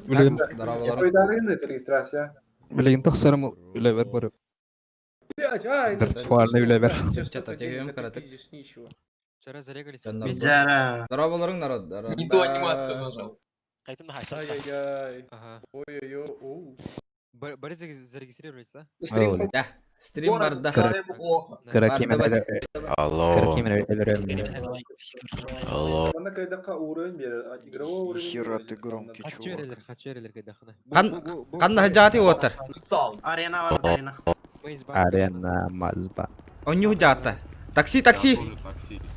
Билигин Здороваларым. регистрация. билигин тахсарым үлэбэр барып. Виртуальный үлэбэр. Чата тегем каратык. Вчера зарегались. Жара. Здороваларың народ. Не ту анимацию нажал. Ай-яй-яй. Ага. Ой-ой-ой. оу. Борис зарегистрировались, да? Стрим Да. Стрим барда. Человеку плохо. Алло. Алло. Манна кайдакка уровень берер, а игровой уровень. Хера берер. ты громкий, чувак. Кан канна хажати отыр. Устал. Арена бар, арена. Арена Мазба. Оню хажата. Такси, такси.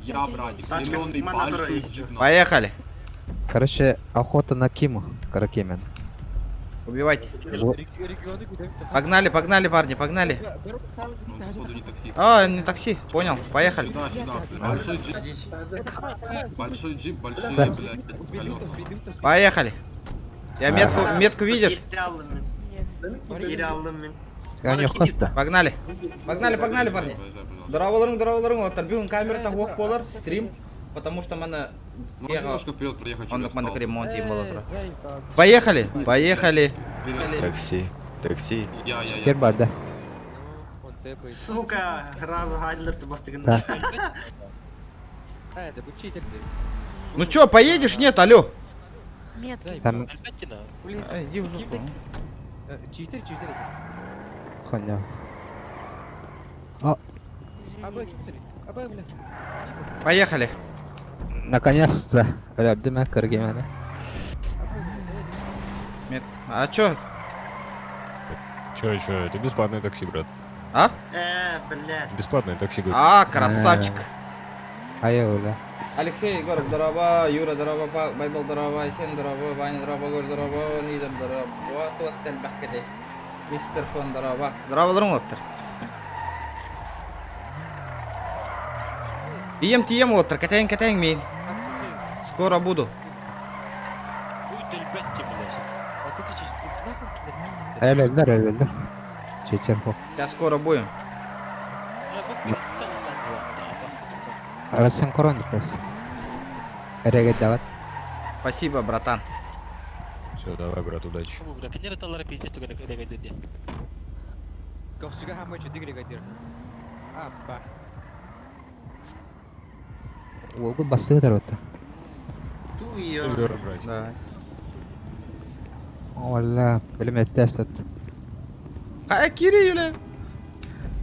Я, братик, Тачка, зеленый мана большой дорога джип, нахуй. Поехали. Короче, охота на Киму, Каракимен. Убивайте. Погнали, погнали, парни, погнали. Ну, походу, не такси. А, не такси, понял, поехали. Сюда, сюда. Большой джип, большой джип, большие, Да. блядь, колеса. Поехали. Я метку, метку видишь? Кире алдым мен. Кире алдым мен. Охота. Погнали. Погнали, погнали, парни. Проезжай, пожалуйста. Здороваларың, здороваларың, отыр. Бүгін камерата оқ болар, стрим. Потому что мана Можно немножко вперед проехать, Он чтобы я мана встал? ремонт им было. Поехали, поехали. Вперед. Такси. Такси. Я, я, я. Кер бар да. Сука, раз гадлерді бастығын. Да. Ну чё, поедешь? Нет, алло. Там Ай, иди в жопу. Читер, читер. хуйня. Поехали. Наконец-то. Өлөрдүм Каракимени. Мет. А чё? Че, че, это бесплатное такси, брат. А? Э, бля. Бесплатное такси, говорит. А, красавчик. Айа өлө. Алексей Егоров, здорово, Юра, здорово, Байбал, здорово, Айсен, здорово, Ваня, здорово, Гор, здорово, Нидер, здорово, Туаттел, Бахкеде, Мистер Фон, здорово. Здорово, Лрум, Лоттер. Тием, тием, Лоттер, катаем, катаем, мин. Скоро буду. Өлөлдөр, өлөлдөр. Чечер хо. Сейчас скоро будем. Арасан корон просто. Эреге дават. Спасибо, братан. Все, давай, брат, удачи. Уолгут бастыгы отта. Туйо. Вер, брат. Да. Ола, билим эттес от. А, Кири, Юля.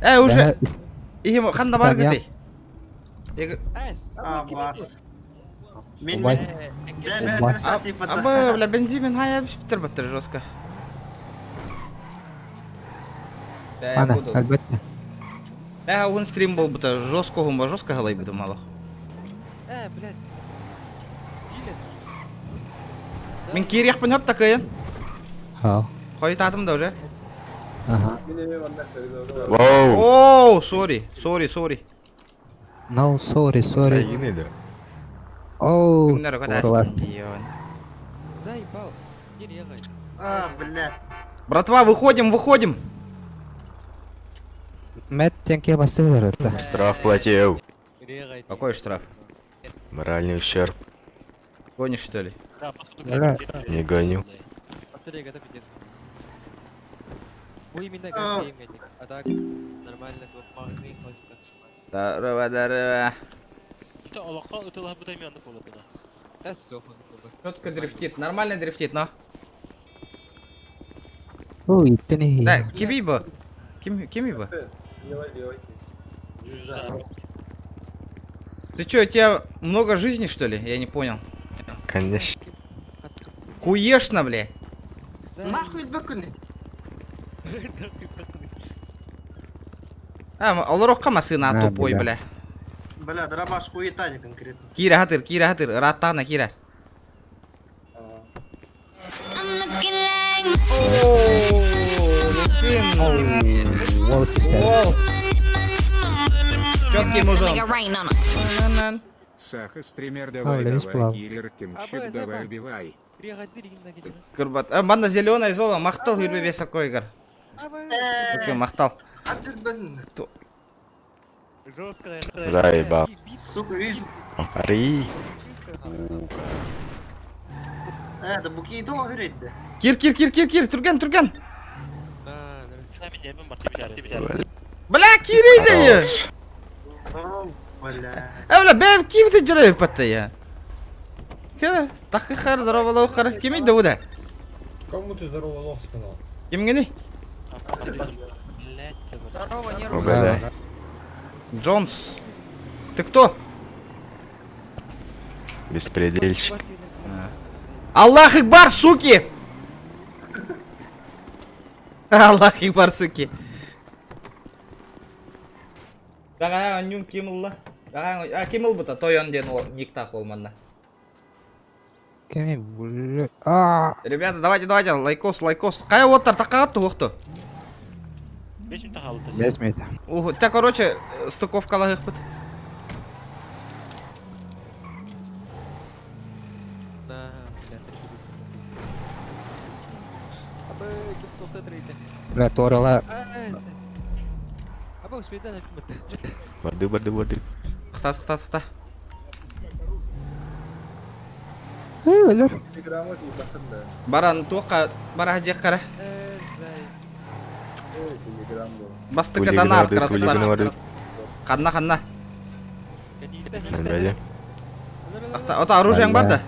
Э, уже. Ихим, ханда бар Испытания. гыты. А, бас. Мен Убай. мен. Бә, бә, Убай. бә, Абы, бля, бензин, хая, битер битер жестко. Да, я Ана, буду. албетте. Э, он стрим был бы жестко, гумба жестко голай буду мало. Э, блядь. Мин кириэхпин хөп такайын. Хау. Хойутаатым да уже. Ага. Мен эме манна кайдакка. Воу. Оу, сори, сори, сори. No, sorry, sorry. Айгин да. Оу. Күннер Урлар. Заебал. Не регай. А, бля. Братва, выходим, выходим. Мет тенке бастыгы отта. Штраф платил. Регай. Какой штраф? Моральный ущерб. Гонишь, что ли? Бля. Не гоню. Повторяй, это пиздец. Вы именно А. как а так нормально, тут махны хочется. Здорово, здорово. Да, сохнут, Четко дрифтит, нормально дрифтит, но. Ой, иттени. Да, кими бы. Ким, кими бы. Левай, левай. Ты чё, у тебя много жизни, что ли? Я не понял. Конечно. Куешно, бля. Нахуй бөкүн. А, олорокка масына А, тупой, бля. бля. Бля, дробаш хуета не конкретно. Кира хатыр, Кира хатыр, раттана Кира. Уол систем. Оу. Четкий музон. Саха, стример, давай, давай, давай, киллер, Кимчик, давай, убивай. Кырбат. А, манда зеленая зола, мактал хүрбе весакой игр. Окей, мактал. Адыр бен. Жестко. Заебал. Сука, вижу. Ари. Да буки тоҕо хүрейді. Кир, кир, кир, кир, кир, түргэн, түргэн. Бля, киирей Хорош. Бля. Э, бля, бэм киибите дьарайыппатта я. Кэ, тахы хар, здорово хар. Кимий да уда? Кому ты здорово лох сказал? Кимгени? Угадай. Джонс. Ты кто? Беспредельщик. Аллах Акбар, суки! Аллах Акбар, суки. Даҕаа анньуҥ ким ылла? Даҕаа а ким ылбыта? Тойон диэн уол никтаах уол манна. Кими, бля. А, Ребята, давайте, давайте, лайкос, лайкос. Хайа уоттар такаҕат туохту? Без мета. Ух, та короче, стыковкалаһыахпыт. Бля, торала. Барды, барды, барды. Тахта, тахта, тахта. Эй, бля. Телеграмма ебахын да. Баран туохха бара дьиэххэрэ. Ой, телеграм был. Бастыка Кулигин донат, барды, кулигин красавчик. барды. Ханна, ханна. Бэдэ. Тахта, ото оружиең бар да? Бля.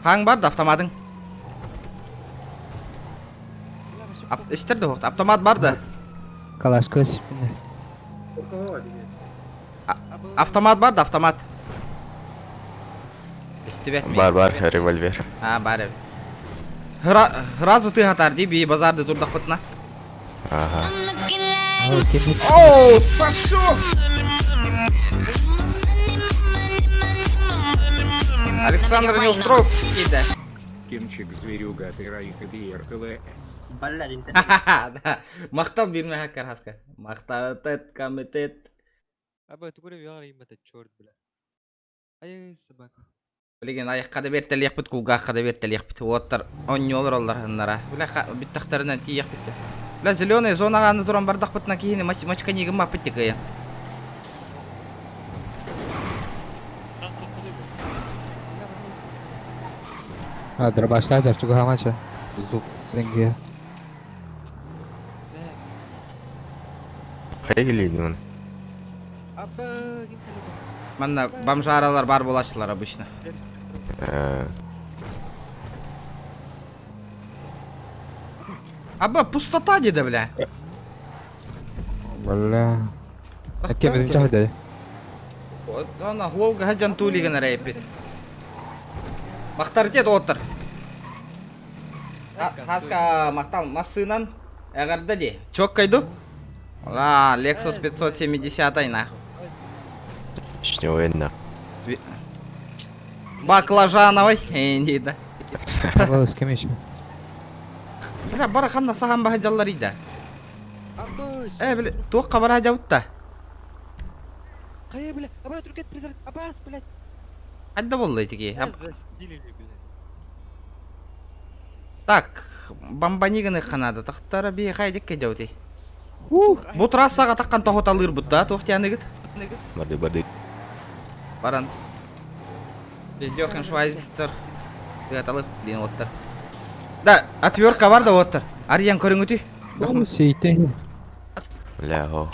Хаң бар да автоматың? Истер да автомат бар да? Калаш көс. Автомат бар да, автомат. Истибет ми? Бар, бар, револьвер. А, бар эбит. Сразу ты хатар ди би базарды турдахпытына. Ага. Оу, Сашок! Александр Неустроев кейді. Кимчик зверюга ты Раиха Биер ЛЭ. Бля, Да. Мақтал берме хаккар хаска. Мақтатет, комитет. Черт, бля. Ай, собака. Билген аяққа да бертелиэхпит, кулгаахха да бертелиэхпит. Уоттар онньуолар оллар хыннара. Бля, биттахтарынан тиийэхпит. Бля, зеленая зонаға аны туран бардахпытына киһини мачка нигин маппыт тикайын. А, дробашта чарчуга хамача. Зуб. Ренге. Хайгили он. Манна бомжаралар бар булачылар обычно. Аба, пустота деди, бля. Бля. А кем это чахды? Ана холга хаджан тулиган рэпит. Мақтар дед отыр. Хаска мақтал массынан әғарда де. Чок кайду? Ла, Lexus 570 айна. Чнёвенна. Баклажановый. Энди да. С кем еще? Бля, бара ханна сахан баха жаллар ида. Э, бля, туаққа бара жабытта. Қая, бля, аба, түркет, призрак, абас, блядь. Қайда болды этики? Застилили, блядь. Так, бомбаниганы ханада. Тақтара би хайдек кежаути. Бу трассаға таққан тоғыталыр бұтта, тоқтияныгыт. Барды, барды. Баран. Бездёхен швайцер. Тыгаталык, блин, оттар. Да, отвертка бар да оттар. Арьян көрүңүтүй. Сейте. Бля, о.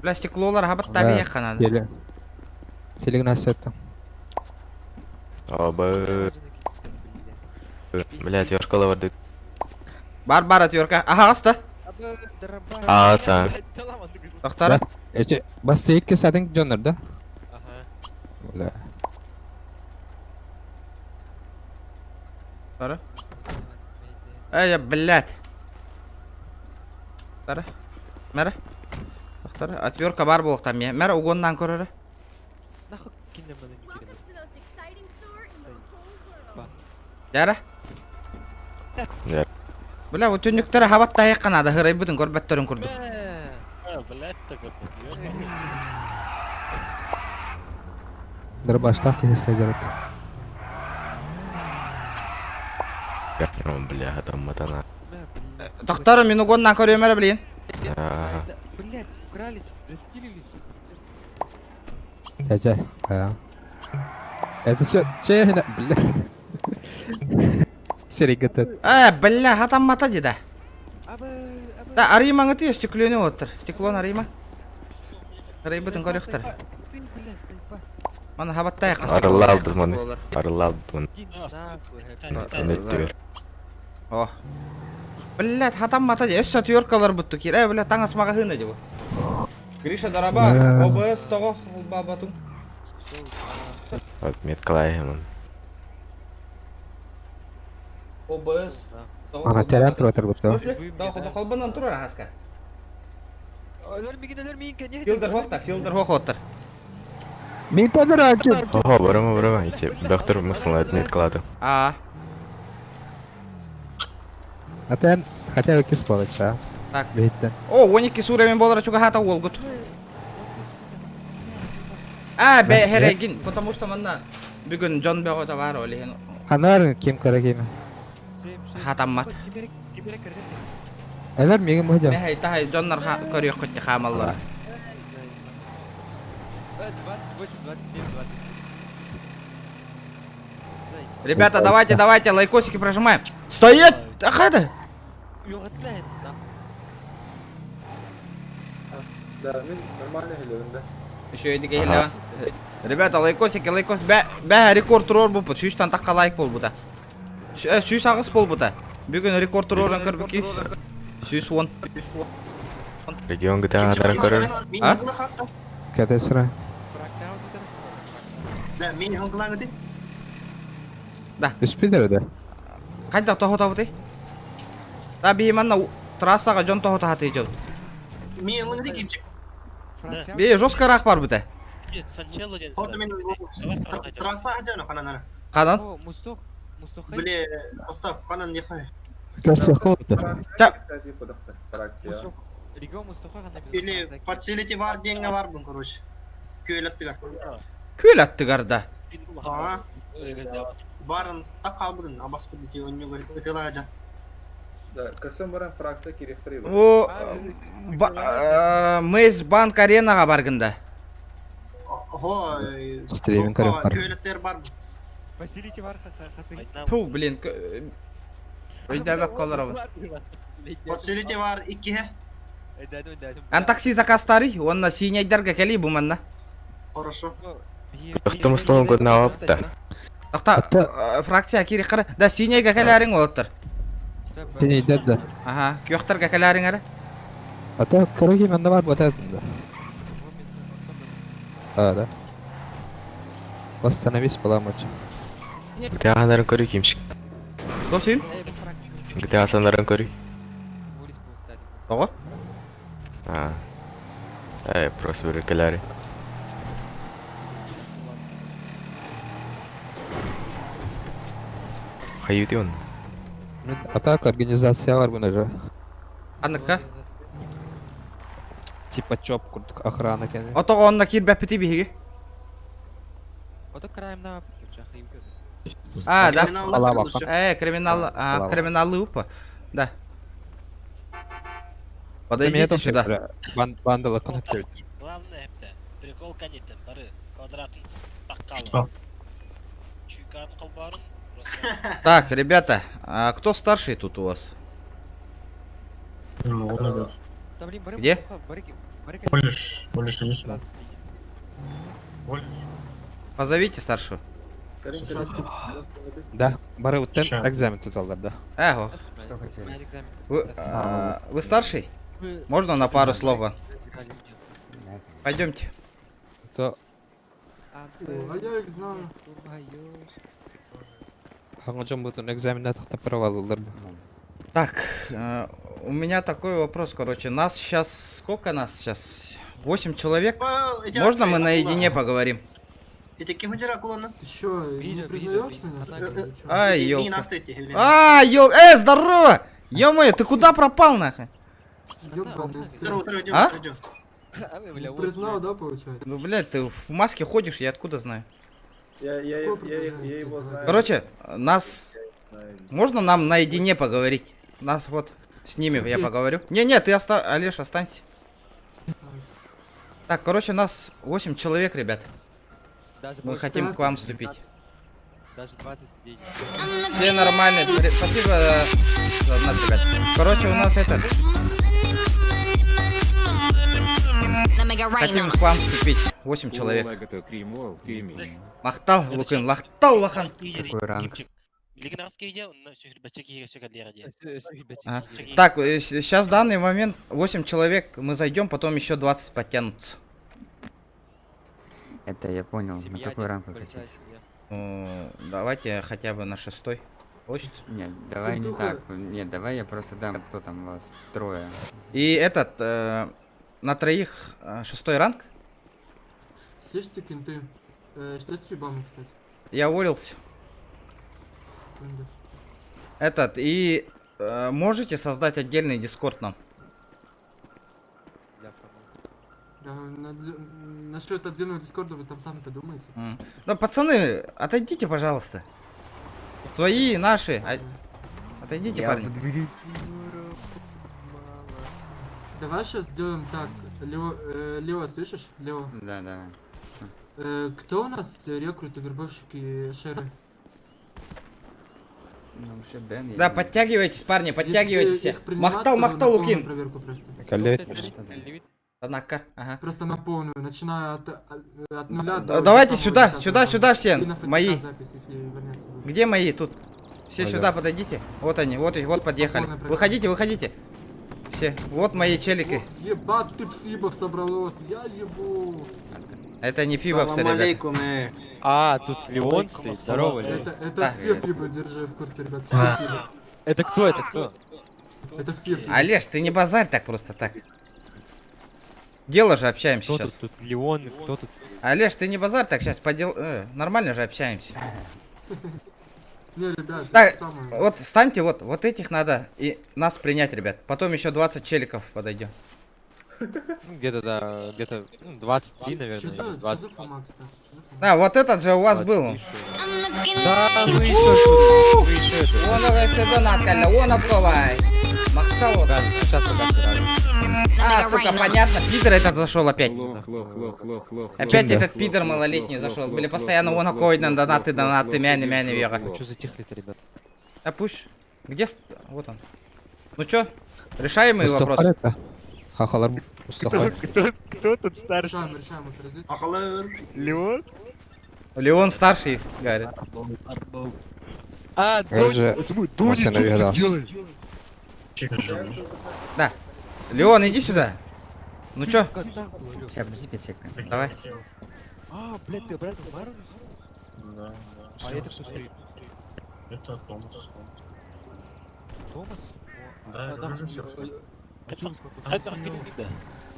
Бля, стеклолар хабат таби яққанады. Селе. Селег насетта. Оба. Бля, отвертка барды. Бар, бар отвертка. Ага, аста. А, са. Тоқтар. Эче, бас сейкке сатын жоннор да? Ага. Бля. Тара. Эй, блядь. Тара. Мәрі. Тоқтар. Отвертка бар болықтан мен. Мәрі, угоннан көрірі. Нахуй кинем на не Welcome to the most exciting store in the whole world. Жара. Жара. Бля, вот түннүктері хабат та яққанады. Хырай бұдын көрбәттерін көрдік. Дробашта кесе жарат. О, бля, там матана. Тоқтар, мен угоннан көрем әрі, блин. Ага. Блядь, украли, застилили. Чача. А. Это все честно, бля. Серегата. Э, бля, хатаммата дии да. Да, арыймаҥытый стеклоны оттор. Стеклон арыйма. Арыйбытын көрүөхтэр. Маны хабаттайық. Арыллаалдым маны. Арыллаалдым. Энеттибер. О. Блядь, хатаммата дии. Өссө отверткалар бутту кир. Э, бля, таҥас маҕаһыына дии бу. Гриша, дорообо, ОБС тоҕо холбообатыҥ? Отметкалайымын. ОБС тоҕо Ана терен холбообатыҥ? турар В бутту. смысле? Тоҕо холбонон турар хаска? Филдер хохта, филдер хохоттар. Мин подарок. Ого, барыма, барыма. Ити доктор мысленно отметкалады. А, А тен хотя бы кис болот, а? Так. Бейттен. О, 12 уровень буолара чугаһаата уолгут. А, бе, херегин, потому что манна бүгүн дьон бөҕөтө баар ол иһин Ханар ким карагиме. хатаммат. Элер миги мыжам. Мэхэй таһай дьоннор көрүөххүт хаамаллара. Ребята, давайте, давайте, лайкосики прожимаем. Стоять! Ахада! Да, мин нормально хелебин да. Еще эдик эхиле. Ребята, лайкосики, лайкос. Бә, бә рекорд туруорбуппут. Сүүстэн тахха лайк буолбута. 108 буолбута. Бүгүн рекорд туруоран көрбүккү. 110. Регион GTA ханарын көрөр. Мин А? хылгыла хатта. Кәтесіре. Да, мин хылгылаң ити. Үспидер да. Хайдах тоһутабытый? Да би манна трассаҕа дьон тоһута хатыы дьон. Мин ылың ити кимчик. Би жестко рах бар бута. Хоту мен трасса хажана хананара. Канан? Биле, оста ханан не хай. Көс яқылды. Кстати, подохта. Фракция. Или facility бар деньги бар бун, короче. Көйлөттүгөр. Күөл аттыгар да. А? Барын так калбыдын, абас бити оннуга ытыла жа. Да, көрсөм баран фракция кирехтери. О, Мейс банк аренаға баргында. Хо, Стриминг көріп бар. Көйлөттөр бар. Фу, блин. Өйдөбөк колор Facility бар иккиhe. Ан такси заказтары, онна синейдерге кели бу манна. Хорошо. Доктор мысленно көрүнө алыпта. Тақта фракция кири қара. Да синейге келерин олоттар. Синейдер да. Ага, күйөктөргө келерин ары. Ата карагиме анда бар бата да. А, да. Восстановись полномочия. GTA ханарын көрүү кимчик. Досин? GTA санарын көрүү. Тоҕо? А. Эй, просто бир келери. Хайыты он. Атака организация бар буна же. Анныкка. Типа чоп курдук охрана кene. Отоҕо онна киирбэппити биһиги. А, да. Алаба. Криминал, а, Алаба. криминаллы упа. Да. Подойдите сюда. Бандала коннектор. Главное, прикол канитен, бары, квадратын, таккалы. Чуйкан колбарын. Так, ребята, а кто старший тут у вас? Где? Больше, больше Позовите старшего. Да, бары уттен экзамен туталдар да. Эго. Вы старший? Можно на пару слов? Пойдемте. То А я их знаю. Аңажан бутун экзаменде тактап провалылар. Так, у меня такой вопрос, короче. Нас сейчас... Сколько нас сейчас? 8 человек? Можно мы наедине поговорим? Эти ким хажара куланна? Ты чё, не признаешь меня? Ай, Мин ёлка. асты А, ёл... Здорово! Ё-моё, ты куда пропал, нахуй? Ёбаный сын. А? Не признал, да, получается? Ну, блядь, ты в маске ходишь, я откуда знаю? Я его знаю. Короче, нас... Можно нам наедине поговорить? Нас вот с ними я поговорю. Не-не, ты оста... Олеж, останься. Так, короче, нас 8 человек, ребят. Мы хотим к вам вступить. Даже 20 людей. Все нормально. Спасибо за донат, ребят. Короче, у нас этот... Хотим к вам вступить. 8 человек. Махтал, Лукин, махтал, улахан. Какой ранг? Ага. Так, сейчас в данный момент 8 человек мы зайдем, потом еще 20 подтянутся. Это я понял. На Семья какой где-то ранг вы большая хотите? семья. Ну, давайте хотя бы на шестой. Получится? Нет, давай не Кентуха. так. Нет, давай я просто дам, кто там у вас трое. И этот, на троих шестой ранг. Слышите, кенты? Что с фибами, кстати? Я уволился. Секунду. Этот, и можете создать отдельный дискорд нам? Для фана. Да, насчет отдельного дискорда вы там сами подумайте. Ну, пацаны, отойдите, пожалуйста. Свои, наши. Отойдите, Я парни. Давай сейчас сделаем так. Лео, Лео, слышишь? Лео. Да, да. Кто у нас рекруты, вербовщики, шеры? Ну, вообще, Дэн, я Да, не- подтягивайтесь, парни, подтягивайтесь Если все. их принимать, Махтал, то на махтал, полную Лукин. проверку просто. Коллеги. Однако, ага. Просто на полную, начиная от нуля Да, до давайте самого сюда, 10-го сюда, ранга. сюда все, И на ФЦК мои. запись, если вернется будет. Где мои тут? Все Алло. сюда подойдите. Вот они, вот, вот подъехали. Полная проверка. Выходите, выходите. Все, вот мои челики. О, ебать, тут фибов собралось, я ебу. Это не фибовцы, Салам ребят. алейкум, э. А, тут Леон стоит. Здорово, Леон. Это Да. все фибы, держи в курсе, ребят, все фибы. Это кто, это кто? Это все фибы. Олеж, ты не базарь так просто так. Дело же общаемся Кто сейчас. тут? Тут Леон, кто тут? Олеж, ты не базарь так сейчас по дел... нормально же общаемся. Не, ребят, Так, это самое. Вот станьте, вот, вот этих надо и нас принять, ребят. Потом еще 20 челиков подойдем. Ну, где-то, да, где-то ну, 23, наверное, Чё или за, чё 20. за Фомакс, да? Чё за Фомакс? А, вот этот же у вас был. 23, что ли. Да, вы еще, вы еще это. Он уже сюда накаля, он открывай. Махтал вот. Да, сейчас пока А, сука, понятно, пидор этот зашел опять. Лох, лох, лох, лох, лох. Опять лох, этот лох, пидор лох, малолетний лох, зашел. лох, Бля, лох, постоянно лох, он лох, окоид на лох, донаты, лох, донаты, лох, мяни, иди в мяни, жопу, вега. лох. Что затихли-то, ребят? А пусть. Где? Вот он. Ну чё? Решаемый вопрос. Хахалар Мустафа. Кто тут старший? Решаем, решаем, вот разделить. Ахалар. Леон? Леон старший, говорит. А, Короче, Мася навигдал. Да. Леон, иди сюда. Ну чё? Сейчас, подожди 5 секунд. Давай. А, блядь, ты обратно в Бару? Да, да. А это кто стоит? Это Томас. Томас? Да, А, режиссер.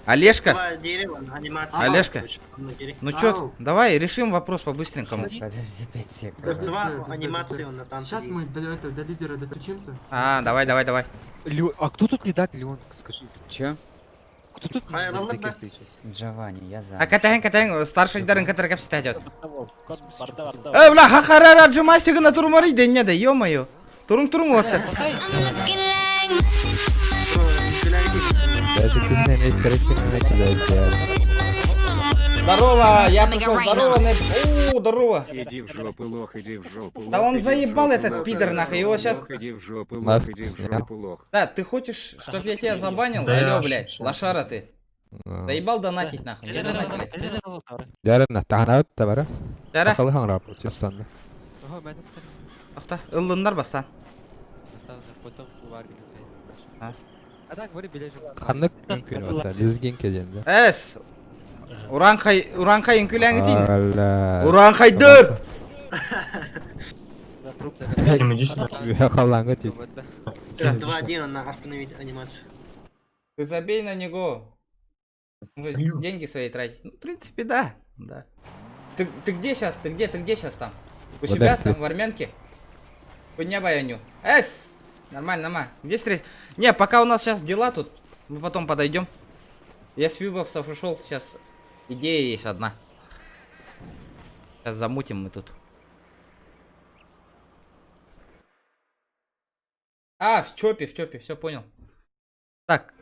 Олежка, Два дерева, анимация. Олежка. На дереве. ну чё, Ау. давай решим вопрос по-быстренькому. Сейчас, подожди 5 секунд. Да Два быстрее, быстрее, анимации быстрее. он на танце. Сейчас мы до лидера достучимся. А, давай, давай, давай. А кто тут лидак, Леон, скажи? Чё? Кто тут Хай, на ладно, лидаке да. стоит сейчас? Джованни, я за. А катаң, катаң, старший дарын катар капсит идет. Бля, хахарара джумасига на турмари день да, ё-моё. Турун турун вот. Даже кимне не керек, кимне Здорово, я пришел, здорово, О, здорово. Иди в жопу, лох, иди в жопу. Да лох, он иди в заебал жопу, этот лох, пидор, иди в нахуй, жопу, его щас- Лох, иди в жопу, лох, Маску иди в снял. жопу, лох. Да, ты хочешь, чтоб я тебя забанил? Да я Алло, блядь, ошибся. лошара ты. Заебал донатить нахуй, не донать, блядь. Ярына тахана табара. Жара, Хахалы хаңра протестанды. Ага, мен тут ахта, ыллыннар бастан. потом в А. А так, вроде билет же. Ханнык мүмкүн бата, лезгин кеденде. Эс. Уранхай, уранхай үңкүләңі дейін. Алла. Уранхайдыр! Иди сюда. Халаңы дейт. Два один, он на остановить анимацию. Ты забей на него. Он же деньги свои тратит. Ну, в принципе, да. Да. Ты где сейчас? Ты где? Ты где сейчас там? У В себя Одессе. там, в Армянке? Подня баяню. Эс! Нормально, нормально. Где встретить? Не, пока у нас сейчас дела тут. Мы потом подойдем. Я с Вибовцев ушел. Сейчас идея есть одна. Сейчас замутим мы тут. А, в Чопе, все понял. Так,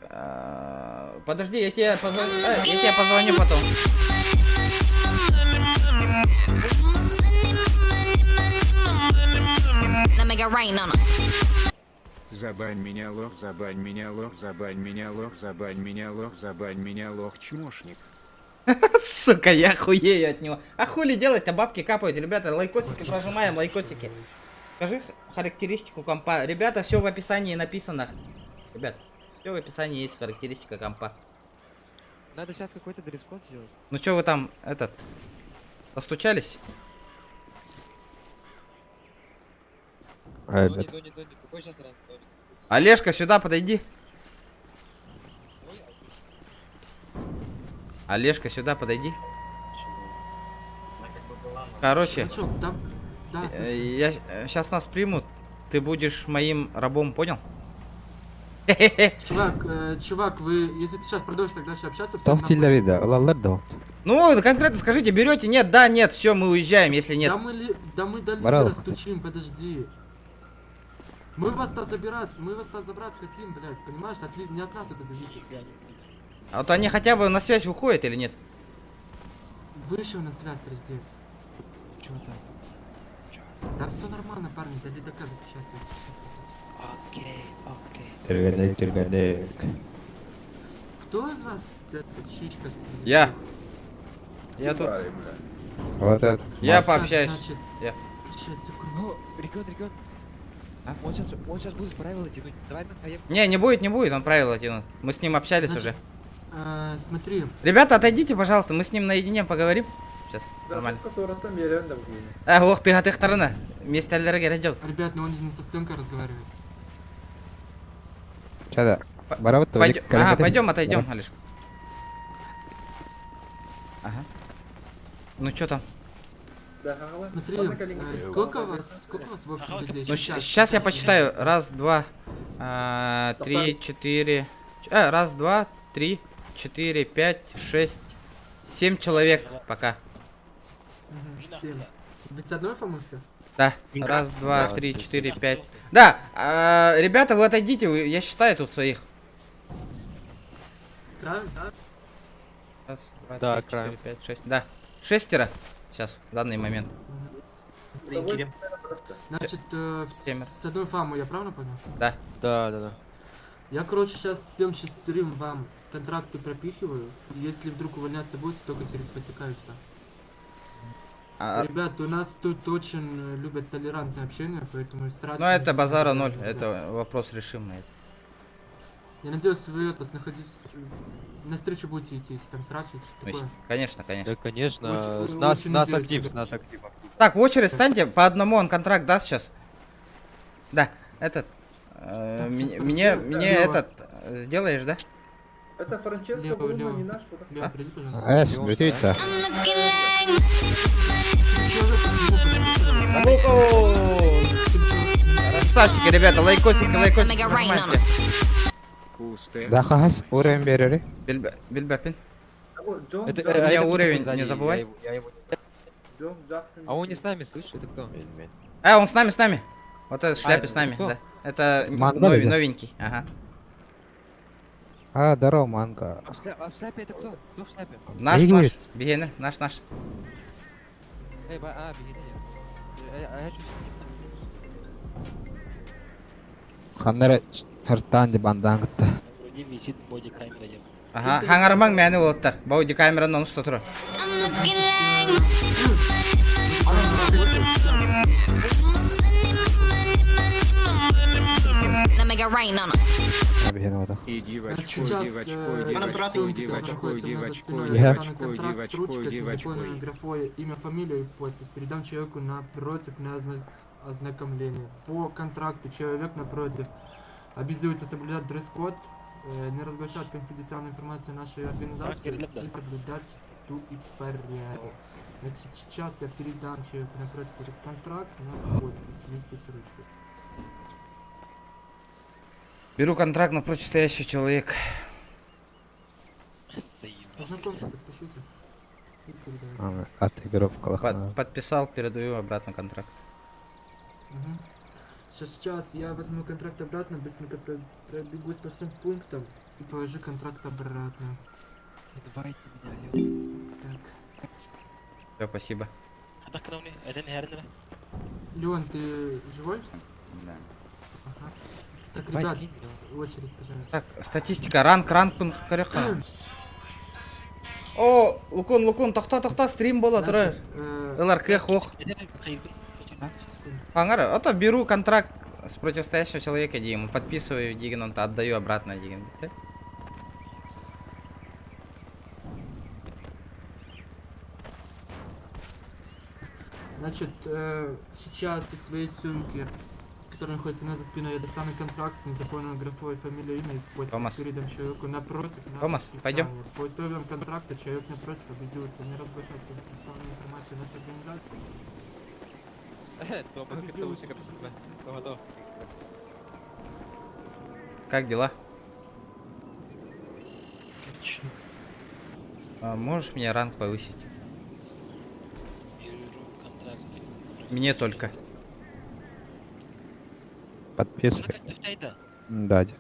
подожди, я тебе позвоню потом. Забань меня лох, забань меня лох, забань меня лох, забань меня лох, забань меня лох, чмошник. Сука, я хуею от него. А хули делать-то, бабки капают. Ребята, лайкосики прожимаем, лайкосики. Скажи характеристику компа. Ребята, все в описании написано. Ребят, все в описании есть характеристика компа. Надо сейчас какой-то дресс-код сделать. Ну что вы там, этот, постучались? Ай, бет. Дони, Дони, какой сейчас ранг, Дони? Олежка, сюда подойди. Олежка, сюда подойди. Короче, Чувачок, да, да, слушай. я сейчас нас примут. Ты будешь моим рабом, понял? Чувак, чувак, вы, если ты сейчас продолжишь так дальше общаться, всем Тоқ нахуй. тиллери да, ылаллар да. Ну, конкретно скажите, берете? Нет, да, нет, все, мы уезжаем, если нет. Да мы, ли, да мы до Барал. лидера стучим, подожди. Мы вас-то забирать, мы вас-то забрать хотим, блядь, понимаешь? Не от нас это зависит. А вот они хотя бы на связь выходят или нет? Вышел на связь, подожди. Чего там? Да все нормально, парни, до лидака достучаться. Окей, окей. Түргенек, түргенек. Кто из вас эта чичка с... Я. Я тут. Вот это. Я Так, пообщаюсь. значит, Я. Сейчас, секунду. Ну, регион, регион. А? Он сейчас будет правила тянуть. Давай мы поем. Не, не будет, не будет, он правила тянут. Мы с ним общались Значит, уже. Смотри, Ребята, отойдите, пожалуйста, мы с ним наедине поговорим. Сейчас, нормально. А, ох ты, ты вторына. Вместе ребят, но он не со стенкой разговаривает. Чада. Барабыт, Пойдем, ага, пойдем, отойдем, Алиш. Ага. Ну что там? Смотри, сколько вас в общем людей? Ну, сейчас я посчитаю. Раз, два, три, четыре. Раз, два, три, четыре, пять, шесть, семь человек пока. Мгм, семь. Вы с одной фамы все? Да. Раз, два, три, четыре, пять. Да, ребята, вы отойдите, я считаю тут своих. Краем, да? Раз, два, Да, три, краем. четыре, пять, шесть. Да. Шестеро. Сейчас, в данный момент. Значит, Семеро. с одной фамы, я правильно понял? Да. Да. Я, короче, сейчас всем шестерым вам контракты пропихиваю. И если вдруг увольняться будете, только через ФТК и всё. Ребят, у нас тут очень любят толерантное общение, поэтому сразу... Ну, это базара ноль, это вопрос решимый. Я надеюсь, вы это находитесь... На встречу будете идти, если там срач или что То есть, такое. конечно, конечно. Да, конечно. Очень- С нас, очень с нас надеюсь, актив, ребят. с нас актив. Так, в очередь станьте, по одному он контракт даст сейчас. Да, этот. Так, Мне, щас, мне, подожди. мне Лева. этот сделаешь, да? Лево, лево. Лево, приди, пожалуйста. Эс, бүтейся. Красавчики, ребята, лайкотики, лайкотики, нажимайте. Пусте. Да хас уровень берери. Бильбапин. Это, У меня это уровень, сзади, не забывай. Я его не знаю. А он не с нами, слышишь? Это кто? А, он с нами, с нами. Вот этот в шляпе это с нами, кто? да. Это Манго или? новенький, ага. А, здорово, манго. А в шляпе это кто? Кто в шляпе? Наш, Игорь. наш, Бегене, наш, наш. Эй, беги, А я чуть Ханнара хартан бандан гытта. Вроде висит бодикамера. Ага, хаңармаң мәні болыттар. Бауди камераны оны ұста тұр. Бихен отах. Иди в Значит, очко, сейчас, иди в очко, иди в очко, иди в очко, иди в очко, иди Я. в очко, иди в с очко, ручкой, иди с в очко. незаполненной графой имя, фамилия и подпись. Передам человеку напротив на ознакомление. По контракту человек напротив обязуется соблюдать дресс-код, не разглашать конфиденциальную информацию нашей организации и соблюдать чистоту и порядок. Значит, сейчас я передам человеку напротив этот контракт на подпись вместе с ручкой. Беру контракт напротив стоящий человек. Ознакомьтесь, подпишите. И передавайте. Отыгровка лохана. Подписал, передаю обратно контракт. Мгм. Сейчас я возьму контракт обратно, быстренько пробегусь по всем пунктам и положу контракт обратно. Давайте меня, Леон. Так. Все, спасибо. Леон, ты живой? Да. Ага. Так, ребят, очередь, пожалуйста. Так, статистика, ранг, ранг көрөххө. О, Лукун, Лукун, тохто, тохто, стрим буола турар. Значит, э, Ылар кыах суох. Аңар, а то беру контракт с противостоящего человека диим, подписываю диэн, он отдаю обратно диэн. Значит, сейчас из своей сумки, которая находится у меня за спиной, я достану контракт с незаполненной графой фамилия, имя и подпись. Томас. Передам человеку напротив на Томас, подписание. пойдем. По условиям контракта человек напротив обязуется не разглашать конфиденциальную информацию нашей организации. Обязуется Как дела? Отлично. А, можешь мне ранг повысить? Мне только. Подписывай. Дать.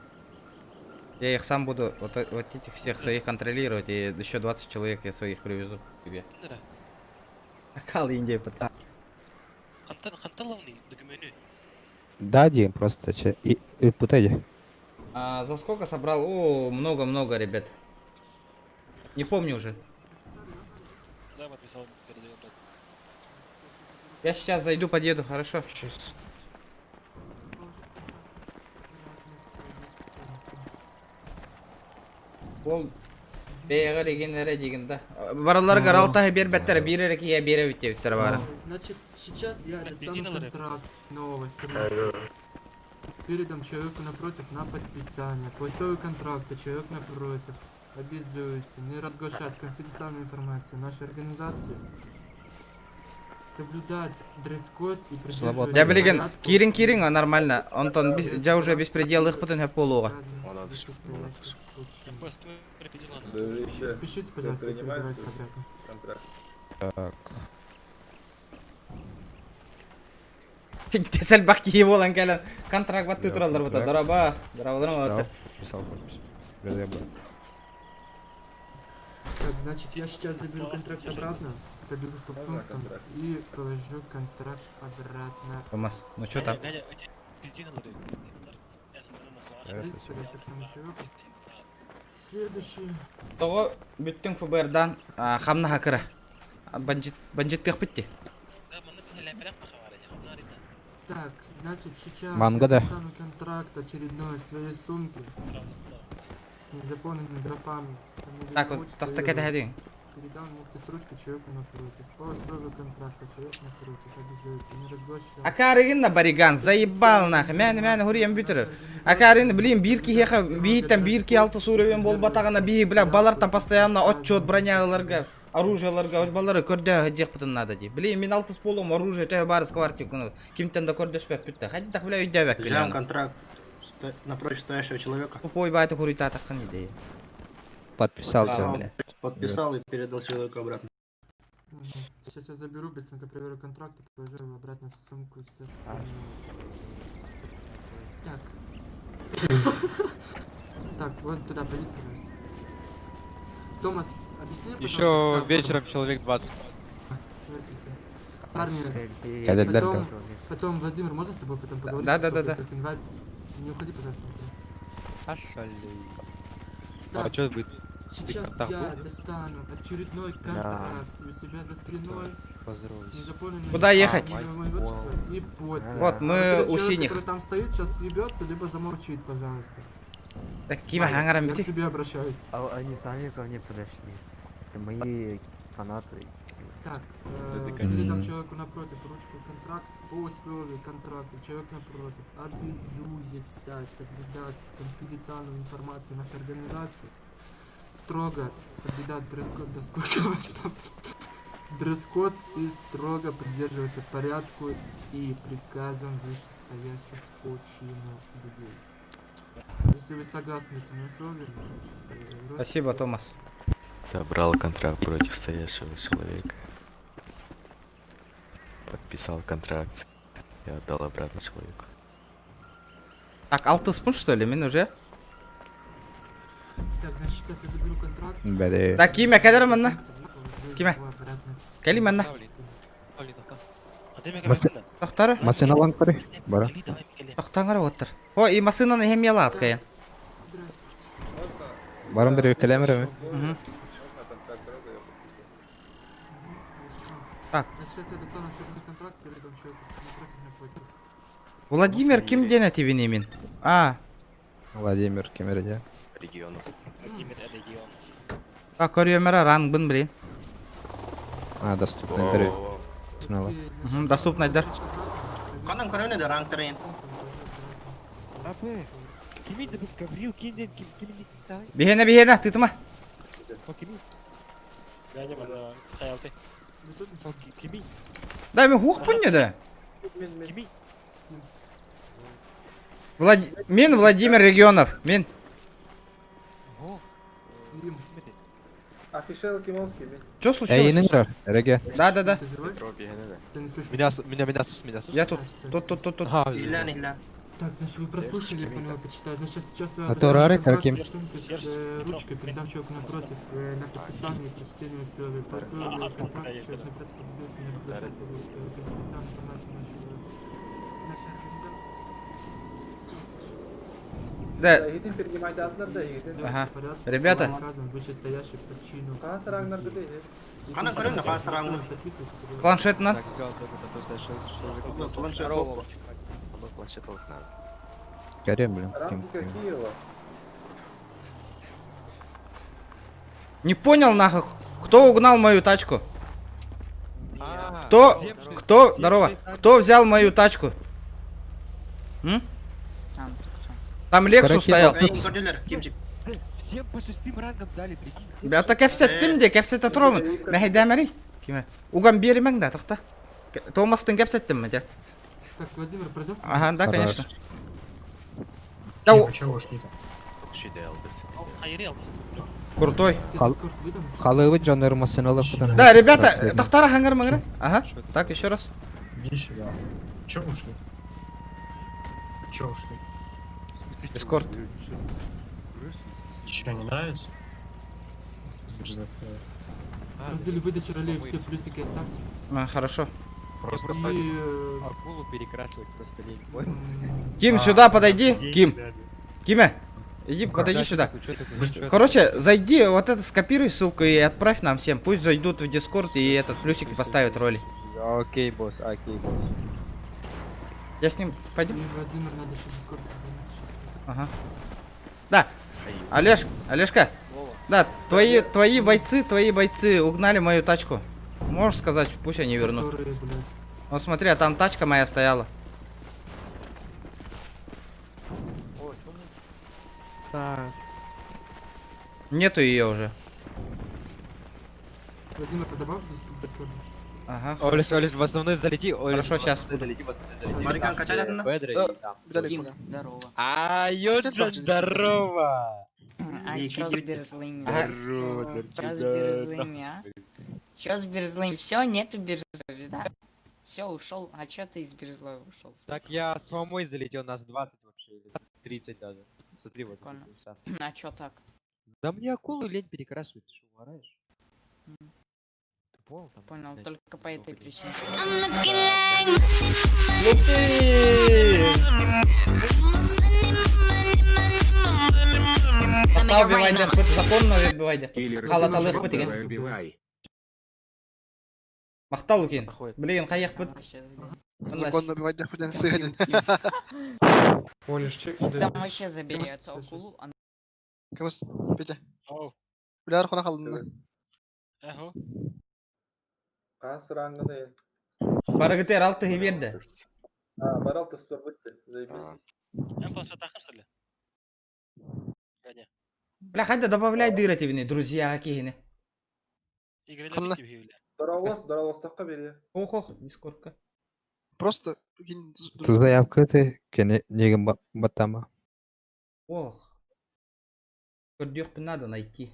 Я их сам буду, вот, вот этих всех своих контролировать, и еще 20 человек я своих привезу к тебе. Акал Индия потом. Да, Дим, просто че- и путай. А, за сколько собрал? О, много-много, ребят. Не помню уже. Да, подписал, передаю обратно. Я сейчас зайду, подъеду, хорошо? Сейчас. Ол бэйэҕэр игин эрэ диигин да. Бараларыгар алтаһы биэрбэттэр, биир эрэ киһи биэрэ бүттүбүттэр баара. Значит, сейчас я достану контракт снова. с Передам человеку напротив на подписание. По условию контракта человек напротив обязуется не разглашать конфиденциальную информацию нашей организации, соблюдать дресс-код и Свободно. придерживаться Дьэ билигин порядку киириҥ киириҥ нормально. Онтон дьэ уже беспредел ыыппытын сөп буолуоҕа. вышестоящих подчиненных. Пишите, пожалуйста, и передавайте обратно. Так. Сэлбэх киһи буолан кэлэн контракт баттыы Да, тураллар бута. контракт. Дорообо, дорооболоруҥ Дал, олордо. писал подпись. Передай обратно. Так, значит, я сейчас заберу контракт обратно, пробегусь по пунктам и положу контракт обратно. Томас, ну что там? Подойдите, пожалуйста, к тому человеку. Следующий. Тоҕо бүттүҥ ФБР-дан хамнаһа кыра. Бандит бандиттыахпыт дии. Так, значит, сейчас Манго, я да. достану контракт очередной в своей сумке с незаполненными графами. Фамилия, Так имя, вот, отчество, тахта имя. кэтэһэдиҥ. Передам вместе с ручкой человеку напротив. По условию контракта человек напротив обязуется не разглашать. Акаарыгын на бариган, заебал нахуй. Мээнэ мээнэ хуруйан бүтэр. Акаарыгын, блин, биир киһиэхэ бииртэн биир киһи алта суурайан буолбатаҕына бии, бля, балартан постоянно отчет броняларга, оружияларга, балары көрдөһө сылдьыахпытын надо дии. Блин, мин алтыс буолуом оружие төһө баар сквартик, кимтэн да көрдөспөппүт да. Хайдах, бля, өйдөөбөккүн Взял аны. контракт напротив стоящего человека. Тупой баайы хуруйтаатаххын идея. Подписал А, тебя. бля. Подписал и передал человеку обратно. Мгм. Сейчас я заберу, быстренько проверю контракт и положу его обратно в сумку со спиной. Так. Так, вот туда пройдите, пожалуйста. Томас, объясни, пожалуйста, Еще как вечером человек 20. Парни, Кэлэллэр потом, да. потом, Владимир, можно с тобой потом поговорить? Да, да, да, да. да. Не уходи, пожалуйста. никуда. А Так, что будет? сейчас контакт я будет? достану очередной контракт у себя за спиной с незаполненным Куда ехать? именем, имя, отчество и подпись. Вот, мы Вот этот у человек, синих. который там стоит, сейчас съебется, либо замолчит, пожалуйста. Так, ким хаҥаран Я к бити. тебе обращаюсь. А они сами ко мне подошли. Это мои фанаты. Так, Это передам Мгм. человеку напротив ручку контракт по условию контракта. Человек напротив обязуется соблюдать конфиденциальную информацию нашей организации, строго соблюдать дресс-код, да сколько вас там, дресс-код и строго придерживаться порядку и приказам вышестоящих по чину людей. Если вы согласны с этими условиями, значит, Спасибо, Томас. Забрал контракт против стоящего человека. Подписал контракт. И отдал обратно человеку. Так, алтыспын, что ли, мин уже? Так, значит, сейчас я заберу контракт. Бэдэ. Так, кимэ, кэлээр манна. Кимэ? Кэлиий манна. Тохтоо. Массыыналаан көрүүй. Бара. Тохтаҥ эрэ уоттар. О, и массыынаны иһэн миэлаат кайан. Здравствуйте. Баран бери кэлэм эрэ. Мгм. Так. Значит, сейчас я достану учебный контракт, передам человеку напротив на подпись. Владимир ким диэн этибин имин? А, Владимир ким эрэ дии. Региону. Владимир регион. так көрүөм эрэ рангбын блин. А, доступно интервью. Смело. Окей, значит, Мгм, доступный, да. Канам көрөнө да рангтарын. Апы. Кими да Гаврил кинден ким кими тай. Биһиэнэ биһиэнэ тыытыма. О кими? Вы тут О кими? Да мин хуохпун да. Кими? Влад... Мин Владимир Регионов. Мин. О. Им. Что Эй, случилось? инер, эрэгэ. Да, да, да. Ты живой? Ты не слышишь? Меня меня меня сус меня сус. Я тут. А, всё, Тут, всё, тут, тут, тут. Ага. Иһиллээн иһиллээн. Так, значит, вы прослушали, я поняла, почитаю. Значит, сейчас я А то достану рары, контракт каким? из сумки с ручкой, передам человеку напротив на подписание и прочтение условий. По условию контракта человек напротив обязуется не разглашать конфиденциальную информацию нашего нашей организации. Да. Давайте Ага. в порядке. Ребята. Наказан вышестоящий по чину. Если Канам вы көрөнө хотите хас рангын. подписывайте, пожалуйста. Планшетынан. Так, взял только на то, что что Планшет. Планшет надо. Көрөм, блин. Ким- ким. Не понял нахуй, кто угнал мою тачку? Кто, кто, здорово, кто взял мою тачку? М? Там Лексус Короче, стоял. Эйин көрдүлэр кимчик. Всем по шестым рангам дали, прикинь. всем Бята кэпсэттим дии, кэпсэтэ турамын. Мэһэйдээмэрий. Кимэ? Уган биэримэҥ да, тахта. Томастын кэпсэттим дии. Так, Владимир, пройдем с нами? Ага, да, Хорош. конечно. Да, крутой. Тебе Хал- Дискорд выдам? Халыыбыт дьоннор массыыналар кутан. Да, ребята, тахтара хангар маңра. Ага, так, еще раз. Че ушли? Че ушли? Дискорд. Че, не нравится? В разделе выдачи ролей все плюсики оставьте. А, хорошо. Просто И акулу перекрашивать просто лень. Понял? Ким, сюда подойди. Ким. Киме, иди, подойди сюда. Короче, зайди, вот это скопируй ссылку и отправь нам всем. Пусть зайдут в Дискорд и этот плюсики поставят роли. Окей, босс, окей, босс. Я с ним пойдем? и Владимир надо еще Дискорд созвониться сейчас. Ага. Да. Олеж, Олежка. Да, твои бойцы угнали мою тачку. Можешь сказать, пусть они вернут. Которые, блядь. Вот смотри, а там тачка моя стояла. Так. Нету ее уже. Владимир, добавь Дискорд. Ага. Олесь, Олесь, в основной залети, Олесь. Хорошо, в щас. основной залети, в основной залети. Марикан, Там, качать где надо? Бедра и там. Ким, здорово. А, Йоджин, здорово! А чё с Берзлыми? Здорово, Чё с Берзлыми, а? Чё с Берзлыми? Всё, нету Берзлови, да? Всё, ушел. А чё ты из Берзлови ушел? Так я с мамой залетел, нас 20 вообще, или 30 даже. Смотри, вот. Прикольно. это всё. А чё так? Да мне акулу лень перекрашивать, ты что, угораешь? Ты понял там? Понял, блядь, только по этой много причине. Лупи! Махтал убивайдер, законно убивайдер. Киллер, Халаталых бит давай убивай. Махтал укин. Блин, каяк бит. Вообще забери. Законно Олеш, чек Там вообще забери эту акулу, она Петя. Барыгытер алты берді. А. Бля, хайда добавляй дыра тебе, друзья, кихини. Ох, ох, дискордка. Просто Ты заявка ты кene неген баттама. Ох. Көрдүөх надо найти.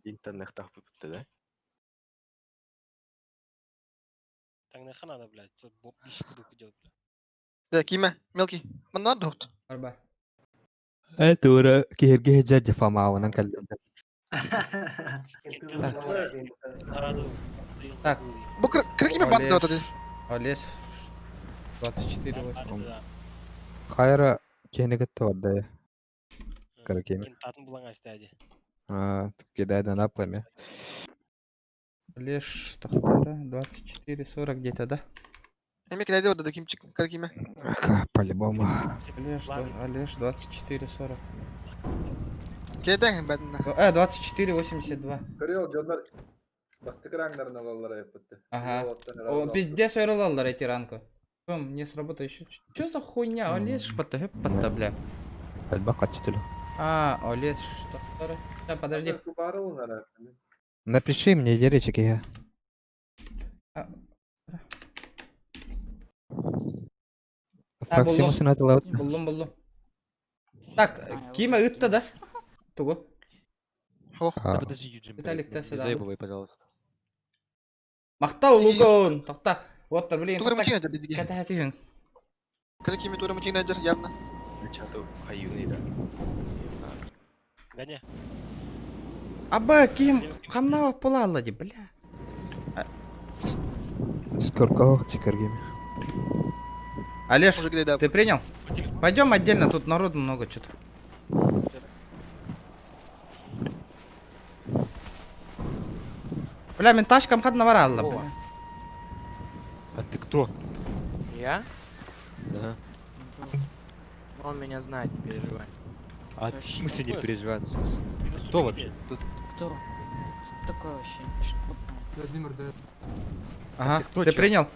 Интернет да? Да, Киме, мелкий. Манна дохт. Арба. Это ура киһирге жа фамаавынан кэллим. Так. Бу киркиме Олесь. Олесь. 24 8. Хайра киһини кытта барда. Кара кеми. Кентатын булан астади. А, кидает на пламя. Леш, тохтара, 24 40 где-то, да? Эми киледи орда да кимчик киме. По-любому. Олеж, да, Олеж, 24 40. Кеден бәдин. 24 82. Ага. О, пиздец, ойролаллар эти ранку. Пым, не сработает еще. Чё за хуйня? Олеж, пата, бля. Альба качителю. А, Олеж, что? Да, подожди. Напиши мне, деречек, я. А. Фраксимусын атылабыт. Буллум, буллум. Так, А, я киме уже ытта да? скинулся. Тугу. А, Подожди, Юджин, Виталик, блядь, ты не сюда. заебывай, пожалуйста. Мактал лугон. Токта. Вот, блин. Тугары токта. мучина дедиге. Ката хатыгын. Кара кими тугары мучина жар явно. Чату хаюны, да. Гоня. Аба, ким? Хамнава пулала ди, бля. Сколько чикаргими. Олеж, Уже киледи. ты принял? Пойдем отдельно, тут народу много что-то. Бля, мен тачкам хат наваралла, бля. А ты кто? Я? Да. Он меня знает, не переживай. А в Вообще. смысле не переживай, ну, в смысле? Кто вообще? Тут Кто? Кто такой вообще? Что? Владимир, да. Ага, ты кто, ты чё? принял?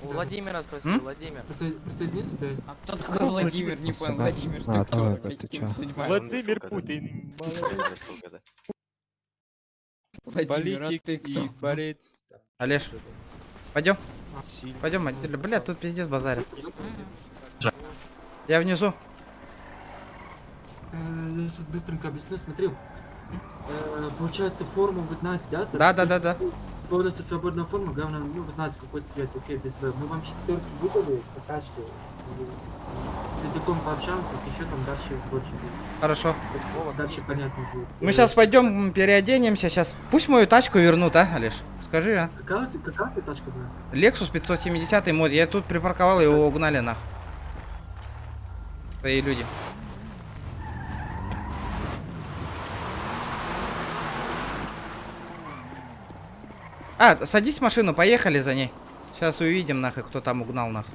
У Владимира спроси, М? Владимир. Присоединиться, да. А кто такой Владимир? Не понял, Владимир, А, ты кто? давай, Блядь, ты кем чё? судьба? Владимир Путин, Ссылка, да. Владимир, а политик ты и кто? борец. Олеж, пойдем, Сильный. пойдем отдельно. Бля, тут пиздец базарит. Я внизу. Я сейчас быстренько объясню, смотри. Получается, форму вы знаете, да? Да, да, да, да. Полностью свободная форма, главное, ну, вы знаете, какой цвет, окей, без Б. Мы вам четверки выдали, пока что. И С ледоком пообщаемся, если что, там дальше больше будет. Хорошо. Вова, Дальше садись. понятно будет. Мы сейчас пойдем переоденемся, сейчас. Пусть мою тачку вернут, а, Олеж? Скажи, а. Какая у тебя, какая у тебя тачка была? Lexus 570 мод. Я тут припарковал, его угнали нах. Твои люди. А, садись в машину, поехали за ней. Сейчас увидим нахуй, кто там угнал нах.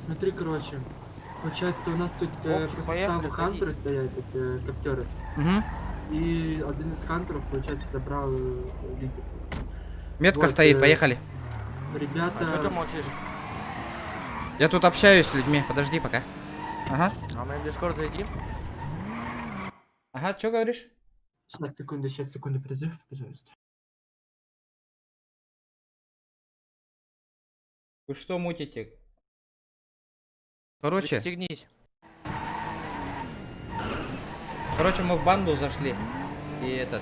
Смотри, короче. Получается, у нас тут Вовчик, по поехали, составу хантеры садись. стоят, это коптеры. Угу. И один из хантеров, получается, забрал лидера. Метка Вот, стоит, поехали. Ребята... А что ты молчишь? Я тут общаюсь с людьми, подожди пока. Ага. А мы в Дискорд зайди. Ага, что говоришь? Сейчас, секунду, подожди, пожалуйста. Вы что мутите? Короче, Пристегнись. короче, мы в банду зашли. И этот.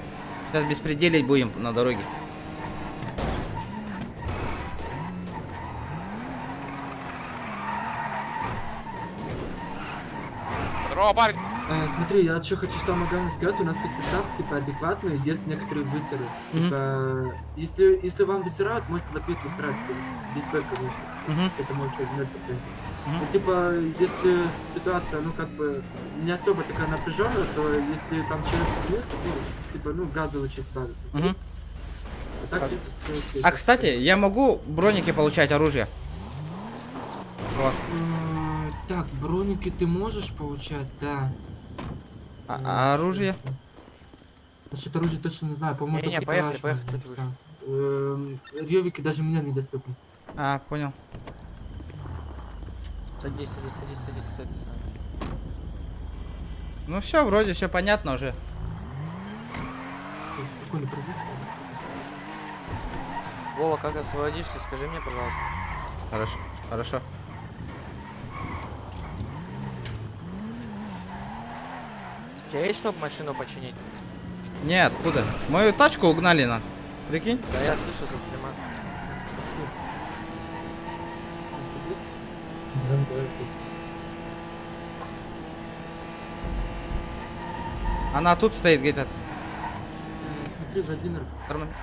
Сейчас беспределить будем на дороге. Здорово, парень. Смотри, я что хочу самое главное сказать, у нас тут состав, типа, адекватный, есть некоторые высеры. Мгм. Типа, если вам высирают, можете в ответ высирать, типа, без Б, конечно. Мгм. К этому вообще нет претензий. Мгм. Ну, типа, если ситуация, ну, как бы, не особо такая напряженная, то если там человек смылся, ну, типа, ну, газа лучше сбавить. Мгм. А так, это всё окей. А кстати, я могу броники получать оружие? Вот. Так, броники ты можешь получать, да. А оружие? Насчет оружия точно не знаю, по-моему, Не-не, только поехали, калаш поехали, можно, чё ты всё. Ревики даже мне недоступны. А, понял. Садись, садись, садись, садись, садись. Ну все, вроде все понятно уже. Секунду, подожди. Вова, как освободишься, скажи мне, пожалуйста. Хорошо, хорошо. У тебя есть, чтобы машину починить? Не, откуда? Мою тачку угнали на. Прикинь? Да я слышу со стрима. Она тут стоит где-то. Смотри, Владимир, Нормально.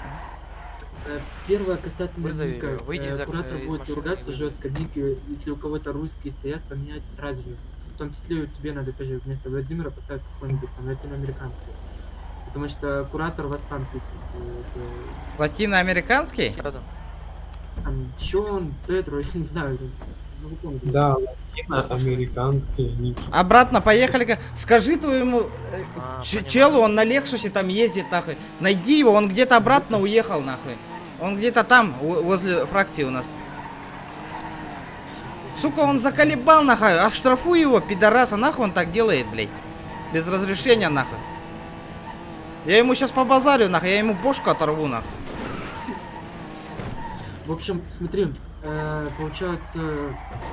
Первое касательно Вызови ника. её, выйди из Куратор из будет машины и ругаться вызови. жестко. Ники, если у кого-то русские стоят, поменяйте сразу же. В том числе и тебе надо тоже вместо Владимира поставить какой-нибудь там латиноамериканский. Потому что куратор вас сам пикнет. Латиноамериканский? Рядом. Там Джон, Педро, я не знаю. Ну, вы поняли. Да, американские ники. Обратно поехали. Скажи твоему А, понимаю. челу, он на Лексусе там ездит, нахуй. Найди его, он где-то обратно уехал, нахуй. Он где-то там, возле фракции у нас. Сука, он заколебал, нахуй. Оштрафуй его, пидораса, нахуй он так делает, блядь. Без разрешения, нахуй. Я ему сейчас побазарю, нахуй, я ему бошку оторву, нахуй. В общем, смотри, получается,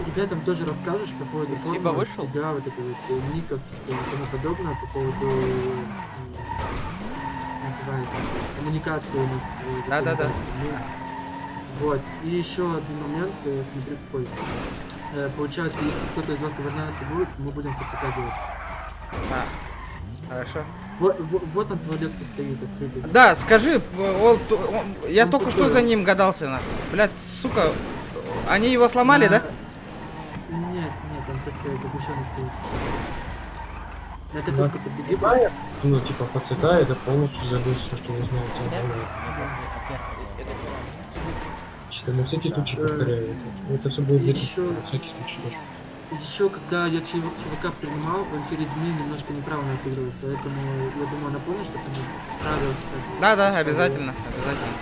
ребятам тоже расскажешь по поводу Из ФИБА формы, вышел? все дела, вот это вот, ников и тому подобное, по поводу, называется, коммуникации у нас. Да-да-да. Ну, вот, и еще один момент, смотри, какой. Получается, если кто-то из вас увольняться будет, мы будем ФЦК делать. А, хорошо. Вот, вот, вот он твой Lexus стоит открытый. Да, скажи, я Он только что купил. за ним гадался, нахуй. Блядь, сука, они его сломали, да? Нет, нет, он просто заглушенный стоит. На Да. татушку подбеги, просто. Ну, типа, ФЦК это полностью забыть все, что вы знаете. Чисто на всякий случай повторяю это. Это все будет записано, на всякий случай тоже. Еще когда я чувака принимал, он через МИ немножко неправильно отыгрывал, поэтому я думаю, напомню, что там правила хотя бы. Да, да, обязательно, обязательно.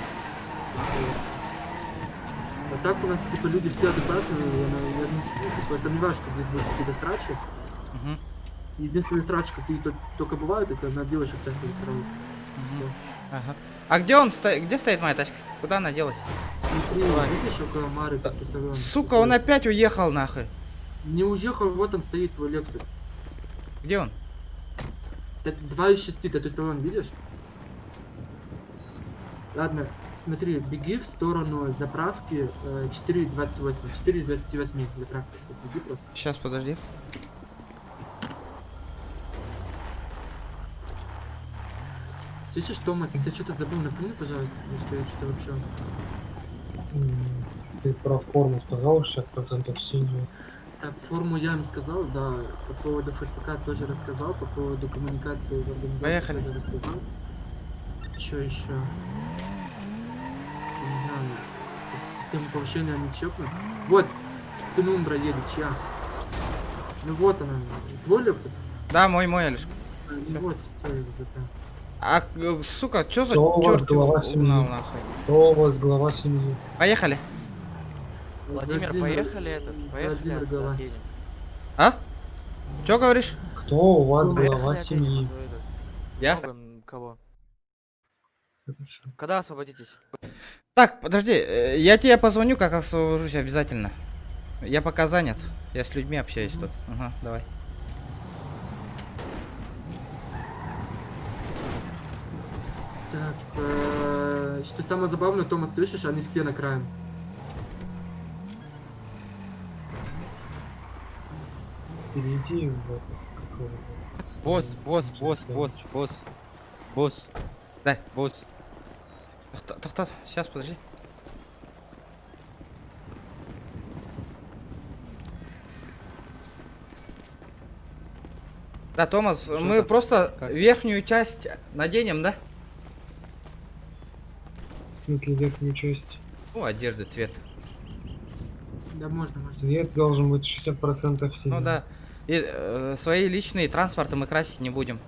А так у нас типа люди все адекватные, я не, ну, типа, сомневаюсь, что здесь будут какие-то срачи. Мгм. Единственные срачи, какие только бывают, это на девушек часто высирают. Всё. Ага. А где он стоит? Где стоит моя тачка? Куда она делась? Смотри, видишь, около Мары тату-салон? Сука, он опять уехал нахуй. Не уехал, вот он стоит, твой Lexus. Где он? 2 из 6 тату-салон, видишь? Ладно, смотри, беги в сторону заправки 4.28, 4.28 заправка. Вот беги просто. Сейчас, подожди. Слышишь, Томас, если я что-то забыл, напомни, пожалуйста, потому что я что-то вообще... Ты про форму сказал, 60% синюю. Так, форму я им сказал, да, по поводу ФЦК тоже рассказал, по поводу коммуникации в организации Поехали. тоже рассказал. Что еще? Не знаю, систему повышения они чекнут. Вот, Тенумбра едет, чья? Ну вот она, твой Lexus? Да, мой, Алишка. А, Ну вот, все, я забрал. А, сука, чё за Кто у вас чёрт глава его семьи? угнал, нахуй? Кто у вас глава семьи? Поехали. Владимир, поехали этот, поехали Владимир глава. отъедем. А? Чё говоришь? Кто у вас Поехали глава отъедем, семьи? а то этот, Я? много, кого? Хорошо. Когда освободитесь? Так, подожди, я тебе позвоню, как освобожусь обязательно. Я пока занят. Я с людьми общаюсь тут. Ага, давай. Так, что самое забавное, Томас, слышишь, они все на краю. Перейди в этот, как его, Босс, босс, босс, босс, босс, босс. Да. Босс. Тохта, сейчас, подожди. Да, Томас, Что мы там? просто Как? верхнюю часть наденем, да? В смысле верхнюю часть? Ну, одежды, цвет. Да, можно, можно. Цвет должен быть 60% синий. Ну да. И свои личные транспорты мы красить не будем.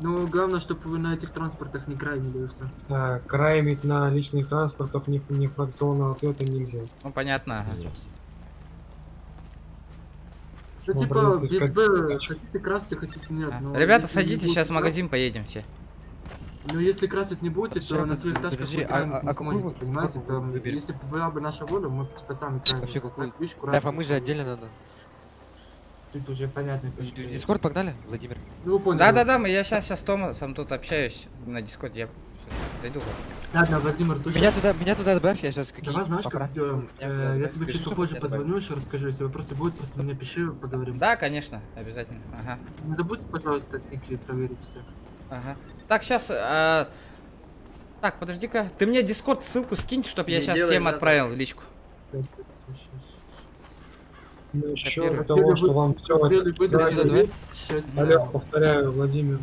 Ну, главное, чтобы вы на этих транспортах не крайнили и все. А, краймить на личных транспортах не фракционного цвета нельзя. Ну, понятно. Ага. Ну, Ну, типа, блин, без как- Б, хотите красьте, хотите нет. А. Но Ребята, если не садитесь, будете сейчас в красить- магазин поедем все. Ну, если красить не будете, то Подожди, на своих тачках подожди, вы краймить не а какую сможете, вы понимаете? форму Там, выберем? если бы была бы наша воля, мы бы типа сами краймили. Вообще какую? Так, видишь, Да, куратор Фомы же отдельно надо. Тут уже понятно. то, что- Дискорд погнали, Владимир? Ну, вы поняли. Да-да-да, я сейчас с Томасом тут общаюсь на Дискорде. Я зайду. Ладно, Владимир, слушай. Меня туда добавь, я сейчас какие Давай, знаешь, как поправки. сделаем? Меня туда Я добавь, тебе скажи, чуть что попозже меня добавить. позвоню, еще расскажу. Если вопросы будут, просто мне пиши, поговорим. Да, конечно, обязательно. Ага. Не забудьте, пожалуйста, ники проверить все. Ага. Так, сейчас. Так, подожди-ка. Ты мне Дискорд ссылку скинь, чтобы я Не сейчас делай всем завтра. отправил в личку. Насчет Копирую. того, что вам все Хотели бы сказали. шесть Алло, миллионов. повторяю, Владимир.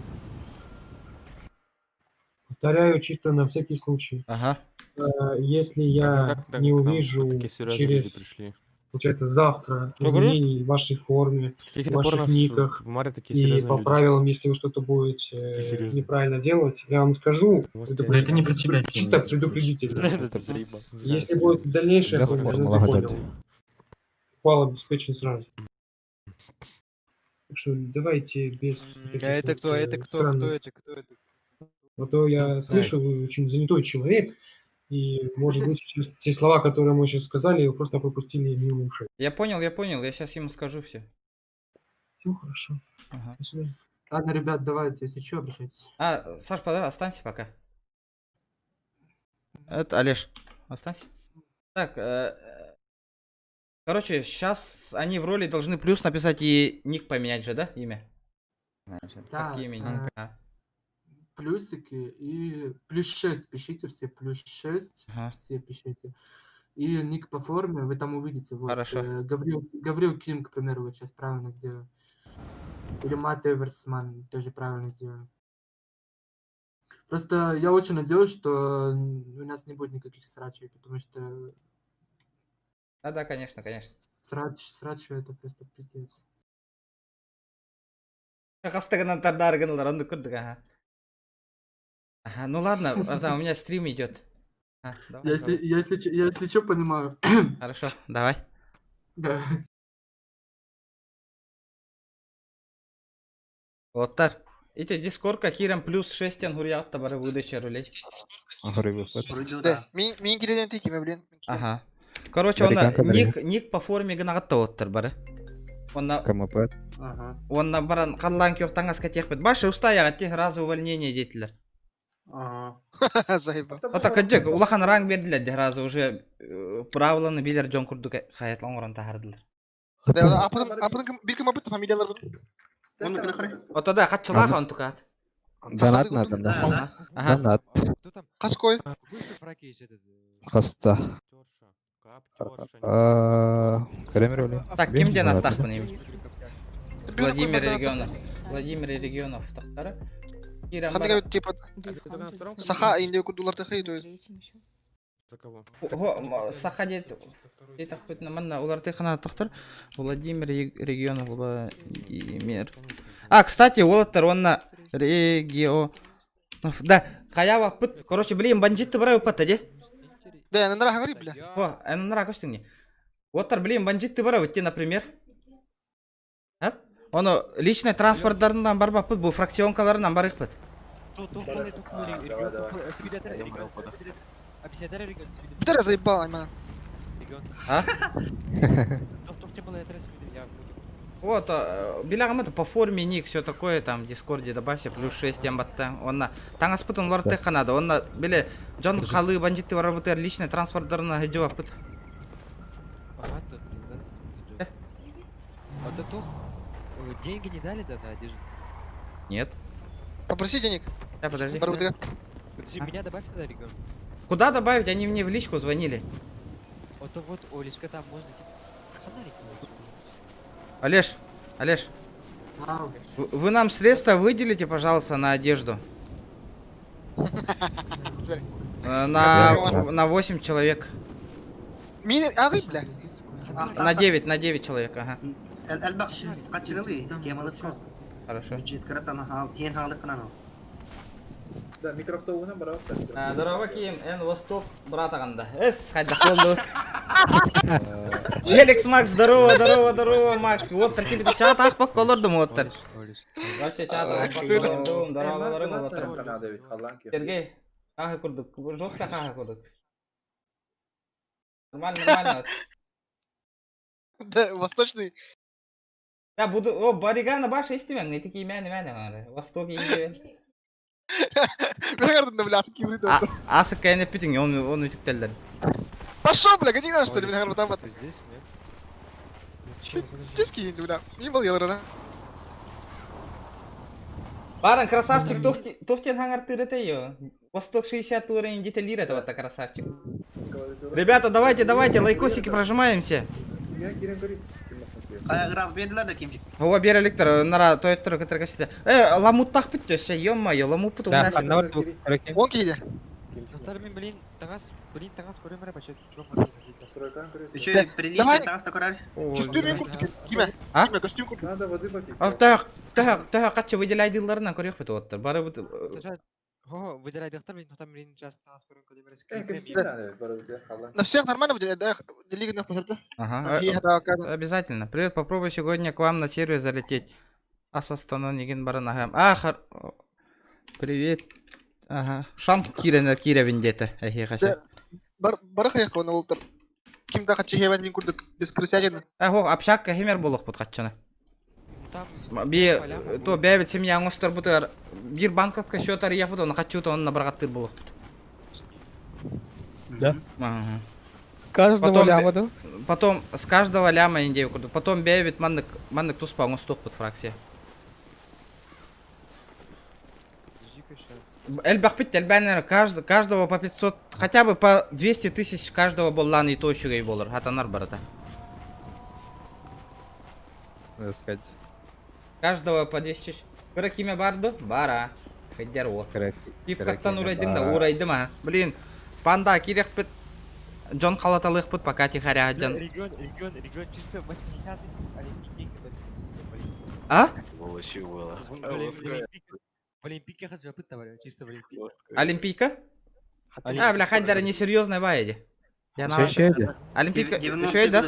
Повторяю чисто на всякий случай. Ага. Если я Как так не к нам увижу такие серьезные люди через, пришли? получается, завтра Что говорю? изменений в вашей форме, С каких в это пор у ваших нас никах в море такие и серьезные по люди? правилам, если вы что-то будете Серьезно. неправильно делать, я вам скажу, Вот предупредительно. Да это не про тебя, Тим, чисто между прочим. предупредительно. Это заебал. Если будет дальнейшая Да, хуйня, ну, формула ты готова. понял. Пал обеспечен сразу. Так что давайте без вот А этих это вот, кто, это кто, кто странностей. это, кто это? А то я слышу, вы очень занятой человек, и, может быть, сейчас те слова, которые мы сейчас сказали, вы просто пропустили мимо ушей. Я понял, я сейчас ему скажу все. Все хорошо. Ага. До свидания. Ладно, ребят, давайте, если что, обращайтесь. А, Саш, подожди, останься пока. Это Олеж, останься. Так, короче, сейчас они в роли должны плюс написать и ник поменять же, да, имя? Да, Как имя? А, плюсики и плюс 6 пишите все, плюс 6 Ага. все пишите. И ник по форме вы там увидите. Вот, Хорошо. Гаврил Ким, к примеру, вот сейчас правильно сделаю. Или Мат Эверсман тоже правильно сделаю. Просто я очень надеюсь, что у нас не будет никаких срачей, потому что Да, да, конечно, конечно. срач это просто пиздец. Хастагынан тардаргыналар, оннук курдук, ага. Ага, ну ладно, братан, у меня стрим идет. А, давай, Я если, давай. я если что, понимаю. Хорошо, давай. Да. Уолаттар. Ити дискордка киирэн плюс 6 ангурьяҕыт бары выдача рулей. Вроде Да, да. мин кирен тикиме, блин. Ага. Короче, он Американка ник, ник по форме гынаҕыт уолаттар бары. Онно КМП. Ага. онно баран халлаан күөх таҥаска тиэхпит. Башы устаяҕыт ти разу увольнение диэтилэр. Ага. Заебал. Ото кырдьык улахан ранг биэрдилэр дии разу уже правиланы билэр дьон курдук хаят оҥорон таһаардылар. Да, апын бир ким апыт фамилиялар бун. Он кыры. Ото да хатчылаах онтукаат. Донат надо, да. Да, да. Ага. Донат. Кто там? Хаской. Хаста. Кремер Так, ким диэн аттаахпын им? Владимир регионов. Владимир регионов тахтара. Киирэн Ханнык бар. типа Саха инде кудулар тахай то есть. За кого? Хо, Саха диэт диэтэхпитинэ манна уларытыы хана тохтор. Владимир регионов Владимир. А, кстати, уолаттар уонна регио Да, хайаабаппыт. Короче, блин, бандитты бара ыппата дии. Да, на говори, бля. О, эн көстүҥ Уолаттар, блин, бандитты бара те, например. А? Ону личный транспорттарынан барбаппыт, бу фракционкаларынан барыахпыт. Битер заебал, айман. А? Вот, билэҕин по форме ник, все такое, там, в Дискорде добавься, плюс 6 диэн батта. Онно, таҥаспытын уларытыахха наада, онно, били, дьон халы бандитты барабытыгар личный транспорттарына сылдьыбаппыт. Деньги не дали, да, на одежду? Нет. Попроси денег. Да, подожди. Подожди, меня добавь туда, регион. Куда добавить? Они мне в личку звонили. Вот то вот, Олечка, там можно фонарики. Олеж, Олеж, Ау. вы нам средства выделите, пожалуйста, на одежду. На 8 человек. Мин, а вы, бля. На 9, на 9 человек, ага. Элбэх харчылыы, темалык Хорошо. Бюджет кыратан хал, тиэн хаалык анал. Да, микроавтобуһунан барабыт. Здорово, Ким, Эн Восток, брат анда. Эс, хайда холду. Феликс Макс, здорово, здорово, здорово, Макс. Вот, такие чат аахпакка олордум уолаттар. Вообще чат аахпакка олордум, здорово, уолаттар. Сергей, хаха курдук, жестко хаха курдук. Нормально, нормально. Да, восточный. Я буду, о, Баригана баш истимен, не такие имя, не мя, Восток Индия. Бля, бля, такие врыды. Асык кайнап бүтүң, он үтүктелдер. Пошел, бля, гони на что ли, бля, там вот. Здесь кинь, бля. Не был я, да. Баран, красавчик, тухтен хаңартыр это ее. Восток 60 уровень деталир этого то красавчик. Ребята, давайте, давайте, лайкосики прожимаемся. Раз бердилер да кимчик. Ова бер электр, нара тойттыр кытырга сите. Э, ламуттах бит төсө, ё-моё, ламуппут у Да, нас. ханна бар короче. Он киде. Мен, блин, тагас, блин, тагас көрөм эрэ, бача чума Еще приличный тагас такой. Костюм куртки. Киме? А? Киме костюм куртки. Надо воды попить. А, так, так, так, качы выделяйдыларынан көрөк бит оттар. Бары бит Хо, выделяйдыктар мен там блин жас тагас көрөм көрөм эрэ. Э, костюм надо, барыбытыгар халлаан. На всех нормально будет, да? Лига на посерта. Ага, обязательно. Привет, попробуй сегодня к вам на сервер залететь. Ас Астана неген баран ага. А, хар... Привет. Ага. Шант киренер киревин дете. Эхе хася. Бар барах оны олтыр. Ким да хачы хевен курдук без крысятины. Ах, общак хемер болук бут катчаны. Там Би то бәбит семья оңостор бутар. Бир банковка счет ария фото, оны катчы оны баргаттыр болук бут. Да. Ага. Каждого Потом ляма, да? Потом с каждого ляма индею курду. Потом бәбит маннык маннык туспа оңостук бут фракция. Элбах бит элбәнер каждого по 500, хотя бы по 200 тысяч каждого боллан и то үчүгэй болор. Хатанар барата. Надо сказать. Каждого по 200 тысяч. Кыра киме барды? Бара. Хеддер о. Пипкаттан киме урайдым да, бар. урайдым а. Блин, панда кирек бит. Джон халаталык бит пока тихаря джан. Регион, регион, регион, чисто 80-х Олимпийки, чисто в А? Волощи было. В Олимпийке хочу товарищ, чисто в Олимпийке. Олимпийка? А, бля, хаддер несерьезная байди. Я на Олимпийка, еще да?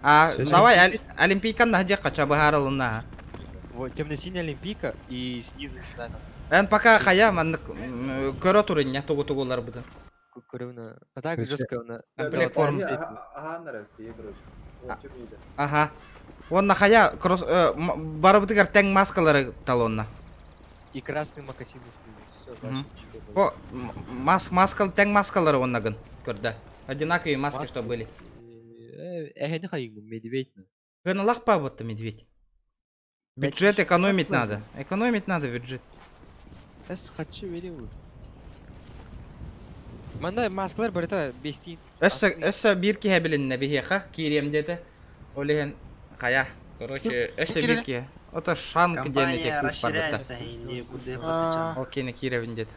А, давай, Олимпийка на где хочу бахаралына. Вот, темно-синяя Олимпийка и снизу, не знаю, там, Эн пока хая ман көрө турын не тугу тугулар бутын. көрөүнө. А так жестко на. Комплект форм. Ага, короче. Ага. Он на хая кросс барыбытыгар тең маскалары талонна. И красные мокасины снизу. Все, О, мас маскал тең маскалары оннагын көрдө. Одинаковые маски, что были. Э, не хайгу, медведь. Гыналах па вот медведь. Бюджет экономить надо. Экономить надо бюджет. Эс хочу верю. Манда маскалар барыта бестин. Өссө өссө бир киһэ билиннэ биһиэхэ киириэм диэтэ. Ол иһин хайа. Короче, өссө бир киһэ. Ото шанк диэн эти Компания кыыс барбыта. расширяется, и некуда Ол кини киирэбин диэтэ.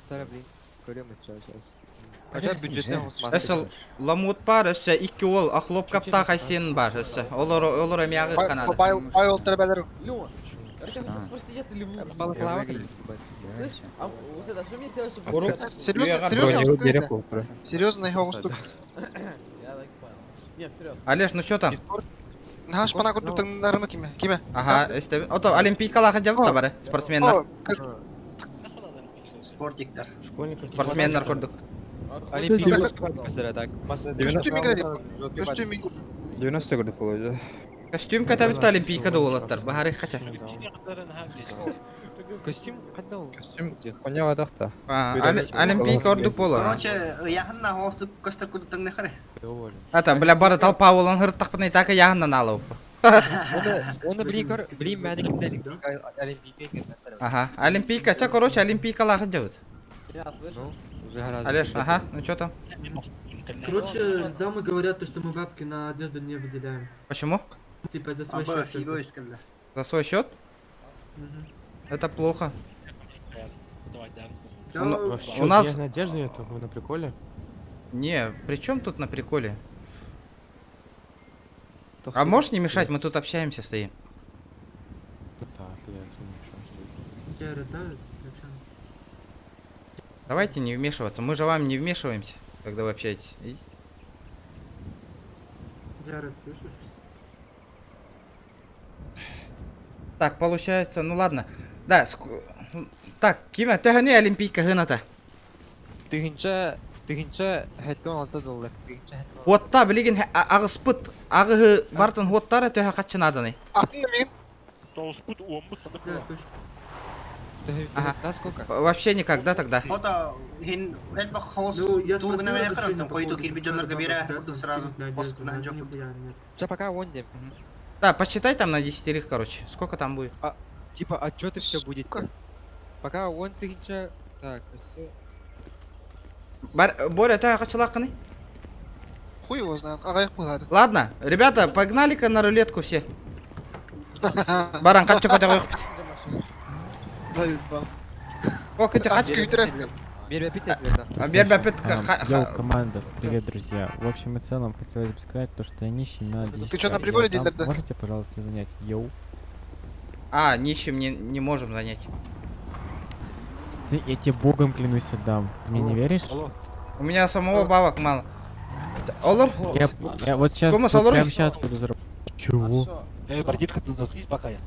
Тара, блин, көрөм сейчас. Хотя бюджетный Өссө ламут бар, өссө икки ол охлопкапта хайсен бар, өссө. Олор олор эмиагы канада. Бай бай олтыр бәлер. Балаклава Слышь, а вот это, что мне сделать, чтобы... Серьезно, серьезно, серьезно, я уступ. Я так понял. Нет, серьезно. Олеж, ну что там? Наш пана курдук таңнарымы киме? Киме? Ага, эсте. Ото олимпийкалаха жабыт бары, спортсменнар. Спортиктар. Школьников. Спортсменнар көрдүк. Олимпийка так. Костюм играли. Костюм 90 көрдүк болду. Костюм катабытта олимпийка да болаттар. Бахары хача. Костюм кайда ол? Костюм коня да. Олимпийка ордук боло. Короче, яхынна хостук костер курдук таңнахары. Ата, бля, бары толпа болон хырттакпын так яхыннан алып. Оны блин көр, блин мәне кимде олимпийка. Ага, олимпийка, ча, короче, олимпийкалаха жабыт. Я слышал. Олеж, ага, ну что там? Короче, замы говорят, то, что мы бабки на одежду не выделяем. Почему? Типа за свой счет. только. За свой счет? Это плохо. Да, У нас... Надежды нету, вы на приколе? Не, при чем тут на приколе? А можешь не мешать, мы тут общаемся стоим. Так, я Тебя ротают, общаемся. Давайте не вмешиваться, мы же вам не вмешиваемся, когда вы общаетесь. И- Джаред, слышишь? Так, получается, ну ладно. Да, ск... Так, киме, төһөнү олимпийка гыната. Тыгынча, тыгынча хэттон алта доллар. Тыгынча хэттон. Хотта билигин агыспыт, агыһы бартын хоттара төһө каччынадыны. Атын мен. Да, слышу. Ага. На сколько? Вообще никогда тогда. Ота хин элбах хос Ну, я спросил тугuna разрешение яхарам по койду поводу кирбижоннорго сестры, бере обязательно сразу скинуть на пост одежду, на но жок. нихуя нет. Ча пока вон дем. Да, посчитай там на десятерых, короче. Сколько там будет? Типа отчеты все будет. Пока он тысяча... Так, все. Бар, Боря, ты хачалаканы? Хуй его знает, ага, я Ладно, ребята, погнали-ка на рулетку все. Баран, качу ката койып. О, кача кач. Бербепит. Йоу, команда, привет, друзья. В общем и целом, хотелось бы сказать то, что я нищий на 10 Ты чё, на приколе, дилер, да? Можете, пожалуйста, занять? Йоу. А, нищим не можем занять. Ты, я тебе богом клянусь отдам. Ты мне не веришь? У меня самого бабок мало. Олор? Я вот сейчас, Кумас, вот олор? прямо сейчас буду зарабатывать. Чего? Эй, братишка, тут заткнись пока я.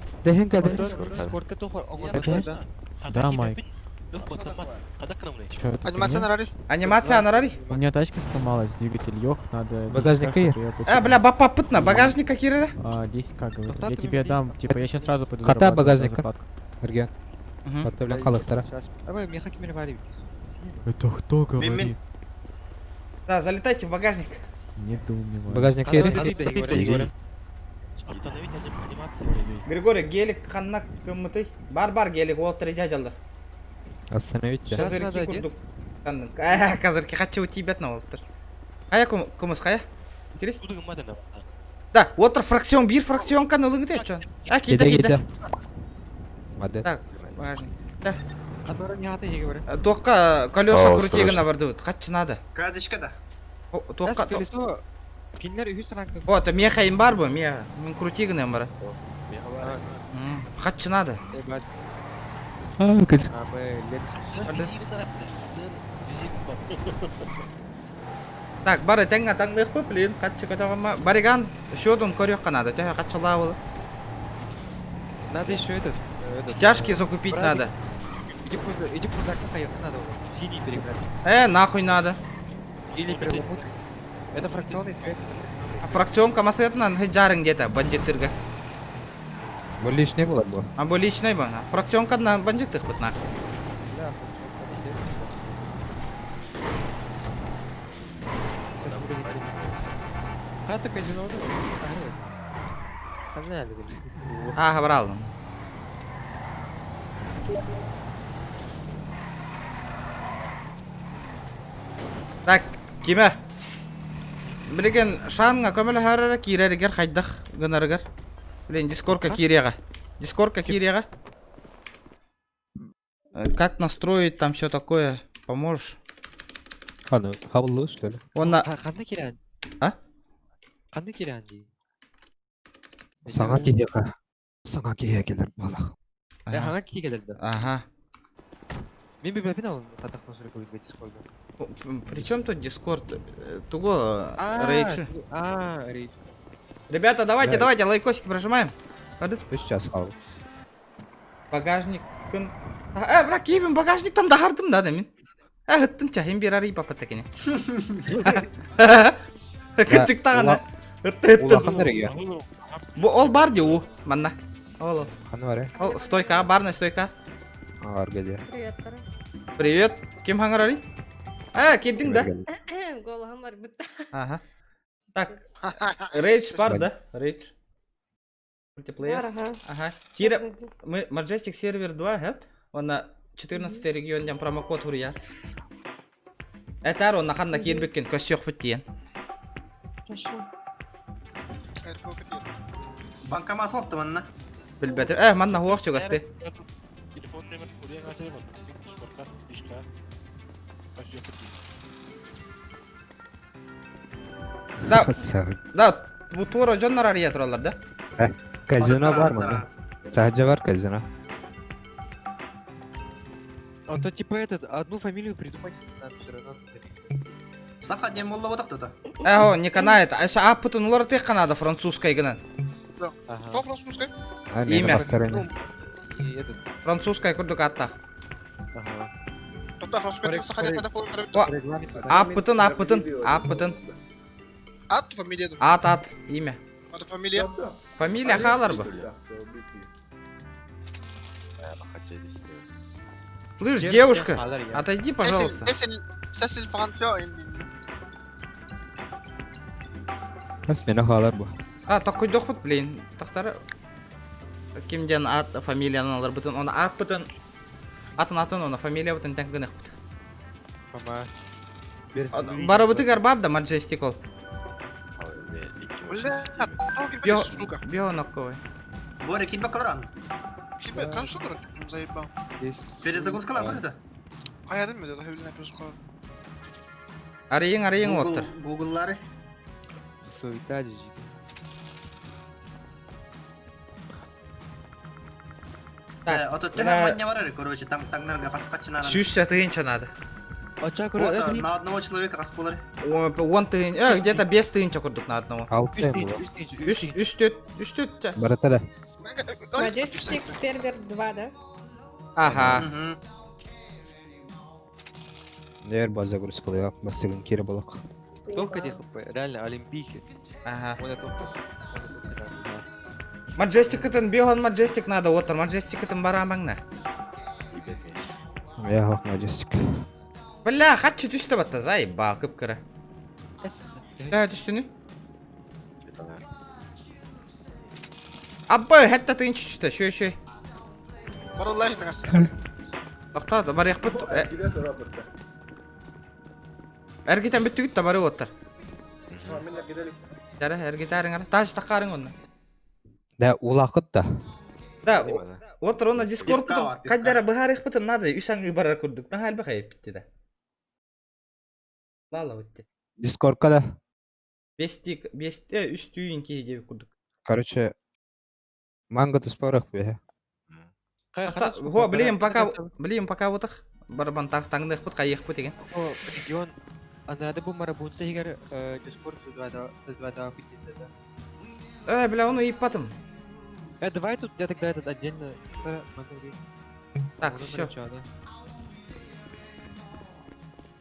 Да, Майк. Чё, это Анимация ты на мне? ралли? Анимация на ралли? У меня тачка сломалась, двигатель ёх, надо... Багажник 10К, кир. чтобы её Э, бля, бапа пытна, багажник какие А, 10к, говорю. Я тебе дам, типа, я сейчас сразу пойду Хата зарабатывать на багажника. зарплатку. Эрген. Подтавлян халыктара. Давай, мне хакимер варить. Это кто говорит? Да, залетайте в багажник. Недоумеваю. Багажник кири. Остановить анимацию. Григорий, гелик ханна кымыты. Бар-бар гелик, уолтер жажалды. Остановить. Сейчас Козырьки надо курдук. Э, козырьки хочу тебя на уолтер. Хая кумыс хая. Кири? Да, уолтер фракцион бир фракцион каналын где чё? А, кида, кида. Мадет. Так, багажник. Да. Который не хаты, я говорю. Тоққа колеса О, крутегін срочно. барды. Қачы надо. Крадечка да. Тоққа. колесо... Кинлер үхүс ранг. О, это меха им бар бу, меха. Мен крутегін им бар. Қачы надо. А, А, мы Так, бары тәңгә таңдык бу, блин, катчы катагама. Бариган, шодун көрөк канада, тәһә катчыла бол. Надо еще этот... этот, Стяжки закупить братик, надо. Иди пузырь, иди пузырь, надо его. Синий перекрасить. Нахуй надо. Или перламутр. Это фракционный цвет. А фракционка масетна жарың где-то бандиттырга. Бу лишний было бу. А бу личный бу. Фракционка на бандиттых бут на. Да, фракционный цвет. Хата казино. А, брал. Так, киме? Билген шанга көмөл харара киреригер хайдах гынарыгар. Блин, дискорка кирега. Дискорка кирега. Как настроить там все такое? Поможешь? А, ну, хабылы, что ли? Он на... Қандай керән? А? Қандай керән дейін? Саңа киеға. Саңа кие келер бала. Аңа кие келер Ага. Мен бір білмеймін ол садақтан сурет қойып дискордда. При чем тут Дискорд? Туго, рейдж. А, рейдж. Ребята, давайте, давайте, лайкосики прожимаем. Ты сейчас хабыл. Багажник. Брак, кибин багажник там дахардым да, мен. Ыттын чахин бир арый папа такине. Кычык тагана. Ытты ытты. Бу ол бар ди у, манна. Ол. Ханы бар, Ол стойка, барная стойка. Ағар келе. Привет, Привет. Ким хаңарали? Кирдиң да? Голым бар бит. Ага. Так. Рейдж бар, да? Рейдж. Мультиплеер. Ага. Ага. Кира, мы Majestic Server 2, хэп? Он на 14 регион дем промокод урия. Это он на ханна кирбеккен көсөк бүттен. Хорошо. Банкомат хопты манна. Билбете. Манна хуак чугасты. Телефон номер курьер Шкорка, Ишка. Да. Да, бу тура жоннар ария туралар да. Казино бар мында. Саджа бар казино. А то типа этот, одну фамилию придумать надо все равно. Саха дем болла бодак тута. Эхо, не канает. Айша аппытын улар тек канада французская гына. Кто французская? Имя. И этот. Французская курдук атта. Ага. Топта французская саха дем Аппытын, аппытын, аппытын. Ат фамилия. Ат, ат, имя. Ат фамилия. Фамилия халар бы. Слышь, девушка, отойди, пожалуйста. Смена халар бу. А, такой доход, блин. Тахтара. Ким диэн аат фамилиянан аларбытын, оны ааппытын, атын атын оны фамилиябытын тэҥ гыныахпыт. Ама. Барыбытыгар бар да Маджестик ол. Бля, Био нокковый. Боря, кинь бакалран. Перезагрузка ла это? Арыйың, арыйың оттыр. Гугллары. Суета жи. Так, Ото ты не варили, короче, там таңнарга каскачына. Сүүс тыһыынча надо. Оча Вот, на одного человека касполары. Он тыһын, где-то без тыһынча курдук на одного. Алты было. Үс, үс төт, үс төт. Баратара. Majestic сервер 2, да? Ага. Дер база загрузка Бастыгын кире балак. Только где хп, реально, олимпийки. Ага. Он это Маджестик ытын, биохан Маджестик надо, оттыр. Маджестик ытын барамаңна. Я хох Маджестик. Бля, хатчы түстө батта, заебал, кып-кыра. Да, түстүнү. Аббай, хәтта тыын түстө, шөй шөй. Тоқта, бар яқпыт. Әргитен бүттүгүт та бары оттар. Жара, әргитәрің ара. Таш тақарың онна. Да, улақыт та. Да, отыр онна Дискорд Пивка бар, путун. пивка. Каддара быһар путун надо, үс аңы барар курдук. Нахал бахай битти да. Лала битти. Дискордка да. Бестик, бесте үс түйін кей деп курдук. Короче, манго туспарах бе. Хо, блин, пока, блин, пока вот Барабан тақ таңдық пут, қайық пут деген. Регион Андрады бу марабунта егер Дискорд создавать да. Э, бля, оны иппатым. Давай тут я тогда этот отдельно. Так, всё.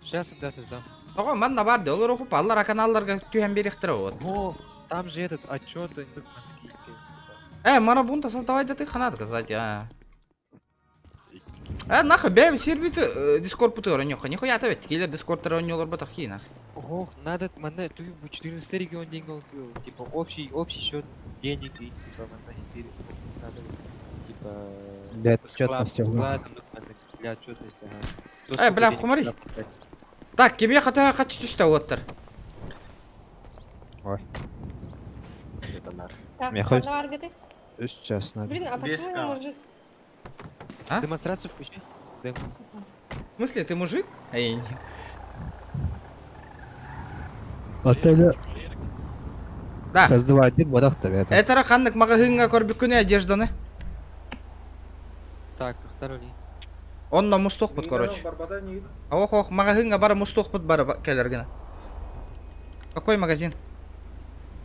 Сейчас тогда создам. Тоға, манна бар де, олар оқып, аллар каналларға түйен беректір вот. О, там же этот отчет. Марабунта создавай да ты ханат, кстати, а. Нахуй, бәй, сербиті Дискорд путы оранёха. Нихуя та ведь, келер Дискорд оранёлар батах ки, нахуй. Ох, надо, мана, ты 14 регион деньги он был. Типа общий, общий счет денег и типа мана теперь надо типа Для отчетности. склад, для отчетности, ага. Бля, хумари. Так, кеме хата хачы түсті оттыр. Ой. Так, Мне хоть- хана аргыты. Үс час надо. Блин, а почему не мужик? А? Демонстрацию включи. Дем. В смысле, ты мужик? Эй, не. Отеля. Да. Создавать бодах та это. Это ханнык магазинга көрбүккүнэ одежданы. Так, второй. Онно мустух пут, короче. Ох, ох, магазинга бар мустух пут бар келергene. Какой магазин?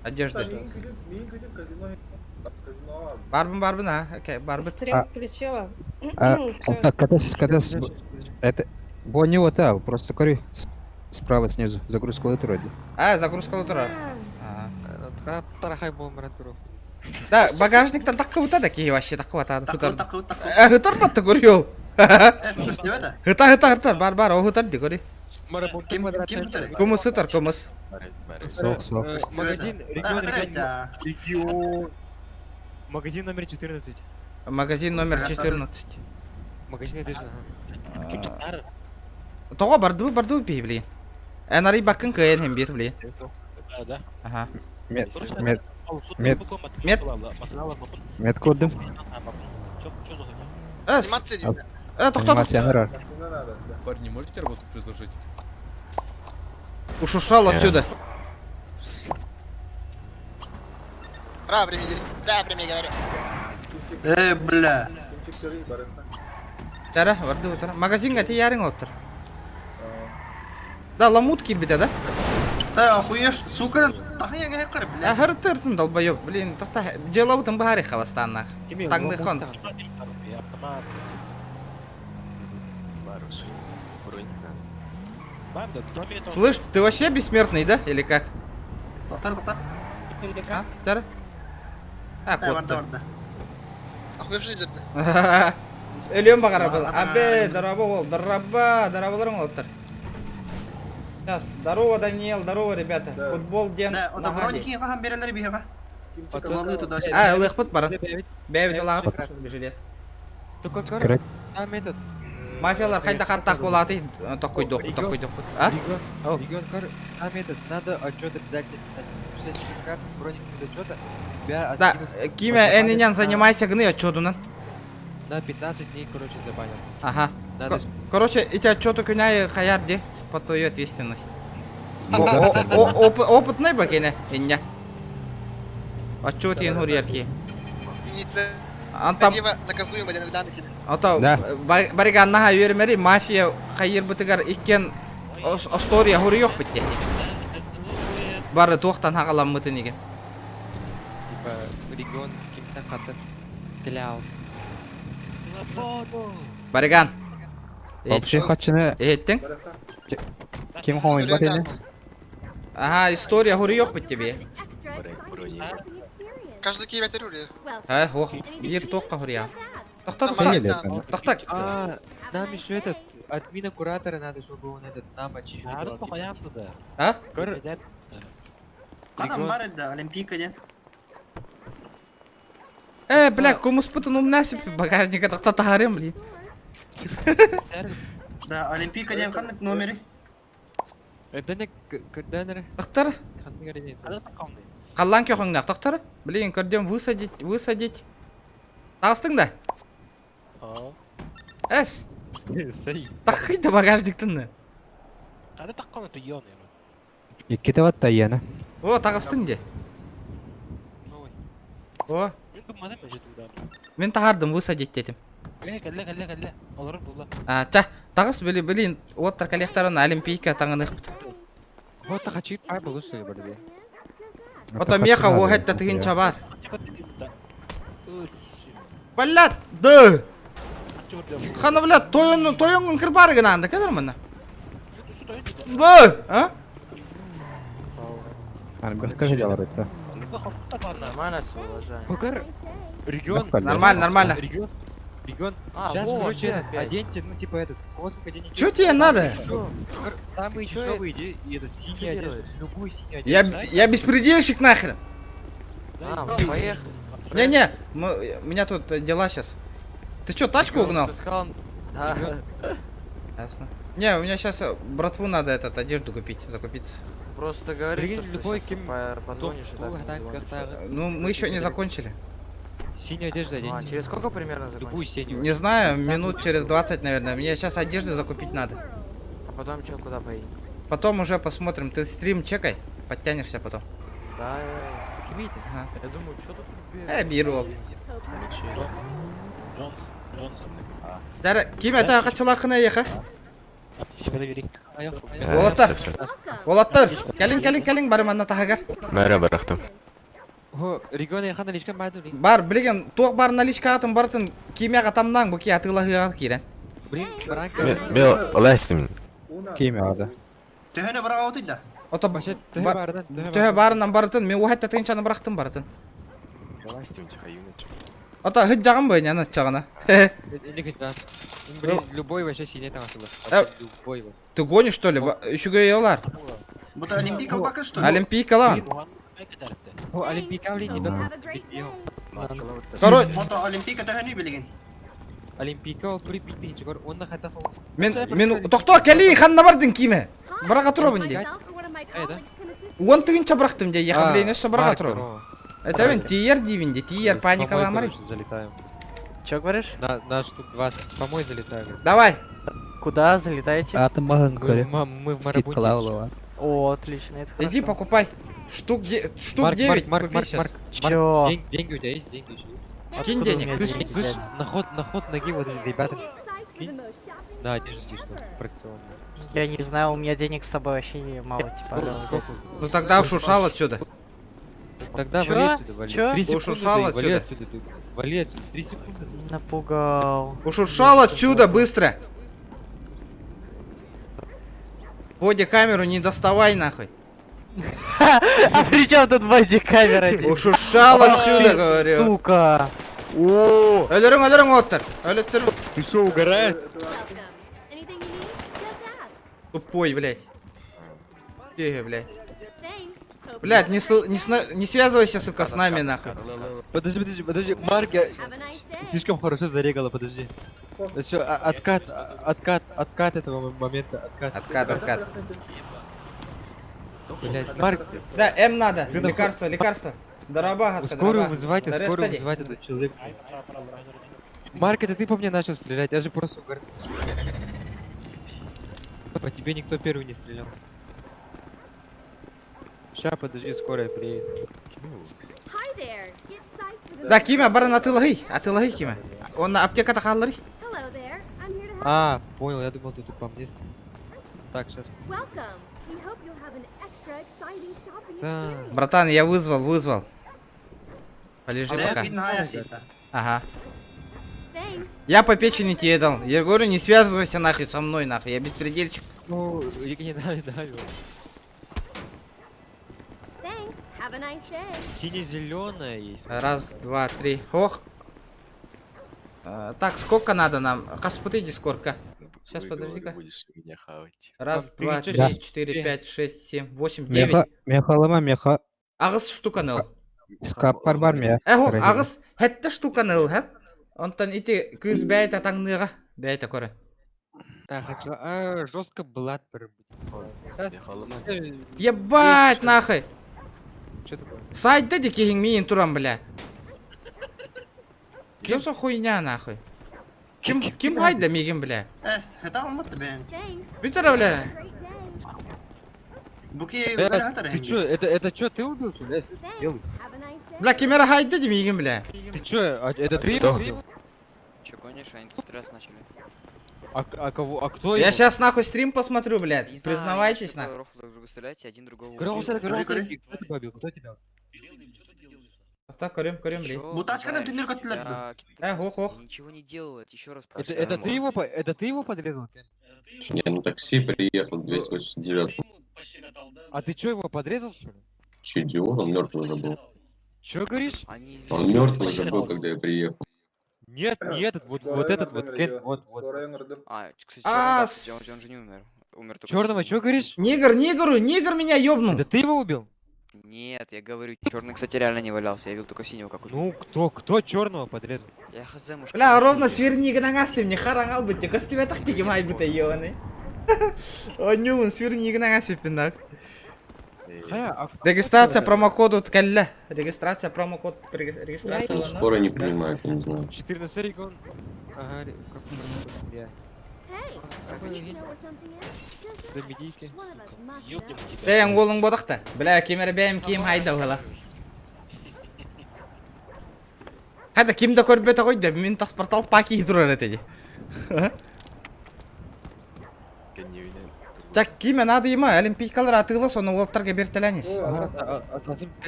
Одежды. Барбын, барбын, а, окей, барбын. Стрим включила. А, Чё? так, катас, катас, это, бо не вот, а, просто кори справа снизу, загрузка вроде. А, загрузка лутера. Тарахай был маратуру. Да, багажниктан такка ута да ки вообще такка ута. Такы, такы, такы. Хытар батты көрüyor. Слушай, не это? Хыта, хыта, хыта, бар, бар, о хытар ди көри. Ким, ким хытар? Кумыс хытар, кумыс. Сок, сок. Магазин, регион, регион, регион. Магазин номер 14. Магазин номер 14. Магазин одежды, ага. Того барду, барду пи, блин. Энари бакын кыйын хем бир, блин. Да. Ага. Мет, мет, мет, Мет. мет көрдім. Тохто, Анимация норар. Парни, можете работу предложить? Ушушал отсюда. Бля. Тара, барды утара. Магазинга ти ярың оттыр. Да, ламут кирбите, да? Та охуешь, сука, тахы яңа кыр, бля. Хыр тыртын долбоёб, блин, тохта, делаутын бахари хавастаннах. Таңды хон. Слышь, ты вообще бессмертный, да? Или как? Тохтар, тохтар. А, тара? А, Та, вот. барда, барда. Өлөм бағара был. Абе, здорово, ол, здорово, здороволарың олтыр. Сейчас, здорово, Даниэл, здорово, ребята. Футбол ден. Да, ота броники кахан берелер биһига. Стволы туда-сюда. А, ылыахпыт баран. Бэйэбит ылаҕыт жилет. Только кор, там этот... Мафиялар хайда хаттах буолаатый токкуйдуохпут, токкуйдуохпут. А? Регион, регион, кор, там этот, надо отчет обязательно писать. Потому что если карта броник без отчета, тебя Да, откинут киме энинен на- занимайся гны отчетунан. На 15 дней, короче, забанят. Ага. Надо Короче, эти отчеты күнәй хаяр ди, под твою ответственность. Опытный бакене, иння. Отчет ен хурьерки. Антам наказуема Ото бариганнаха үөрмери мафия хайыр бытыгар иккен история хуруйох битте. Бары туохтан хагаламмытын иген. Типа, регион каким-то хатын. Кляу. Бариган. Вообще хачыны Эттин? ким хоңой бар эне? Ага, история хуруйох битте бе. Каждый киев это А, ох, бир тоққа хурия. Тохта, Фамилия тохта. там. Тохта. А, нам еще этот, админа куратора надо, чтобы он этот, нам очистил. А? Кор... Канам бар да, Олимпийка ден. Бля, кому спытын умнасып багажника тохта тахарым, блин. Да, Олимпийка ден қандық номері? Дәне, дәнер. Тохтар. Қаллан көхіңнақ, тохтар. Блин, көрдем высадить, высадить. Тағыстың да? Эс. Таққыйды багажниктің. Икки табат тайяна. О, тағыстың де. О. Мен тағардым высадить дедім. А, ча, тағыс били, блин, оттар коллекторын олимпийка таңынық. Вот тахачит пай булусы барды. Ото меха о хэтта тыгын чабар. Блядь, да. Хана, блядь, тойон, тойонгун кырбары гына анда, кадыр мына. Б, а? Это. Нормально все, уважаемый. Кукар, регион. Нормально, нормально. Регион. Регион. А, Сейчас, вот, короче, ты опять. оденьте, ну типа этот, сколько денег. Чё тебе надо? Самые Чё дешевые иди, и этот синий одежду, делаешь? любую синюю одежду. Я беспредельщик нахрен. А, поехали. Не-не, у меня тут дела сейчас. Ты чё, тачку угнал? Ты сказал... Да. Ясно. Не, у меня сейчас братву надо этот одежду купить, закупиться. Просто говоришь, Прикинь, то, что любой щас кем- позвонишь и так не звонишь. Ну, мы еще не закончили. Синюю одежду А, оденьте. через сколько примерно Любую закончишь? синюю. Не знаю, минут через 20, наверное. Мне сейчас одежды закупить надо. А потом что, куда поедем? Потом уже посмотрим. Ты стрим чекай, подтянешься потом. Да, я... Кимите. Ага. Я думаю, что тут Бирол. Дара, ким это качалахына еха? Олаттар. Олаттар. Кэлин, кэлин, кэлин, бар манна тахагар. Мэра барахтым. О, регион яхан наличка барды. Бар, билген, туох бар наличка атын бартын кимяга тамнан бу ки атылахыга кирен. Блин, баранка. Мен олайсым. Ким ада. Төһөнө бара аутый да. Ото Вообще, төһө барынан, төһө барынан бартын, мен уһатта тынчаны бырахтым бартын. Олайсым чахаюна. Ото хыт жагын бойын ана чагына. Или хоть да. Блин, любой вообще синий там особо. Любой. Ты гонишь что ли? Үшүгө елар. Бұта Олимпийка бакы что ли? Олимпийка лан. О, Олимпийка, блин, не да. Короче, Фото Олимпийка төһөнү билеген. Олимпийка ол тури битти чыгар, онна хата хол. мен токто кели ханна бардын киме. Барага турабын де. Он тыгынча бырахтым де, еха блин, өссө барага турабын. Это мен тиер дейбин де, тиер паникаламар. Залетаем. Че говоришь? На штук 20 с Фомой залетаем. Давай. Куда залетаете? Атым махын Мы, мы в Марабунде. О, отлично, это Иди покупай. Штук Марк, 9 Марк, купи Марк, сейчас. Марк, Чё? Марк, деньги у тебя есть? Деньги еще есть? Скинь Откуда у денег. меня Слышь, деньги слышь, взять? на ход ноги вот эти ребята скинь. На одежду что фракционную. Я не знаю, у меня денег с собой вообще мало, типа. Сколько? алло, сколько? Ну тогда ушуршал отсюда. Тогда Чё? вали отсюда, вали. Чё? 3 секунды, Ушуршал ты, вали отсюда. отсюда, ты. Вали отсюда, 3 секунды. Напугал. Ушуршал отсюда быстро. Боди камеру не доставай нахуй. А при чем тут бодикамера? Ушуршал отсюда, говорю. Сука. Өлөрүң, өлөрүң оттар. Өлөттөр. Ты что, угораешь? Тупой, блядь. Тихо, блядь. Блядь, не, сл- не, сна- не связывайся, сука, с нами, нахуй. Подожди, подожди, подожди, Марк, я слишком хорошо зарегала, подожди. Все, откат, откат, откат этого момента, откат. Откат, откат. Блядь, Марк, Да, М надо. Ты нахуй- Лекарство, лекарство. Дорога, скорую вызывайте, скорую вызывать этот человек. Марк, это ты по мне начал стрелять, я же просто угор- По тебе никто первый не стрелял. Ща, подожди, скорая приедет. Да, кимэ, баран атыылаһый. Атыылаһый кимэ. Он аптеката хаалларый. А, понял, я думал, ты тут по мне стрелял. Так, сейчас. Так. Братан, я вызвал, вызвал. Полежи Алea пока. bin haya сита. Ага. Я по печени тебе дал. Я говорю, не связывайся нахуй со мной, нахуй. Я беспредельщик. Ну, я не знаю, да, его. Сине-зеленая есть. Раз, два, три. Ох. Так, сколько надо нам? Хаспутыди сколько? Сейчас, Вы, подожди-ка. говорю, будешь меня хавать. Раз, Ты два, чё три, здесь? четыре, пять, шесть, семь, восемь, Меха, девять. меха лама, меха. Аҕыс штуканы ыл. Скаппар бар меха. Эх, аҕыс сэттэ штуканы ыл, һэ? Онтон ити кыыс бэйэтэ таҥныаҕа. Бэйэтэ көрө. А, хотела, а, жестко блат Меха лама. Ебать, нахуй. Что такое? Сайда дикихин миин туран, бля. Что за хуйня, нахуй? Ким, ким хайда миигин, бля? Эс, это алматы бен. Бүтэр, бля. Буки Э, ты чё, это чё, ты убил, что ли? Э, слушай, делай. Бля, ким эрэ хайда дии миигин, бля. Ты чё, а, это ты Кто? его убил? Че гонишь, они тут стресс начали. А кого, а кто Я его? сейчас нахуй стрим посмотрю, блядь. Признавайтесь, нахуй. Рофлы друг друга стрелять, и один другого Гром, убил. гром, Кори, кто тебя убил? Кто тебя? Так, көрөм, көрөм, блядь. Буташканы түннер көттүлөр. Э, ох, ох. Ничего не делает, еще раз Это ты его, это ты его подрезал? Кен? Я на такси приехал 289. А ты чё, его подрезал, что ли? Че, идиот, он мертвый уже был. Чё говоришь? Он мертвый уже был, когда я приехал. Нет, не этот, вот, вот этот, вот Кен, вот, вот. А, кстати, А, черный, да, кстати, он же не умер. Умер только Черного, чё говоришь? Нигр, нигру, нигр меня ёбнул. Это ты его убил? Нет, я говорю, черный, кстати, реально не валялся. Я видел только синего, как уже. Ну, кто черного подрезал? Я хз, может. Бля, ровно сверни гынан мне хараңал бітті, көстебе тек май біте ёбаный. Онюн, сверни гынан асыппин Хая, а Регистрация промокоду кэллэ. Регистрация промокод регистрация. Ну, Скоро не принимают, я не знаю. 14 регион. Ага, как я. До медийки. Бэйэн уолуң бодақта. Бля, ким эрэ бэйэм ким хайда ула. Хайда ким да көрбөтө койду, мин таспортал паки турар этеди. Так киме надо има, олимпийкалар атыыла соны уолтарга бертеләнис.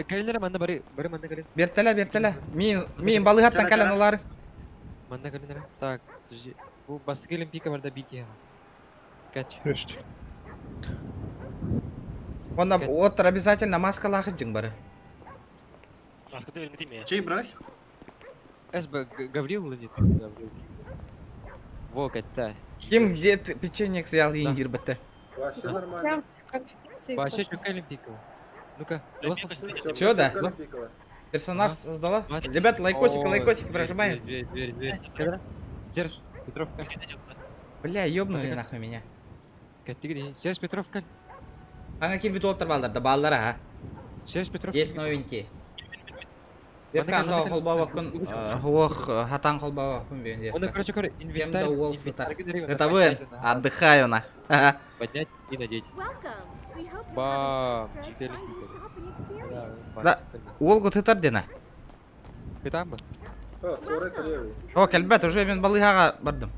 Кэллэр манна бары, бары манна кэлин. Бертеле, бертеле. Мин мин балыгаттан кэлэн олар. Манна кэлин Так, подожди. Бу бастакы олимпийка барда бики. Кач. Онна оттар обязательно маскалаах дьиҥ бары. Чей брай? СБ Гаврил или нет? Гаврил. Во, Катя. Ким где ты печенье взял индир бітті. Прям как в секции. Вообще чё олимпийка? Ну-ка. Чё, да? Персонаж создала? Ребят, лайкосики, лайкосики прожимаем. Дверь, дверь, дверь. Когда? Серж Петров. Бля, ёбнули нахуй меня. Кать, ты где? Серж Петров, Кать. Ана кирбит олтар балдар, да баллар, ага. Серж Петров. Есть новенькие. Вебкамда холбава күн, ох, хатан холбава күн бүйін Он, короче, короче, инвентарь. Кем да инвентарь, Это вы, отдыхаю на. Поднять и надеть. Бам! Четыре Да, Олгу тытар дена. Ты там бы? О, кэлбэт, уже мен балыгаға бардым.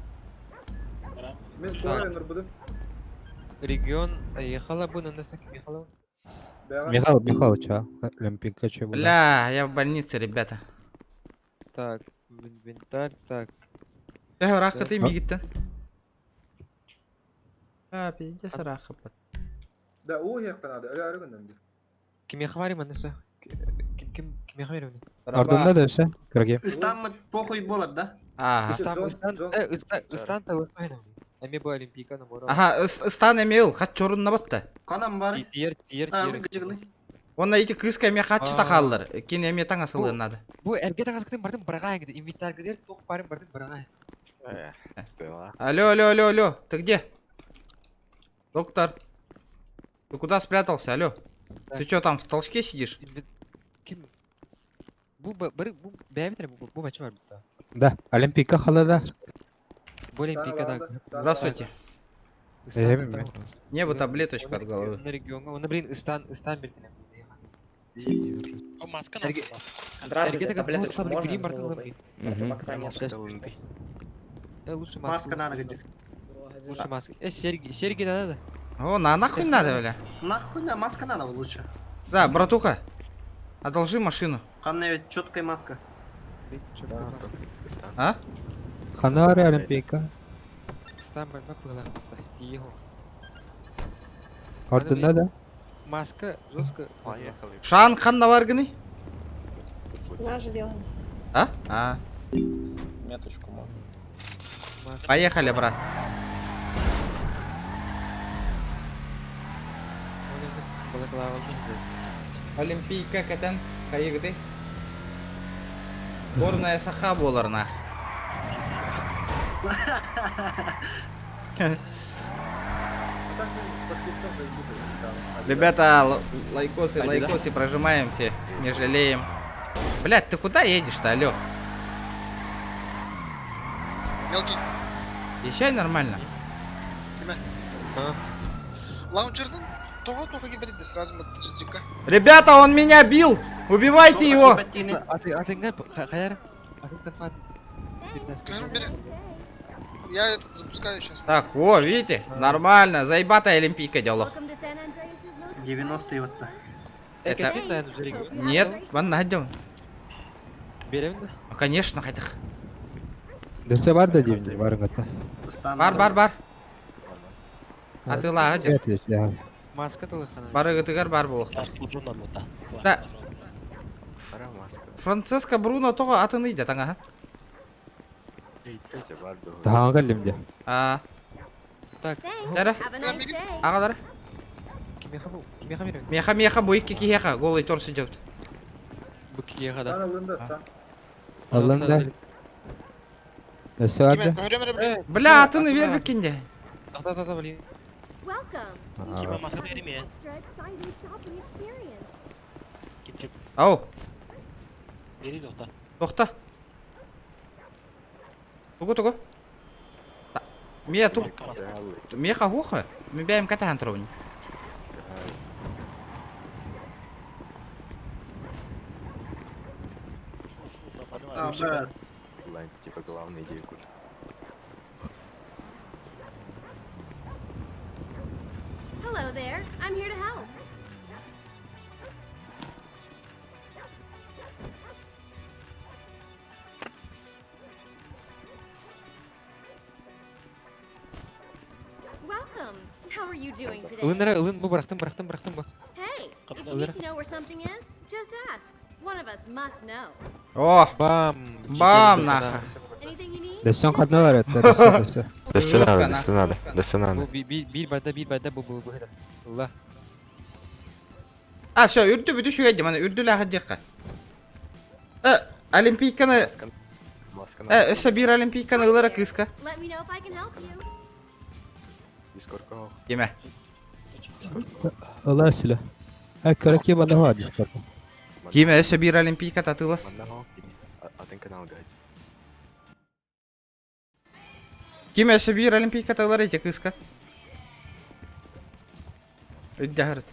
Регион ехала бы на носок ехала. Михаил Михайлович, а? Олимпийка че была? Бля, я в больнице, ребята. Так, инвентарь, так. Э, раха ты мигиттен. А, пиздец, раха. Да, надо, Ким ехавари манеса? Ким ким ким ехавари? Ардында да все, Карги. Истаммыт похуй болар, да? Ага. Истан, истан, э, истан, истан та Эми бу олимпийка набора. Ага, стан эмейл, хат чорунна батта. Канам бар. Тиер, тиер, А, тиер. гыжыгылы. Онно ити кыыска эмиэ хаччы тахаллар. Кини эмиэ таҥасылыан надо. Бу эргэ таҥаскытын бардым быраҕаайыҥ инвентарьгытыгар туох баарын бардым быраҕаай. Алло, алло, алло, алло, ты где? Доктор. Ты куда спрятался, алло? Ты что там в толчке сидишь? Ким? Бу бары бу бэйэбит бу бу бачы бар бутта. Да, Олимпийка халада. Бу Олимпийка да. Здравствуйте. Не бы таблеточку от головы. На регионга, он, блин, Истан, Истан бертилем. Здравствуйте, таблеточку можно? Лучше Маска надо, говорит. Лучше маска. Серьги, серьги надо. О, на нахуй надо, бля. Нахуй на маска надо лучше. Да, братуха, одолжи машину. Ханна ведь четкая маска. А? Ханари Олимпийка. Стан барбак была. Его. Ордена, да? Маска жестко. Поехали. Шан хан наварганы? Наше дело. А? А. Меточку можно. Поехали, брат. Олимпийка катан кайыгды. Горная саха боларна. Ребята, лайкосы, лайкосы прожимаем все, не жалеем. Блять, ты куда едешь-то, алло? Мелкий. Езжай нормально. Лаунчерден того гибриды сразу мотоцикла. Ребята, он меня бил! Убивайте его! А ты, а ты не, хаяр? А ты Я этот запускаю сейчас. Так, о, видите? Нормально, заебатая олимпийка дело. 90-е вот-то. Это... Нет, вон найдем. Берем, Ну, конечно, хотя. Дөсө бар да деймін, барыңғата. Бар, бар, бар. А ты лагодь. Маска толыхана. Барыгытыгар бар болуқтар. Да. Франциско Бруно тоға атын ыйда таңа. Тағанға лимде. А. Так. Дара. Ага, дара. Меха, меха, буйки киеха, голый торс идет. Бу киеха, да. Алында. Дөсө бар да. Бля, атын бер биккенде. Да, да, да, блин. Ау. Тоқта. Тугу, тугу. Мия туг. Меха хуха. Ми бяем катахан тровни. Лайнс, типа, главная идея культа. Hello there. I'm here to help. Welcome. How are you doing today? Ылын, ылын, бу бырахтым, бырахтым, бырахтым бу. Hey, if you need to know where something is, just ask. One of us must know. О! Бам! Бам, нахуй. Anything you need? Дөсөн қадна бар это, дөсө, дөсө. Дөсө надо, дөсө надо, дөсө надо. Бу бир барда, бир барда бу бу бу. Ла. А, все, үрдү бүтү шуя мана үрдү лаха дикка. Олимпийканы... Өссө бир олимпийканы ылара кыска. Let me know if I can help you. Дискорко. Кеме. Ыла силе. Ә, көрәк ебана бар дискорко. Кеме өссө бир олимпийка татылас. Атын канал гать. Кеме өссө бир олимпийка татылар эти кыска. Үддәһәрт.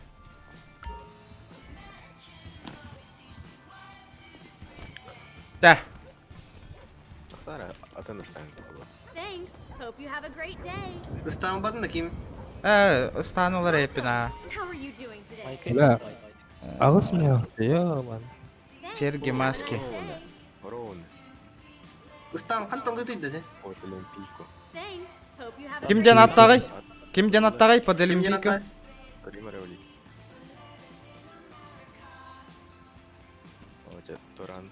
Да. Сара, атын ыстан. Thanks. Hope you have a great day. Ыстан бадын да ким? Ыстан олар эпина. How are you doing today? Бля, ағыс мия. Я, Серьги, маски. Рон. Ыстан қанталы дейді де? От олимпийку. Thanks. Hope you have a Кимден аттагай? Кимден аттагай под олимпийку?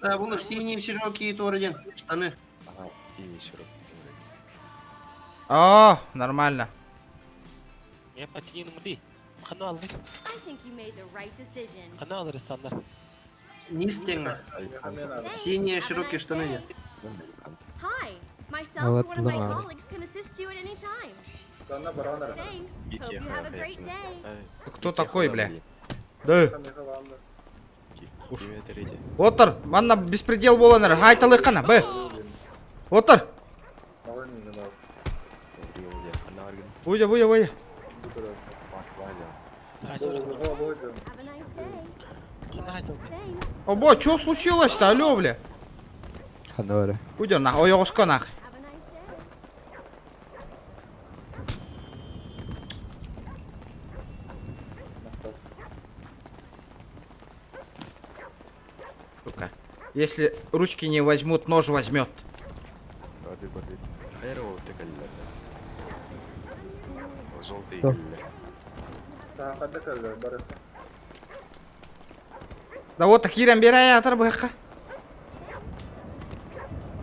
Да, вон синие широкие тоже штаны. Ага, синие широкие. О, нормально. Я потяну мды. Ханна алды? I think you made the right decision. Ханна алыр стандар. Низ теңі. Thanks. Синие Have a широкие nice штаны. day. Hi, myself or one of my Ладно. colleagues can assist you at any time. Thanks. Hope you have a great day. Кто такой, бля? Да. Отыр, манна беспредел боланыр. Хайталы қана, б. Отыр. Уйда, уйда, уйда. Have a nice day. Thanks. Обо, что случилось-то, алло, бля? Ханора. Уйдер нах, ойоғысқа нах. Have a nice day. Сука. Если ручки не возьмут, нож возьмет. Желтый Кто? Да вот такие берая атар быха.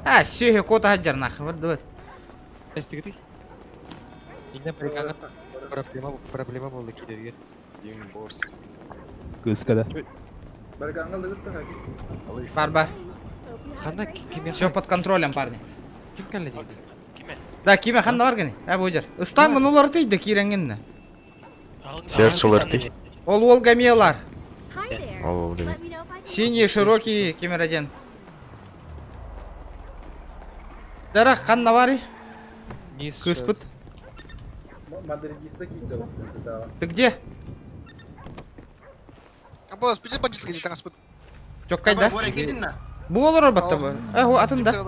А, все, кота хаджар нах. Вот, давай. Эстигри. Инна барикага проблема проблема болды кидерге. Борс. Кыска да. Бар, бар. Hope you have a Ханна great day. киме Все под контролем, парни. ким калли дейди? Да, киме ханна бар гene. А, буйдер. Ыстангын олар тейді киреңгенне. Сердце улар ты. Ол ол гамелар. Hi there. Ол ол Let me know if I can Синий, широкий, кемер один. Дара, ханна бар. Низ. Кыспыт. Ты где? Чоккай да? Боря, кетін на. Болор батта бу. А, о, атын да.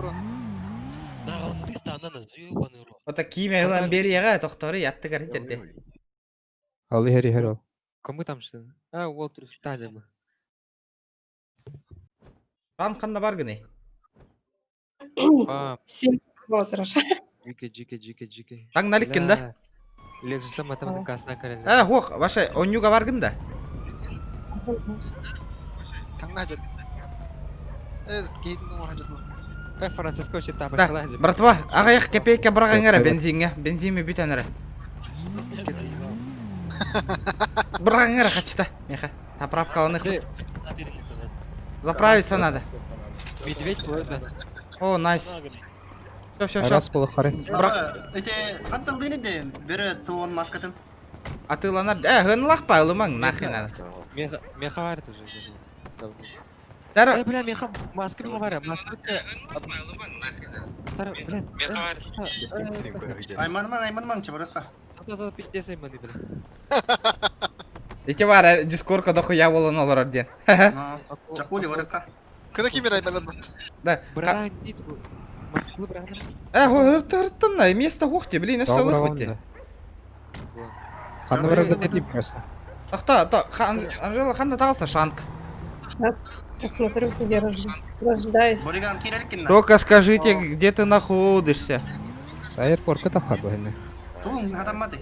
Ота киме ылан берияга тохтору ятты гары жерде. Ал хери хери ол. Кому там что? А, вот тут бы. Там ханна бар гыны. А, жике жике жике жике. Таң наликкин да? Лексуста математика касына кареле. А, ох, ваша онюга бар гын да. Э, Франциско ще там Да, братва, ағаяқ копейка бұрағаңара бензинге, бензинме бүтәнәрі. Бұрағаңара қачта, меха. Заправкаланых бит. Заправиться надо. Медведь да. О, найс. Все, все, все. Раз болы қары. Бірақ Эте, қанталдыны де, бері туон маскатын. атыланар. Э, гынлах па, ылымаң, нахрен надо. Меха меха варит уже. Давно. Дара, Э, бля, меха маска не варит, маска. Старый, бля. Меха варит. Айманман, айманман, чабарысқа. Да, да, пиздец, айманы, бля. Ити бар, дискорка дохуя болон олар орден. Чахули, барыққа. Да. Бра, нет, Москвы, бра. Э, ырттан, место хухте, блин, все лыхте. Ханна бар да просто. Ахта, та, Анжела ханна тағыста шанк. Сейчас посмотрю, где рождаюсь. Бориган, кирелькин на. Только скажите, где ты находишься? Аэропортка тахар бу Туун, адамматы.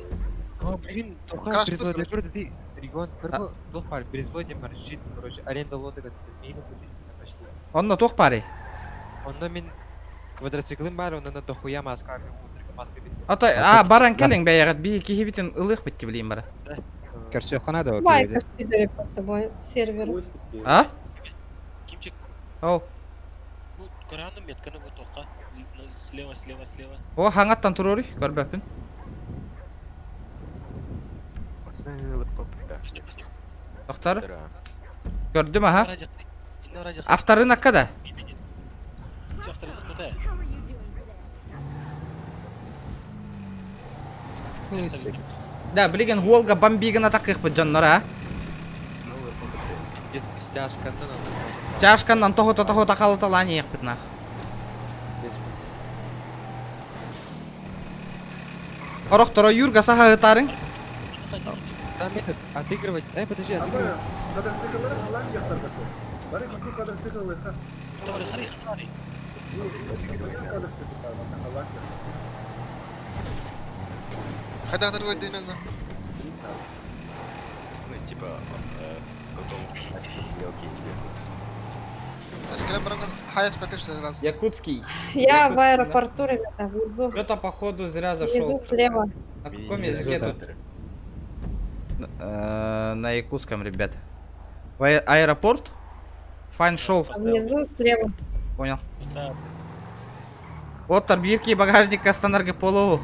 О, блин, тоха, производитель, көрді, регион, көрді, дохар, производитель, жит, короче, аренда лодок, минус, почти. Онно туох пари. Онно мин квадроциклым бар, онно дохуя маска, маска бит. Ата, а, баран келең бәйәгәт, би кихибитен ылых битти билейм бара. Керсе хана да Байкер сидели под тобой, сервер. А? Оу. Слева, слева, слева. О, хаңаттан турори, көрбәппин. Доктор. Көрдүм, аха. Авторын аккада. How are you doing today? Да, билеген Волга бомбигана такых бит жоннор, а. Без стяжканнан, Стяжканнан тохота тохота халаталани ехпит нах. без Орохторо Юрга саха ытарың. Там этот, отыгрывать, эй, подожди, отыгрывать. Ну, типа, в каком мелкий Якутский. Я в аэропорту, ребята, внизу. Что-то походу зря Внизу зашел. слева. На каком языке тут? На якутском, ребят. В аэропорт? Файн шел. Внизу слева. Понял. Вот там бирки багажник останарга полову.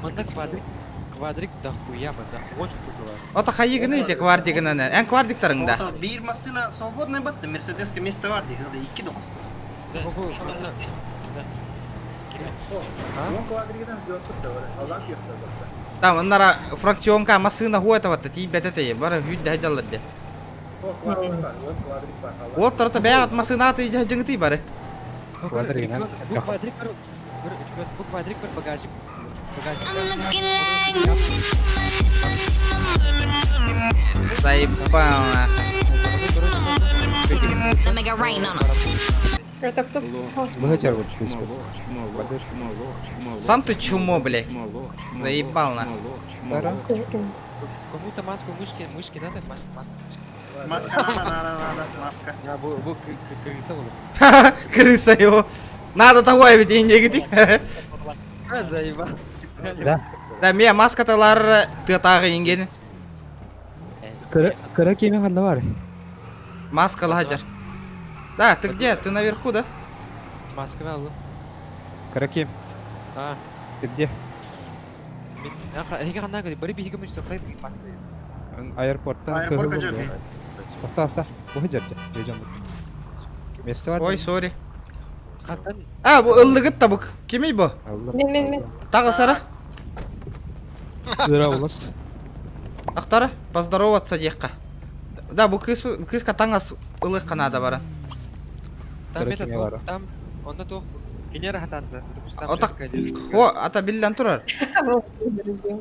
Манна квадрик, квадрик дохуя, манна очень было. Ота хайыгыны те квардигынан. Эн квардиктарың да. Ото биир массыына свободный батты, Мерседеске место бар дии, хада икки доҕос. Там оннара фракционка массыына хуэтава тиийбэтэ тее бары хүйтэ дьаллар де. Вот тарта бэйэҕит массыына аты дьыҥытый бары. Квадригынан. Бу квадрик бар, бу квадрик бар багажник. Заебал нахуй. Это кто? Быһачар вот чуть Сам ты чумо, блядь. Заебал нахуй. Кому-то маску мышки, мышки надо, маску, маску. Маска надо, надо, надо, маска. Я бу, бу крыса буолар. Крыса его. Надо того ведь и А, заебал. Да. Да, ме маскаталар тыатааҕы ингени. Кыра кеме ханна бар. Маска лагерь. Да, ты где? Ты наверху, да? Маска аллым. Кыра кем. А. Ты где? Эһиги ханна бары биһиги мышцы маска. Аэропорттан Аэропортка жөпи. Авто, авто. Бу жерде. Жейжан. Место бар. Ой, сори. Хаттан А, бу ыллыгыт табык. Кимий бу? Мен, мен, мен. Тағы сара. Зыра улас. Ахтара, поздороваться дехка. Да, бу кыз кызка таңас ылык надо бара. Там Кыра этот, кеме бар. там, онда туох, кинера хатанды. Отак. О, ата биллен турар.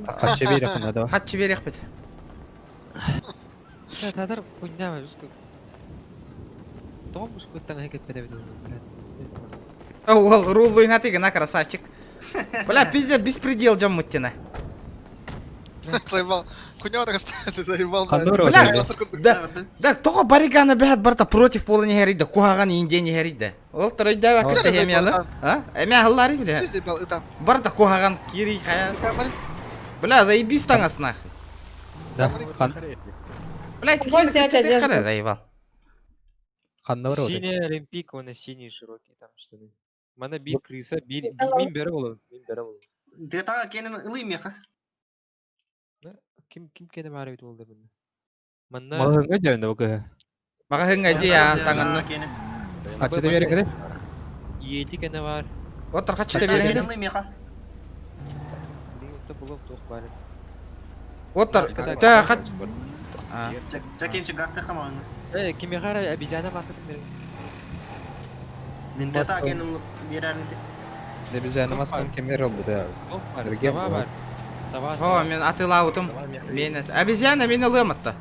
Хатчы бере ханна да. Хатчы берех бит. Татар хуйня, жестко. Том мускуттан хекет педебит. Ол руллуй на на красавчик. Бля, пиздец, беспредел жаммуттина. Заебал. Хуйня так ты заебал. Бля, да, да, тоҕо баригана бэһэт барта против пола не херидэ, куһаҕан индия не херидэ. Ол торойда кытта хемиалы. А? Эмэ халлари бля. Барта куһаҕан кири хая. Бля, заебись таңас нахуй. Да. Хан. Бля, Кого взять одежду? хара заебал. Ханна бар. Синий олимпик, он синий широкий там штаны. Мана бир крыса, бир мин бере болон, мин бере болон. Тыатааҕы киэнин ылый меха. Ким ким кене баар эбит буолда бунна. Манна Малыһыңга жайында бу кыһы. Маҕаһыҥҥа дьиэ таҥанна. Хатчы бере кеде. Иети кене бар. Вот хатчы Тыатааҕы бере киэнин кеде. ылый меха. Билигин булуп туох баар. Вот тар хат. Жакемчи газ тахаман. Э, кимехара обезьяна маскатын бере. Тыатааҕы киэнин берәрин. Обезьяна маскан кемер oldu да. Туох бар, Берге сова бар. Сова. О, мен атылаутум. Мен обезьяна мени ылыаматта.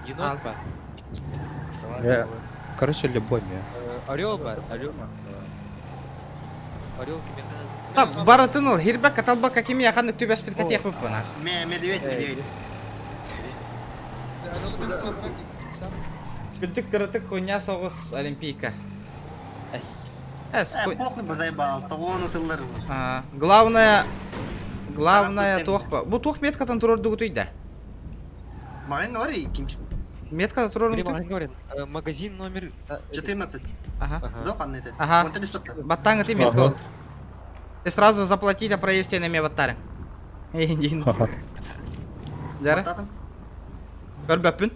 Енот бар. Короче, любой мне. Орел бар, орел. Орел кимехара. Та баратын ыл хирбек каталбак кими яханнык түбәспит катех буппана. Ме медведь, медведь. Күтүк кырытык хуйня соғыс олимпийка. Эс, Э, похуй бы заебал, того он сыллар. А, главное, главное туох Бу туох меткатан турор дугутуйда. Маған говори, кимчик. Метката турор Говорит, магазин номер 14. Ага. Да, ханна это. Ага. Он тебе что-то. Баттанга ты метку. Ты сразу заплатить о проезде на меваттаре. Эй, Жара? Көрбөппүн.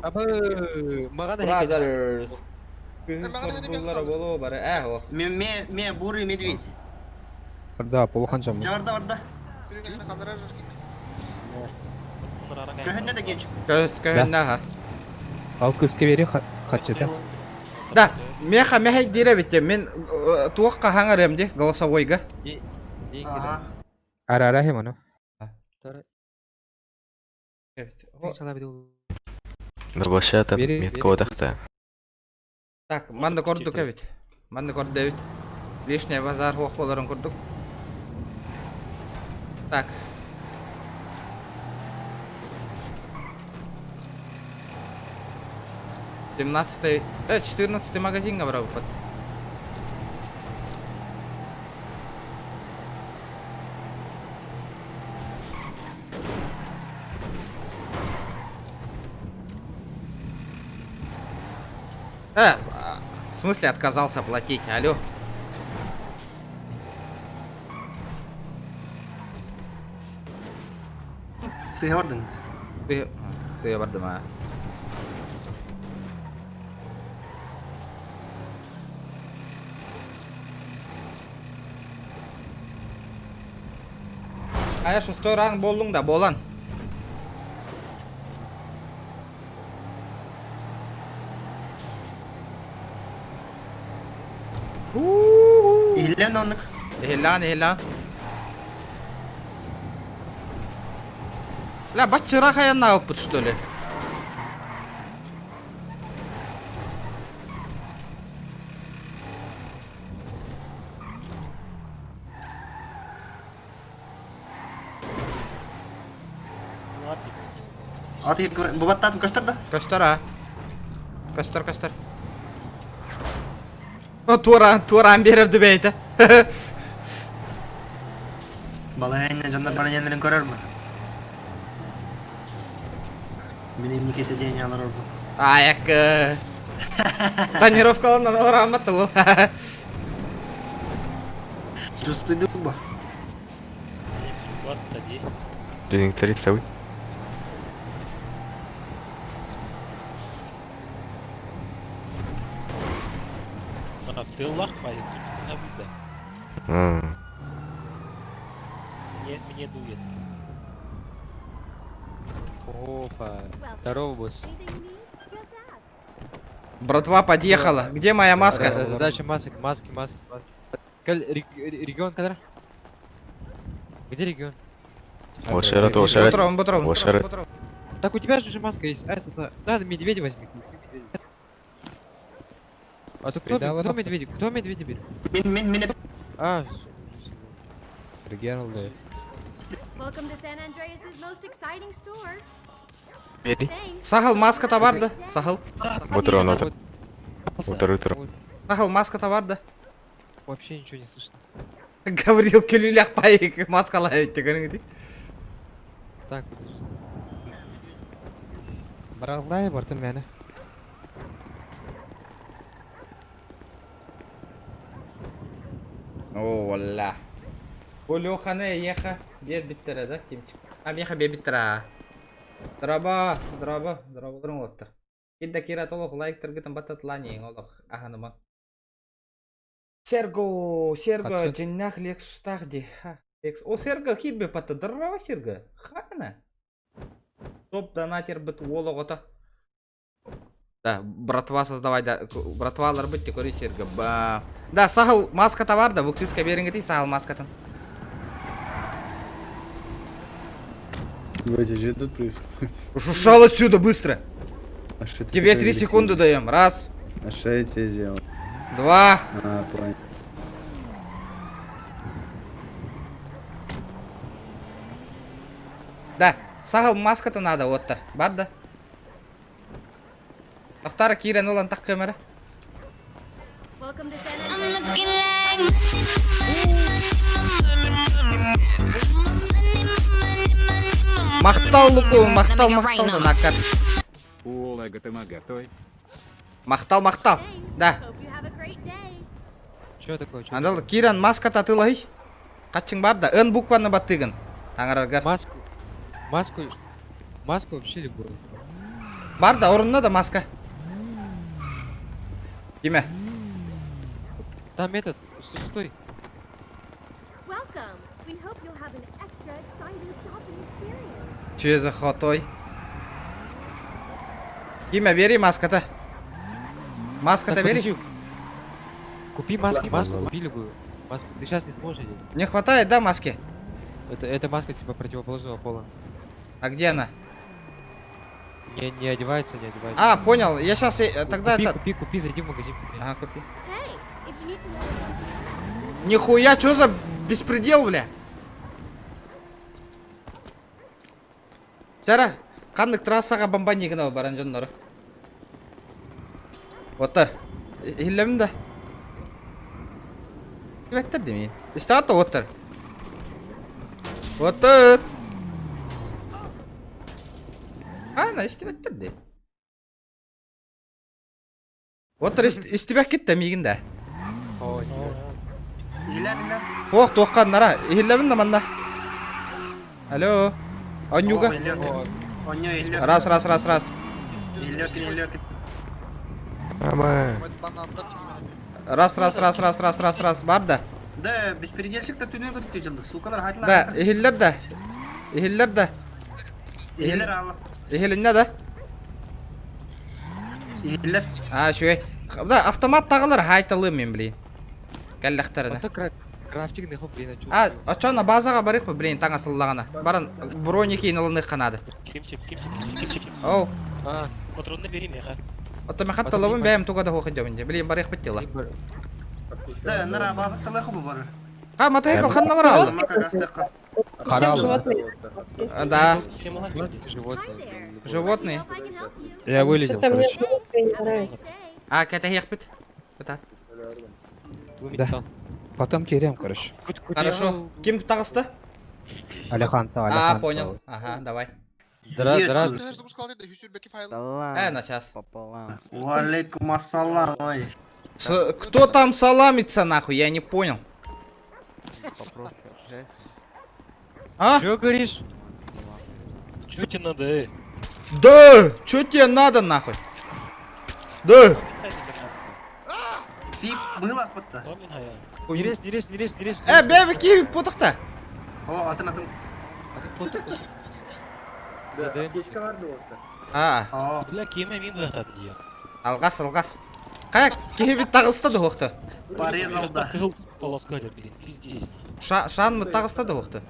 Абы, мага Brothers. Күн болу бары. Э, о. Ме ме ме бурый медведь. Да, полухан жам. Жабарда барда. Көһүнне да кимчик. Көс көһүннэ ха. Ал кызка бере хатчы да. Да, меха меха дире битте. Мен туох кахаңарым ди голосовойга. Ага. Ара ара хем аны. Нурбашата метка одахта. Так, манны көрдүк эбит. Манны көрдү эбит. Лишний базар хуох боларын көрдүк. Так. 17-й, 14-й магазин говорю, под. Э, в смысле отказался платить, алло. Сыһа бардын. Сыа бардым а. Хайа шестой ранг буоллуҥ да буолан. Иһиллэн оннук. Иһиллээн, иһиллээн. Ля, баччыра хайаннаабыппыт, что ли? Аты бу баттаатын көстөр да? Көстөр а. Көстөр, көстөр. О, туораан, туораан биэрэр дыбэйте. Балайна дьоннор бараньяларын көрөр бу. Мин инники сиденье олорорбун. Аякка. Тонировкаланан олораммат ол. Чувствуйду бу. Тренинг сабый. М. Мне дует. Опа. Здорово, босс. Братва подъехала. Где моя маска? Задача масок, маски, маски, маски. Регион когда? Где регион? Ошара, ошара. Бутров, Бутров. Ошара. Так у тебя же уже маска есть. А, это, надо медведя возьми. Медведя. А то кто, кто медведя? Кто медведя берет? Мин мин мин А, Регион Welcome to San Andreas's most exciting store. Бери. Thanks. Сахал маска барды. Сахал. Бутрон, вот. Утро, утро. Сахал маска барды. Вообще ничего не слышно. Гаврил күлүлэх пайык маскалай өттө Так, подожди. Бараллай бартым мэне. О, валла. Бу Леханы еха бер биттера да кимчик. А меха бер биттера. Драба, драба, драба оттар. Кидда кира толох лайк тыргытын батат лани олох аханыман. Серго, Серго, Хатсы. джиннах Лексустах ди. Лекс. О, Серго, кит бе патта, драва Серго. Хана. Топ донатер бит уологота. Да, братва создавать, да, братвалар бит текори Серго. Ба. Да, сахал маска товар да, бу кыска бериңгити сахал маскатын. Давайте, что тут происходит? Ушел отсюда быстро. А что ты Тебе такой 3 секунды агрессивный? даем. Раз, А что я тебе сделал? два. А, понял. Да, сахал маска-то надо, вот то. Бар да. Тахтара кирен олан так камера. Welcome to San Andreas. Махтал луку, махтал, махтал, накар. Уолага тамагатой. Махтал, махтал. Да. Hope you have a great day. Чё такое? Чё Андал кирен маска татылай. Качың бар да, эн букваны баттыгын. Таңараргар. Маску, маску, маску вообще любую. Бар да, орунна да маска. Киме? Там этот, стой. Welcome. We hope you'll have an extra exciting shopping experience. Че за хотой? Киме, бери маска-то. Маска-то Так, бери. подожди. Купи маску, маску купи любую. Маску. Ты сейчас не сможешь одеть. Не хватает, да, маски? Это маска типа противоположного пола. А где она? Не, не одевается, не одевается. А, понял. Я сейчас тогда купи, это... купи, купи, зайди в магазин, купи. Ага, купи. Hey, if you need to know where something Нихуя, что за беспредел, бля? Чара, қандық трассаға бомбани гына баран жоннору. Оттар. Хиллемин да. Беттер демей. Истата оттар. Оттар. Ана, истебеттер де. Оттор истибэккит да миигин да. Иһилэр, иһилэр. Ох, туохха нара, иһиллэбин да манна. Алло. Онньуга. Онньу иһиллэр. Раз, раз, раз, раз. Иһиллэр, иһиллэр. Ама. Раз, раз, раз, раз, раз, раз, раз. Бар да. Да, беспредельщик та түнүн көтүттү жылды. Сукалар хатылар. Да, иһиллэр да. Иһиллэр да. Иһиллэр алла. Иһилиннэ да. Иһиллэр. А, үчүгэй. Да, автомат таҕылар хаайталыым мен блин. Кэллэхтэринэ. Крафтик нехо блин А, оччоно базаҕа барыахпыт, блин, таҥасыллаҕына. Баран броники ылыныахха наада. Кимчик, кимчик, кимчик, кимчик. Оу. Патронны бери меха. Оттон мен хатталабын бэйэм туга да хуохадьабын дьэ. Блин, барыахпыт дела. Да, нара база талахы бу бары. А, мотоцикл ханна баралла? Харал. Да. Животные. Животные. Я вылетел, Что-то мне короче. животные не нравится. А, кэтэһиэхпит. Кыта. Да. Потом теряем, короче. Хорошо. Ким таҕыста? Алихан, А, понял. Ага, давай. На сейчас. Валейкум ассалам, ой. Кто там саламится, нахуй? Я не понял. А? Чё говоришь? Чё тебе надо, эй? Да! Чё тебе надо, нахуй? Да! Фип было хотта. Не лезь, не лезь, не лезь, не лезь. Бэбэ киви потохта. О, атын атын. А. Бля, кеме мин быһатат дии. Алгас, алгас. Кая киһи таҕыста да уохта. Порезал да. Кыһыл полоска дер, блин, пиздец. Шан мы таҕыста да уохта.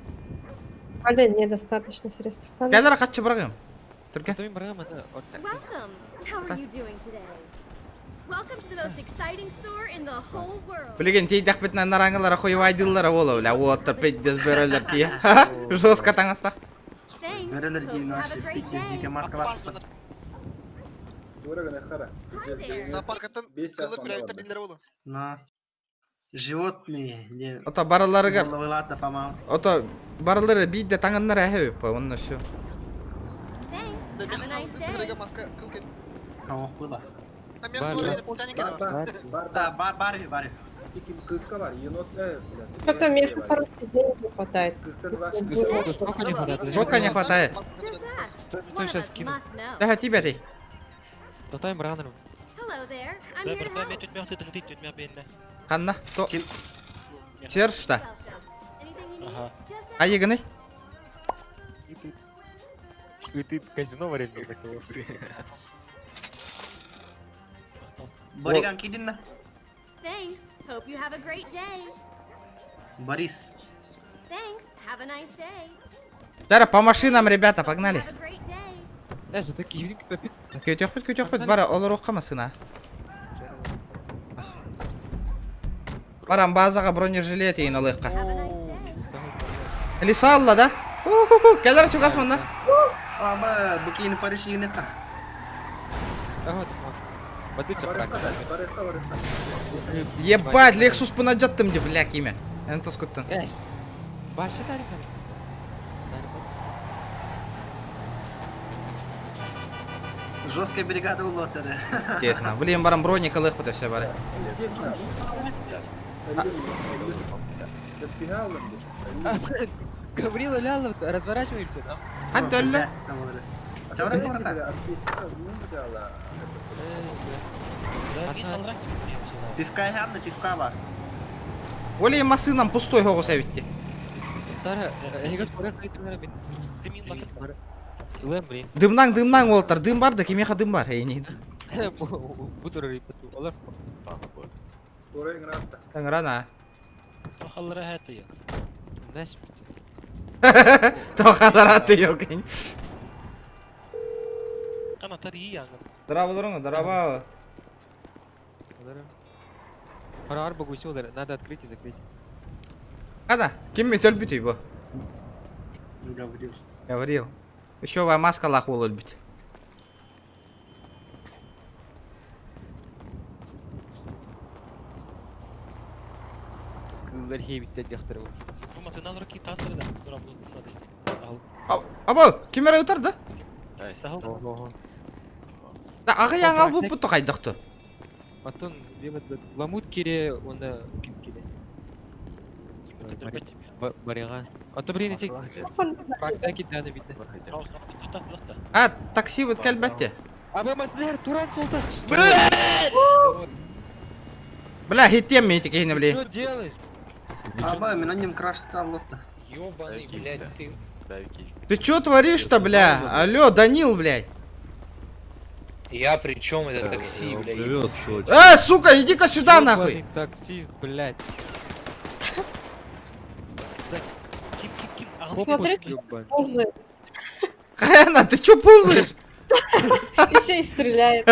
Блин, недостаточно средств. Кэлэр хатчы барагым. Түрке. Welcome. How are you doing today? Welcome to the most exciting store in the whole world. Билигин тиийдэхпитинэ нараҥылара хуйвайдыыллара буола бля уоттар пиздец бөрөлөр тиийэ. Жестко таҥастах. Thanks. Бөрөлөр Hope дии you have наши a great пиздец day. жеке маскалар. На. Животные. Не. Ото бараларыгар. Вылата, фама. Ото баралары биирдэ таҥыннара эһэбиппа онно все. Thanks. Have a nice day. Кого было? Бар, Да, бар, бар, бар. Что-то меха хороших денег не хватает. Сколько не хватает? Сколько не хватает? Just ask. Что One of сейчас us кину? must know. Тэһэ тиийбэтий. Тотой мранером. Hello there. I'm Да, here to братан, мен help. түтмэх тытыгытый түтмэх бенне. Ханна то. Серж-та. Anything you need? Ага. Just ask. Айыгыный. И ты казино во время закрыл. Бориган кидин Thanks. Hope you have a great day. Борис. Thanks. Have a nice day. Тара по машинам, ребята, погнали. Have a great day. Знаешь, это киевник попит. Көтөхпүт, көтөхпүт, бара олоруохха масына. Баран базаға бронежилет иин алыахха. Have a nice day. Лиса алла да? Уху-ху, кэлэр чугас манна. А, ба, букин Париж игнекка. Ага, Воды Ебать, Lexus пына жаттым деп, бля, киме. Эн тоскуттан. Баша дарим. Жесткая бригада улота, да. Тесно. Блин, баран броник алыах все бары. Гаврила Лялов, разворачиваемся там. Хантөллө. Пивка явно, пивка бар. Олей масынам пустой хоғыс әбітті. Тара, Лэм, блин. Дымнаң, дымнаң олтар. Дым бар да, кемеха дым бар. Эй, не. Буду рыпату. Олар. Таңрана. Тохаллара хаты. Знаешь, Тохалара ты елкин. Ана тари яны. Здраво, здорово, здраво. Фарар богусил, надо открыть и закрыть. Ада, ким метел бит его? Гаврил. Гаврил. Еще ва маска лахула бит. Кыллар хейбиттер яхтыр. Бу машиналар ки тасыр да. Тура бу сады. Аба, кимер өтөр да? Сахал. Да, ага яң ал бу буту кайдакты. Атын Ламут кире, уонна ким кире? Барига. А то блин, эти фракция киданы видно. А, такси вот кэлбэтте. Аба маслер, Туран солташ. Бля, хитем мен кихини, бля. Что делаешь? Аба, мен аннем крашталлотта. Ёбаный, блядь, ты. Ты чё творишь-то, бля? Алло, Данил, блядь. Я при чем это такси, блядь? Сука, иди-ка сюда, нахуй. Таксист, блядь. Смотри, ползает. Хэна, ты чё ползаешь? Еще и стреляет.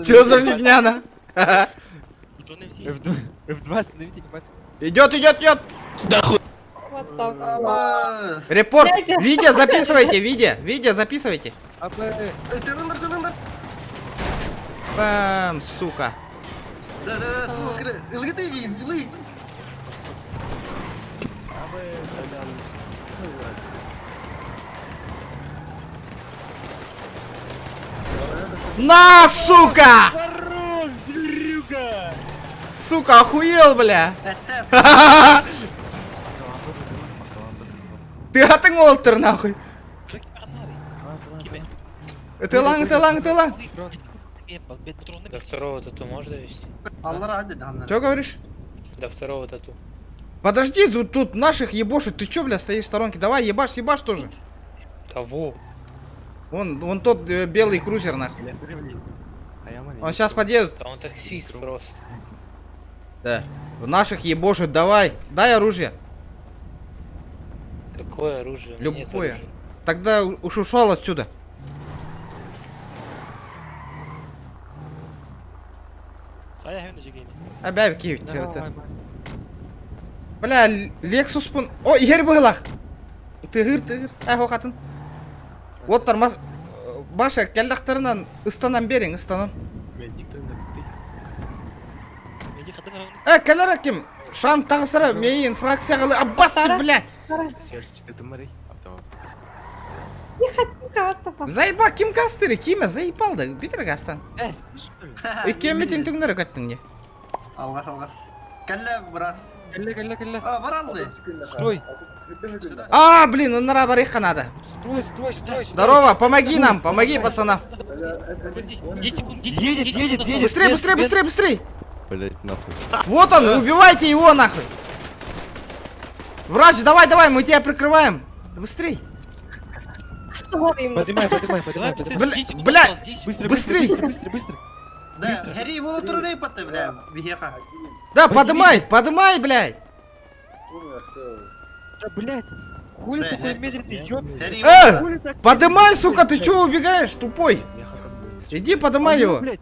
Чё за фигня, на? F2, F2 остановите, не мать. Идет, идет, идет. What the fuck? Репорт. Дядя. Видео записывайте, видео, видео записывайте. Бам, сука. Да, да, да, ылгыты вин, ылы. На, сука! Хорош, зверюга! Сука, охуел, бля! Ты атын олтыр, нахуй! Ты лаң, ты лаң, ты лаң! До второго тату можно довести? Чё говоришь? До второго тату. Подожди, тут наших ебошут. Ты чё, бля, стоишь в сторонке? Давай, ебашь, ебашь тоже. Кого? Вон тот белый крузер, нахуй. Он сейчас подъедет. Да он таксист просто. Да. В наших ебошут, давай. Дай оружие. Какое оружие? У меня нет Любое. оружия. Тогда уж ушел отсюда. Абяй Киев, Бля, Лексус пун. О, Игорь было. Тыгыр, тыгыр. Ай, хатын. Вот тормоз. Баша, келлахтарынан ыстанан берин, ыстанан. Келлер ким? Шан тағысыра, мейін фракция Аббас ты, блядь! Тихо, тихо, what the fuck? Заеба, ким кастыры, киме, заебал да, Питер гастан. Иккеммитин түңнөрө көттүң не? Алгас, алгас. Кәллә брас. Кәллә, кәллә, кәллә. А, баралды. Строй. А, блин, нара барыха надо. Строй, строй, строй. Здорово, помоги нам, помоги пацанам. Едет, едет, едет. Быстрей, быстрей, быстрей, быстрей. Блять, нахуй. Вот он, убивайте его нахуй. Врач, давай, давай, мы тебя прикрываем. Быстрей. Поднимай, поднимай, поднимай. Бля, бля, быстро, быстрей. Быстро, быстро, быстро. Да, Хэри его турней паты, бля, веха. Да, подымай, подымай, блядь. Да, блядь. Хули такой медленный, ёб. Подымай, сука, ты чё убегаешь, тупой? Иди подымай его. Блядь,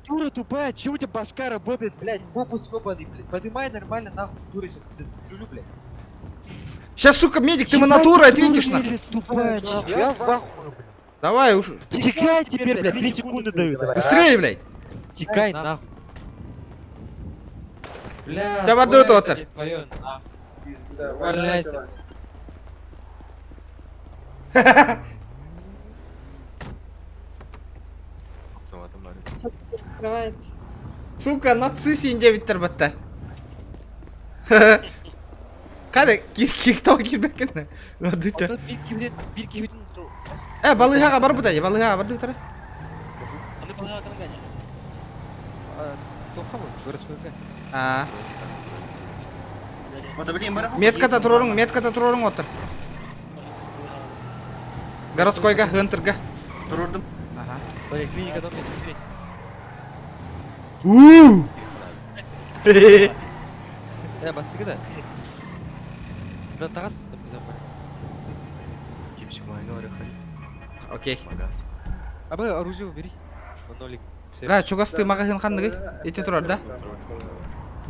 дура тупая, чего у тебя башка работает, блядь, попус ёбаный, блядь. Подымай нормально, нахуй, дура, сейчас застрелю, блядь. Сейчас, сука, медик, ты натуру ответишь, нахуй. Тупая, нахуй, я в ахуе, блядь. Давай уж. Текай теперь, блядь, 3 секунды даю. давай. Быстрее, блядь. Текай, нахуй. Бля, Тебя воду твоё тут. это не твоё, нахуй. Валяйся. Открывается. Сука, наци 9 тербетте. Када, киктоо кирбеккен. Ладыча. Балыга бар буда, балыга бар дутара. А. Метката турорун, метката турорун отыр. Городскойга, хынтырга. Турурдум. Ага. Поликлиника там есть. У. Басты да. Да тагас. Окей. Абы оружие убери. Нолик. Бля, чугасты магазин ханныгы. Ити турар, да?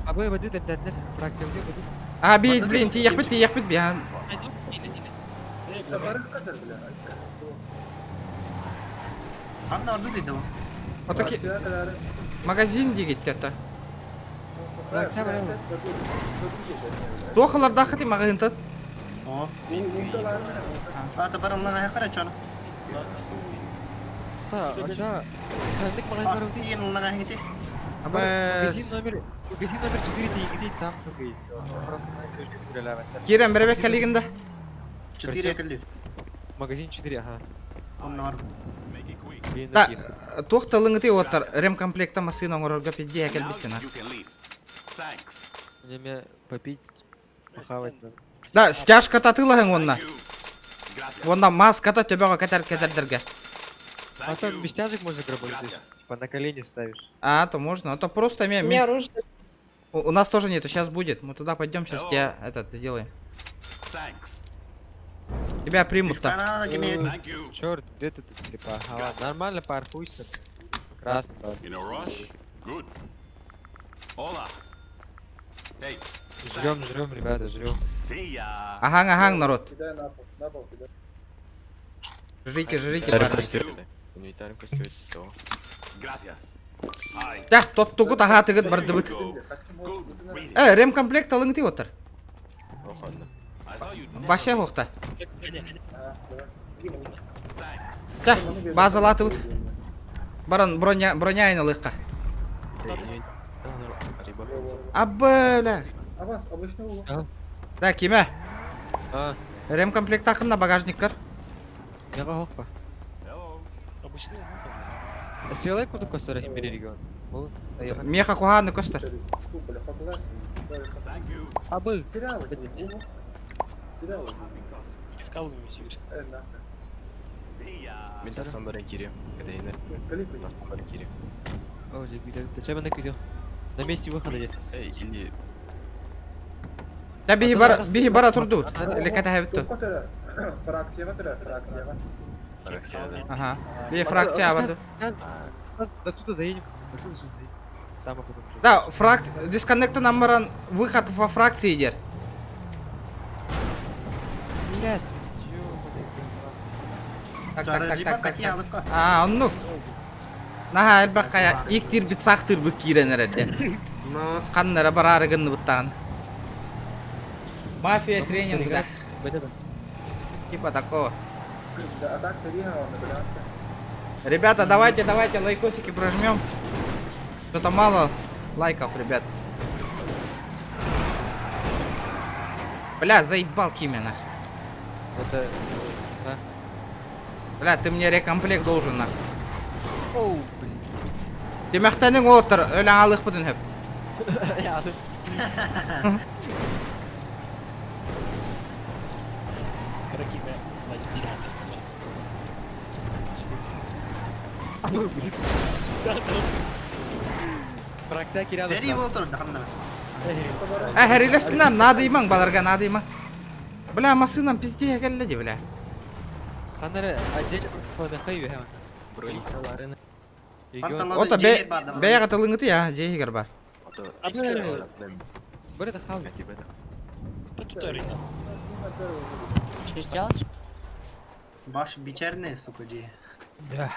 Абы баду дәмдәннәр. Фракция үзе баду. А, би, блин, ти яхпит, ти яхпит, би. Анна орду дейdi Отаки. Магазин дигит это. Фракция бар. Туохалар дахати магазин тат. О. А, табар аллага хара чана. Та, ача, ханнык магазин Астиен лагаһити. Абас. Магазин номер, магазин номер 4 тиийгитий, там только и всё. Просто на ключ үлэлээбэттэр. Кирен беребек калигында. 4 кэлли. Магазин 4, ага. Оннор. Блин, Да, туох талыңыты оттар ремкомплекта массына оҥорорго пиддиэ кэлбиттин а. Мне попить, похавать надо. Да, стяжка татылаһыҥ уонна. Уонна маската төбөҕө кэтэр кэтэрдэргэ. А там без тяжек можно грабануть, типа на колени ставишь. А, то можно, а то просто У ме, меня ми- оружие. У нас тоже нету, сейчас будет. Мы туда пойдем, сейчас тебя этот сделаем. Тебя примут-то. Канада кеме. Черт, где ты тут, типа, ага, ладно, нормально паркуйся. Красный. Жрем, жрем, ребята, жрем. Аһаҥ, аһаҥ, народ. Жрите, жрите, Инвентарь парни. костер. Инвентарь костер. Да, тоттугут аһаатыгыт бардыбыт. Ремкомплект алыҥты оттар. Баша хоқта. Да, базалатыбыт. Баран броня броня айналыqqa. Абы, Да, киме? А. Ремкомплект ақында багажниктар. Я хоппа. Силай куда костер имбири регион. Меха куханы көстөр. Абы. О, зачем она На месте выхода где? Эй, или... Да биһи бара биһи бара турдут. Или ката хэбит. Фракция, да. Ага. Би фракция барды. До туда заедем. До туда сейчас заедем. Там а потом уже. Да, фрак дисконнекта намаран выход во фракции идер. Блядь, Так, так, так, так, так. так. А, оннук. Наха элбэх хая иктир бит сахтыр бит киирен эрэрде. Ханнара бараары гынны буттаан. Мафия тренинг, да. Типа такого. Ребята, давайте, давайте лайкосики прожмем. Что-то мало лайков, ребят. Бля, заебал Кимина. Это... Да. Бля, ты мне рекомплект должен нах. Оу, блин. Тимэхтэнин оттор, өләң алых бутын хөп. Я Фракция киряда. Бери болтор да ханна. Ә, хәриләстиннән надыймаң баларга надыймаң. Бля, масынам пизде кэлле бля. Ханнары отдельно на хайве. Ота бе бәйгә тылыңыты я, жейгер бар. Бер это хавы. Что сделать? Баш бичерне, сука, же. Да.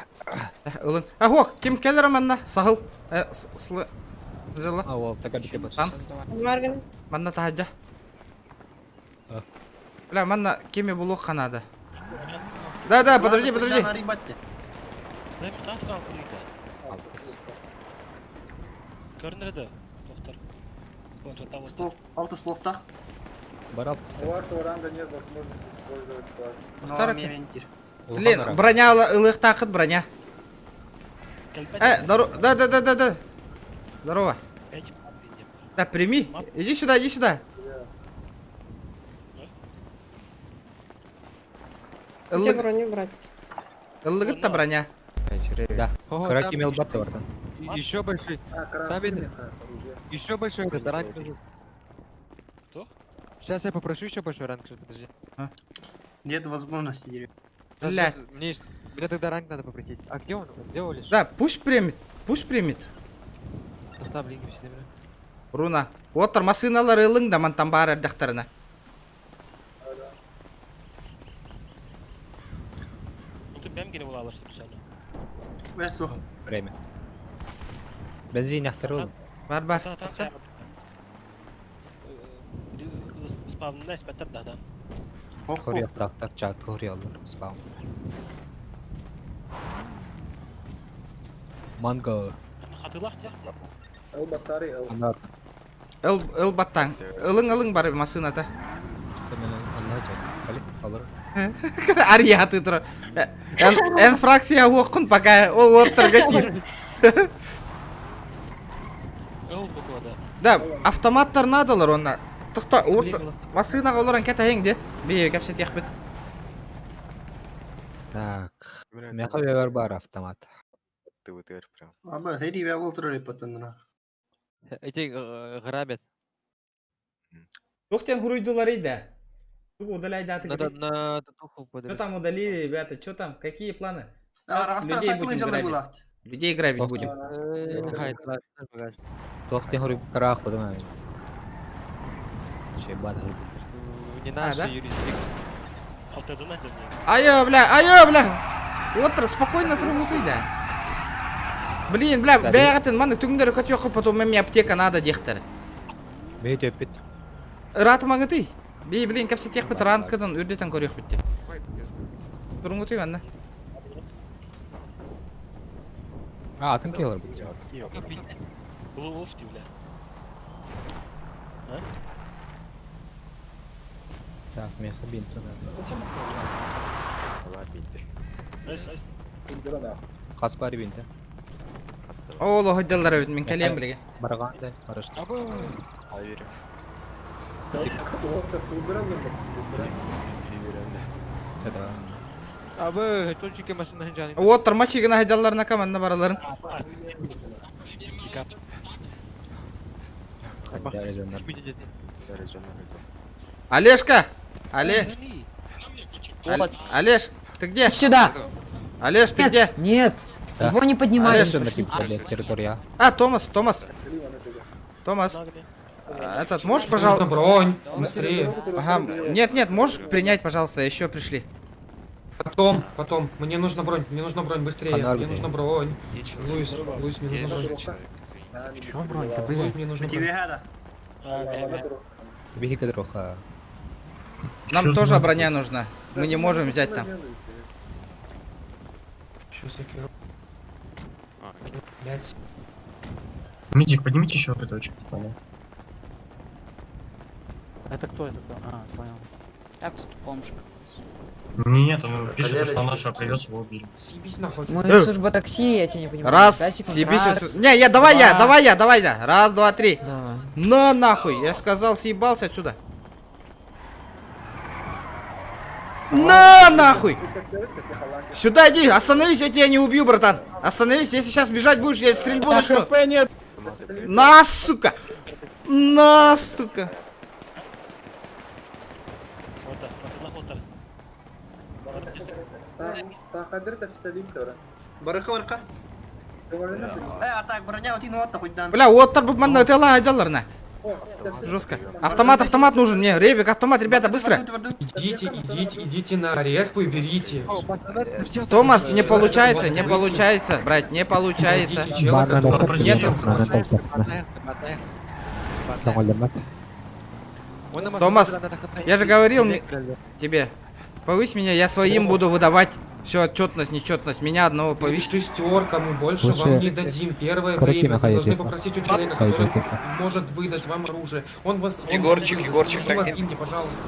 Ылын. А, хох, ким келер манна? Сахыл. Э, слы. Жила. А, ол, така бите бас. Там. Марвин. Манна тахаджа. Бля, манна кеме булук ханада. Да, да, подожди, подожди. Алты сполтах. Бар алтыс. Но мементир. Блин, броня ылых тақыт броня. Здорово. Да, да, да, да, да. Здорово. Да, прими. Иди сюда, иди сюда. Где броню брать? Ылыгыт-то броня. Да. Ого, Кыра там кимел бат бартан. Еще большой. Там это... Еще большой этот ранг. Кто? Сейчас я попрошу еще большой ранг, сейчас, подожди. Нет возможности, деревья. Сейчас, Бля. Мне, мне тогда ранг надо попросить. А где он? Где он лежит? Да, пусть примет, пусть примет. Там линки все набираю. Руна. Оттар масыналар ылың да мантан бар эрдахтарына. Время. Бензин яхтырыл. Бар бар. Хорьял тактар чат хорьяллар спаун. Манго. Ыл, ыл баттаң. Ылың ылың бары массыыната. Ария тыытыра. Эн, эн фракция уоххун пока ол уоттарга киир. Да, автоматтар надалар онна. Тохто, массыынаҕа олорон кэтэһиҥ де. Биһиги кэпсэтиэхпит. Так. Меха бэбэр бар автомат. Тыбытыгар прям. Аба, сэрии бээ болтурар иппаттанна. Эти грабят. Туох диэн хуруйдуларый да? Тугу удаляйдаатыгытый? Надо на татуху Что подать. там удалили, ребята? Что там? Какие планы? Сейчас людей будем грабить. Людей грабить будем. Туох диэн хуруйбуттараах бутум Чебат хуруйбуттар. Не наша юрисдикция. Айо, бля, айо, бля! Отыр, спокойно тургутуй да. Блин, бля, бэйэҕитин маннык түҥнэри көтүөххүт, потом мне аптека надо диэхтэр. Бэйэ төппүт. Ыраатымаҥытый. Би, блин, кэпсэтиэхпит ранкадан үрдүтэн көрүөхпүт дии. Туруҥутуй манна. А, атын киһи олорбут. Так, миэхэ бинт надо. Хас бар бинті? Ол оһойдоллар эбит, мин кэлиэм билигин. Бараҕан да, барышта. Абы, точки машина жаны. Уоттар мачигына хайдалларына команда бараларын. Олежка! Але... Вот. Олеж, ты где? Сюда! Олеж, ты Нет, где? нет! Его не поднимали. Олеж, территория. А, Томас, Томас. Томас. А, Этот, можешь, пожалуйста... Нужно бронь, быстрее. Ага, нет, нет, можешь принять, пожалуйста, еще пришли. Потом, потом, мне нужна бронь, мне нужна бронь, быстрее, Фонарь мне где? нужна бронь. Луис, Луис, мне нужна бронь. Чё бронь-то, Луис, мне нужна бронь. Беги кадроха. Нам тоже броня нужна. Мы не можем взять там. Сейчас я кину. Блять. Митик, поднимите еще вот эту точку. Это кто это? А, понял. Так тут бомж. Нет, он пишет, что нашего привез, его убили. Съебись нахуй. Мы служба такси, я тебя не понимаю. Раз, Пять секунд. съебись Раз, отсюда. Не, я, давай я, два. давай я, давай я. Раз, два, три. Давай. На нахуй, я сказал, съебался отсюда. На нахуй! Сюда иди, остановись, я тебя не убью, братан. Остановись, если сейчас бежать будешь, я стрельбу начну. На, сука! На, сука! Барыха барыха. Э, а так, броня вот и ну хоть дан. Бля, оттар бу манна тела айдалларына. Жестко. Автомат, автомат нужен мне. Ребик, автомат, ребята, быстро. Идите, идите, идите на респу и берите. Томас, не получается, не получается, брат, не получается. Найдите чела, который... Нету. Томас, я же говорил тебе, повысь меня, я своим буду выдавать всю отчетность, нечетность. Меня одного повысь. Шестерка, мы больше Лучше вам не дадим. Первое короче, время вы нахуй должны типа. попросить у человека, Сойдёт, который типа. может выдать вам оружие. Он вас... он Егорчик, вам выдаст. Егорчик, Не так мозги мне, пожалуйста.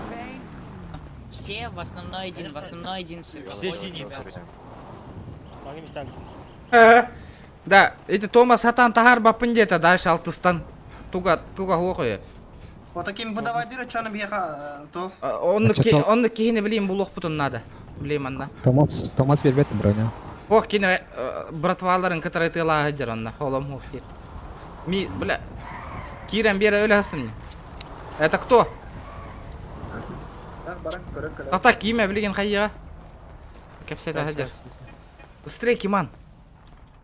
Все в основной один, в основной один все заходят, ребята. Да, эти Томас Сатан Тахар бапын где-то дальше Алтыстан. Туга, туга хуохуя. Вот таким выдавай дыры, что нам беха, то. Он Значит, он кихини блин булох путун надо. Блин, анна. Томас, Томас бербет броня. Ох, кине братваларын которые ты лагерь онна, холом ухти. Ми, бля. Киран бера өлө хастым. Это кто? Ата киме билген хайя. Кепсет хадер. Быстрее, Киман.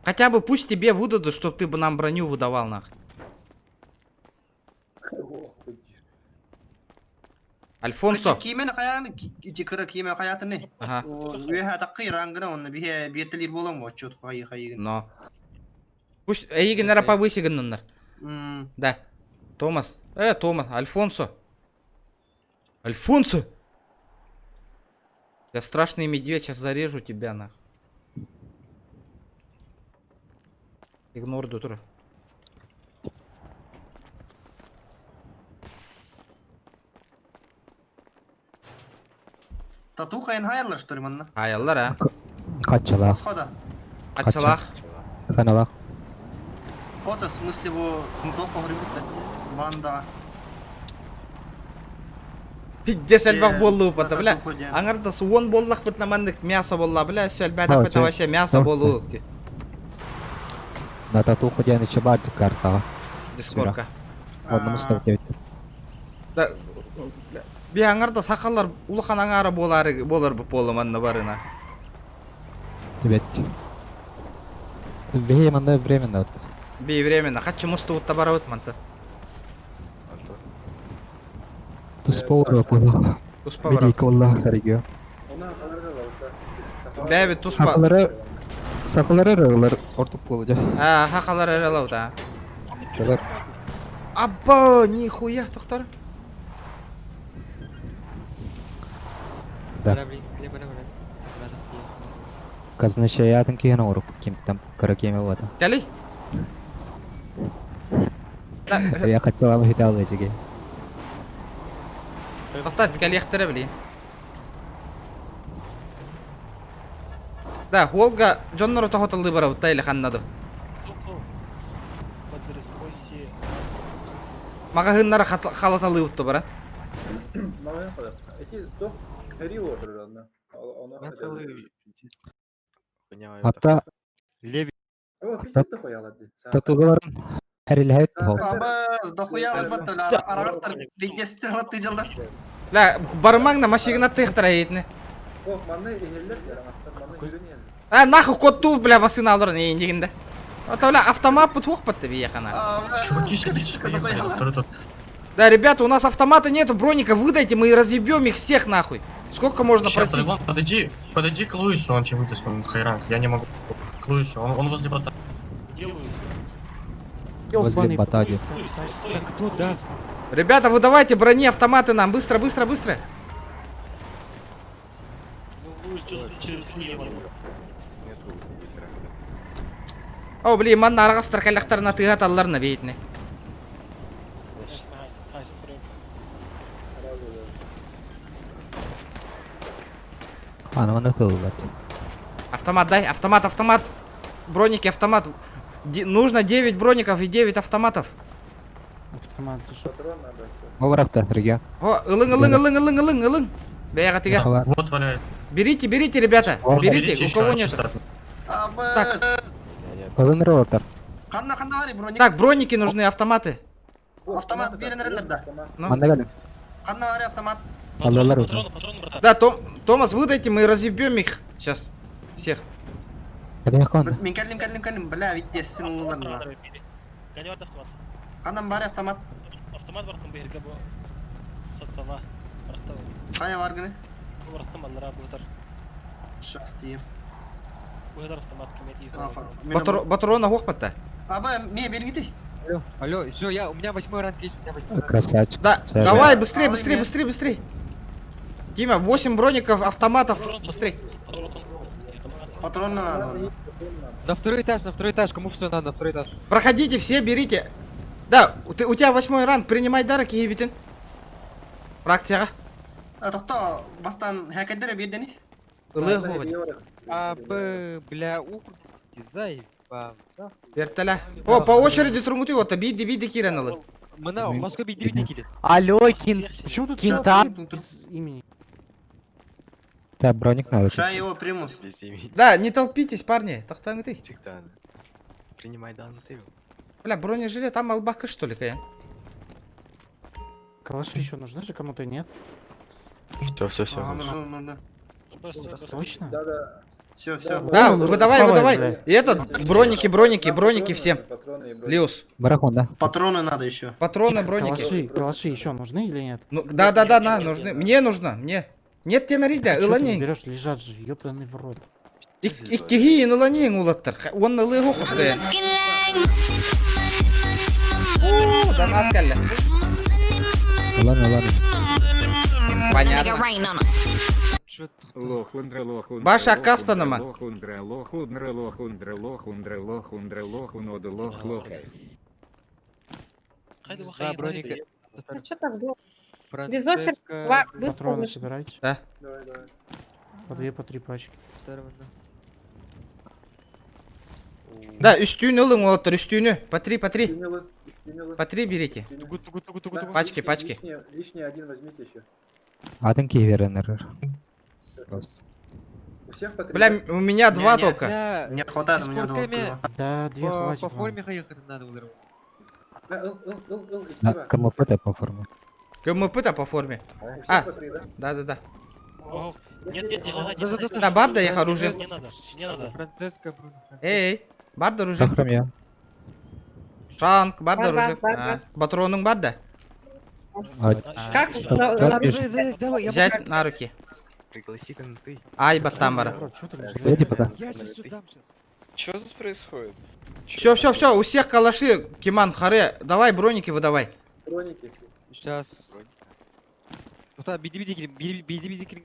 Хотя бы пусть тебе выдадут, чтоб ты бы нам броню выдавал, нах. Альфонсо. Кимен хаян, ити кыра киме хаятыны. Ага. Үөһэ таккы рангына онна бихе биеттелир болом отчет хай хайыгын. Но. Пусть эйгенера повыси гынныннар. М. Да. Томас. Томас, Альфонсо. Альфонсо! Я страшный медведь, сейчас зарежу тебя, нах. Игнор тур. Татуха эн что ли манна? Хаяллар а. Качалах. Схода. Ачалах. Ханалах. Кота, в смысле его доха грибут банда. Пиздец элбэх буоллу Э, бата бля. Аңарда суон боллах бит наманнык мясо болла бля, сөлбәдә А, бит вообще мясо болу. На татуху диэн еще бар картаҕа. Дискордка. Онно мустар диэбит. Да, би аңарда сахалар улахан аңара болары болар бу болы манна барына. Тибет. Бей манда временно. Би временно хачы мусту утта барабыт манта. Туспа буолла. Туспа барабыт. Медик олла регион. Бәби туспа. Сахалары сахалары рылар ортуп буолла. А, хахалар эрелау да. Чалар. Абба, нихуя, тоқтар. Да. Казначаятын киһин оҥорук ким там кыра кеме буолла. Кәли. Я хотела бы хитал эчиге. Тоқтат, кәли яқтыра били. Да, Волга Джоннору тохоталды барабыт тайлы ханнады. Мағаһыннары халаталы утты бара. Hatta татугаларын әрилэһэт хол. Абыз, дохуя албатта, арагастар бигестер латтыжалар. Ла, бармаңна машигына тыхтара етне. А, нахуй котту, бля, басына алыр не дегенде. Ата, бля, автомат бут батты бияхана. Чуваки, садитесь, поехали. Да, ребята, у нас автомата нету, броника выдайте, мы разъебем их всех нахуй. Сколько можно Ща, просить? подойди, подойди, подойди к Луису, он тебе выдаст, он хайранг, я не могу. К Луису, он возле бота. Возле батади. Да кто даст? Ребята, выдавайте брони, автоматы нам, быстро, быстро, быстро. О, блин, манна арғастар каляқтарына тыға талларына бейтіне. Аны маны кылылар. Автомат дай, автомат, автомат. Броники, автомат. Нужно 9 броников и 9 автоматов. Автомат, ты что? Обарахта регион. О, ылың, ылың, ылың, ылың, ылың, ылың. Бәяға тиге. Вот валяет. Берите, берите, ребята. Вот, Берите, берите у кого еще, нет. чисто. Так, Ылын роллар. Ханна, ханна бари, броник. так, броники нужны, автоматы. Автомат беренерлер да. Ну. Манда кэлин. Ханна бари автомат. Аллалар уже. Да, Томас, выдайте, мы разъебем их. Сейчас. Всех. Кэлин Мен кәлим, кәлим, кәлим, бля, витте спинулар. Ханна бари автомат. Кая бар гыны? Сейчас тием. Батрона хохпатта. Аба, ме бергите. Алло, алло, все, я, у меня восьмой ранг есть, у меня восьмой ранг. Красавчик. Да, давай, быстрее, быстрее, быстрее, быстрее. Дима, 8 броников, автоматов, быстрее. Патроны надо. На второй этаж, на второй этаж, кому все надо, на второй этаж. Проходите все, берите. Да, у тебя восьмой ранг, принимай дар, киебитин. Фракцияға. А, Тохто, бастан хәкәдер бирдени. Ылы хоғын. А, Б, бля, у, заебал. Вертоля. О, по очереди турмути, вот, биди, биди кирен ылы. Мына, Москва биди биди килет. Алло, кин... Почему тут Кента. без имени? Да, броник надо. Ща его примут. Без имени. Да, не толпитесь, парни. Тахтан ты. Чиктан. Принимай данный ты. Бля, бронежилет, там албака что ли, кая? Калаши еще нужны же кому-то, нет? Все, все, все. Ага, нужно, нужно. Точно? Все, все. Да, выдавай, Давай, выдавай. бля. И этот, броники, броники, броники всем. Лиус. Барахон, да? Патроны надо еще. Патроны, Тихо, броники. Калаши, калаши еще нужны или нет? Ну, да, да, да, на, нужны. Мне нужно, мне. Нет, темеридя, Чё ты не ыланей. берешь, лежат же, ёбаный в рот. Иккихи ыланей улаттар. Он ылы хокты. О, донат калля. Ладно, ладно. Понятно. Чё Лохундра, лохундра, Баша лохундра, Кастанама. Лохундра, лохундра, лохундра, лохундра, лохундра, лохунода, лох, лох. Два броника. А что так долго? Без очереди, Франциско. два, быстро Патроны вышли. собирайте. Да. Давай, давай. По две, по три пачки. Да, үстүүнү ылыҥ уолаттар, үстүүнү. По три, по три. По три берите. Пачки, пачки. Лишний один возьмите еще. Атын киверенер. Просто. У всех по три? Бля, у меня два Не, не. только. Бля, Не хватает, у меня два. дискордками два. Да, две По, хватит по вам. форме ехать надо было. Да, ыл, ыл, ыл, ыл, На Икира. КМП-то по форме. КМП-то по форме. У всех А, по три, да? да-да-да. Нет, нет, не надо, не Да, да, надо. да, Да, барда их оружие. Не надо, не надо. Франциско, Бруно. Эй, барда оружие. Сохраня. Шанк, барда Бар, бар, оружие. бар, А, бар. Патроның бар да? Как? Что? На- на- Пишет. Давай, я Взять на руки. Пригласи-ка на ты. Ай, баттан бара. Зайди пока. Я сейчас сюда сейчас. Что тут происходит? Все, все, все, у всех калаши, Киман, харе, давай броники выдавай. Броники. Сейчас. Ну да, биди биди кирим, биди биди биди кирим.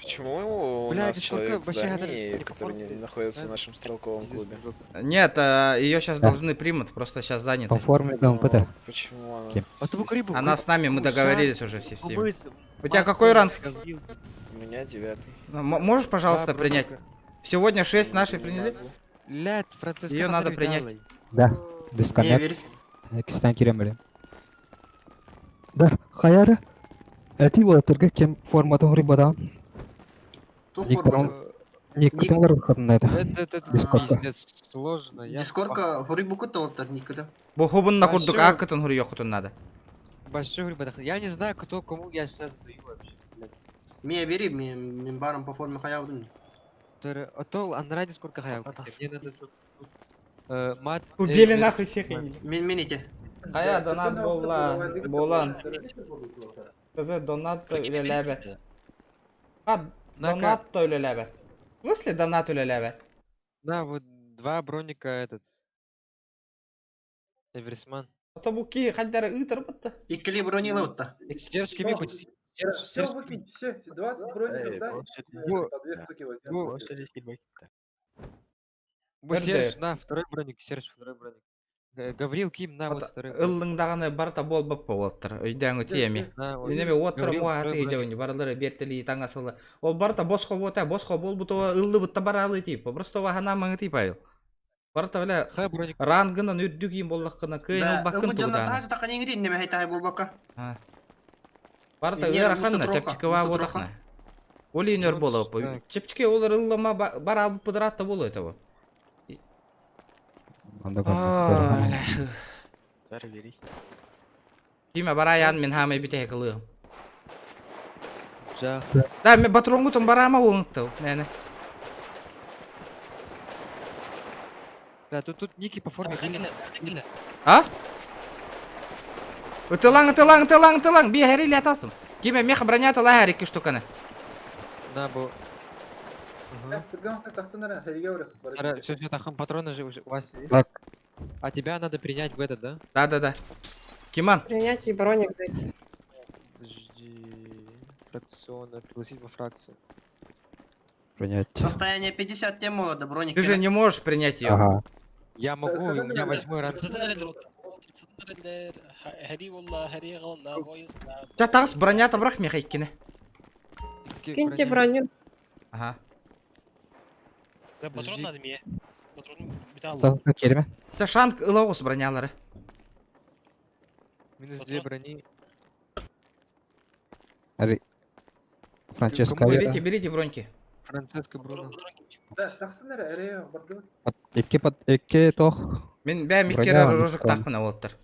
Почему у Бля, нас это человек в сколько вообще здании, не по который не форме, находится в да? нашем стрелковом клубе? Нет, ее сейчас Да. должны примут, просто сейчас заняты. По форме КМП-то. Почему она? Кем? А то рыбу. Она с нами, мы договорились уже все всеми. Кумыс, У тебя какой ранг? У меня девятый. Ну, Можешь, пожалуйста, Да, принять? броника. Сегодня 6 наши Не приняли. могу. Ля, Франциско. Её надо принять. Да. Не, Дисконнект. верите? Кистан киремели. Да, хаяра. Эти уолаттарга кем форматын рыбадан. Ту Никтон. форма. Никтон выходын это. Это, это, это Дискордка. пиздец сложно. Я Дискорка хурибуку толтар никогда. Бу хубун на курдук, Большой. акытын хур йокутун надо. Большой рыба. Я не знаю, кто кому я сейчас даю вообще. блядь. Меня бери, мен мен барым по форме хаявдым. А то Анради сколько хаял. Мне надо тут, мат. Убили нахуй всех и не. Мен мените. Хая донат болла, болан. Кызы донат үлеләбе. А, донат та үлеләбе. В смысле донат үлеләбе? Да, вот два броника этот. Эверсман. А то буки хаддары ытыр бутты. Иккили бронила утта. Серж Кими хоть. Все выкинь, все, 20 броников, да? По две штуки возьмем. Серж, на, второй броник, Серж, второй броник. Гаврил Ким, на, вот второй броник. Ыллыңдағаны барта бол баппа болттыр. Өйдәң өтеме. На, вот. Минеме оттыр Гаврил, муа второй аты броник. жауни баралары бертели таңасылы. Ол барта босхо бота, босхо бол бутова ыллы бутта баралы тип. Просто вахана маңы тип айыл. Барта бля Хай броник. рангынан үрдүк им боллаққына кыйын Да, ол баккын ылбы жонна тугуданы. тажы тақан еңгерин неме хайтай болбакка. Барта Не, ыараханна муста троха, чепчикова муста отахна. Оли нөр болоп. Так. Чепчике олар ыллама бар алып пыдыратта болу этого. Анда Киме бараян мен хамай бите кылы. Жах. Да, мен патронгу тон барама оңтыл. Мәне. Да, тут, тут ники по форме. были. А? Ытылаң, ытылаң, ытылаң, ытылаң. Би хәрили атасым. Киме мех броня тала хәр ике штуканы. На, бу. Все, все, там патроны же уже у вас есть. Так. А тебя надо принять в этот, да? Да, да, да. Киман, Принять и броник дать. Подожди. Фракционно, пригласить во фракцию. Принять. Состояние 50 тем молодо, броник. ты же не можешь принять ее. Ага. Я могу, у меня восьмой ранг. Та тагыс броня табрах мех иккене. Киньте броню. Ага. Патрон надо мне. Патрон металл. Сталка керме. Та шанк ылаугус бронялары. Минус две брони. Ари. Франческо. Кому Берите, берите броньки. Франциско Бруно. Икки пат икки тох. Мен бә Броня миккер алып рожок калдым. тахмына болуптыр.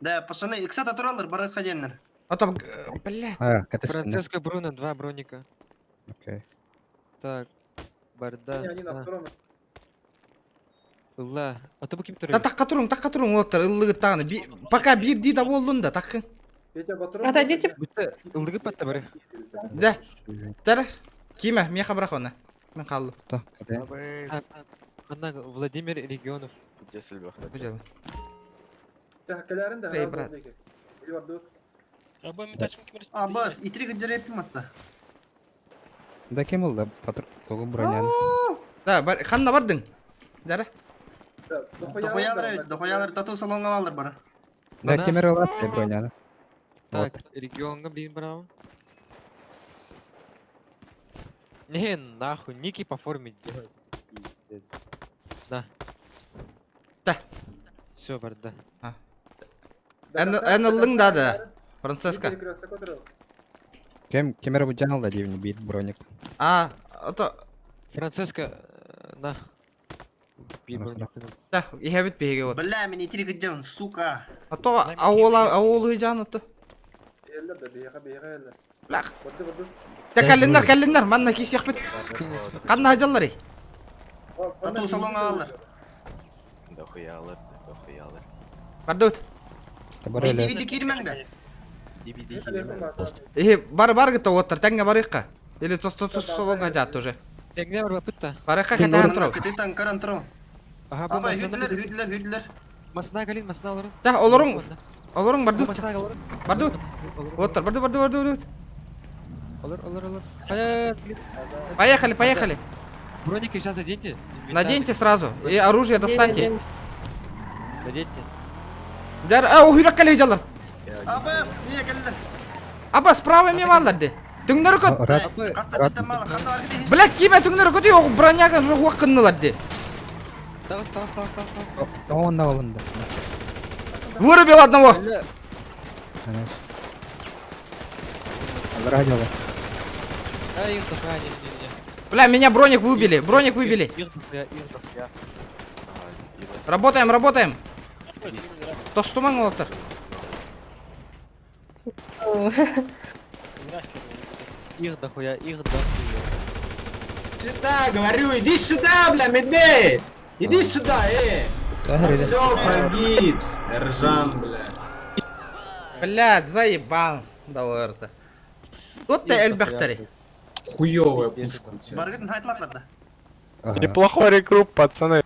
Да, пацаны, икса туралар бары хаденнер. А там, блядь. А, катастрофа. Франциско Бруно, два броника. Окей. Так. Барда. на. Ла. А то бу ким Та турар? такка туруң, такка туруң болуптыр. Ыллыгы тагыны. Пока бир ди да болдун да таккын. Отойдите. Ылдыгы патта бары. Да. Тар. Киме, меха брах оны. Мен қалдым. Да. Ана Владимир Регионов. Где сельбах? Бу Эй, брат. А, бас, итри гидерепим атта. Да ким ылла патр тугу бронян? Да, бар, ханна бардың? Дара. Дохуялар эбит, дохуялар тату салонга баллар бары. Да ким эрэ ылар броняны. Так, регионга блин брал. Не, нахуй, ники по форме делать. Пиздец. На. Да. Все, барда. Эн эн ыллың да да. Франциско. Кем ким эрэ бу ылла диэбин биир броник. А, ото Франциско, на. Да, иһэбит биһиги вот. Бля, меня три гдян, сука. А то аула ауыл ыйжан ото. Лах. Та кэллиннэр кэллиннэр манна киисиэхпит. Ханна сылдьалларый? Тату салонга баллар. Дохуялар, дохуялар. Бардыбыт. Биди биди киирмэҥ да. Эһи бар бар гыта оттар тэҥҥэ барыахха. Или тос тос тос салонга жаат уже. Тэҥҥэ барбаппыт да. Барыахха кэтээн турабыт. Кытытан көрөн турабын. Аха, бу Аба, масына хүрдүлэр, хүрдүлэр, хүрдүлэр. Масына кэлин, масына олорун. Да, олоруҥ. Олоруҥ бардыбыт. Масына олорун. Бардыбыт. Оттар барды барды барды барды. Олор, олор, олор. Поехали. Поехали, поехали. Броники сейчас оденьте. Наденьте сразу. И оружие достаньте. Наденьте. Дэр, а, уһуйрак кэлэ жалар. Абас, мне кэллэр. Аба, справа мен баллар де. Түҥнэр көт. Хаста биттен малы, ханна бар кити. Блядь, киме түҥнэр көт, yok броняга жоқ уаққыннылар де. Тавас, тавас, тавас, тавас, тавас. Он алынды. Вырубил одного. Радио. А, их дохуя, не, не, не. Бля, меня броник выбили, броник выбили. Их дохуя, их дохуя. Работаем, работаем. Тостуман олтар. Их дохуя, их дохуя. Сюда, говорю, иди сюда, бля, медведь! Иди сюда, э! Все, погиб, Ржан, бля. Блядь, заебал. Да, это. Тут ты эльбехтери. Хуёвая пушка у тебя. Баргытын хайтлатлар да. Неплохой рекруп, пацаны.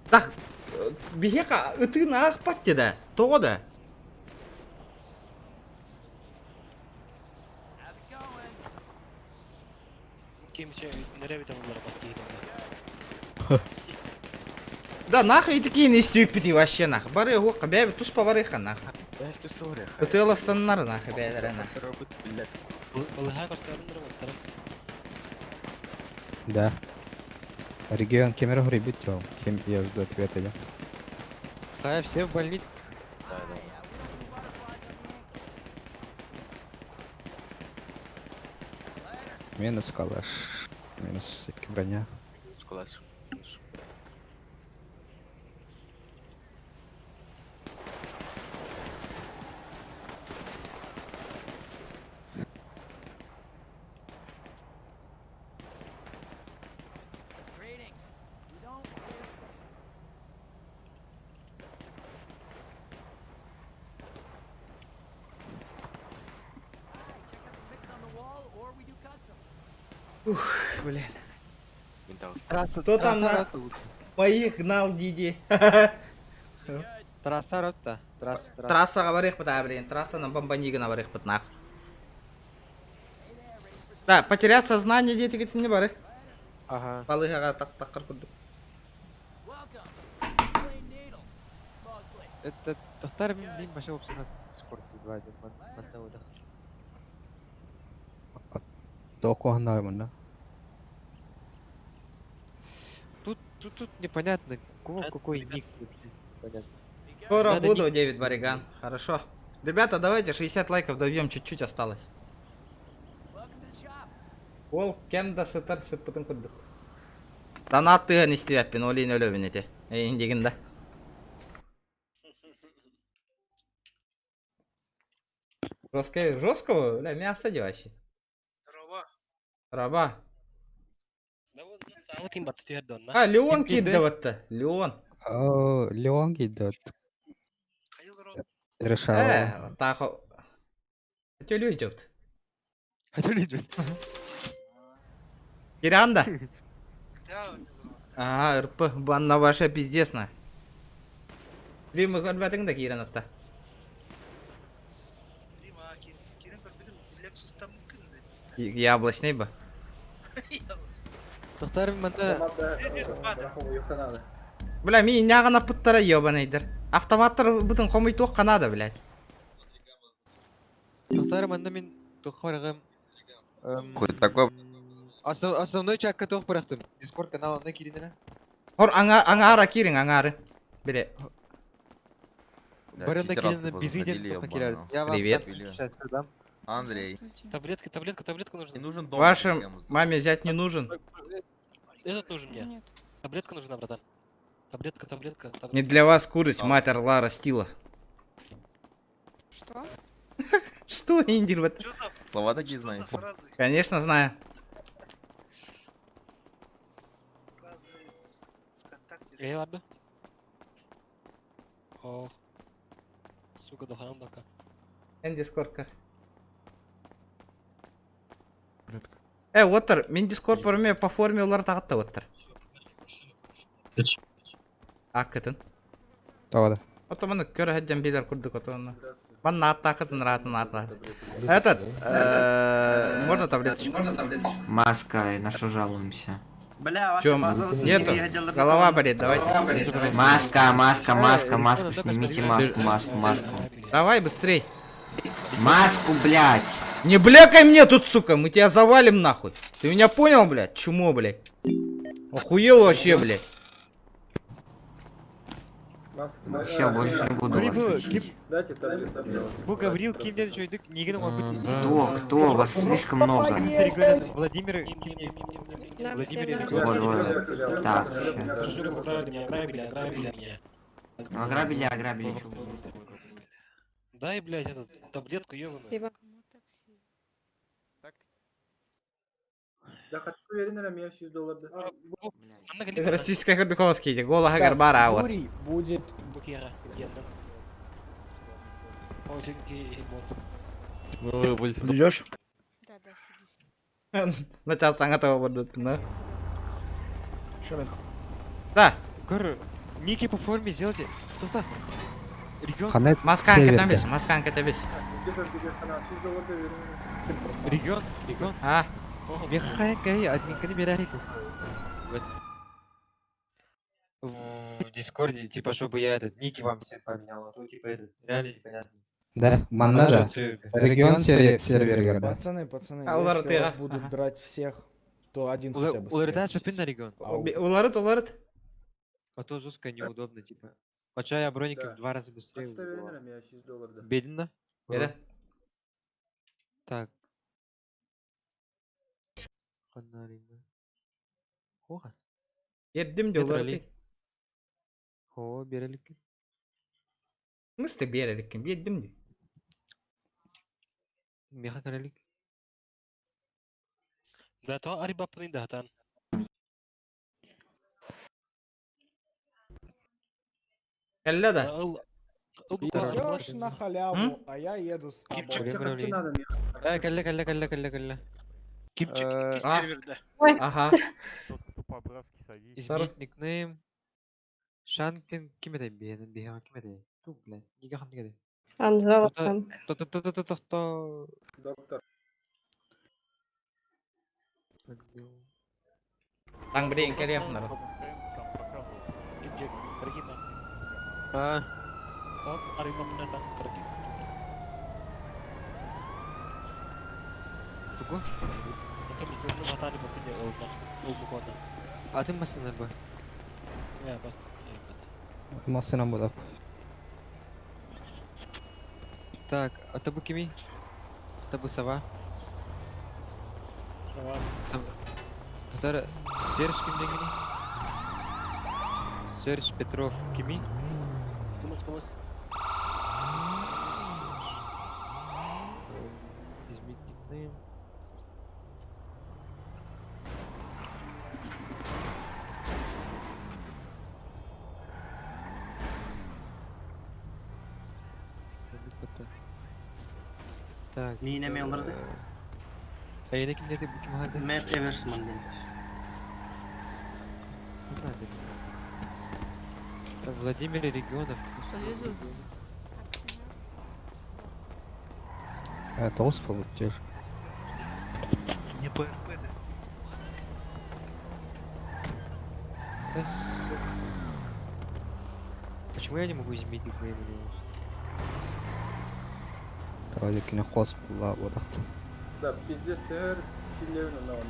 Так, биһиэхэ ытыын аахпат да, тоҕо да? Да нахуй такие не стюпити вообще нах. Бары хука бэби туспа барыха нах. Ытыаластаннар нах бэдэрэ нах. Да. Регион Кемерово ребит, кем я жду ответа, я. Да, все в больнице. Да, да. Минус калаш. Минус всякие броня. Минус калаш. Минус. Ух, блин. Трасса, Кто там трасса на рота лучше. моих гнал Диди? Трасса рота. Трасса, трасса. Трасса говорих да, блин, трасса на бомбанигана говорих нахуй. Да, потерять сознание дети говорит, не бары. Ага. Балыга так так курдук. Это Тохтар блин вообще вообще скорость 2 1 манна да. Току да? Тут тут тут непонятно, кого какой ник вообще непонятно. Скоро Надо буду, ник- 9 бариган. Хорошо. Ребята, давайте 60 лайков добьем, чуть-чуть осталось. Ол кем да сытар сыппытын курдук. Донат тыган истибэппин, ол иһин өлөбүн ити. Эйин да. Жестко, жесткого, бля, мясо вообще. Раба. Раба. А, Леон кидывать-то. Леон. О, Леон идет. Решал. Так. Хотел идет. Хотел идет. Киранда. Ага, РП, банна ваша пиздец на. Стрим көрбәтең да Киранатта. Яблочный бы. Тохтар манна Бля, мин нягана пыттара ебаныйдыр. Автоматтар бытын хомуйтуох канада, блядь. Тохтар манна мин тоххоргым. Хоть такой Основной чакка тох бырахтым. Дискорд каналына киринere. Хор аңа аңара кириң аңары. Биле. Да, Барында читерасы киринere бизи позаходили, ден тоха я кирер. банал. Я вам Привет. там сейчас дам. Андрей. Таблетка, таблетка, таблетка нужна. Не нужен дом. Вашим систему. маме взять не нужен. Этот нужен мне. Нет. Таблетка нужна, братан. Таблетка, таблетка, таблетка. Не для вас курить, мать орла растила. Что? Что, Индир, вот? Слова такие знаете. Конечно, знаю. Эй, ладно. Ох. Сука, доханам бака. Эн дискордка. Э, оттар, мен дискорд барме по форме олар тағытта оттар. Аккытын. Тоҕо Ото маны көрө хәджен билер курдук ото оны. Манна аттакытын ратын атла. Этот, можно таблеточку? Маска, на что жалуемся? Бля, ваша Чем? база... Нету. Голова болит, давай. Маска, маска, маска, маску, снимите маску, маску, маску. Давай быстрей. Маску, блядь! Не блякай мне тут, сука, мы тебя завалим нахуй. Ты меня понял, блядь? Чмо, блядь? Охуел вообще, блядь. Все, больше не буду вас лечить. Бу Гаврил кимден чөйдүк, нигин Кто, кто? Вас слишком много. Владимир кимден? Нам Владимир всем Вот, вот. Так, ща. Сука, ограбили меня, ограбили, ограбили меня. Ну, ограбили, ограбили, чё вы. Дай, блядь, этот, таблетку ёбаную. Спасибо. Российская Курдуковский, голова Гарбара, вот. будет... Букера, Идешь? Начал саңа будут, да? Да, Көр, ники по форме сделайте. Тоқта. Регион, Ханет масканка северде. там бес, масканка там бес. регион, регион. А, Мехая кай, админканы берәлик. В Дискорде, типа, чтобы я этот ники вам всем поменял, а то типа этот реально непонятно. Да, манна же. Регион сервер да. Пацаны, пацаны, А, улар если ты, вас а? будут Ага. драть всех, то один хотя бы Уларыта спрячетесь. шопин на регион. Ау. Уларыт, уларыт. А то жестко неудобно, типа. Хотя я броники в два раза быстрее убивал. Бедно. Бере. Так. Ханарина. Хоха. Ердим де Это уларыт. ролей. Хо, берелик. В смысле берелик, бердим де. Меха каралик. Да, то ариба пнинда хатан. Кәллә да. Идешь на халяву, М? а я еду с тобой. Э, кәллә, кәллә, кәллә, кәллә, кәллә. А, Ой. Ага. Изменить никнейм. Шанкин ким это бен бен ким это? Ту, блядь, нига хам нига. Анжела Шанк. То то то то то то. Доктор. Таң бірейін кәлем народ. А, тугу? Атын басын бу. Масына будак. Так, а то бу кими? Это бу сова. Сова. Который Серж ким дегени? Серж Петров кими? Изменить никнейм. Так. Миine mi alırdı? Ayına kim dedi? Bu kim alırdı? Matt Eversman dedi. Так, Владимир Регионов. Подвезу. Толс получил. Не ПРП, да? Почему я не могу изменить никнейм у него? Давай кине хос була бодахт. Да, пиздец, ты на он.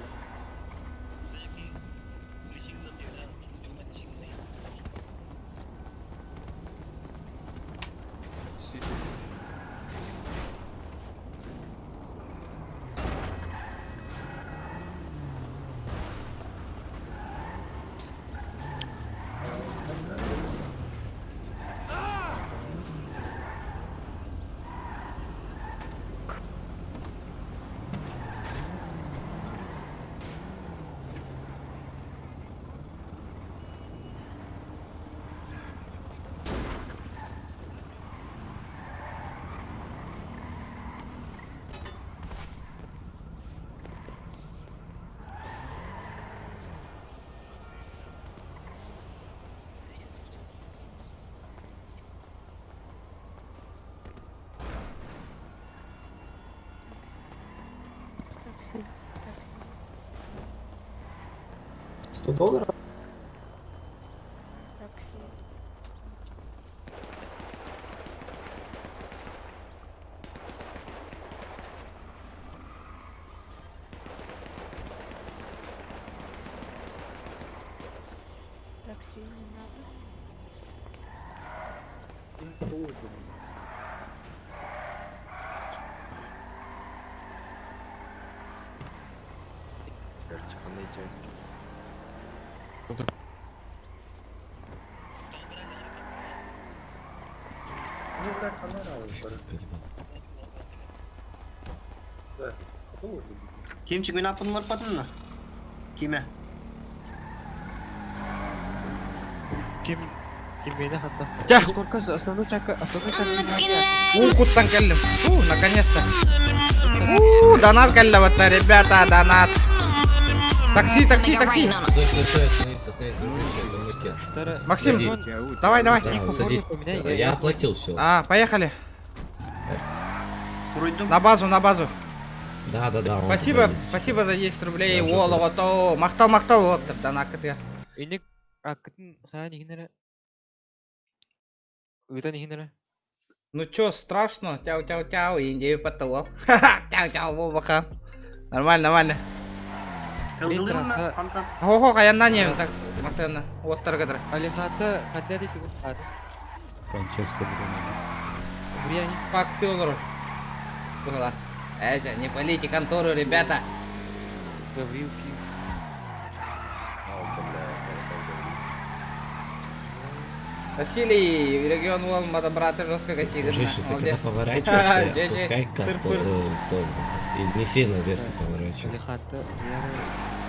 $100? Такси не надо. Кимчик мен апынлар патынна? Киме? Ким ким мени хатта. Тя. Сколько основной чака, основной чака. У, куттан кэллим. У, наконец-то. У, донат кэллэ вот ребята, донат. Такси, такси, такси. Стой, стой, стой, остановись, остановись, дружище, это мой кет. Максим, давай, давай. Да, садись. Я оплатил все. А, поехали. На базу, на базу. Да, да, да. он Спасибо, туда спасибо за 10 рублей. Я уже Ола, вот, о, махтал, махтал, вот, донат. Инек а кытын ха нигинere. Ыта нигинere. Ну чё, страшно? Тяу, тяу, тяу, Индию потолок. Ха-ха, тяу, тяу, бабаха. Нормально, нормально. Кылдылырна, антан. Хо-хо, каянна не, так, масена. Вот таргатра. Алихата хадда дити бу хат. Франческо Бруно. Брияни. Как ты олор? Была. Это, не палите контору, ребята. Гаврилки. Василий, регион Уолл, брата жестко гаси. Дружище, ты когда поворачиваешься, пускай газ и не сильно резко поворачивай. Алихата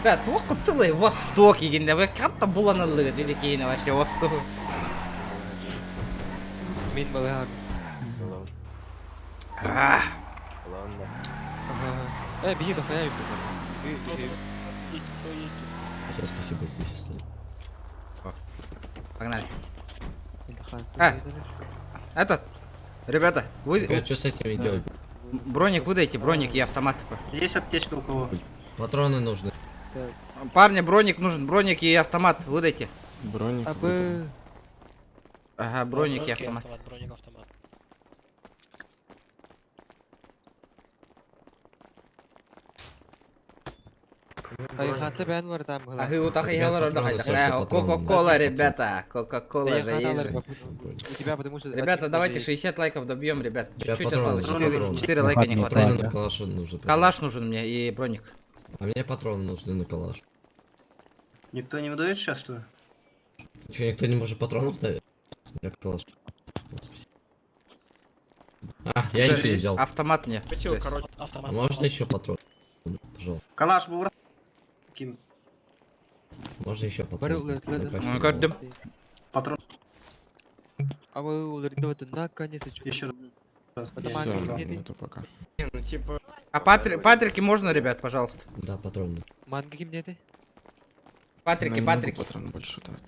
Да, туох тылы Восток егенде, вы как-то буланылы, дедекейні вообще Восток. Мин балыга. А, Ага. Э, беги дохуя. Все, спасибо, здесь оставь. Погнали. А, этот, ребята, вы... А что с этими делать? Броник выдайте, броник и автомат. Есть аптечка у кого? Патроны нужны. Парни, броник нужен, броник и автомат выдайте. Броник. А бы... Ага, броник и автомат. Броник, автомат. Алихата бән бар там. Ага, вот так я говорю, Патроны, да, Кока-кола, ребята, кока-кола же есть. же. У тебя потому что... Ребята, давайте 60 лайков добьем, ребят. Сейчас Чуть-чуть патроны, осталось, сейчас 4, патроны. 4 лайка не Патроны хватает. на калаш нужны. Калаш нужен мне и броник. А мне патроны нужны на калаш. Никто не выдает сейчас, что ли? Че, никто не может патронов дать? Я калаш. Вот, спасибо. А, я ничего не взял. Автомат мне. А можно еще патрон? Пожалуйста. Калаш был Ким? Можно еще патрон? Ну, как дым. Патрон. А вы наконец-то. Еще раз. пока. А патрики можно, ребят, пожалуйста? Да, патроны. Манги ким нет? Патрики, патрики. Патрон больше давать.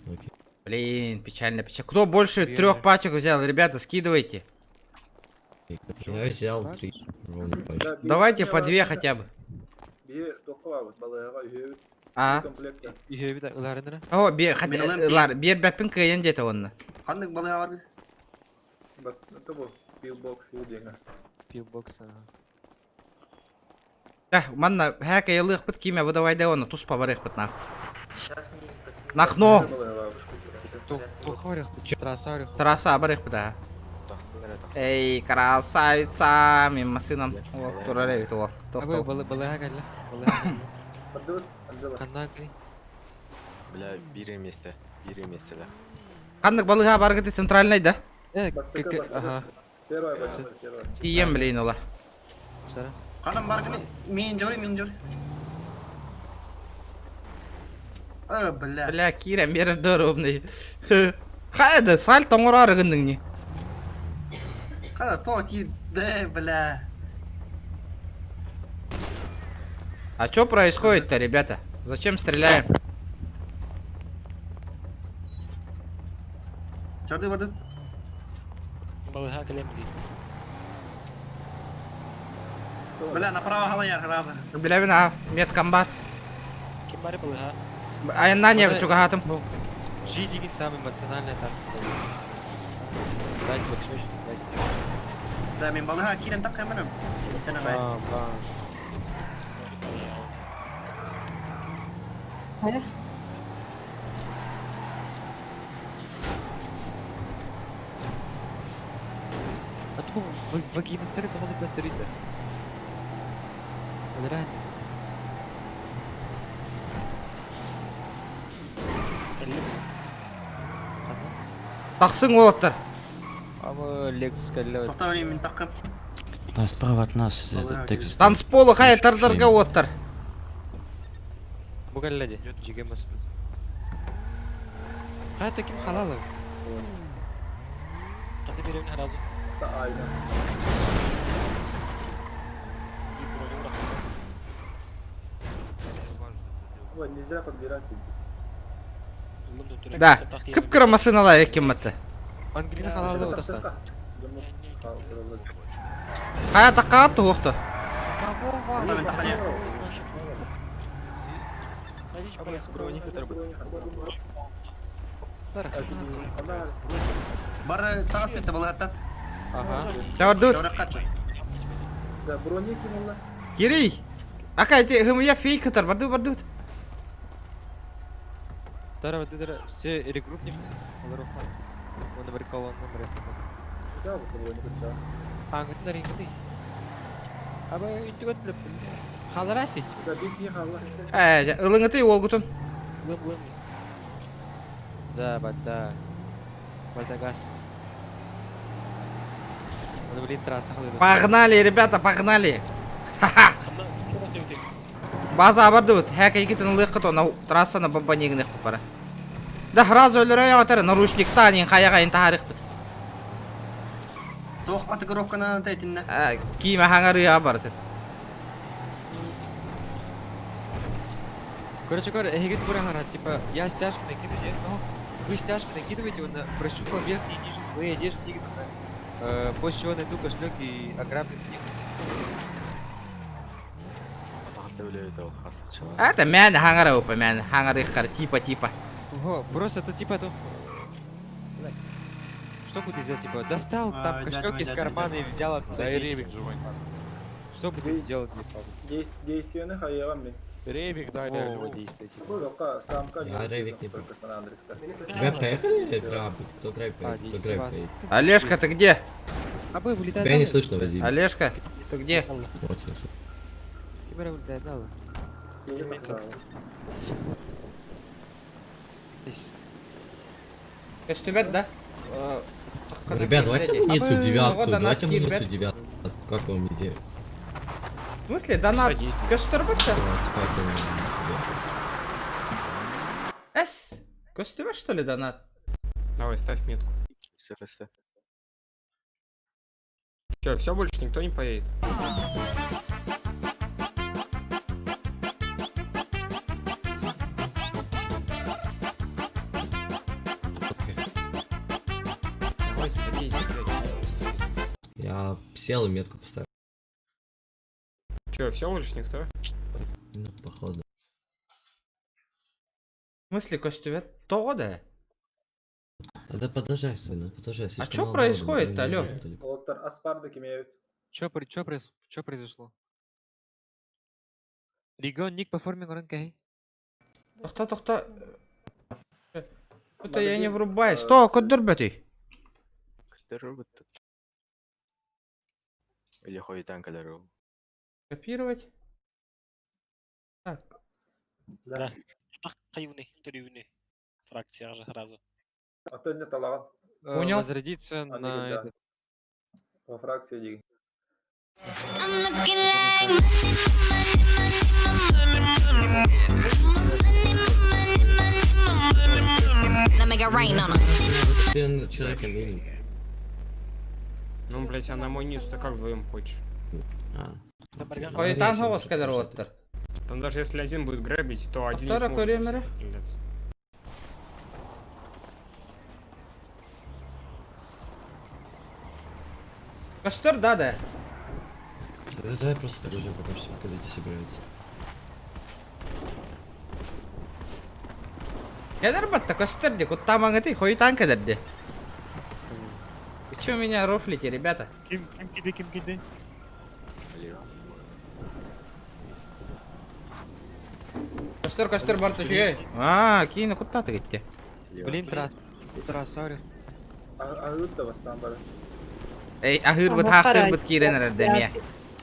Окей. Блин, печально, печально. Кто больше трех пачек взял, ребята, скидывайте. Я взял три ровно пачки. Давайте по две хотя бы. А. Үһүөбүт ылаарынара. О, бе хат лар биэр бэппин кыайан диэтэ онно. Ханнык балыга бар? Пилбокс. Ага. Э, манна хэкэ ялыахпыт киме бу давай да оны туспа барыахпыт нах. Нахно. Трасса барыах. Трасса барыахпыт а. Эй, красавица, мен машинам. Вот, турар эбит ол. Абы балыга кэллэ. Балыга кэллэ. Ханна кли? Бля, биир месте, биир местелер. Ханнык балыга баргыты центральный да? Э, ага. Тием блин ола. Сара. Канам бар гыны, мин жор, мин жор. Э, бля. Бля, Кира, мер здоровный. Хайда, саль тоңорары гынның не. Кана то ки, да, бля. А что происходит-то, ребята? Зачем стреляем? Чарды барды. Балыга кэлем дии. Бля, направо халаяр разы. Бля, бина, медкомбат. Ким бары балыга? Айна не, чугахатым. Жизнь деген там эмоциональная там. Дать вот дать. Да, мин балыга кирен так камерам. Тена бай. А, ба. А то в геймстеры кого-то батарейка. Реально. Тақсың олаттар. Ама Lexus кэллэ. Тоқта мин такым. Да, справа от нас этот Texas. Танцполы хай тардарға оттар. Бу кэллэ ди. Жиге масын. Хайта ким халалы? Каты беребин харазы. Да, кып-кыра машиналар екен маты. Ангелина халалы отаста. Хая таққа туқты. Бар тагас кетти балыгаттан. Ага. Жавардут. Жаврак. Кирей. Ака, эти хымыя фейк кытар, барды барды. Тара вот это все регруппнемся. Олар Он бір колонна бір. Аңгытын рингты. Аба интигот леп. Халарасить. Э, ылыңыты олгутун. Лым лым. Да, бата. Бата газ. Он блин трасса халыр. Погнали, ребята, погнали. Ха-ха. База барды вот. Хэка икитин ылык кыт, она трассаны бомбанигин бара. Да, сразу өлөрөй атар, наручниктан ин хаяга ин тарих бит. Тох атыгыровканы тәйтинне. Кийме хаңары я бар. Короче говоря, эгет хара, типа, я стяжку накидываю, ну, вы стяжку накидываете, он прощупал верхний и нижний слои одежды, после чего найду кошелек и ограблю книгу. Это мен хаңары опа, мен хаңары хар типа типа. Ого, просто это типа то. Что бы ты сделал, типа, достал А, там кошелек из кармана и взял оттуда. Да и деньги. Ревик живой. Что бы ты сделал, типа? Ревик, дай, О, дай. действуйте. Я Ревик не помню. Ребят, поехали грабить? Кто грабить А, поедет? Кто действуй грабить вас. поедет? Олежка, ты где? А вы вылетает Тебя не слышно, Вадим. Олежка, ты где? Вот сейчас. Кибера вылетает дала. Көстүбет, да? Ребят, давайте амуницию девятую, давайте Кирбет. амуницию девятую. Как вам идея? В смысле, донат? Көстүрбет? Эс, көстүбет, что ли, донат? Давай, ставь метку. Все, все. Все, все, больше никто не поедет. Давай, садись, блядь. Я сел и метку поставил. Че, все, больше никто? Ну, походу. В смысле көстүбэт? Тоҕо да? Надо подождать, надо подождать. А слишком чё мало народу, происходит-то, никто не алло? идет далеко. Чё, чё, чё произошло? Регион ник по форме Гранкай. Тохто, тохто. Это я не врубаюсь. Сто, көрдөрбөтүй. Или ходит Копировать. Так. Да. Хайвны, трювны. Фракция же сразу. Понял. Возродиться на этот. I'm looking like money, money, money, money. Now make it rain on 'em. Теперь на человека миленький. Ну, блять, а на мой низ ты как вдвоем хочешь? А. Хойутаан соҕус кэлэр уоттар. Там даже если один будет грабить, то один не Постара сможет көрүөм за эрэ. всех отстреляться. Көстөр да да. Да Давай просто подождем, пока что пока люди собираются. Кэлэр батта көстөр ди куттаамаҥытый хойутаан кэлэр ди. Вы чё меня рофлите, ребята? Ким, ким киды, ким киды? Көстөр көстөр бар түшүгэй. Аа, киини куттааты кетти. Блин, трасс. Трасс, сори. Эй, аһыырбыт хаахтыырбыт киирэн эрэр дэмиэ.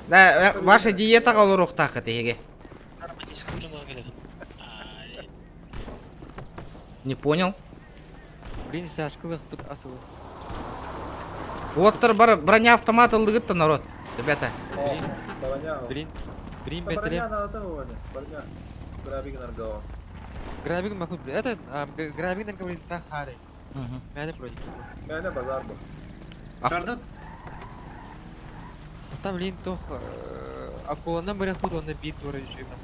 Да, ваша диетаҕа олоруохтааххыт эһиги. Не понял. Блин, стяжка тут асылы. Уоттар бар броня автомат ыллыгыт народ. Ребята. Блин, блин, бетеле. Грабик махут, блин. Это, грабик нам говорит, та хари. Мяне против. Шардыт. Там блин, тох, акулана моряхуд, он набит, дура еще и нас.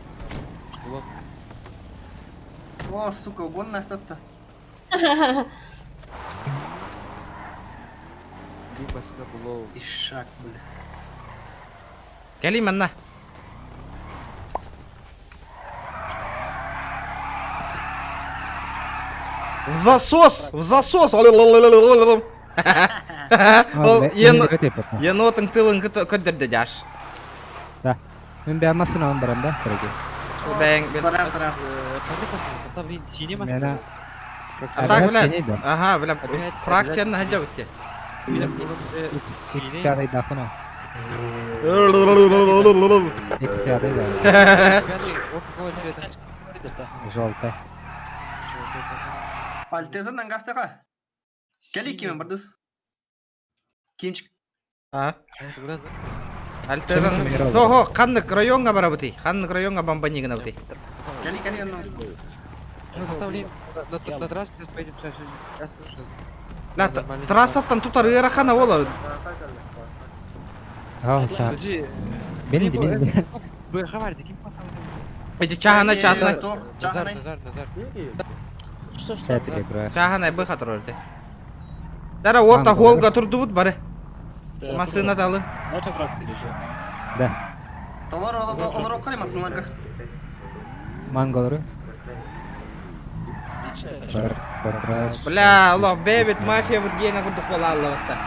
О, сука, угон настатта. Блин, машина была. Ишак, бля. Кэли манна. В засос! В засос! Ол енотың тылын көддөрдө жаш. Да. Мен бә машина барам да, короче. Бәң. Сорян, сорян. Там, блин, синий Мена. А так, бля. Ага, бля. Фракцияны хаҗа битте. X5 дахына. X5 да. Желтый. Альтеза нангастаға. Кели кимен барды. Кимчик. А? Альтезан. Того, ханнык районга барабыты. Ханнык районга бомбанигына быты. Кели, кели, ну. Ну, там, блин, на трассу сейчас поедем, сейчас, сейчас, сейчас. Ла, трассаттан тутар ыарахана ола. А, са. Подожди. Бенди, бенди. Эти чахана часна. Назар, Назар, Назар. Са переграю. Чахана быха турар. Дара ота холга турдубут бары. Масына далы. Да. Толор, олор оқыр масынларға. Манголору. Бар, бар, Бля, аллах, бебит мафия бут гена курдук бола алла батта.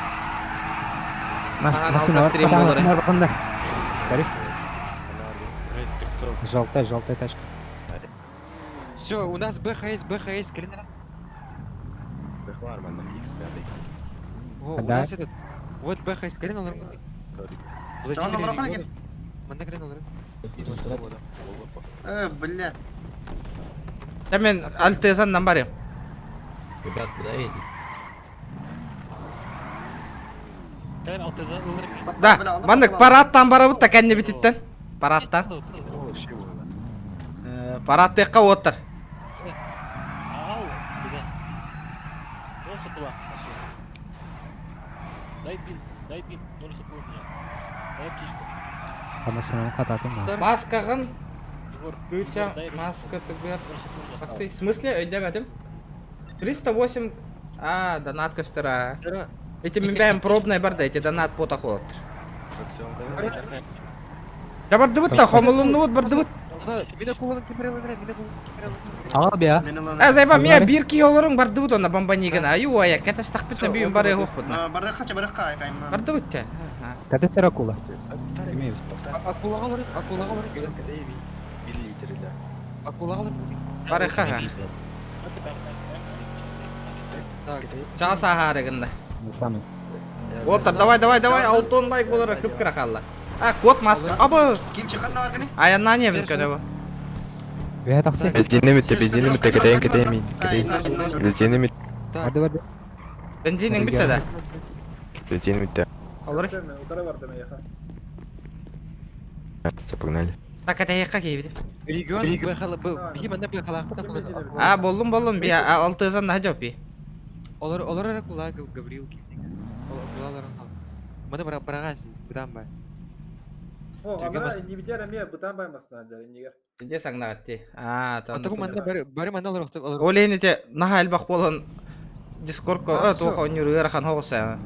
Нас, Ахан машина алта стрим болор. бар, бар, Кари. Желтая, желтая тачка. Все, у нас БХ есть, БХ есть, Калина. О, у Да. нас этот. Вот БХ есть, Калина, Чаван олор оқыр екен. Манда Калина, олор. Э, бля. Я мен альтезаннан барым. Ребят, куда едете? Да, маннык парадтан барабыт та кәнне бититтен. Парадтан. Парад текка оттар. Дай бинт, дай бинт, ноль хп у меня. Дай аптечку. Машинаны кататын да. Маскагын. Ключа, маска ТГ. В смысле, өйдәмәдем. 308. А, донат көстөр. Эти мен бәм пробный бар да, эти донат потахот. Да бардыбыт та, хомолунну бардыбыт. Мин акуланы кимерелер, мин акуланы кимерелер. Ага бия. Э, зайба, мия бир киһи олорун бардыбыт онно бомбанигына. Аю ая, кэтастахпытна бүйүн бары хуохпутна. Барыха ча барыха айкайма. Бардыбыт ча. Катесер акула. Акулаға олорун, акулаға олорун. Акулаға олорун. Барыха. Так. Чаас ахарыгында. Самый. Отыр, давай, давай, давай, алтон лайк болар, күп кыра қалла. А, кот маска. Абы. Ким чыкан бар гыны? Аянна не бин көне бу. Бия такси. Бензинimi bitti, бензинimi bitti, keteyim, keteyim, keteyim. Бензинimi bitti, Hadi hadi. Бензинин битте да. бензинimi bitti. Олар. Все, погнали. Так, это яка кейбит. Регион бехала был. Бихи манда бехала. А, болдум, болдум, би алтызан на жопи. Олар олар акула Гаврил ким. Акулалар. Манда бара барагаз бутан бай. Де саңнагатти. А, там. Атагу манда бары бары манда олар олар. Олейн те наха элбах болон Дискордко, А, э, туха всё. онюр ыарахан хоғуса.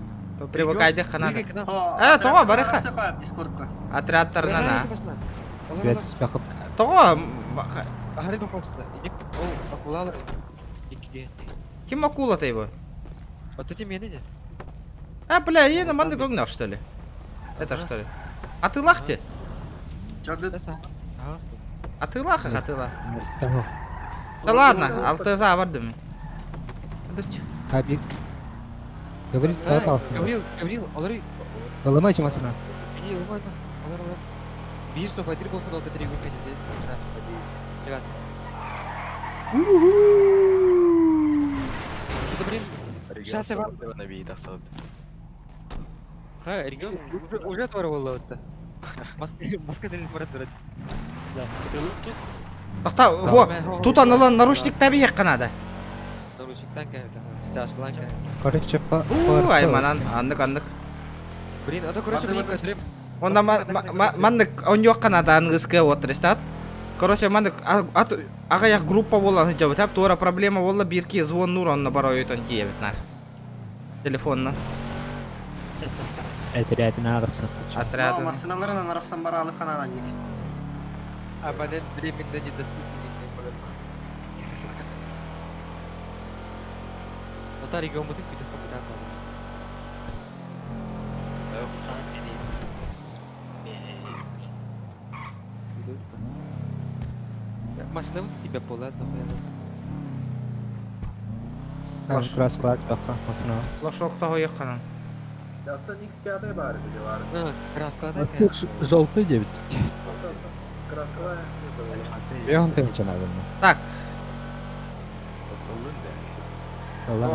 Привыкайды ханада. Э, Э, тоҕо барыха. Дискордка. Отрядтарынан а. Связь с пахом. Тоҕо Ахары бахосна. Иник ол акулалар. Икки. ким акула тайбы? Вот эти мене не. А, бля, ена манды гогнал, что ли? Это что ли? А ты лахте? А ты лаха, а ты лах. Да ладно, алтыза бардым. Хабib. Говорит, толкал. Гаврил, Гаврил, олар Голымай чумасына. Бини олар олар олар. Бир стоп один гол футбол который выходит раз один. Раз. Что блин? Сейчас я вам. Ха, регион уже уже отворовал вот. Москва, Москва делит марат Да. Тохта, во, тут анылан наручник таби якканада. Наручниктан кәй, стяжкалан кәй. Короче, по... У, ай манан, аннык, аннык. Блин, а то короче, блин, короче, Онда маннык он канада ангыскы отрестат. Короче, маннык ага группа болан жабы тап тура проблема болла бирки звон нур онна бароютон тиебит нар. Телефонна. Отрядын ағысы. Отряд. Масыналарынан арахсан бара алы ханаданник. Абонент временно недоступен. Ата регион бутын күтіп қабылдан қалды. Машина тебя пола, Краску бака, масына. Лошок того якканан. Краска Желтый 9. Бия он тынча надо. Так. Олан.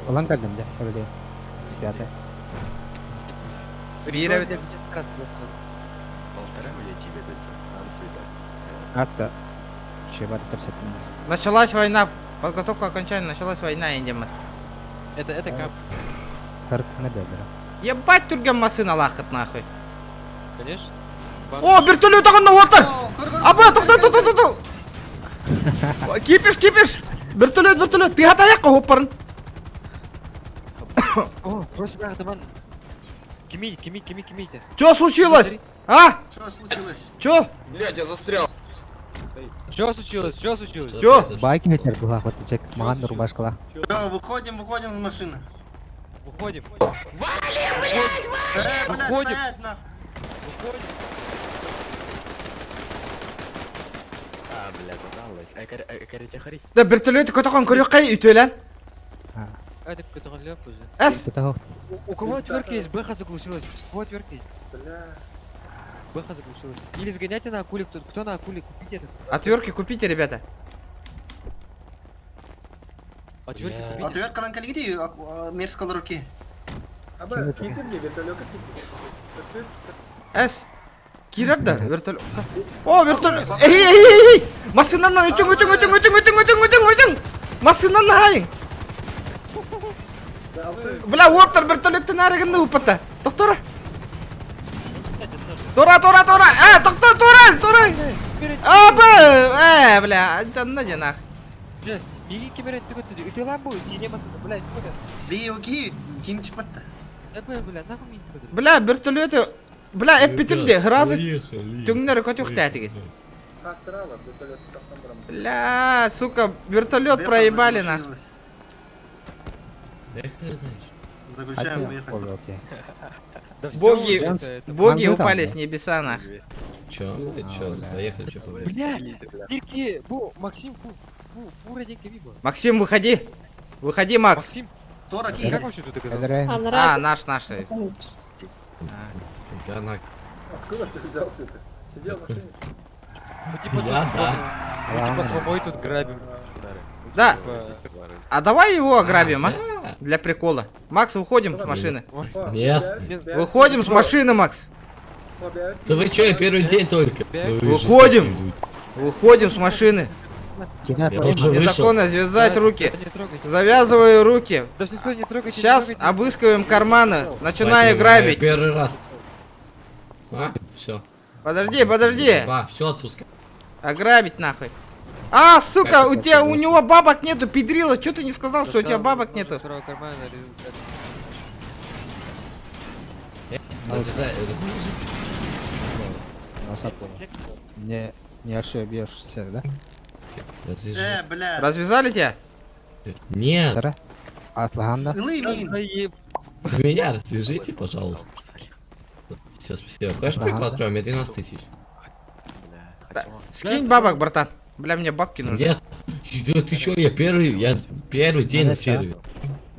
Олан калдым да, öyle. X5. Бире Полтора или тебе Атта. Чебат капсаттым. Началась война. Подготовка окончания, началась война, индемат. Это это кап. Харт на бедра. Ебать түрген машина лақыт нахуй. Конечно. О, вертолет ағынна отыр! Аба, тоқта, тоқта, тоқта! Кипиш, кипиш! Вертолет, вертолет! Ты аяққа хоппарын. О, просто да, атаман. Кими, кими, кими, кимите. Чё случилось? А? Что случилось? Чё? Блядь, я застрял. Что случилось? Что случилось? Чё? Байки ветер была, вот чек, маған рубашкала. Всё, выходим, выходим из машины. Выходим. Вали, блядь, вали! Э, блядь, Выходим. стоять нахуй. Выходим. А, бля, попалась. Да вертолет көтөкөн көрөккай үтөлен. Это какой-то леп уже. Эс! У кого отвертка есть? Бэха заглушилась. У кого отвертка есть? Бля. Бэха заглушилась. Или сгоняйте на акуле, кто, кто на акуле, купите этот. Отвертки купите, ребята. Отвертки купите. Отверткадан калгиди, мерзкого руки. Эс. Кирер да вертолет. О, вертолет. Эй, эй, эй, эй! Машинанан өтүң, өтүң, өтүң, өтүң, өтүң, өтүң, өтүң, өтүң. Машинанан хайың. Бля, оттар вертолеттен арыгынды упата. Токтора. Тора, тора, тора. Э, токто, тора, тора. Абы, э, бля, жанна жанах. Миги кемер өттү Үтөлан бу, сине басын, бля, куда? Биоги, ким чыпатты? Да, бля, нахуй мин куда? Бля, вертолеты. Бля, эппитим де, хразы түңнөр көтүк тәтиги. Бля, сука, вертолет проебали нахуй. Заключаем, выехать. Окей. Боги, боги упали с небеса нахуй. Чё, блядь, чё, поехали, чё, поехали. Бля, Бирки, бу, Максим, фу, фу, фу, раденько виба. Максим, выходи. Выходи, Макс. Максим, Тора, как вообще тут оказался? А, наш, наш. Она... Откуда ты взялся-то? Сидел в машине? Мы типа тут Я, да. мы типа с тут грабим. Да. Типа, А давай его ограбим, а? Для прикола. Макс, выходим с машины. Нет. Выходим с машины, Макс. Да вы чё, я первый день только. Ну вы Выходим. жестокие Выходим с машины. Я уже вышел. Незаконно связать руки. не трогайте. Завязываю руки. Да все, все, не трогайте. не Сейчас трогайте. обыскиваем карманы. Начинаю Хватит, грабить. я Первый раз. А, все. Подожди, подожди. А, все отпускай. Ограбить нахуй. А, сука, у тебя у него бабок нету, педрила. Чё ты не сказал, что у тебя Достал бабок нож нету? из правого кармана, резал. Разрезай, разрежи. Не, не ошибешься, да? Развяжи. Э, бля. Развязали тебя? Нет, Атланда. Лымин. Заеб- меня развяжите, пожалуйста. Все, спасибо. Хочешь прикол откроем? У меня 12 тысяч. Скинь бабок, братан. Бля, мне бабки нужны. Нет. Да ты чё, я первый день на сервере.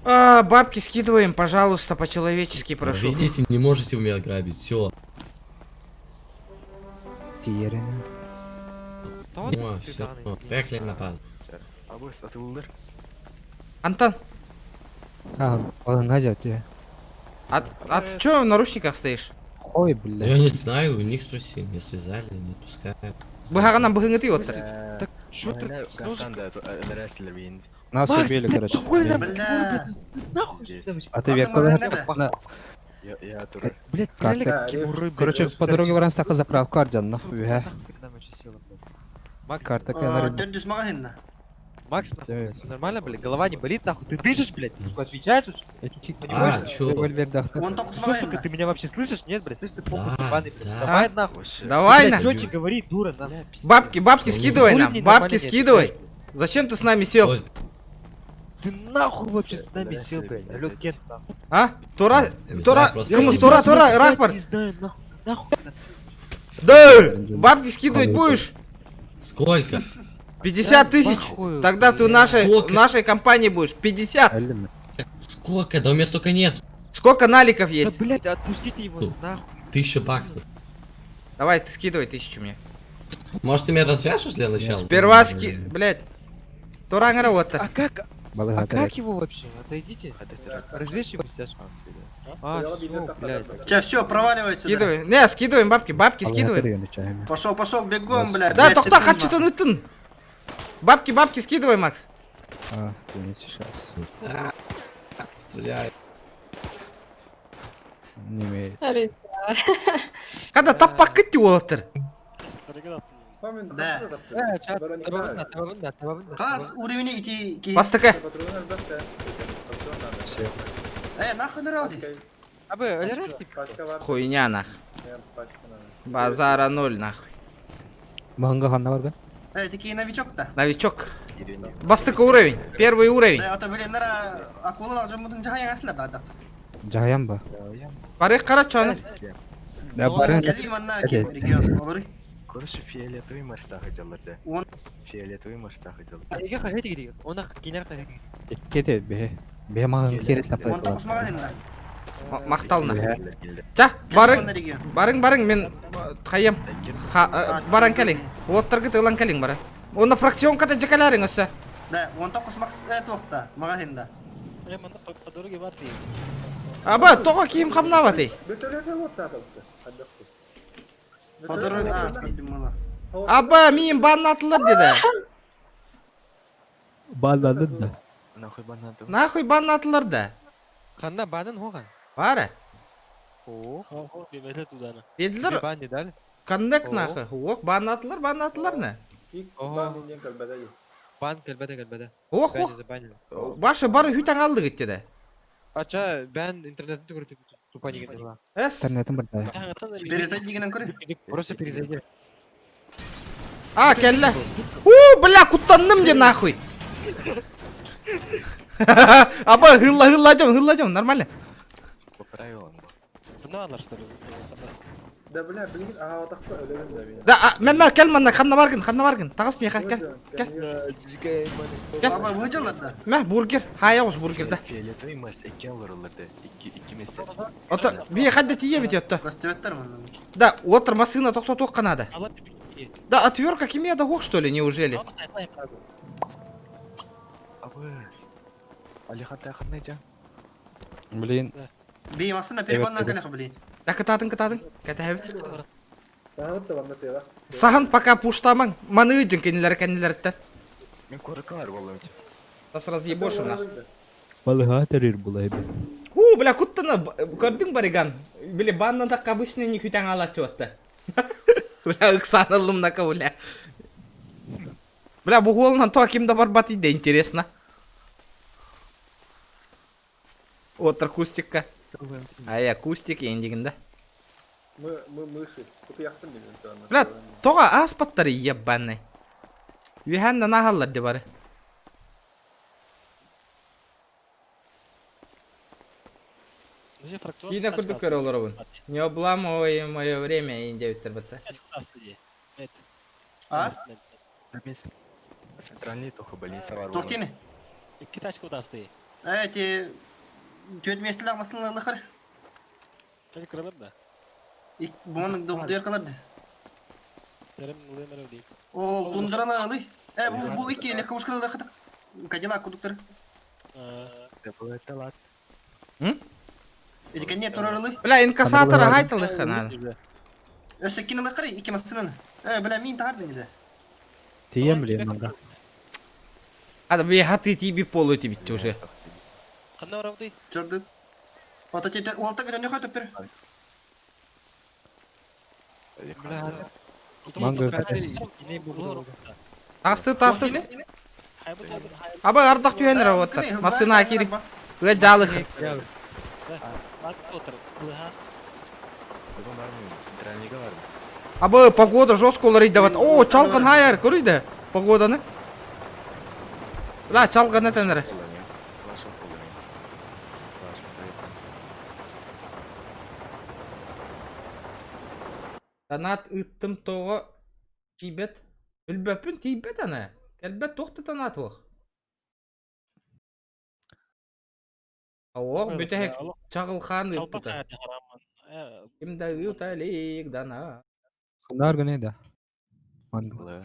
А, бабки скидываем, пожалуйста, по-человечески прошу. Видите, не можете у меня грабить, все. Тиерина. Ну, все, поехали на базу. Антон, А, он тебе. а ты чё в наручниках стоишь? Ой, бля. Я не знаю, у них спроси, меня связали, не отпускают. Быһаҕынан быһыҥытый оттар. Так, чё ты? Нас Макс, убили, блядь, короче. хуй нам, Бля. ты нахуй сюда вообще? А ты век Ладно, Блядь, Как реально ты? кемуры, блядь. Короче, по дороге в Ранстаха заправка Арден, нахуй, а. Нахуй ты к нам вообще села, блядь? Макс, Карта Кеннери. Төрдүс магазинда. Макс, нахуй, блядь, всё нормально, блядь, голова не болит, нахуй, ты дышишь, блядь, ты, сука, отвечаешь, А, чё? Он только Что, сука, ты меня вообще слышишь? Нет, блядь, слышь, ты похуй Да, ебаный, блядь, да. давай нахуй. Давай Блядь, на. тёте говори, дура, нахуй. Бабки, бабки Что скидывай Хули нам, мне бабки нормально не скидывай. отвечаешь? Зачем ты с нами сел? Ой, Ты нахуй вообще с нами сел, блядь, алло, Кент, нахуй. А? Тура, Не Тура, знаю, просто Кымыс, не Тура, Тура, Блядь, Рахмар. Не знаю, нахуй, нахуй. Да! Бабки скидывать будешь? Сколько? 50 тысяч. Похуй, Тогда ты в блядь. нашей, в Сколько? нашей компании будешь. 50. Сколько? Да у меня столько нет. Сколько наликов Да, есть? блядь, отпустите его, Ну. нахуй. 1000 баксов. Давай, ты скидывай 1000 мне. Может, ты меня развяжешь для начала? Сперва ски... Блядь. Тура вот А как, а как его вообще? Отойдите. Развешь его, стяжку? А, всё, блядь. Че, все, проваливай сюда. Скидывай. Не, скидываем бабки, бабки скидываем. Пошел, пошел, бегом, бля. Да, пять тохта, секунд, хочу нахуй. тын. Бабки, бабки скидывай, Макс. А, извините, сейчас. Стреляй. Не имеет. Когда таппакыт уолтер. Да. Э, чат, табабында, табабында, табабында. Хас уровень ити ки. Бастака. Э, нахуй народи. Абы, өлересtik. Хуйня нах. Базара ноль нахуй. Маңга ханна бар Э, такие новичок-то. Новичок. Бастыка уровень. Первый уровень. Да, а то, блин, нара акула уже мудын жахаян аслар да. Жаһаян ба? Барых карачаны. Да, бары. Кели манна ки регион. Олар. Короче, фиолетовый Марса хотел, да. Он. Фиолетовый Марса хотел. Эге хахет гиди. Она кинер хахет гиди. Кете бе. Бе маған керес таптай. Он тоқус магазинда. Мақтална. Ча, барың, барың, барың, мен хайым. Баран кәлің. Оттаргы тылан кәлің бара. Онда фракционката жакаларың өсі. Да, он тоқус макс тоқта магазинда. Аба, тоға киім қамнава тей. Подорог, а, мала. Аба, мен баннатылар деді. Баннадын да. Нахуй баннады. Нахуй баннатылар да. Ханна банын хоган. Бары. О. Бедлер. Бан дедал. Коннект нахуй. Ох, баннатылар, баннатылар не. Бан кэлбэдэ кэлбэдэ. Ох, ох. Башы бары хүтәң алды кетті де. Ача, бен интернеттен түгүрүп тупа деген дела. Эс. Интернетим бар да. Перезайди генен көрі. Просто перезайди. А, кэллэ. Уу, бля, куттанным дии нахуй. Аба, хылла, хылла дьон, хылла дьон, нормально. По правилам. Надо, что ли? Да бля, билигин аһаабатахпа өлөбүн да мин. Да, а, мен кел манна, ханна баргын, ханна баргын. Тагыс меха, кел. Кел. Кел. Аба выжил да. Мә, бургер. Хая бургер да. Фиолетовый Марс икки олоруларды. Икки икки месте. Ото, би хадда тие бит отто. Көстүбэттэр маны. Да, отыр машина тохто надо. Да, отвертка кимия да что ли, неужели? Блин. Би машина перегонна кэлэх блин. Да, кытатын, кытатын. Кәтәһәбит. Саһыт да манна тыга. Саһан пока пуштамаң. Маны ыдьын кенилер кенилерттен. Мен коракалар болом. Тас разъебоша нах. Балыга терир булай бе. У, бля, куттана, көрдүң бариган. Били баннан так обычный не күтәң ала чуатта. Бля, ыксанылым на бля. Бля, бу голынан то ким да барбат иде, интересно. Отыр кустикка. А я кустик ендигинде. Мы мы мыши. Кутуяхтым мин антона. Бля, тога аспаттары ебаный. Үһән нахаллар де бары. Кийде курдук көрө олоробун. Не обламывай мое время инде биттер бытта. А? Центральный тоха больница бар. Тохтини. Икки тачка удасты. Эти төт местелер масылы лыхар. Тачка кырылыр да. Ик буның доктор кыларды. Терем лымер дейм. Ол тундраны алы. Э бу бу икки легковушканы да хатык. Кадиллак кудуктар. Эти не турарлы. Бля, инкассатора хайтылы хана. Өсө кине лыхар икки масылын. Э бля мин тардын иде. Тием блин манга. Ада би хаты тиби полу тибитти уже. Кандай оравды? Чырды. Ата тете олта грен yok ötüp Манга Тасты тасты. Аба ардак түйенер оттар. Масына кирип. Үе жалых. Аба погода жестко олар дават. О, чалгын хайар көрүйді. Погоданы. Бля, чалгын этенер. Танат ыттым тоҕо тиийбэт. Билбэппин тиийбэт аны. Кэлбэт туох да танат уох. Оох бүтэһик чаҕылхаан ыыппыта. Ким да ыыта илик дана. Ханар гыне да. Манга.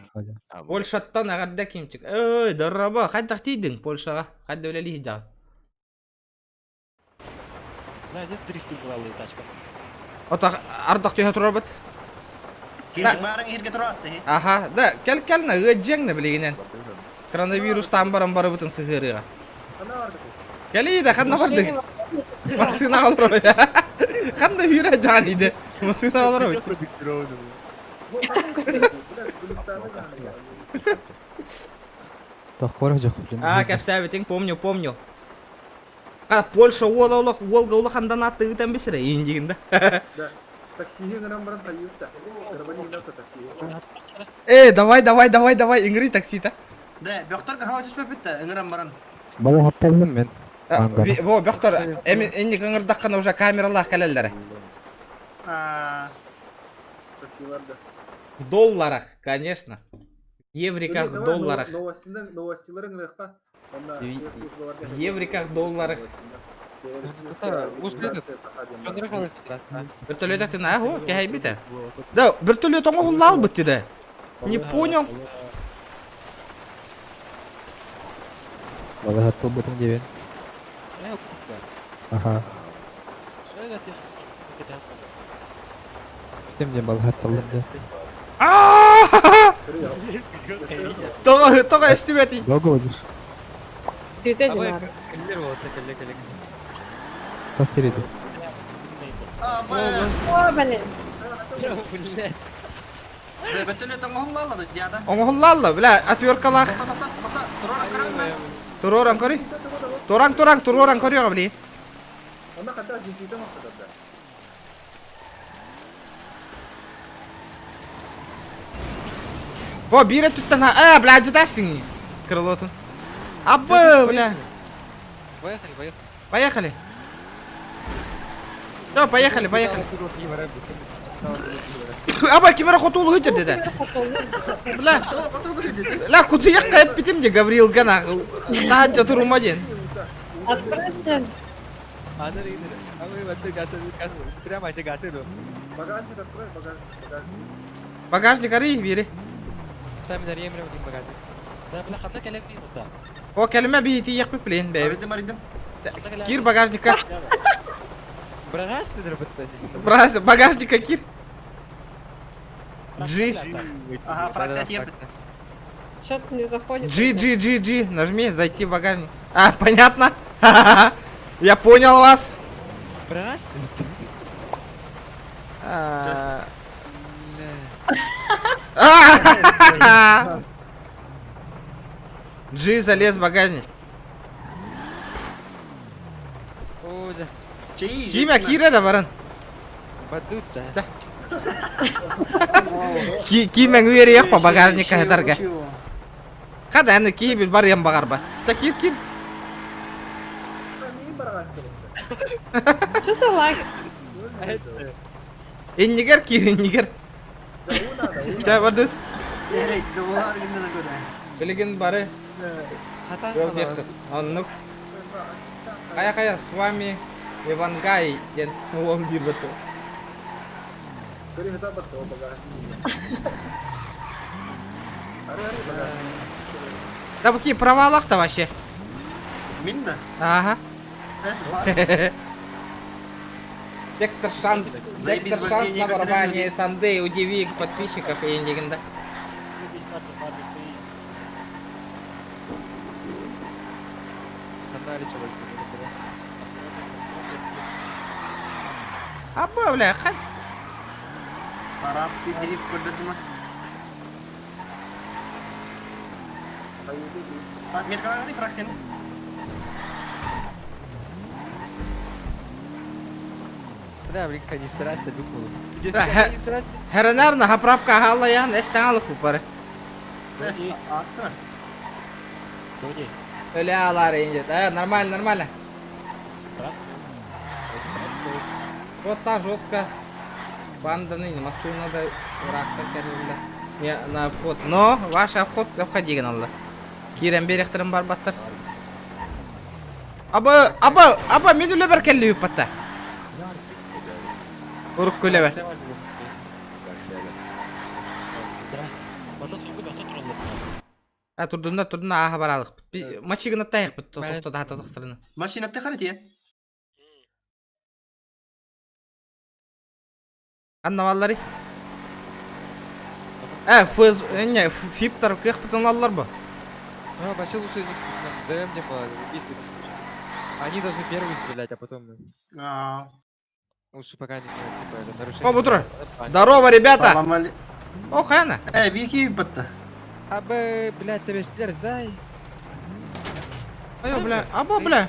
Польшаттан эҕэрдэ кимчик. Ой, дорробо, хайдах тиийдиҥ Польшаҕа? Хайда үлэлии дьаҕын? Бля, здесь дрифтинг была тачка. Ото ардах түһэ турарбыт. Кимчик барың ирге туратты. Аха, да, кел кел на ыадьаҥ на билигинэн. Коронавирус там баран барыбытын сыһыарыга. Кэлии да, ханна бардыҥ? Массыына олоробут. Ханна бүүрэ дьаҕан иде. Массыына олоробут. Тохкор жок блин. А, кэпсээбитиҥ, помню, помню. Ка Польша уола олох, Волга улахандан атты ыытан бисирэ, индигин да. Да. Таксиге гынан баран тайыпта. Карабанина такси. Э, давай, давай, давай, давай, ингри таксита. Да, бөхтөр хава түспөп битте, ыңыран баран. Бала хатталдым мен. Манга. Бо, бөхтөр, эми энник ыңырдаккана уже камералаах кэлэллэрэ. А, Таксиларда. В долларах, конечно. В евриках, в долларах. Новостилар, новостилар ыңырыкта. В евриках, долларах. Вертолет ты на го, кэйбите. Да, вертолет он гуллал бы да. Не понял. Бала хатталбытым дебен. Аха. Тем дем бала хатталдым да. Тога, тога эстибети. Долго водишь? Цветы надо. Как тереди? О, блин. Да, бөтөлө тоңоллала да яда. Оңоллалла, бля, отверткалах. Туроран кори. Тураң, тураң, туроран кори, бли. Анда хата жинтиде мактада. О, биир өттүттэн а, бля, дьытастың. Крылотун. Абы, бля. Поехали, поехали. Поехали. Все, поехали, поехали. Аба, кимера хотулу хытыр деди. Бля. Ла, кутуяк кайып битим де, Гавриил гана. Таһаджа турума ден. Откройте. Багажник арый, бири. О, кэлимэ биити яқпы плен, бэби. Кир багажника. Брас, багажника кир. G. Ага, фракция тиеппит. Что-то не заходит. G, G, G, G. Нажми, зайти в багажник. А, понятно. Я понял вас. А. А. G залез в багажник. Кимэ киирэ да баран. Кимэ үөрүйэх по багажникка хатарга. Хада аны киһи бил барыан баҕарба. Та кир кир. Что за лаг? Иннигэр киир иннигэр. Ча бардыт. Билигин бары Оннук. Хайа-хайа, с вами Ивангай диэн уол диир бэтэ. Да бу провалах та вообще. Мин да? Ага. Сектор шанс, Заебись, сектор шанс вождение на барабане, контролирует. Сандей, удиви подписчиков и индигенда. Аба, бля, хай. Арабский дрифт көрдөрдүм. Меткалағаны фракцияны. Да, блин, канистрация духу. Херенарна хаправка халаян эстен алых упары. Астра. Öyle алар инде. Да, нормально, нормально. Вот та жестко. Банда ныне, машину надо рактор кәрелді. Не, на обход. Но ваш обход обходи алла. Кирен беректерин бар баттар. Аба, аба, аба, мен үле бір кәлі үппатта. Урук күле бер. А, турдунда, турдунда, аха баралык. Машигына тайык бит, тоқтода хатадық Машина ты харити? Анна валлари. Э, фыз, не, фиптар кых бутын бу. А, вообще лучше из них ДМ не было, убийство бесконечно. Они должны первые стрелять, а потом мы. А. Лучше пока не типа, это нарушение. О, бутур. Здорово, ребята. О, хана. Э, бики бітті. Абы, блядь, тебе стрелять, зай. Айо, бля, аба, бля.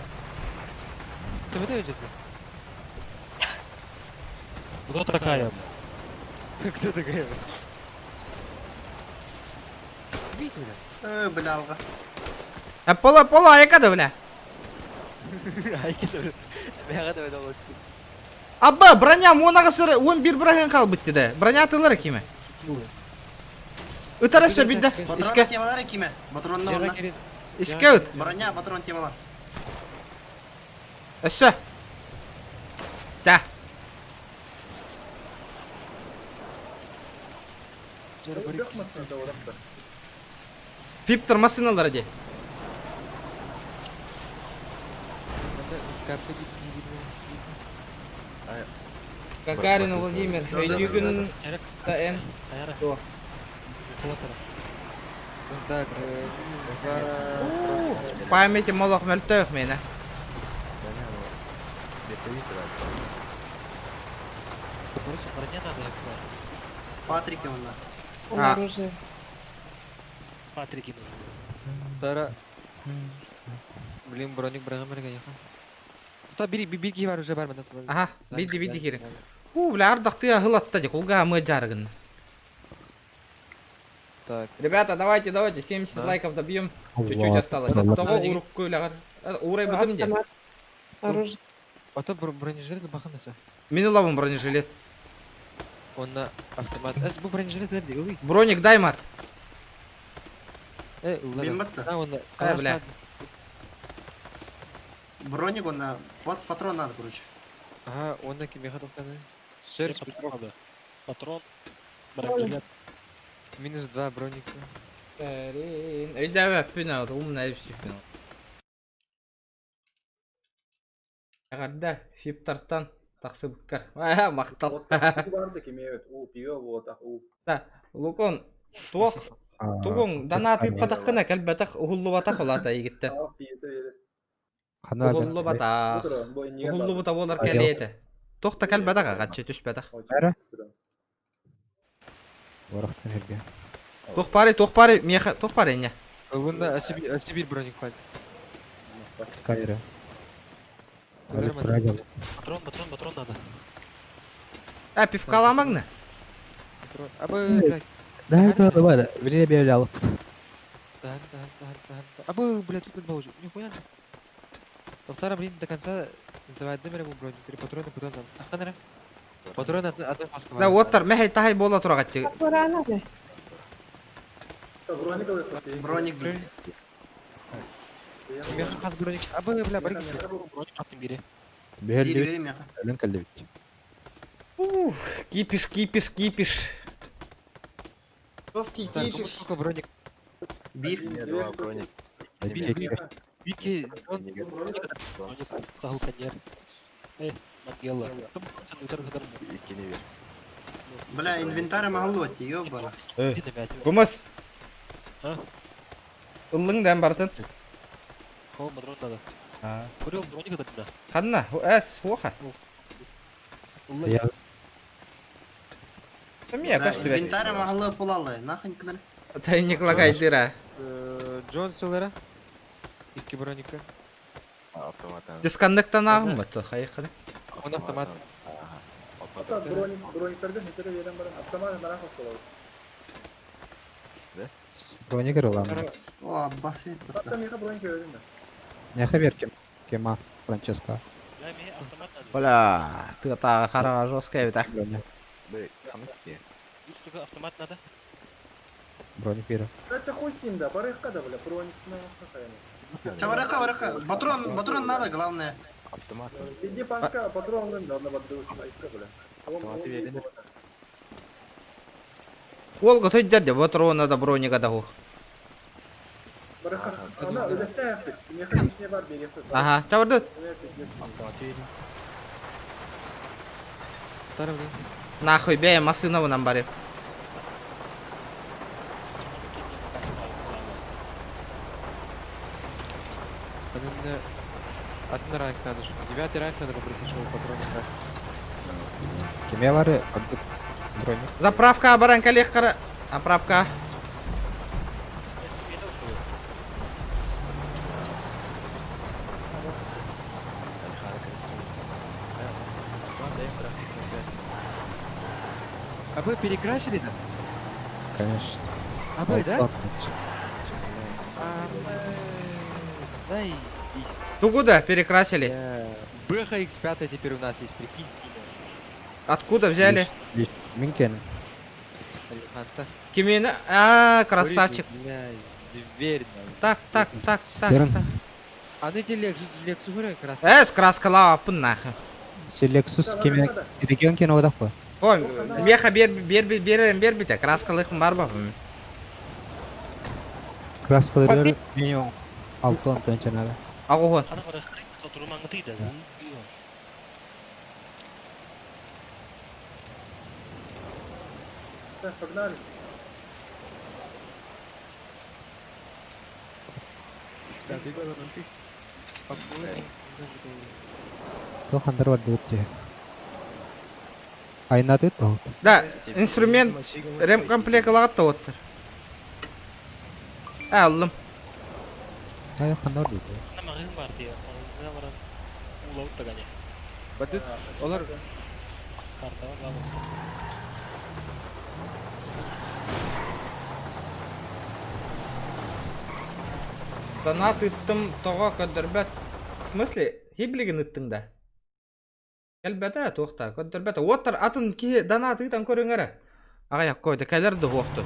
Ты вот это Кто такая? Кто такая? Э, бля, алға. А пола, пола, айкада, бля. Аба, броня монага сыр 11 брахын кал битти да. Броня атылар киме. Ытара все бидде. Иске. Патрон темалар киме. Патронны онна. Иске ыт. Броня, патрон темалар. Все. Да. Фиптер машиналар де. Гагарин Владимир, Өйдүгүн ТН. То. Так, Памяти молох мөлтөөх мені. Короче, броня надо, я понял. Патрики онна. А. Оружие. Патрики нужны. Тара. Блин, броник броня конечно. Та бери, беги бар уже бар мен. Ага, биди биди кире. У, бля, ардакты ахылатта де, кулга мы жарыгын. Так. Ребята, давайте, давайте, 70 Да. лайков добьем. Чуть-чуть Вот. осталось. Ладно. Того урукку үлэҕэр. Уурайбытым дии. Автомат. Оружие. А то бронежилет баханаса. Мин ылабын бронежилет. Он на автомат. Эс бу бронежилет дии, ылый. Броник дай мат. Э, ылла. Мин батта. Да, он на. Э, бля. Броник он на... Вот патрон надо, короче. Ага, он на кимеха тоқтаны. Шерсть Патрон надо. Патрон. Бронежилет. Минус 2 броника. Өйдәбәппин ол, умная эбиппин ол. Эҕэрдэ, фиптартан тахсыбыккар. Аа, махтал. Да, Лукон, туох, тугуҥ дана тыыппатаххына кэлбэтэх, уһуллубатах улаата игиттэн. Хана Уһуллубатах. Уһуллубута буолар кэлиэ этэ. Туох да кэлбэтэх аҕаччы түспэтэх. Эрэ. Ворохтан эргэ. Туох баарый, туох баарый, миэхэ туох баарый инньэ? Вон Сибирь броник хватит. Камера. Нормально. Радио. Патрон, патрон, патрон надо. Э, пивкаламаҥны? Патрон. А бы, блядь. Да, да, давай, да. Время взял. Да, да, да, да, да. А бы, блядь, тут был уже. Нихуя. Повтора, блин, до конца сдавать номер ему броник. Три патрона, потом нам. Аханара. Патрон одна паска. Да, уоттар, мэһэй таһай буола тураҕатты. Рано ли? Броник, блин. Хас броник. А бы, бля, барик. Броник аттым бири. Бери, Бэһэллибит, бери меха. өлөн кэллибит. Ух, кипиш, кипиш, кипиш. Жесткий Так, кипиш. сколько броник? Бир. Вики, он Броник. Сахыл каньер. Эй, Мангела. Бля, инвентарь могу ёбана. Кумыс. А? Ыллыҥ дээн барытын. Кого патрон надо? Курил броник это тебя. Ханна, эс, уоха. Я Эмиэ Да, көстүбэт. инвентарь могу пулалы. Нахуй кыдыр. Тайник лагайдыра. Джон Селера. Икки броника. Дисконнектан ааҕын баттı хайыхханы. Он автомат. броник ылам. О, басы. Няха беркем. Кема Франческо. Бля, мне автомат надо. Бля, тыата хараҕа жесткая эбит а. Броня. Үс штука автомат надо. Броник берем. Чавараха, вараха. Патрон, патрон надо, главное. Уолга тойдер де патрона да броника да хух. Ага, чабырдыт. Второй, блин. Нахуй, бэйэ массыынабынан барып. Один, один ранг надо, чтобы. Девятый ранг надо попросить, чтобы патроны брать. Кеме бары ордук броник. Заправка баран кэлиэххара. Заправка. А вы перекрасили, да? Конечно. А вы, да? Ладно. А, Заебись. Тугу да перекрасили. Бэха X5 теперь у нас есть, прикинь, синяя. Откуда взяли? Минкен. Алиханта. Кимина? А, красавчик. Бля, зверь. нахуй. Так, так, так, так. Серн. так. А на эти Лексус, Лексус краска. Эс, краскалааппын нахуй. Лексус кеме регион кино одах по. Ой, меха бер бер бер бер бите, краскалыхым бар ба? Краскалары минимум 6 тонча надо. Агугун. Ана бара турмаңы да. Погнали. То хандар бар диэт. Айнаты то. Да, инструмент ремкомплект ылаҕат тоҕуттар. Э, ыллым. Ай хандар диэт. Ана магын бар дия. Магын баран улаут тагане. Бадыт, олар Картага бар. Донат ыыттым тоҕо көрдөрбөт? В смысле? Хиблигин ыыттыҥ да? Кэлбэтэ туох да көрдөрбөтө. Уоттар атын киһи донат ыытан көрүҥ эрэ. Аҕыйах койда кэлэр да уохтут.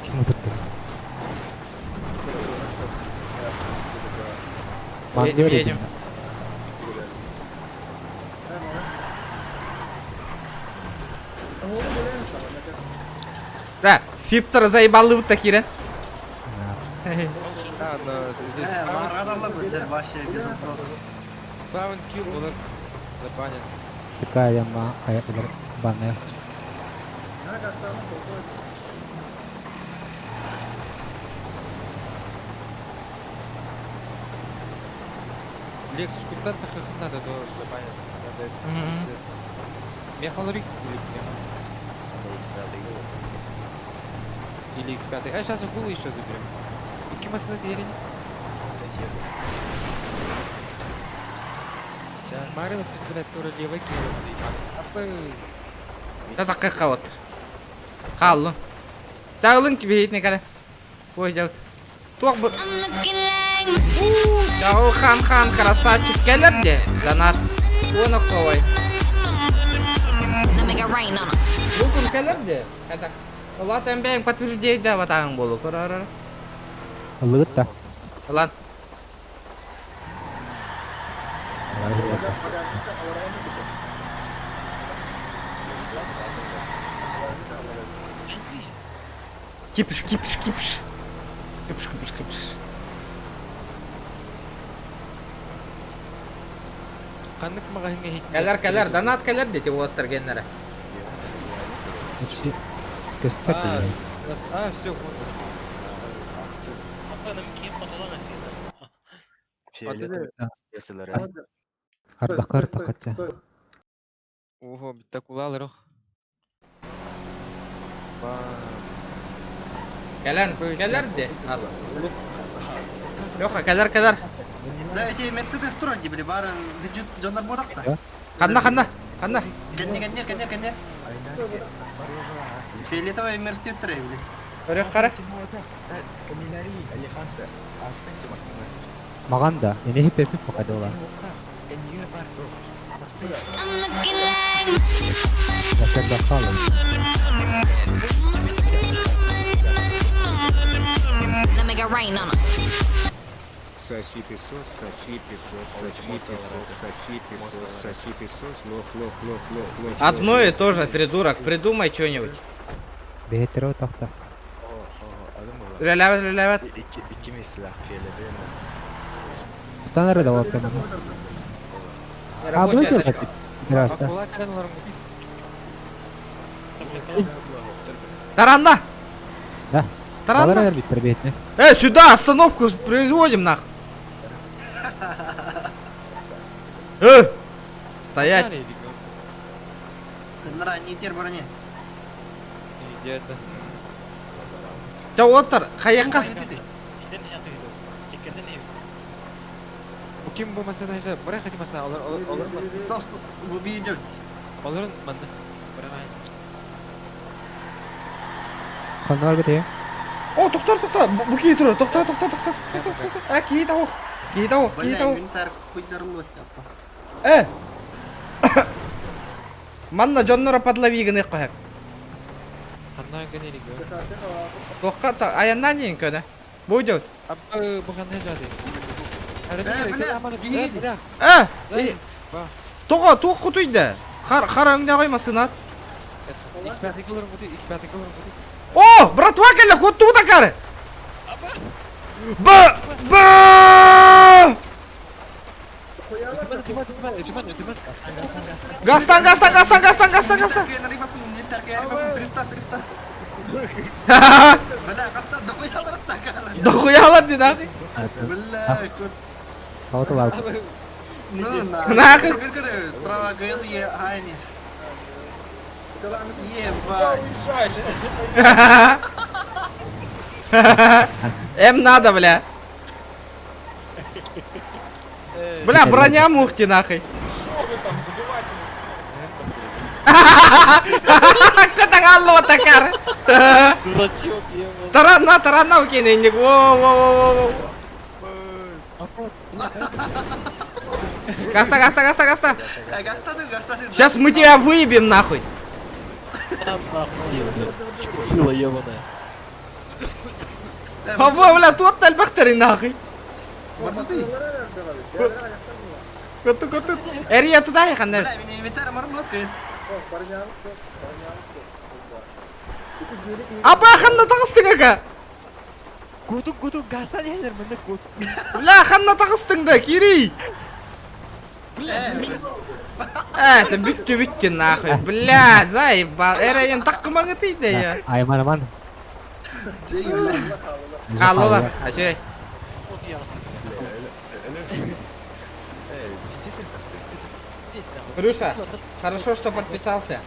Ким ыпыттар? Едем, едем. Да, Фиптер заебалыбыт киирэн. Да, но здесь Марғадалла бітер, вообще без вопросов. Спаун килл олар забанен. Сыкая ма хайа банная. Лексус капитан так надо, но забанен. Надо это. Мехалорик или Меха? Или X5. А сейчас акулу еще заберем. Какие машины двери? Марио, блядь, тоже левый кинул. Та такая вот. Халлы. Тағылын кибейтне кәлі. Ой, дәут. Туақ бұ... Тағыл хан хан красавчик кәлер де. Донат. Оны қой. Бүгін кәлер де. Кәдік. Улат әмбәйін подтверждение да ватағың болу. Көрөр. Лыгыт да. Лан. Кипиш, кипиш, кипиш. Кипиш, кипиш, кипиш. Қандық магазинге хит. Кәлер, кәлер, донат кәлер дети оттар геннері. Көстер А, а, все, Хардахар тахатя. Ого, битакулал рох. Кәлер, кәлер де. Леха, кәлер, кәлер. Да, эти Мерседес туран били барын жондар бодақта. Қанна, қанна, қанна. Кәне, кәне, кәне, кәне. Фиолетовый Мерседес туран били. Көрек қара. Маған да. Эне хип хип пока ола. Yakında kalın. Соси песос, соси песос, соси песос, соси песос, соси песос, лох, лох, лох, лох, лох. Одно и то же, придурок. Придумай что-нибудь. Бетеро тахта. Релявет, релявет. Танары да вот прямо. А, Рабочая будете тачка. Здравствуйте. Таранна! Да. Таранна! Балар бит бетне. Сюда остановку производим, нах! Стоять! Нара, не тер баране. Где-то. Та оттар, хаяққа. Бу ким бу машина же? Бара хати машина, олар олар олар. Стоп, стоп, вы идете. Оларын манда. Бара Ханнар бите. О, тоқтар, тоқта, бу кей тұр, тоқта, тоқта, тоқта, тоқта, тоқта. Ә, кей тауық, кей тауық, кей Бля, тауық. инвентарь хуйдарылып апас. Манна жоннора подлови гыны қойып. Ханна генерик. Тоққа, аяннан дейін көне. Бу идет. Абы бу ханна жады. Э, бля, Э, тоға, тоқ құтыйды. Қар, қар өңде қоймасын ат. X5 кылыр бу, X5 кылыр бу. О, братва келе, құтты да кәрі. Б, Б! Гастан, гастан, гастан, гастан, гастан, гастан. Бля, гастан, дохуя алар Дохуя алар дейді, Бля, кот. Калатылар. Ну, на. Нахуй. Справа ГЛ Е Ани. Ебать. Эм надо, бля. Бля, броня мухти нахуй. Что вы там забиваете? Катагаллова такар. Дурачок, ебаный. Тарана, тарана укиненник. Во, во, во, во, во. Гаста, гаста, гаста, гаста. Сейчас мы тебя выебем нахуй. Там нахуй, блядь. Чупила ебаная. Або, бля, тут тальбахтари нахуй. Коту, коту. Эрия туда ехан. Бля, меня инвентарь марлоткает. Аба ханна тағыстың ака. Кутук, кутук, гастан ядер, мында кут. Бля, ханна тағыстың да, кири. Э, это бүтті бүтті нахуй. Бля, заебал. Эра ен таққымаңы тейді я. Айман, аман. Алло, ачай. Рюша, хорошо, что подписался.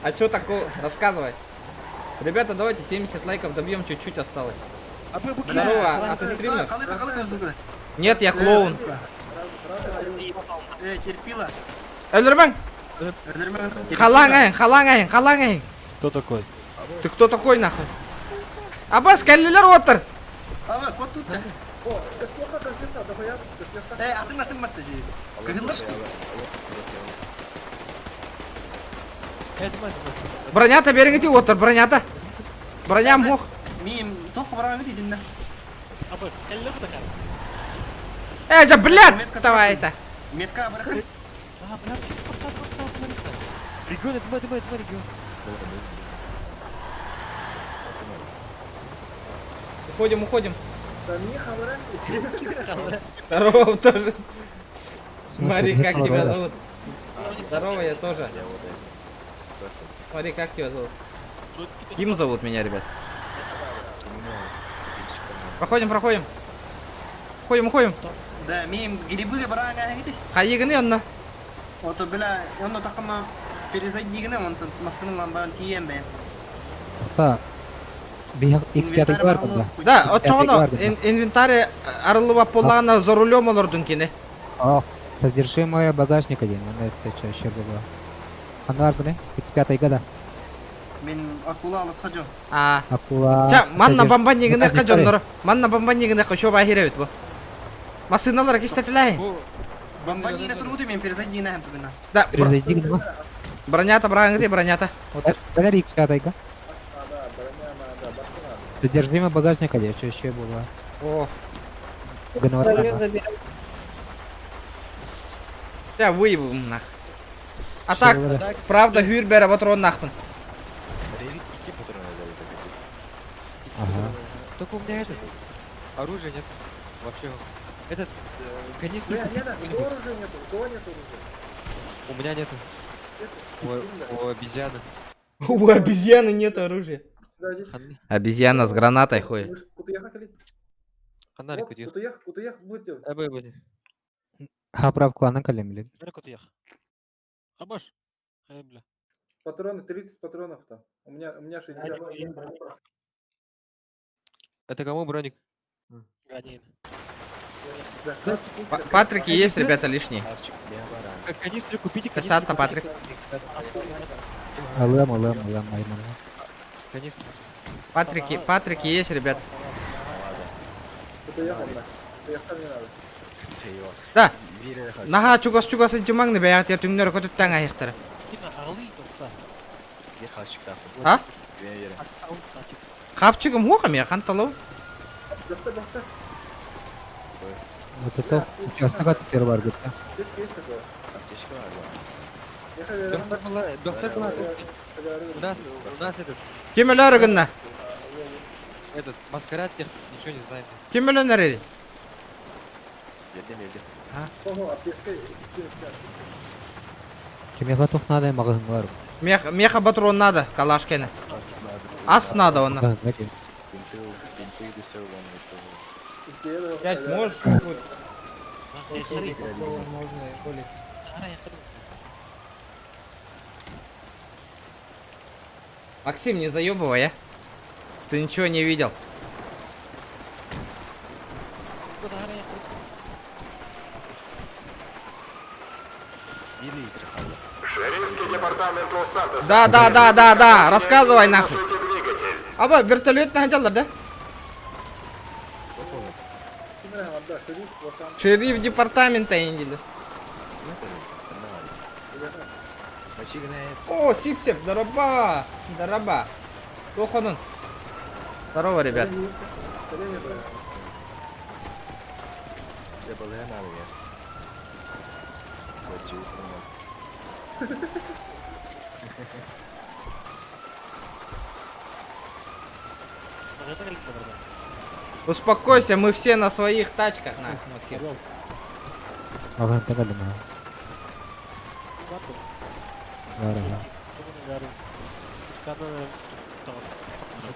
А чё такого? Рассказывай. Ребята, давайте 70 лайков добьем, чуть-чуть осталось. Здорово, а ты стример? Нет, я клоун. Э, терпила. Эльдерман! Халаң, халаң, халаң. Кто такой? Ты кто такой нахуй? Абас, кәллелер отыр. Ава, кот тут. Э, атын атын батты ди. Кыгыллар что? Бронята беріңіте отыр, бронята. Броня мох. Мим, тоқ барамын дейді. Абы, кәлле такар. Э, жа, блядь, давай это. Метка барахын. А, бля, Регион, это мой, это регион. Уходим, уходим. Здорово тоже. Смотри, как тебя зовут. Здорово, я тоже. Смотри, как тебя зовут. Ким зовут меня, ребят. Проходим, проходим. Уходим, уходим. Да, мим грибы бараңа гити. Хайыгыны онна. Ото бля, онно такама перезайдигіне, он тут масының ламбарын тием бе. Та. X5 бар бunda. Да, отчоғыно инвентарь арылыба поллағына за рулем олордун кини. О, содержимое багажника ден. Мына это что еще было? Анвар бұны? X5 года. Мен акула алып сажо. А. Акула. Ча, манна бомбанигіне қа жоннор. Манна бомбанигіне қа шоба хиребит бу. Машиналар кистетилай. Бомбанигіне тургуду мен перезайдигіне хем тугына. Да. Перезайдигіне. Бронята браңгы бронята. Вот. Далер X5 га. Содержимое багажника где что еще было? О. Броню заберем. Я выебу нах. А так, правда, хүрбері патрон нахпын. Ага. Только у меня этот оружия нет вообще. Этот канистру. Нет, нет, оружия нету, у кого нет оружия? У меня нету. У обезьяны. У обезьяны нет оружия. Обезьяна с гранатой ходит. Хаправ клана калемли. Абаш. Эй, бля. Патроны, 30 патронов там. У меня 60. Это кому броник? Гони. Патрики есть, ребята, лишние. Канистры купите, Касатта, Патрик. Алэм, алэм, алэм, айман. Канистры. Патрики, Патрики есть, ребят. Да. Наха чугас чугас жымаңны бәяг тер түңнөр көтүттәң аяқтары. А? Капчыгым хоқым я қанталау. Вот это участок от первого аргута. Доктор была, у нас этот. Кем өлөр гынна? Этот, маскарад тех, ничего не знаем. Кем өлөр эри? Кемеға тух надо, магазинлар. Меха, меха патрон надо, калашкена. Ас надо он. Пять можешь? Максим, не заебывай, а? Ты ничего не видел. Да, да, да, да, да, рассказывай нахуй. Аба, вертолет находил, да? Шериф департамента индили. О, Сипсеп, здорово, здорово. Тохонун. Здорово, ребят. Успокойся, мы все на своих тачках, на, Максим. Ага, tagal na. Bara.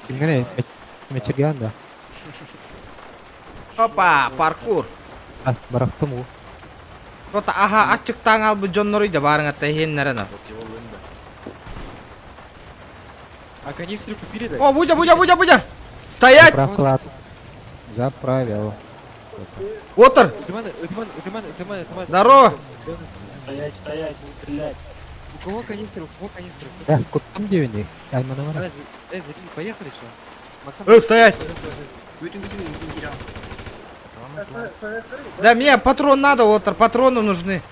Tingnan eh, may da. Опа, паркур. Ah, baraktım bu. Рота, аха, ачык таң албы дьоннору да барың атта хеннерена. А канистру купили, да? О, Будя, Будя, Будя, Будя! Стоять! Заправил. Заправил. Отыр! Здорово! Стоять, стоять, не стрелять. У кого канистры, у кого канистры? Да, куптым дивини. Ай, мана Эй, поехали, что? Э, стоять! Да мне патрон надо, Отр, патроны нужны.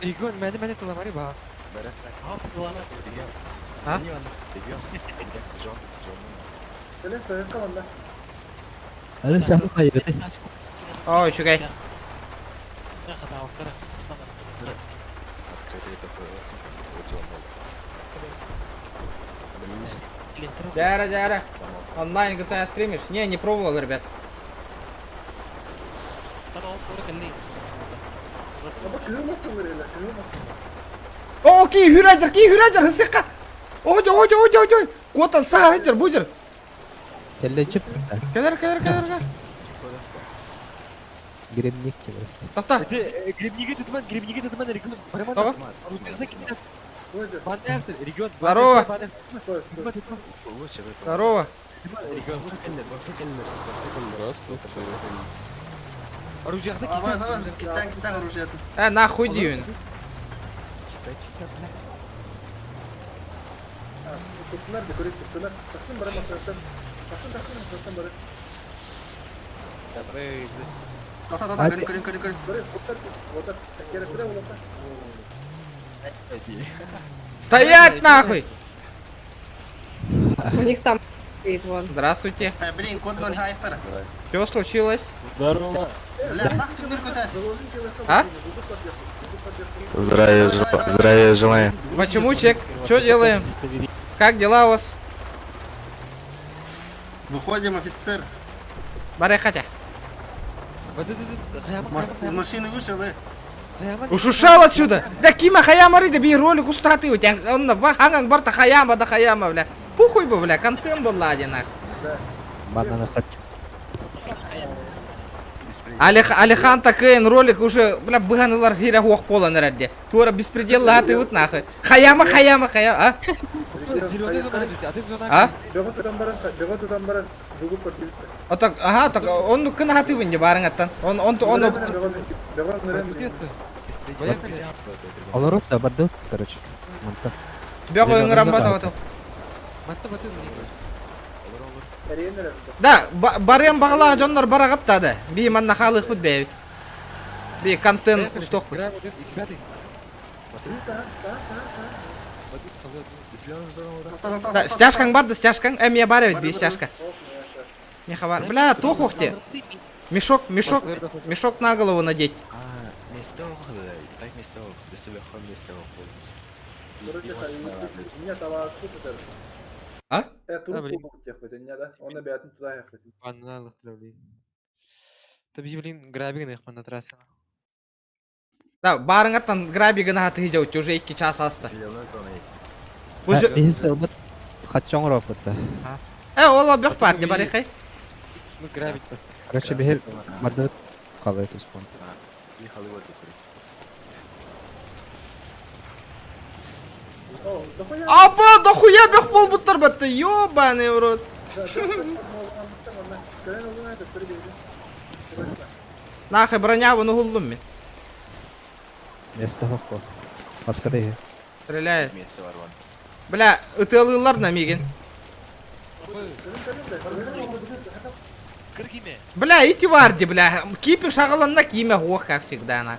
Регион, мене мене теламари бас. А? Ой, чугай. Дяра, дяра. Онлайн GTA стримишь? Не, не пробовал, ребят. О, ки хүрәжер, ки хүрәжер, хысыка. Ой, ой, ой, ой, ой. Котан сахажер, будер. Теллечip. Келер, келер, келер. Грибник просто. Тоқта. Грибниги тутман, грибниги тутман, регион. Того. Регион. Здорово. Здорово. Э, нахуй дивин. Стоять нахуй! У них там стоит вон. Здравствуйте. Блин, код 0 хайфер. Что случилось? Здорово. А? Здравия, здравия желаю. Почему, чек? Что делаем? Как дела у вас? Выходим, офицер. Барехатя. Из машины вышел, э. Ушушал отсюда! Да кима хаяма рыда би ролик устаты у тебя. Он на бар ханган барта хаяма да хаяма, бля. Пухуй бы, бля, контент был ладен, нах. Банана хочу. Алих, Алихан такын ролик уже, бля, быганылар хира хуах пола нараде. Тура беспредел латы вот нахуй. Хаяма, хаяма, хаяма, а? А? А так, ага, так, он кынахаты вынде барың аттан. Он, он, он, Олорут да барды, короче. Манта. Бег оңырамбата оту. Да, барыам бағала жоннор барагаттады. Би манна халык бут бэбит. Би контент усток бут. Да, стяжкаң бар да стяжкаң. Э, мне бар би стяжка. Не хабар. Бля, тох охте. Мешок, мешок, мешок на голову надеть. А? Да, барыңаттан грабигін аты хижау, уже 2 час асты. Хачоң ропыта. Э, ола бөх бар, де барихай. Мы грабить. Короче, бихер барды қалай түспон. Аба, дохуя бөх буолбуттар батта, ёбаный в рот. Нахуй бронябын уһуллум мин. Место хокко. Аскада иһэ. Стреляет. Бля, ытыалыыллар на мигин. Бля, ити варди, бля. Кипиш аҕаланна киимэ ох, как всегда, нах.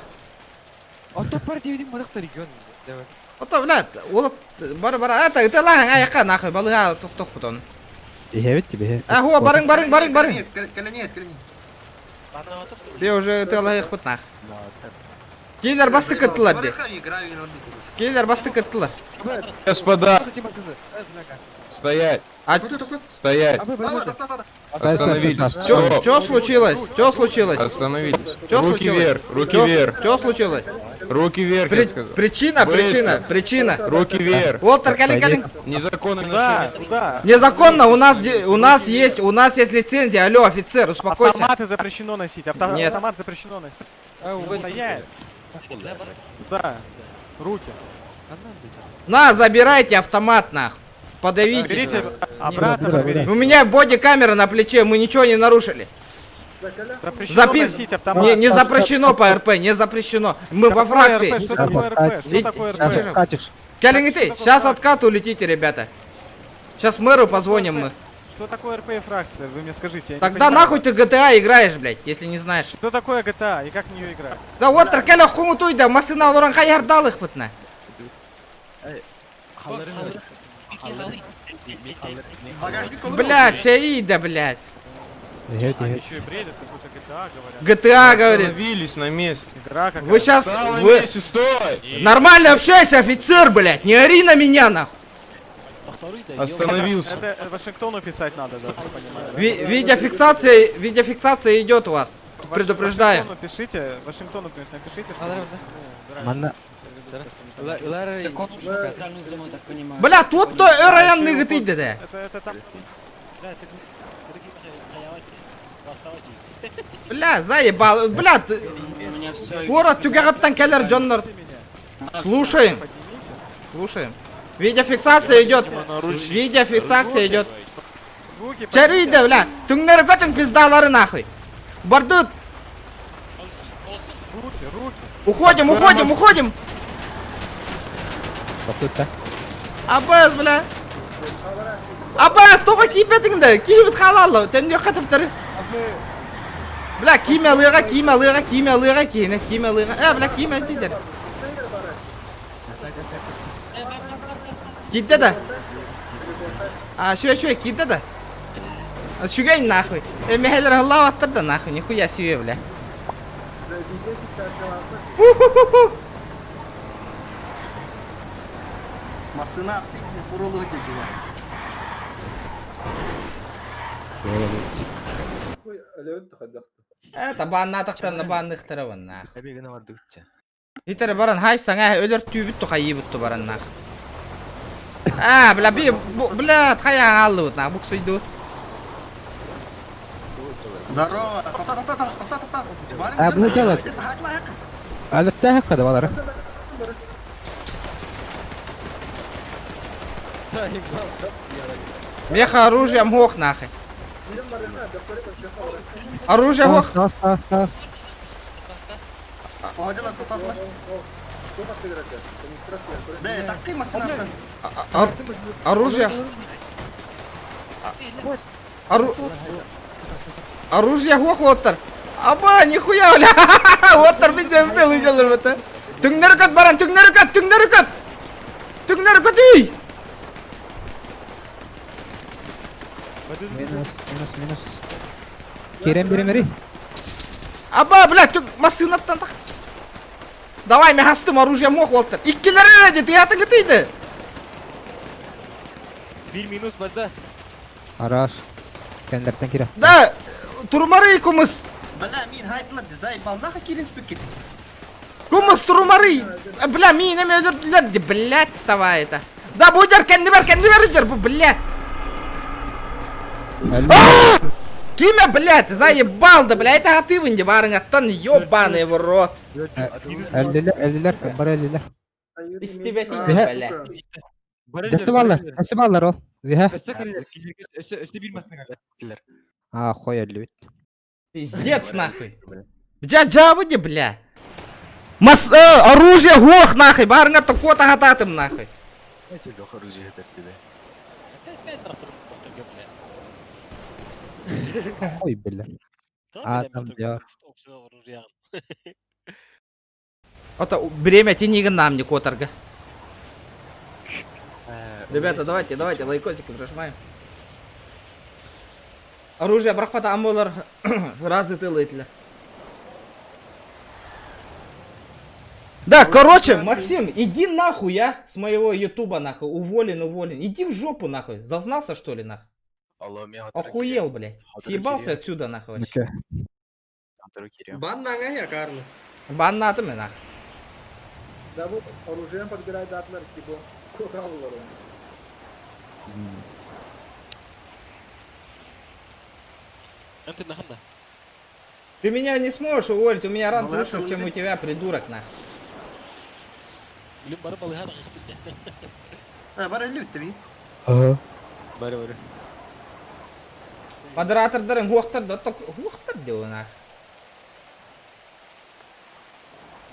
Ото партия видим мадахта регион. Давай. Ото, бля, ол бары бары ата ыталаһын аяққа нахуй балыга тохтох бутон. Иһэбит тебе. А, хо, барың, барың, барың, барың. Кэлэниэт, кэлэниэт. Бе уже ыталаһыахпыт нах. Кейлер басты кыттылар де. Кейлер басты кыттылар. Господа! Стоять! А... Стоять! Остановились! Стоп! Что случилось? Что случилось? Остановились! Чё Руки случилось? вверх! Руки Чё- вверх! Чё случилось? Руки вверх, При- я сказал. Причина, Быстро. причина, причина. Руки вверх! Уолтер, калин, калин. Незаконное Куда? ношение. Куда? Незаконно, у нас, у нас есть, у нас есть лицензия. Алло, офицер, успокойся. Автоматы запрещено носить. Авто... Нет. Автомат запрещено носить. Стоять. Куда? Руки. На, забирайте автомат, нах. Подавите. Берите обратно. заберите. У меня бодикамера на плече, мы ничего не нарушили. Запрещено Запис... носить автомат. Не, не запрещено по РП, не запрещено. Мы во Какое фракции. РП? Что такое РП? Что такое Сейчас РП? откатишь. Калин, ты, сейчас откат улетите, ребята. Сейчас мэру позвоним мы. Что такое РП и фракция? Вы мне скажите. я не Тогда понимаю. нахуй ты GTA играешь, блядь, если не знаешь. Что такое GTA и как в нее играть? Да вот кэлэ хумутуй да масына олорон хайардалых бытна. Бля, чаида, блядь. Иһэбит, Они иһэбит. еще и бредят, как будто GTA говорят. GTA говорит. Остановились на месте. Игра какая-то. Вы сейчас... Встал на Вы... месте, стой! Нормально общайся, офицер, блядь. Не ори на меня, нахуй. Остановился. Это э, Вашингтону писать надо, даже, понимаю. да? Ви- видеофиксация, видеофиксация идет у вас. Предупреждаю. Вашингтону пишите, Вашингтону напишите, что... ну, Манна. Бля, тут то район ныгыт да. Это, это там... Бля, заебал. Бля, ты- город түгәгаттан кәлер Джоннар. Слушаем. Слушаем. Видеофиксация идет. Видеофиксация идет. Руки Чарыйда, бля. Түңнәре көтің пиздалары нахуй. Бардыт. Руки, руки. Уходим, уходим, уходим. Тоқтut да. Аббас, бля. Аббас, тоға кийбетиңде. Кийбит халаллы. Тәнде катып тор. Бля, кийме алыга, кийме алыга, кийме алыга, кийне, кийме алыга. Э, бля, кийме дидер. Китте да. А, шуя, шуя, китте да. Шугай нахуй. Э, мехелер Аллах аттыр да нахуй, нихуя себе, бля. Ху-ху-ху-ху. Масына пиздец бурулу дедилер. Это банна тақтан банныхтара нах. Итер баран хай саңа өлөр түбүт ту хайыбыт ту баран нах. А, бля, би, бля, хая аллыбыт нах, буксуйду. Здорово. Тоқта, тоқта, тоқта, тоқта. А, бұл делать. Әліпті қада балары. Меха оружие мох нахуй. Оружие мох. Тас, тас, тас. Походила, тоқтатла. Да, такой масына. Оружие. Ору... Оружие хох оттар. Аба, нихуя, бля. Оттар мен сделал это. Түңнер көт баран, түңнер көт, түңнер көт. Түңнер көт үй. Минус, минус, минус. Керем беремери. Аба, бля, түң масынаттан так. Давай, мен хастым оружие мох оттар. Иккилер эреди, тыятын кытыйды. Бир минус базда. Араш. Кендерден кире. Да, турмары кумыс. Бля, мин хайтлар заебал, нахуй кирин спикет. Кумыс турмары. Бля, мин эме өлөрдүлөр ди, блядь, давай это. Да, бу жер кенди бер, кенди бер жер, бу, блядь. Кимэ, блядь, заебал да, блядь, это ты вынди барыңаттан, ёбаный в рот. Эллилер, эллилер, бары эллилер. Истибэтин, Биһэ- бля. Дэсэ баллар, дэсэ баллар ол. Виһэ. Өссө кэллилэр, кинилэргэ өссө өссө биир массыына кэллилэр. А, хой эллибит. Пиздец, нахуй. Бля, жабы бля. Мас, оружие, гох, нахуй, барыңатта кота хататым, нахуй. Ой, бля. А, там диар. Это время тенигин нам не которга. Ребята, давайте, давайте, лайкосики прожимаем. Оружие бырахпата амолар разы тылы Да, короче, Максим, иди нахуй, я с моего ютуба нахуй, уволен, уволен. Иди в жопу нахуй, зазнался что ли нахуй? Охуел, блядь. Съебался отсюда нахуй вообще. Баннаҥа я карны. Баннатым нахуй. Да вот, оружием подбирай датлар, типа, кораллары. Антон, нахамда. Ты меня не сможешь уволить, у меня ранг Молодец, выше, чем у тебя, придурок нахуй. Блин, бары балыга А, бары эллибит би. Ага. Бары бары. Модератордарын хуохтар да ток хуохтар дио нах.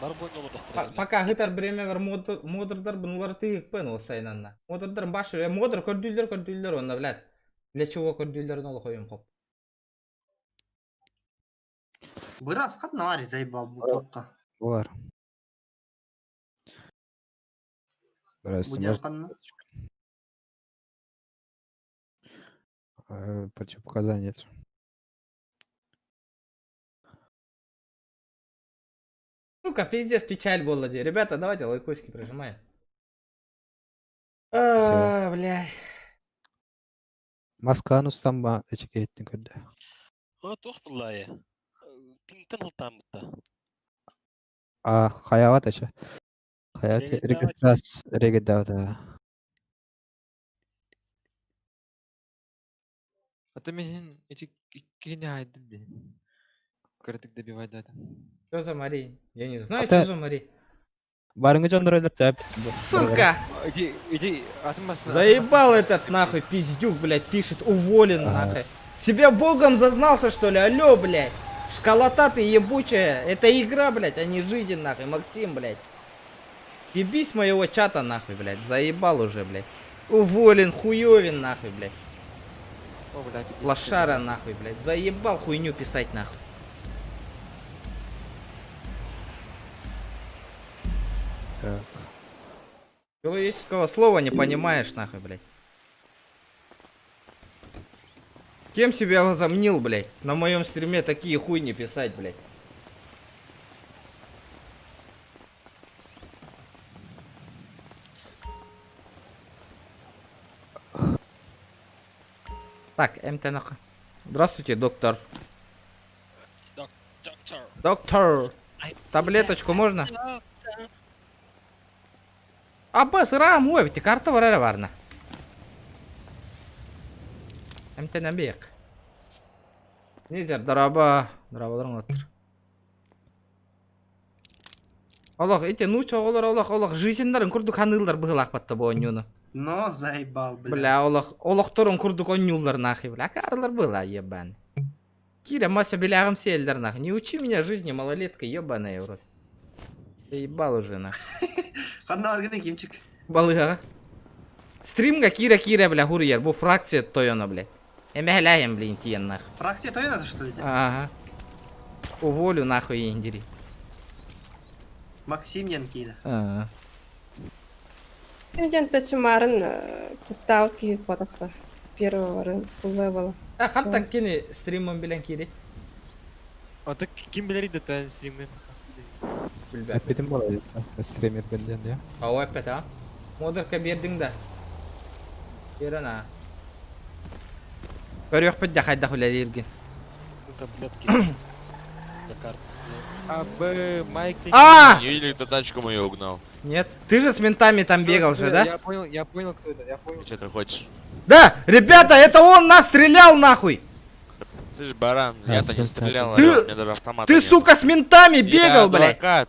Бары бойын Пока гытар время вер модердар бунулар тыгык пен ол сайнанна. Модердар башы модер көрдүлөр көрдүлөр онна блядь. Для чего көрдүлөр ол коюм хоп. Бырас хат навари заебал бу токка. Бар. Здрасте, Бу можно ханна. противопоказаний нет. Сука, пиздец, печаль была. Ребята, давайте лайкосики прожимаем. А, бля. Масканус там ба эчекеттин көрдө. О, туох буллайы. Пинтен хылтаамытта. А, хаяват ача. Хаят Регетдаават. регистрация регетдаават. А то мен эти кини айдым бин. Кырдык добивать да. Что за Мари? Я не знаю, Ата- что за Мари. Барыңы жондор өлөр деп. Сука! Иди, иди, атын массына. Заебал этот нахуй пиздюк, блядь, пишет, уволен нахуй. Себя богом зазнался, что ли? Алло, блядь. Школота ты ебучая. Это игра, блядь, а не жизнь, нахуй. Максим, блядь. Ебись моего чата, нахуй, блядь. Заебал уже, блядь. Уволен, хуёвин, нахуй, блядь. О, бля, пиздец. Лошара, нахуй, блядь. Заебал хуйню писать, нахуй. Так. Человеческого слова не понимаешь, нахуй, блядь. Кем себя возомнил, блядь? На моем стриме такие хуйни писать, блядь. Так, МТНХ. Здравствуйте, доктор. Доктор. Доктор. Таблеточку можно? Абба сыра муэбити карта барара барна. МТН бек. Незер дараба, дарабаларың оттыр. Олох, эти ну чоголор олох, олох жизньдарын курдук ханылар быгылак батта бу оннюну. Но заебал, бля. Бля, олох, олохторун курдук оннюлар нахуй, бля, карлар была, ебан. Кира, мася белягом селдер нахуй. Не учи меня жизни, малолетка, ебаная в рот. Заебал уже нахуй. Ханна аргыны кимчик. Балыга. Стримга Кира Кира, бля, хурьер, бу фракция тойона, бля. Эмэхляем, блин, тиен нахуй. Фракция той надо что ли? Ага. Уволю нахуй индири. Максим Янкина. Ага. Ден тачымарын куттаут киһи куотахта. Первого левела. А хаттан кини стримом билен кири. А то ким билер да тан стриммен. Эппитим болот. Стример белден я. Ау эппет а. Модерка бердиң да. Берен а. Көрүөх да хайда хүлэлииргин. Ну, таблетки. За карту. А Б Майк ты. А! Не видели, кто тачку мою угнал? Нет, ты же с ментами там бегал же, да? Я понял, кто это, я понял. Что ты хочешь? Да, ребята, это он нас стрелял нахуй! Слышь, баран, А, я-то не стой, стрелял, Ты- орёл, у меня даже автомата Ты, нету. сука, с ментами Я бегал, блядь. адвокат.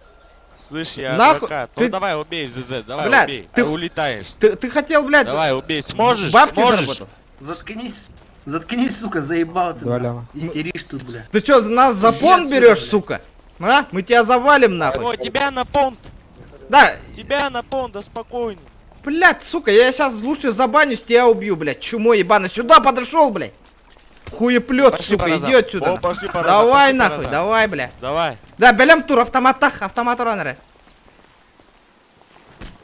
Слышь, я Нахуй, адвокат. ты- Ну давай, убей, ЗЗ, давай, Блядь, убей. ты- А улетаешь. Ты хотел, блядь, Давай, убей. Сможешь? бабки Сможешь? заработал? Заткнись, заткнись, сука, заебал ты. Два нахуй. ляма. Истеришь тут, бля. Ты чё, нас за Иди понт отсюда, берешь, блядь. сука? А? Мы тебя завалим, нахуй. О, тебя на понт. Да, Тебя на понт, да спокойно. блядь, сука, я сейчас лучше забанюсь, тебя убью, блядь. Чмо ебаный. Сюда подошел, блядь. Хуеплет, Пошли сука, по иди разам. отсюда. О, пошли по разам, Давай пошли по нахуй, разам. давай, бля. Давай. Да, белем тур, автоматах, автомат раннеры.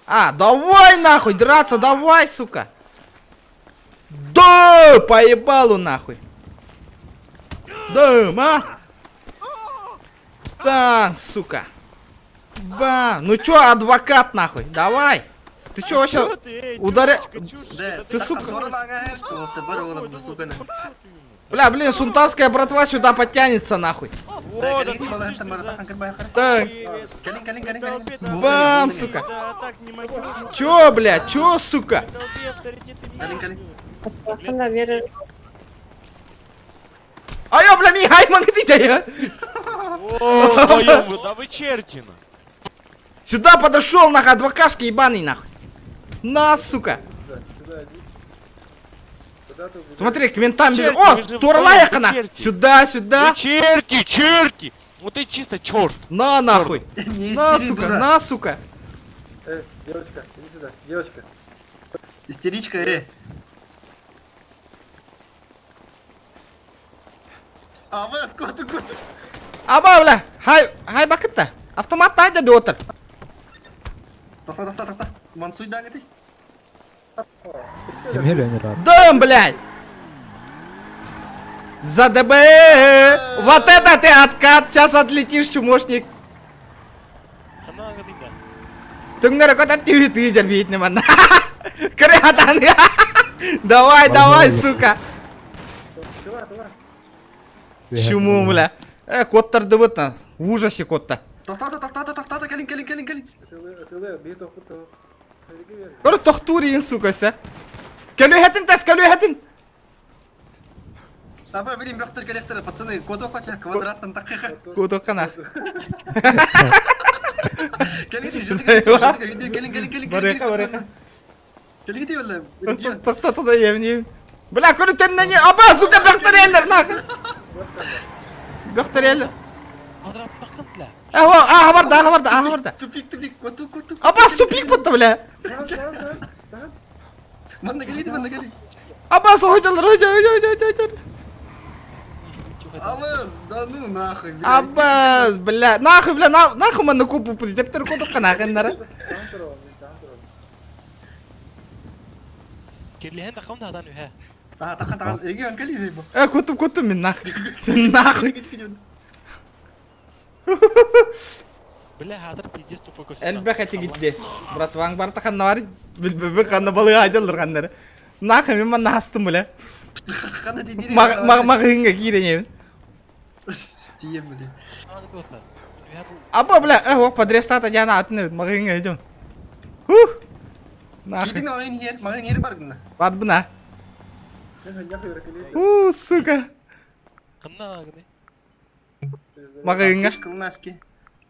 А, давай нахуй, драться, давай, сука. Да, поебалу нахуй. Да, а? Да, сука. Ба, ну чё, адвокат нахуй, давай. Ты чё вообще ударя... Да, Ты, сука. сука. Бля, блин, сунтарская братва сюда подтянется нахуй. Так. Бам, сука. Чё, бля, чё, сука? А я, бля, Михай, ты да я. О, вдвоем вы, да вы черти, на. Сюда подошел, нахуй, адвокашки ебаный, нахуй. На, сука. Смотри, к ментам бежит. Черти, О, Турлаяка, вы на. черти. Сюда, сюда. Вы черти, черти! Вот ты чисто черт. На, нахуй. На, сука, на, сука. Девочка, иди сюда, девочка. Истеричка, А вы скоту, кот. Аба, бля, хай, хай бакытта. Автомат тайда дотер. Тохта, тохта, тохта. Мансуй да, ты. Дым, блядь! За ДБ! Вот это ты откат! Сейчас отлетишь, чумошник! Түңнер көтә түйі түйі жәрбейтін мана. Кірі Давай, давай, сука! Чуму, бля. Коттарды вот В ужасе котта. Тохта, тохта, тохта, калин, калин, калин, калин. Көр тохтурин, сука, ся. Көлүһэтин тас, көлүһэтин! Аба, блин, бөхтер коллектор, пацаны, коду хоча, квадраттан такыха. Куду кана. Калин, калин, калин, калин, калин. Барыка, барыка. Калин, ты, бля. Тохта туда евни. Бля, көрі төннен Аба, сука, бөхтөрелер, нахуй. Бөхтөрелер. Ага, ага барда, ага барда, ага барда. Тупик, тупик, коту, коту. Абас, тупик будто, бля. Манна калин, манна калин. Абас, ойдалар, ойда, ойда, ойда, ойда, ойда. Абас, да ну нахуй, бля. Абас, бля, нахуй, бля, нахуй манна купу, тептер кутуп канахын нара. Кирлиһен тахам да адан үһә. А, тахан, тахан, регион калин зайбо. Кутуп, кутуп мин нахуй. Нахуй. Бля, хатыр пиздец тупой кофе. Элбэх эти гитде. Братваң бар тахан нар. Билбебе канна балыга ажалдыр каннары. Нахуй мен манна хастым, бля. Маг маг магыңга киренем. Тием, бля. Аба, бля, ох, подрестата яна атын магыңга идем. Хух. Нахуй. Кидин магын ер, магын ер бар гына. Бар бына. У, сука. Кынна гыны. Магыңга. Кылнаски.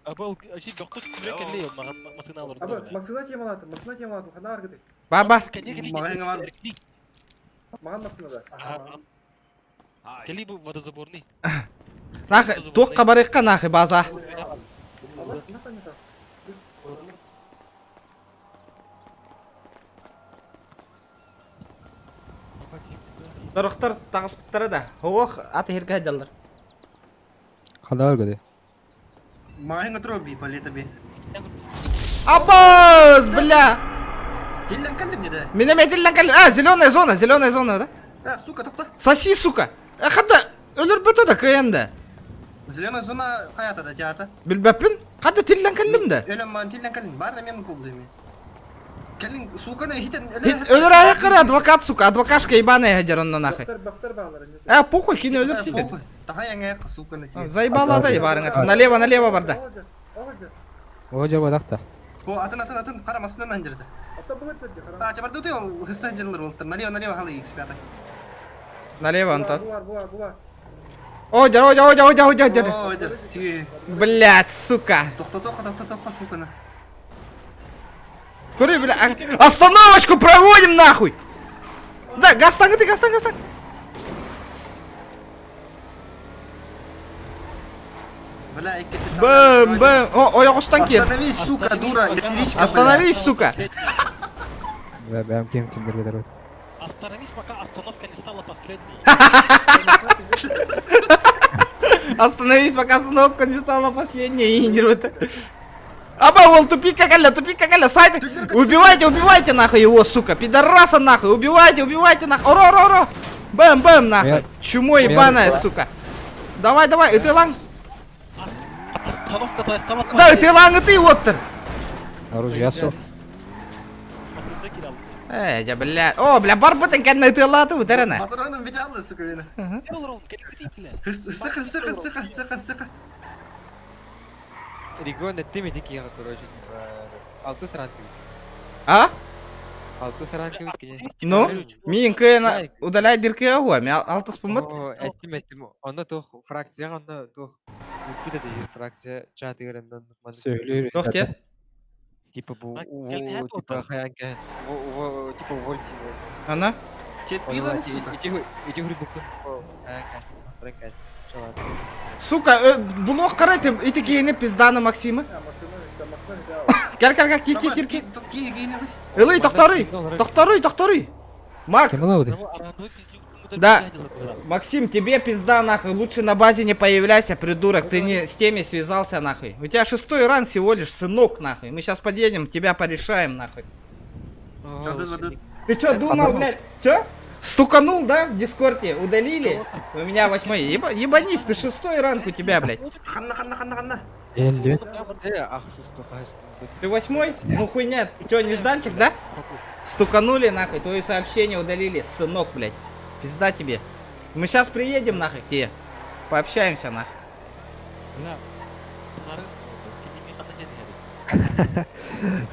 Аба, ачи бөктө күле келе машина алыр. Аба, машина темалаты, машина темалаты, хана аргыты. Бар, бар. Магыңга бар. Маған машина да. Кели бу водозаборный. Нахуй, туққа барыққа нахуй база. Дорохтар тағыспыттары да. Ох, аты херге жаллар. Хада өргөдө. Магыңга троби, палета би. Абас, бля! Теллән калим не да. Меня метеллән калим. А, зеленая зона, зеленая зона, да? Да, сука, тохта. Соси, сука. Хата өлөр бөтө да кыянда. Зеленая зона хаята да теата. Билбәппин. Хата теллән калим да. Өлөм ман теллән калим, бар мен кублыми. Калин, сука, на хитен. Өлөр аяққары адвокат, сука, адвокашка ебаная хадер онна нахуй. Похуй, кине өлөр килер. Похуй. Таха яңа сука на тебе. Заебала да ебарың. Налево, налево барда. О, жаба дакта. О, атын, атын, атын, кара масынан андерді. А, чабарды ты ол хысан жанлар болтыр. Налево, налево, халы X5. Налево, Антон. Була, була, була. О, дя, о, дя, о, дя, о, дя, о, дя, дя. Блядь, сука. Көрү, бля, остановочку проводим нахуй! Да, газтан ты, газтан, газтан. Бэм, бэм. О, ойоҕостон киэр. Остановись, сука, дура, истеричка, Остановись, сука. Бля, бэм ким ким Остановись, пока остановка не стала последней. Остановись, пока остановка не стала последней. И не это. Аба, вол, тупик какаля, тупик какаля, сайт. Убивайте, убивайте нахуй его, сука. Пидораса нахуй, убивайте, убивайте нахуй. Оро, оро, оро. Бэм, бэм нахуй. Чмо ебаная, сука. Давай, давай, и ты лан. Остановка твоя стала Да, и ты лан, и ты вот. Оружие су. Э, я, бля. О, бля, барбытын кәнне ытыалааты бутарана. Патроном битялы, сука, мені. Сыха, сыха, сыха, сыха, сыха. Регион эттим эти короче, типа, алтыс ранг. А? Алтыс ранг конечно. Ну, мин кына удаляй дирки ауа, мен алтыс пумат. О, эттим эттим. Онно туох фракция, онно туох Үппүтэ дии фракция чаатыгар Сөйлөр. Туох те? Типа бу типа хаян кэһэн типа увольте его. Ана? Терпила, сука. Иди говорю, типа хаян кэһэн, Сука, блок карайте, ити киһини пизданы Максимы. Кел, кел, кел, кир, кир, кир, кир. Ылый, тохторуй, тохторуй, тохторуй. Мак. Да, Максим, тебе пизда нахуй, лучше на базе не появляйся, придурок, ты не с теми связался нахуй. У тебя шестой ранг всего лишь, сынок нахуй. Мы сейчас подъедем, тебя порешаем нахуй. Ты чё думал, блядь? Чё? Стуканул, да, в Дискорде? Удалили? У меня восьмой. Ебанись, ты шестой ранг у тебя, блядь. Ханна, ханна, ханна, ханна. Ты восьмой? Ну хуйня, чё, нежданчик, да? Стуканули нахуй, твое сообщение удалили, сынок, блядь. Пизда тебе. Мы сейчас приедем нахуй к тебе. Пообщаемся нахуй.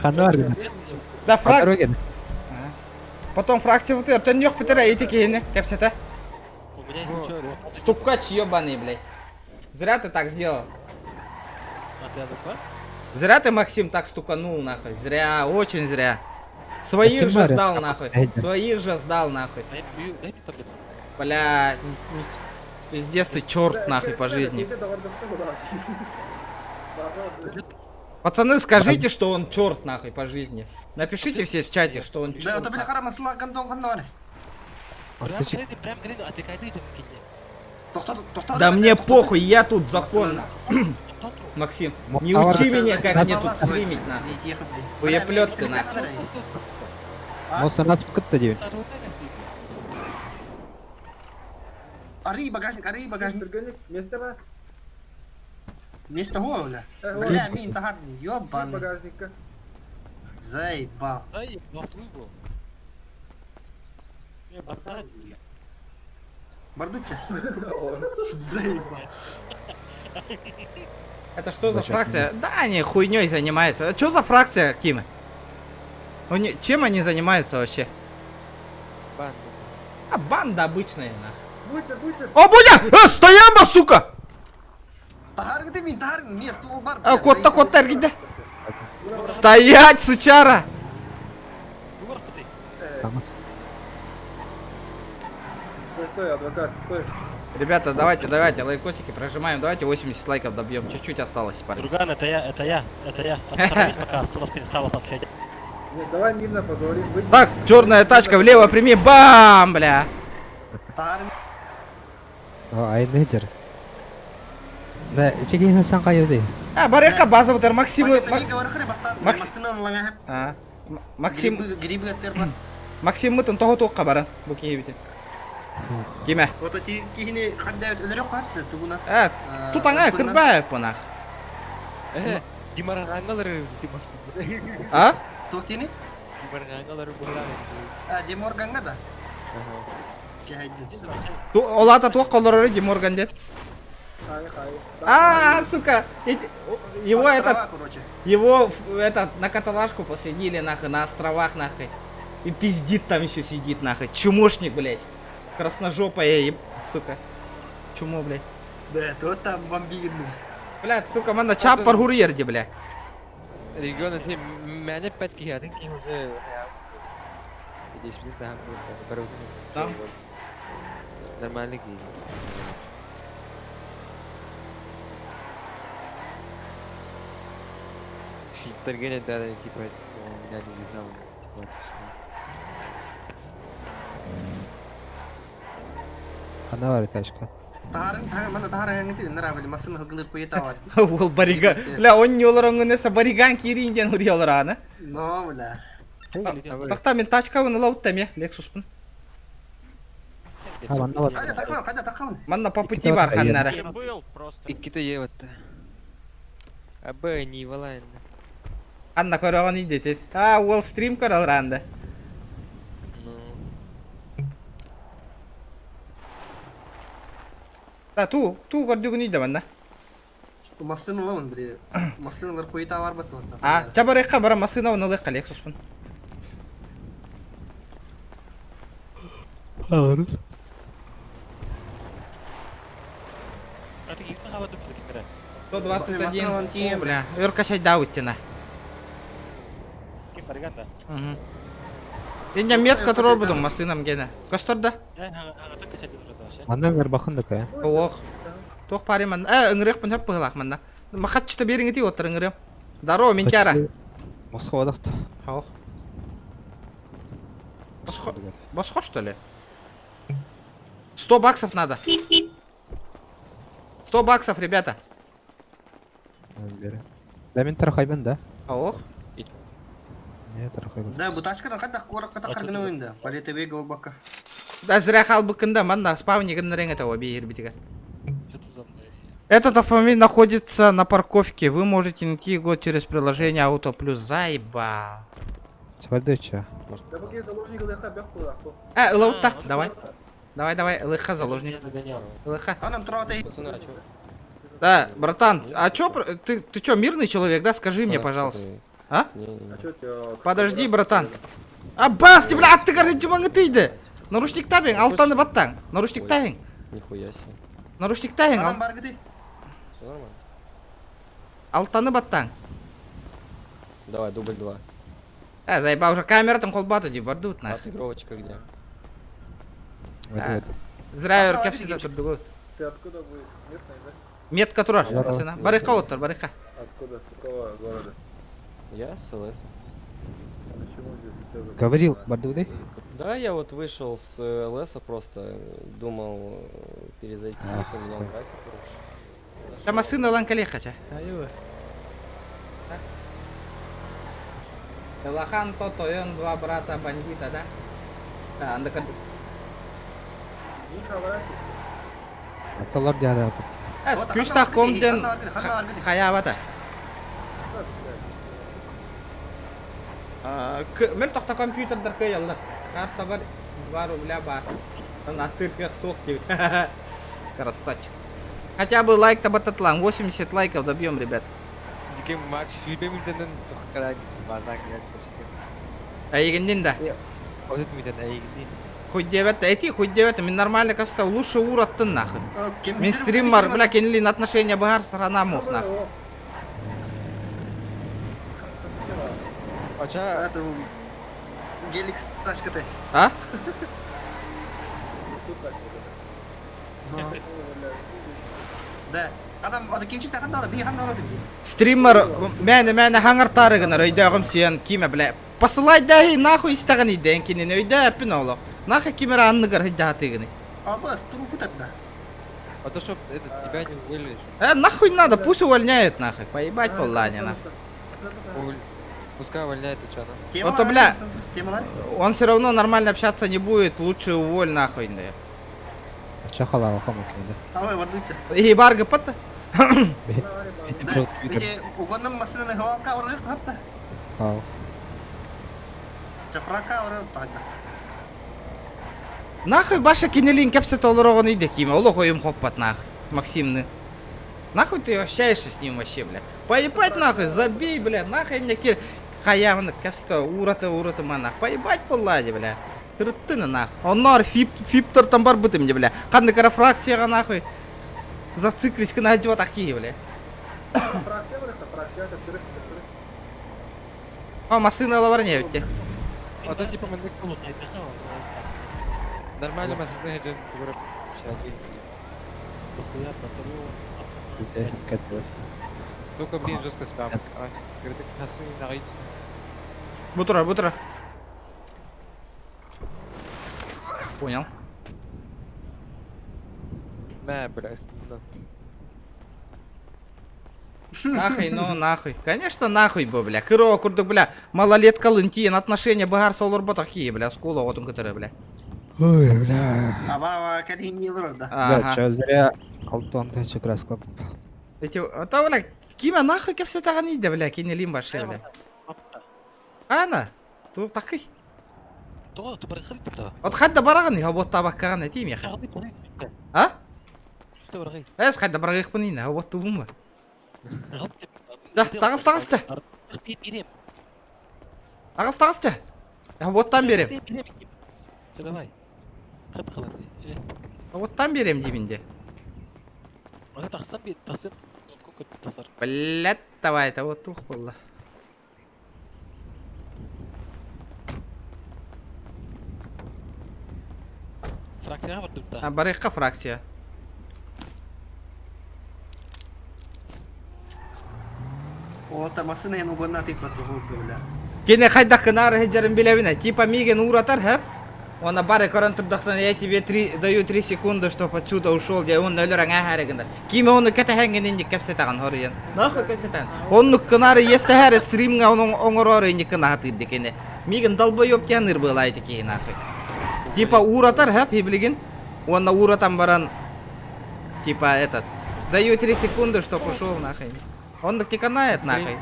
Ханар. Да, фрак. Потом фракция вот это, нёх пытара, эти киһини, кэпсэтэ. Стукач ебаный, блядь. Зря ты так сделал. Зря ты, Максим, так стуканул, нахуй. Зря, очень зря. Своих же сдал, нахуй. Своих же сдал, нахуй. Бля, пиздец ты черт, нахуй, по жизни. Пацаны, скажите, что он черт, нахуй, по жизни. Напишите все в чате, что он черт. Да мне похуй, я тут закон. Максим, не учи меня, как мне тут стримить, нахуй. Хуеплет ты, нахуй. Может, кытта диэн. Ари багажник, ари багажник. Место Место го, бля. Бля, мин тахар, ёбаный. Заебал. Бардуча. Заебал. Это что за фракция? Да, они хуйней занимаются. А что за фракция, Кима? Они, чем они занимаются вообще? Банда. А банда обычная, нахуй. О, Будя! Стоямба, сука! А, кот-то, кот-то, где? Стоять, сучара! Стой, стой, адвокат, стой. Ребята, давайте, давайте, лайкосики прожимаем, давайте 80 лайков добьем, чуть-чуть осталось, парни. Друган, это я, это я, это я. Остановись, пока остановка не стала последней. Нет, давай мирно поговорим. Так, черная тачка влево прими, бам, бля. Айнедер. Да, чегин сан кайды. А, барыка база вот Максим. Максим. Максим мытын того тоққа барын. Бу киһибитин. Киме? Хото кихини хадда өлөрө катты тугуна. Э, тутаңа кырбай пунах. Э, Димаргангалар Максим. А? Тохтини? Димаргангалар буһалар. А, Диморганга да. Олата туох колорору Диморган дед. А, сука, его этот, его этот на каталажку посадили нахуй, на островах нахуй. И пиздит там еще сидит нахуй. Чумошник, блядь. Красножопая, еб... сука. Чумо, блядь. Да, то там бомбигин. Блядь, сука, манна чап бар хуруйар ди, бля. Регион эти мээнэ эппэт киһи атын киһи уже Идеспитин таһан барыбытын Там. Нормальный киһи. Фиттерген это типа он меня не вязал, типа отпускал. Она бар тачка. Тахарын, тахарын, мана тахарын хаңы тигин, нара били масын хылгылыр хуета бар. Ол барига. Бля, он не олар бариган кирин ден хури олар аны. Но, бля. Тахта мен тачка вын лаутта ме, Лексуспын. А, манна вот. Кайда такам, кайда такам. Манна по пути бар ханнара. Был просто. Икките ебатта. Абы не валайн. Анна көрөгөн идет. А, Уолл стрим көрөр анда. Ну. Да, ту, ту көрдүгүн иде манна. Масын ылабын били. Масын хуета бар бат. А, чабарыкка бара машина вын ылык Лексуспын. А ты кикни хавады бу кимере. 121. Машина О, бля, өркашай дауттина. Ким барганда? Угу. Инде метка турор будум машинам гене. Косторда? Э, ага, так качать турда. Манна гар такая. Ох. Тох пари ман. Э, ыңрык пын хөп пыглак манна. Махатчыта бериңи ти оттыр ыңрым. Здорово, Минтяра. Москвадахт. Ох. Босхо, босхо, что ли? 100 баксов надо. 100 баксов, ребята. Да мен тарахайбын, да? Ох. Не тарахайбын. Да, бу ташкара кайда корак ката каргына ойында. Полета бега бакка. Да зря халбыкында манна спавни гыннырың это обе ирбитига. Что ты за мной? Этот автомобиль находится на парковке. Вы можете найти его через приложение Auto Плюс. Заебал. Свальдыча. Э, лаута, давай. Давай, давай, ЛХ заложник. ЛХ. Анам турата. Да, братан, а чё, ты чё, мирный человек, да? Скажи мне, пожалуйста. А? Подожди, братан. А бас, ты, бля, ты горы ты иди. Наручник табин, алтаны баттаң. Наручник тайын. Нихуя себе. Наручник тайын, Анам бар гыды. Всё нормально? алтаны баттаң. Давай, дубль два. Э, заебал уже камера там холбату ди, бардут А нах. отыгровочка где? А, Зря өркәпсі турдугу. Ты откуда вы? Местный, да? Метка турар, Здорово. машина. Барыха оттар, барыха. Откуда? С какого города? Я с ЛС. Почему здесь? Что за Говорил, бардуды? Да, я вот вышел с ЛС просто, думал перезайти, Ах, поменял хуй. график, короче. Та машина ланкалеха ча. Лахан то тойон два брата бандита, да? А, анда кад. Аталар дяда. Эс күстах комден хаябата. Мел тохта компьютердер кыяллар. Карта бар 2 рубля бар. На тырках сок деп. Красавчик. Хотя бы лайк табататлан. 80 лайков добьем, ребят. Диким матч любимый тухкара базак я А егендин да. Одет миден әйгин. Хоть девять, эти хоть девять, мен нормально каста, лучше ураттын нахуй. Мен стрим бар, бля, кенлин отношения багар сарана мух нахуй. Ача Это геликс тачка ты. А? Да. Адам, ада кимчик тагын да, би ханда орады би. Стример, мәне мәне хаңар тарыгынар, өйдәгым сен киме, бля. Посылай да нахуй истаган иден кинин өйдә әппин оло. Нахуй кимер анныгар хиджатыгыны. Абас, туру путат да. А то чтоб этот тебя не уволили. Э, нахуй надо, пусть увольняют нахуй. Поебать поллане нахуй. Пускай увольняет Чана. Вот, бля, он все равно нормально общаться не будет, лучше уволь нахуй, да. Чахала хамок, да. Давай, вардыча. И барга пата. Да, эти угонным машинаны хавалка оры хапта. Ау. Чафрака оры тагын. Нахуй баша кинелин кепсе толорогон иде киме, олох ойым хоппат нахуй. Максимны. Нахуй ты общаешься с ним вообще, бля? Поебать нахуй, забей, бля, нахуй мне кир. Хаявны кепсте ураты ураты манах. Поебать поллади, бля. Тырыттыны нахуй. Оннар фип фиптер там бар бытым, бля. Қандай кара фракцияға нахуй. Зациклись на такие, бля. О, машина лаварне ведь. А то типа мы Нормально машина идет, сейчас. Только, блин, жестко спам. Говорит, хасы на Бутура, бутура. Понял. На, бля, Нахуй, ну нахуй. Конечно, нахуй бы, бля. Кыро курдук, бля. Малолетка лынтиен отношения багар солор такие, бля. Скула вот он который, бля. Ой, бля. Аба, калинилар, да. Да, чё, зря Алтон тачек расклап. Эти, а то, бля, кима нахуй кепсе таган иде, бля, кинелим баше, бля. Ана, ту такый. От хадда бараган, я вот табаккаган этим я. А? Эс хадда барагых пынина, вот тубума. Да, тагыс тагыс та. Тагыс тагыс та. Я вот там берем. Давай. Вот там берем дибинде. Блять, давай, это вот тух было. Фракция А, барыхка фракция. О, там машина я нугона ты потуху, бля. Кене хайда кынары хеджерин билебине. Типа миген уратар хэп. Он на бары корон турдахтан я тебе три, даю 3 секунды, чтоб отсюда ушел, я он нөлөр аңа харыгында. Киме оны кете хәңген инди кепсе таган хорыян. Нахуй кепсе таган. Он кынары есте хәр стримга он оңорор инди кына хатыр кене. Миген долбоёб тяныр была эти ки нахуй. Типа уратар хэп хиблигин. Он на уратам баран типа этот. Даю 3 секунды, чтоб ушел нахуй. Он так канает нахуй.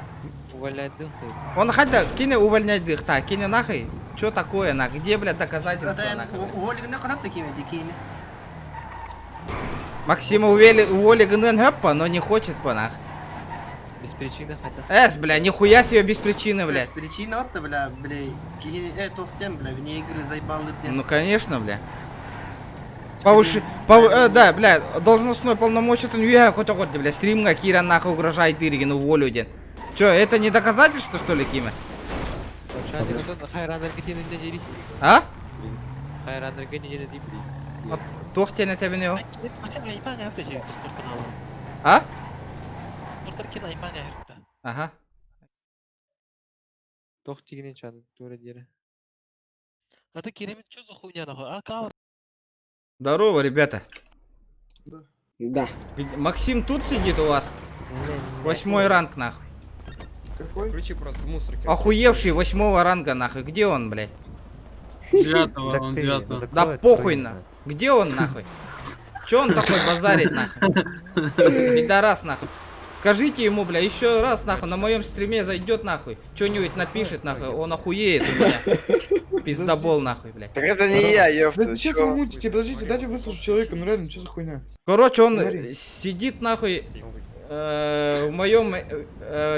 Увольнять дых. Он хотя кине увольнять дых, так, кине нахуй. Чё такое, нах? Где, блядь, доказательства, нахуй? Уволигна канап такими дикими. Максима увели, уволи гнен хэппа, но не хочет по нах. Без причины хотя. Эс, бля, нихуя себе без причины, блядь. Причина вот, бля, бля, кини, тохтем, бля, вне игры заебал, бля. Ну, конечно, бля. Повыше, да, бля, должностной полномочия, он юя какой-то год, бля, стримга Кира нахуй угрожает Иригину уволю, ден. Чё, это не доказательство, что ли, Кима? А? Тохтен это вино. А? Ага. Тохтигин чан, тура дере. А ты Керемет, что за хуйня нахуй? А кал? Здорово, ребята. Да. Максим тут сидит у вас? Восьмой ранг, нахуй. Какой? Включи просто мусорки. Охуевший восьмого ранга, нахуй. Где он, блядь? Девятого, он девятого. Да похуй на. Где он, нахуй? Че он такой базарит, нахуй? Пидорас, нахуй. Скажите ему, бля, еще раз, нахуй, на моем стриме зайдет, нахуй. Что-нибудь напишет, нахуй, он охуеет у меня. Пиздобол, нахуй, блядь. Так это не я, ёпта. Да что вы мутите? Подождите, дайте выслушать человека, ну реально, что за хуйня? Короче, он сидит, нахуй, в моем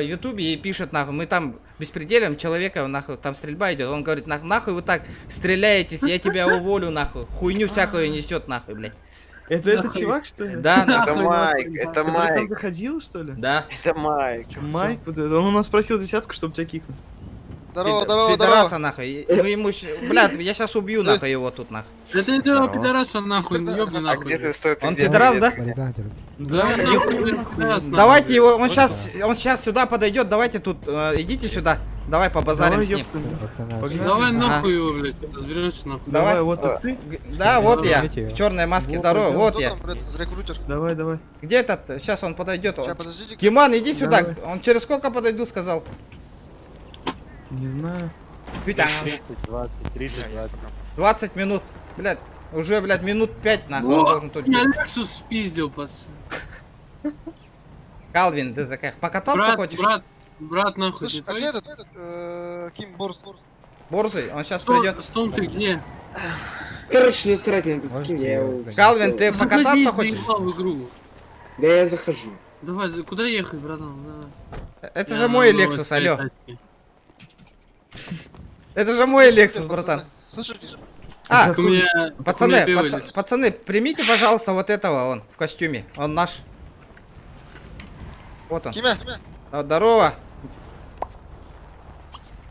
ютубе и пишет, нахуй, мы там беспределим человека, нахуй, там стрельба идет. Он говорит, нахуй вы так стреляетесь, я тебя уволю, нахуй. Хуйню всякую несет, нахуй, блядь. Это этот чувак, что ли? Да, Это Майк, это Который там Майк. заходил, что ли? Да. Это Майк. Майк, вот это, он у нас просил десятку, чтобы тебя кикнуть. Здорово, здорово, Пидораса, здорово. нахуй. Мы ему... Блядь, я сейчас убью, нахуй, его тут, нахуй. Это этого пидораса нахуй, ёбни А нахуй. где ты стой? Ты Он где? пидорас, да? Да, нахуй, блядь, пидорас, нахуй. Давайте его, он сейчас сюда подойдет, давайте тут, идите сюда, давай побазарим Давай, с ним. ёпта. Давай нахуй его, блядь, разберемся нахуй. Давай. Давай, вот это ты. Да, вот я, в черной маске, здорово, вот я. Давай, давай. Где этот? Сейчас он подойдет. Киман, иди сюда. Он через сколько подойду, сказал. Не знаю. Витя. 20, 30, 20. 20 минут. Блядь, уже, блядь, минут 5 нахуй он должен тут Я быть. Лексус спиздил, пацан. Калвин, ты за как? Покататься Брат, хочешь? брат, брат, нахуй, ты твой? Ким Борс? Борзый, он сейчас придет. Стон, ты где? Короче, насрать на этот скин, я его... Калвин, ты Заходи, покататься хочешь? заебал в игру. Да я захожу. Давай, куда ехать, братан? Давай. Это Я же мой на Lexus, новой алло. тачке. Это же мой Lexus, братан. Слышите? А, Так у меня- так у меня пацаны, пиво паца- пацаны, примите, пожалуйста, вот этого, он в костюме. Он наш. Вот он. Киме? А, Здорово.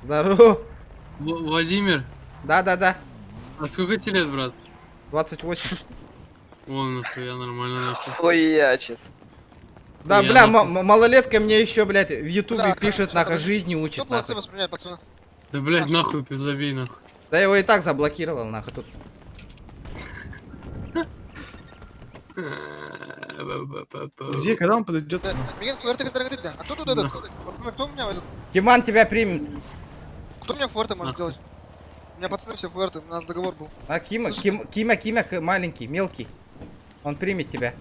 Здорово. Владимир? Да-да-да. А сколько тебе лет, брат? 28. Вон, нахуй, я нормально, нахуй. Хуячит. Да, Я бля, нахуй. малолетка мне еще, блядь, в ютубе Бля, пишет, нахуй, жизни учит, Кто молодцы нахуй. воспринимает, пацаны? Да, блядь, нахуй, забей, нахуй. Да я его и так заблокировал, нахуй, тут. Где, когда он подойдет? Миген, ФРТ, А кто тут этот? Пацаны, кто у меня этот? Диман тебя примет. Кто у меня ФРТ может сделать? У меня пацаны все ФРТ, у нас договор был. А Кима, Кима, Кима, маленький, мелкий. Он примет тебя.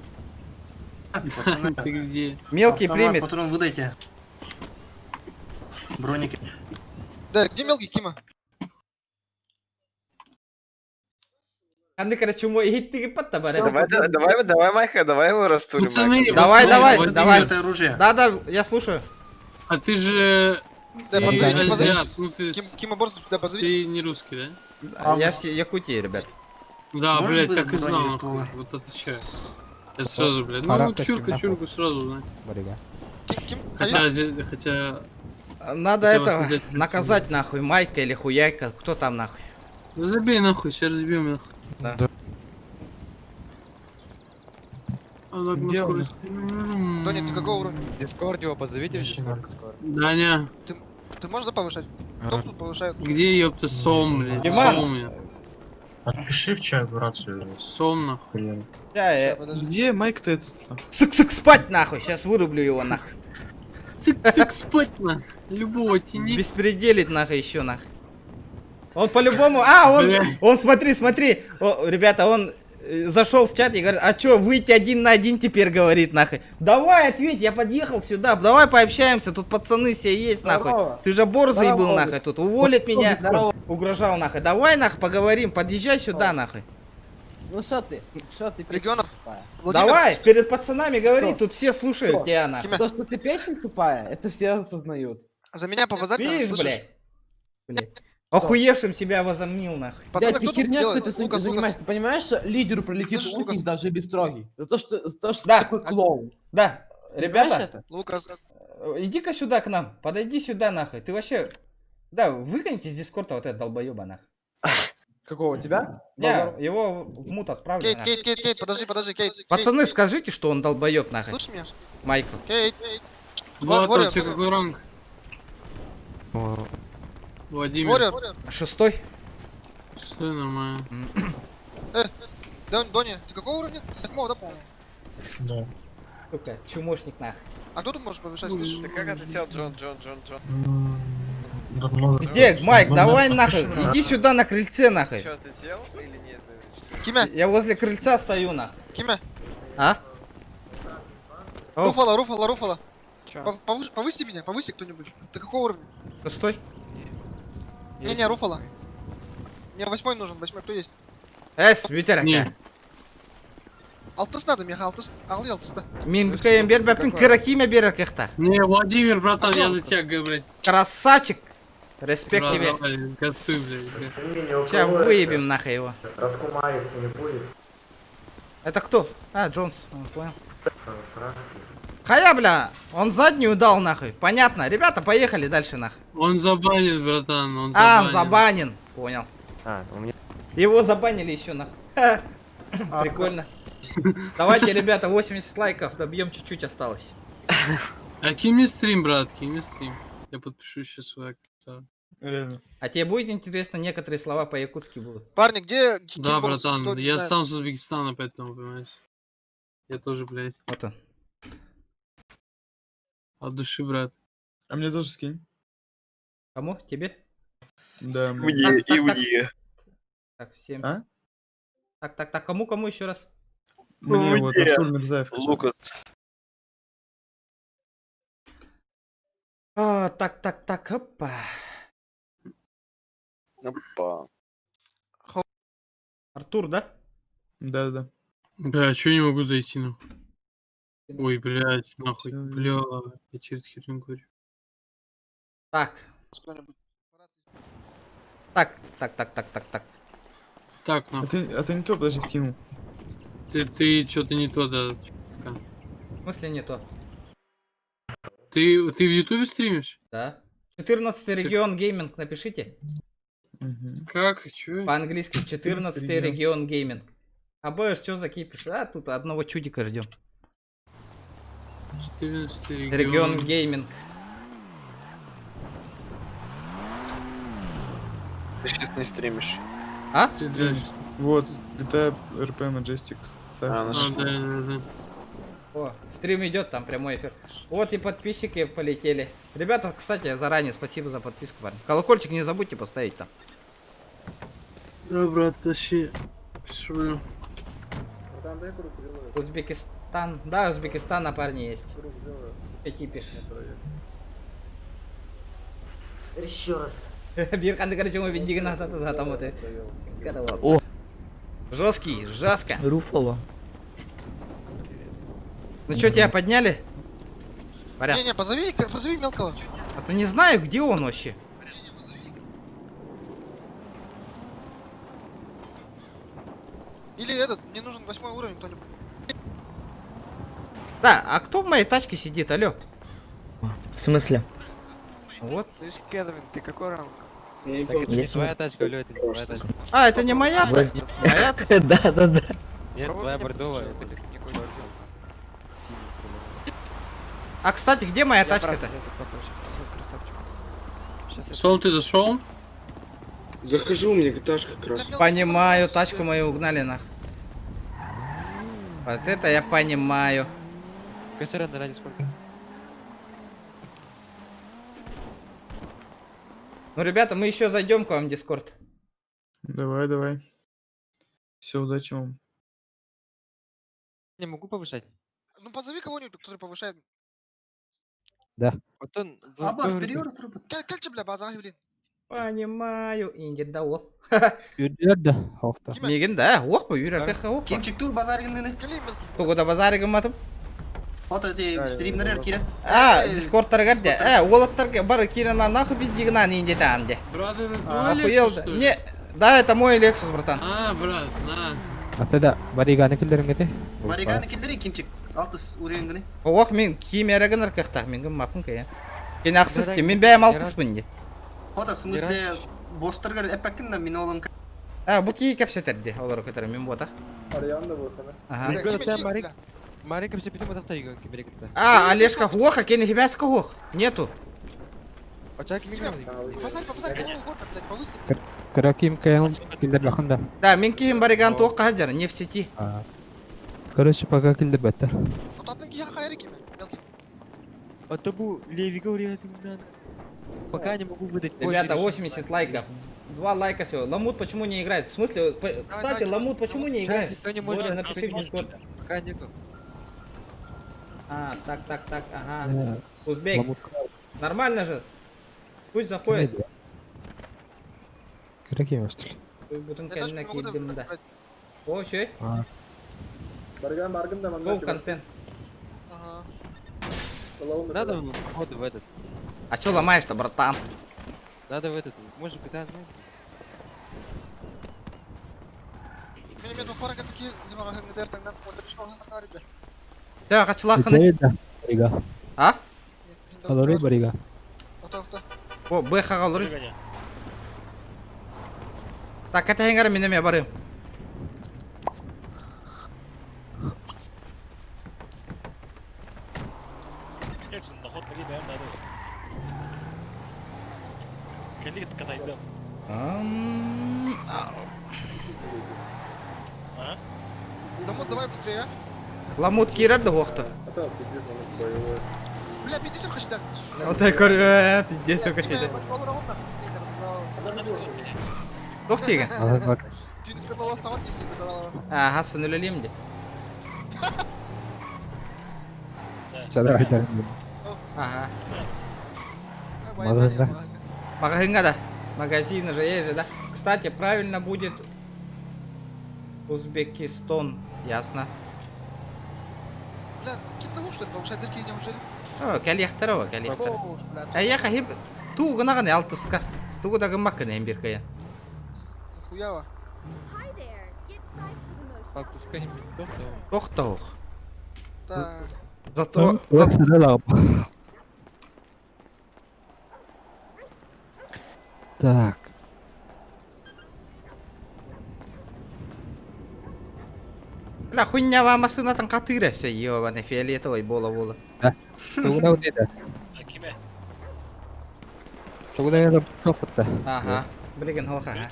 Пацаны, Ты где? Мелкий Автомат, примет. патрон выдайте. Броники. Да, где мелкий Кима? Аны, короче, мой ты Давай, давай, давай, давай, Майка, давай его растурим. Пацаны, Майка. Давай, давай, Владимир, давай. Это оружие. Да, да, я слушаю. А ты же... Да, Ты позови, позови. азиат, ну ты... Кима Борзов сюда позови. Ты не русский, да? Я с Якутии, ребят. Да, Можешь блядь, выдать так и броню знал, из нахуй. ствола? Вот отвечаю. Я сразу, блядь. Пора Ну, чурка, нахуй. чурку сразу, знаешь. Барига. Ким, Хотя, хотя... Надо Хотя вас это взять наказать нахуй, Майка или Хуяйка, кто там нахуй. Да забей нахуй, сейчас разбьем нахуй. Да. А так на Где он? скорость. Доня, ты какого уровня? В Дискорде его позовите, в Дискорд скоро. Даня, Ты можешь, да, повышать? Кто тут повышает? где ёпта сом, блядь? Диман! Сом, я. Отпиши в чат в рацию. Сом, нахуй. Я, Где Майк-то этот? Цык, цык, спать нахуй, сейчас вырублю его нахуй. Цик, цик, спать на. Любого тяни. Беспределить нахуй еще нахуй. Он по-любому... А, он, Бля. он, смотри, смотри. О, ребята, он зашел в чат и говорит, а чё, выйти один на один теперь, говорит, нахуй. Давай, ответь, я подъехал сюда, давай пообщаемся, тут пацаны все есть, нахуй. Здорово. Ты же борзый Здорово, был, нахуй, тут уволит меня, Здорово. угрожал, нахуй. Давай, нахуй, поговорим, подъезжай сюда, нахуй. Ну что ты? Что ты? Регионов. Владимир. Давай, перед пацанами говори, Что? тут все слушают Что? тебя, нахуй. То, что ты печень тупая, это все осознают. За меня повозать надо, Видишь, слышишь? блядь? Блядь. Охуевшим себя возомнил, нахуй. Пацаны, Блядь, ты кто тут херней делает? какой-то Лукас, Лукас. занимаешься. Ты понимаешь, что лидеру прилетит Слышишь, устник Лукас? даже без строгий. За то, что Да. ты такой клоун. Да, Понимаешь ребята, это? Лукас. Иди-ка сюда к нам, подойди сюда, нахуй. Ты вообще... Да, выгоните из Дискорда вот этого долбоеба, нахуй. Какого тебя? Не, его в мут отправлю, Кейт, нахуй. Кейт, Кейт, Кейт, подожди, подожди, Кейт. Кейт, Пацаны, скажите, что он долбоеб, нахуй. Слышишь меня? Майкл. Кейт. Влад, Warrior, у тебя какой ранг? Владимир. Warrior. Шестой? Шестой нормально. Доня, ты какого уровня? Ты седьмого, да, по-моему? Да. Сука, чумошник, нахуй. А кто тут может повышать, слышишь? Ты как отлетел, Джон, Джон, Джон, Джон? Да много Где, Майк, Ну, давай да, нахуй. подпиши. Иди сюда на крыльце, нахуй. Чё, отлетел или нет? Киме, Я возле крыльца стою, нахуй. Киме. А? О. Руфала, Руфала, Руфала. Повыси меня, повыси кто-нибудь. Ты какого уровня? Шестой? Не-не, Руфала. Мне восьмой нужен, восьмой кто есть? Эс, бүтэр Не. Алтыс надо мне, алтыс, ал алтыс, да. Мин бүкәйін бербәппин, кыра киме берер кыхта. Не, Владимир, братан, я за тебя, блядь. Красавчик! Респект Брат, тебе. давай, газуй, блядь. Сейчас выебем нахуй его. Раскумариться не будет. Это кто? А, Джонс, понял. Хая, бля, он заднюю дал нахуй. Понятно. Ребята, поехали дальше нахуй. Он забанен, братан, он А, он забанен. забанен. Понял. А, у меня... Его забанили еще нахуй. Ха. Прикольно. Давайте, ребята, 80 лайков, добьем чуть-чуть осталось. А кинь мне стрим, брат, кинь мне стрим. Я подпишу сейчас свой аккаунт. Реально. А тебе будет интересно, некоторые слова по-якутски будут? Парни, где Да, Ким Борс? братан, Кто не я знает? сам с Узбекистана, поэтому, понимаешь. Я тоже, блядь. Вот он. От души, брат. А мне тоже скинь. Кому? Тебе? Да, Мне и мне. Так, всем. А? Так, так, так, кому, кому еще раз? Мне вот Мне. Артур Мирзаев. Лукас. А, так, так, так, опа. Опа. Артур, да? Да-да. Бля, а чё я не могу зайти, нахуй? Ой, блядь, нахуй, бля, я через херню говорю. Так. Кто-нибудь? Так, так, так, так, так, так. Так, А нахуй. ты, а ты не то, подожди, скинул. Ты что-то не то, да. чувака. В смысле не то? Ты в Ютубе стримишь? Да. 14 регион гейминг напишите. Как? Чё? По-английски 14 регион гейминг. А б, что за кипиш? А, тут одного чудика ждем. 14 регион. Регион гейминг. Ты сейчас не стримишь. А? Ты дальше. Вот, GTA RP Majestic. А, да, да, да. О, стрим идет, там прямой эфир. Вот и подписчики полетели. Ребята, кстати, заранее спасибо за подписку, парни. Колокольчик не забудьте поставить там. Да, брат, тащи. Узбекистан. Да, Узбекистан на парне есть. Какие пишешь? Еще раз. Бирханды, короче, мы видели на там вот. О. Жесткий, жестко. Руфало. Ну что, тебя подняли? Порядок. Не-не, позови, позови мелкого. А то не знаю, где он вообще. Или этот, мне нужен восьмой уровень, кто-нибудь. Да, а кто в моей тачке сидит, алло? В смысле? Вот. Слышь, Келвин, ты какой ранг? Так это не твоя тачка, алло, это не твоя тачка. А, это не моя Владимир. Моя Да, да, да. Нет, твоя бордовая. это А, кстати, где моя тачка-то? Сол, ты зашел? Захожу, у меня gta как раз. Понимаю, тачку мою угнали нах. Вот это я понимаю. КСР на ради сколько? Ну, ребята, мы еще зайдем к вам в Дискорд. Давай, давай. Все, удачи вам. Не могу повышать. Ну позови кого-нибудь, который повышает. Да. Вот он... Аббас, Кельче, бля, база, блин. Понимаю, ингер да ол. Үрдө, хоқта. Мегин да, ох по юрәккә ох. Кимчик тур базар гынны. Тугуда базар гыматым. Вот эти стримнер кире. А, дискордтарга де. Э, олаттарга бар кирена нахуй биздигина нинде там де. Брат, это твой Охуел. Lexus, что ли? Не, да, это мой Lexus, братан. А, брат, на. Ата да, бариганы килдериңгете. Бариганы килдери кимчик. Алтыс уровень гыны. Ох, мин кимерегин аркахта, мин гым мапын кая. Кен ақсыз ке, мин бәям алтыспын де. Вот, в смысле, бостаргар эппекин да мин олым. А, бу ки кепсетерди, олар көтөр мин бота. Ага. Марик... Марик вообще питом атахта кимеректе. А, Олежка, хоха, кен хибяска хох. Нету. Очак миграм. Базар, базар, кого угодно, блядь, повыси. Караким каян килдер бахында. Да, мин киим бариган тоқ хаджар, не в сети. Короче, пока килдер бәттер. Отатын кия хайры киме. Мелкий. А то бу левига урегатымдан. Пока не могу выдать. Ребята, 80 лайков. Два лайка всего. Ламут почему не играет? В смысле, кстати, Ламут почему не играет? Никто не может. Боря, напиши в Дискорд. Пока нету. А, так, так, так, ага. Э, Узбек. Ламут. Нормально же. Пусть заходит. Караким, что ли? Бутын кәліне килдим да. О, чё? А. Go контент. Надо, походу, в этот. А чё ломаешь-то, братан? Надо в этот. Может быть, ну. Мин мен ухара какие не могу гыннер таңдан отырыш алган харибе. Да, качылакны. Да, барига. А? Алоры барига. Ото, ото. О, Б хагалыры. Так, это хәңгәр минем я барым. Дамут, давай быстрее, а. Ламут кирер да хохта. Бля, 50 хочу дать. Вот такой, пиздец, только шейді. Тох тиген. Ага, сынөлелем де. Ага. Магазинга. Магазинга, да. Магазин же есть же, да. Кстати, правильно будет Узбекистан. Ясно. Бля, ким что ли, повышать дырки неужели? О, кәлияқтар о, кәлияқтар. Әйе, хип тугына гына алтыска. Тугы да гыммак кына эмбир кая. Хуява. Hi there. Get psyched for the most Отпускай ментов, да. Тохтоох. Да. Зато... Так. Бля, хуйня вам машина там катырася, ебаный фиолетовый бола-бола. Да. Тугуда вот это. Тугуда я опытта. Ага. Блин, хоха.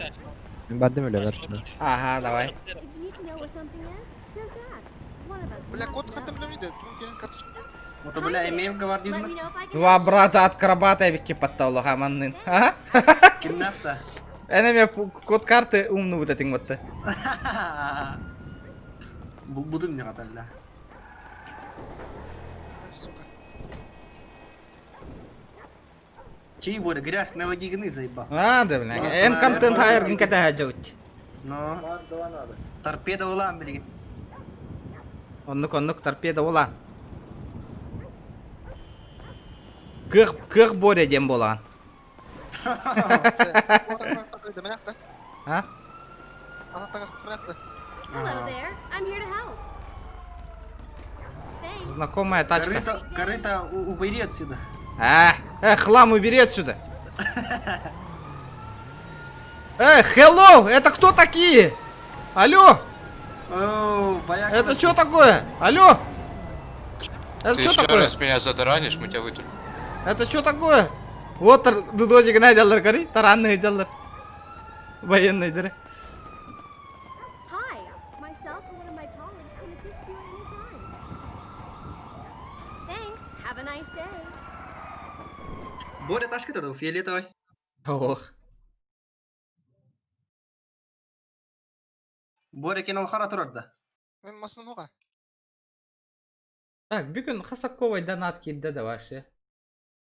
Бардым эле короче. Ага, давай. If you need to know where something is, just ask. One of us Бля, must код know. хотим блин, карточку. Вот, бля, имейл говорил. Let me know if I can Два брата от Карабата вики подтолога маннын. Ага. Киднапта. Энеме код карты умный вот этим вот. Буду меня кота, бля. Чей, Боря, грязь, наводи гны заебал. Надо, бля. Эн контент хайр гын жаут. Но. Торпеда улам, блин. Оннук, оннук, торпеда ула. Кых, кых Боря дем болан. А? Hello there. I'm here to help. Thanks. Знакомая тачка. Корыто, корыто, убери отсюда. А, хлам убери отсюда. Hello, это кто такие? Алло, Оу, бояк. это что такое? Алло? Это Ты что еще такое? раз меня затаранишь, мы тебя вытурим. Это что такое? Вот дудозик найдалар, кори, таранные делар. Военные дыры. Hi. Myself or one of my colleagues can assist you at any time. Thanks. Have a nice day. Боря, ташка тогда фиолетовый. Ох. Боря кинул хара турарда. Так, бүгүн Хасаковой донат килде да вообще.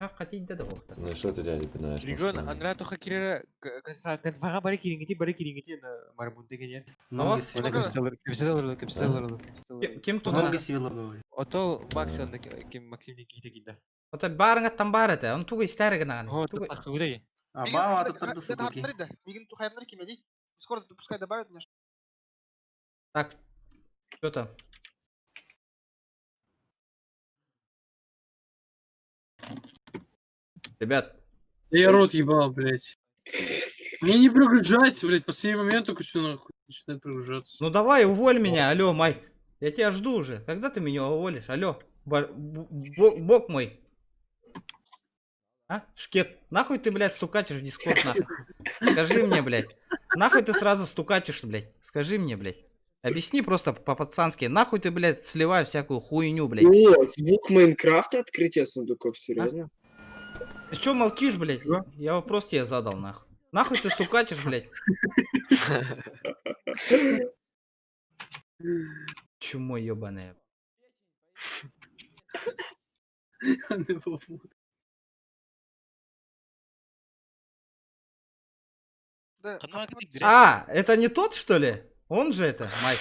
Хатидде да бохта. Ну что ты дядя пинаешь? Регион Андрато Хакирера конфага бары кирингити бары кирингити на марбунты генер. Ноги свело. Ким туда? Ноги свело, говорю. Ото Макс анда ким Максим Никита кида. Ото барыңа там бар это, он тугы истәре гына. О, тут ахудай. А баба тут торду суки. Так, что там? Ребят, Да я рот ебал, блядь. Мне не прогружается, блядь, в последний момент только все нахуй начинает прогружаться. ну давай, уволь меня, алло, Майк. Я тебя жду уже. Когда ты меня уволишь? Алло, бог мой. А? Шкет, нахуй ты, блядь, стукачешь в Дискорд, нахуй? Скажи мне, блядь. Нахуй ты сразу стукачешь, блядь? Скажи мне, блядь. Объясни просто по-пацански. Нахуй ты, блядь, сливаешь всякую хуйню, блядь? О, звук Майнкрафта открытие сундуков, серьезно? Ты чё молчишь, блядь? Я вопрос тебе задал, нахуй. Нахуй ты стукачешь, блядь? Чмо ебаное. А, это не тот, что ли? Он же это, Майк.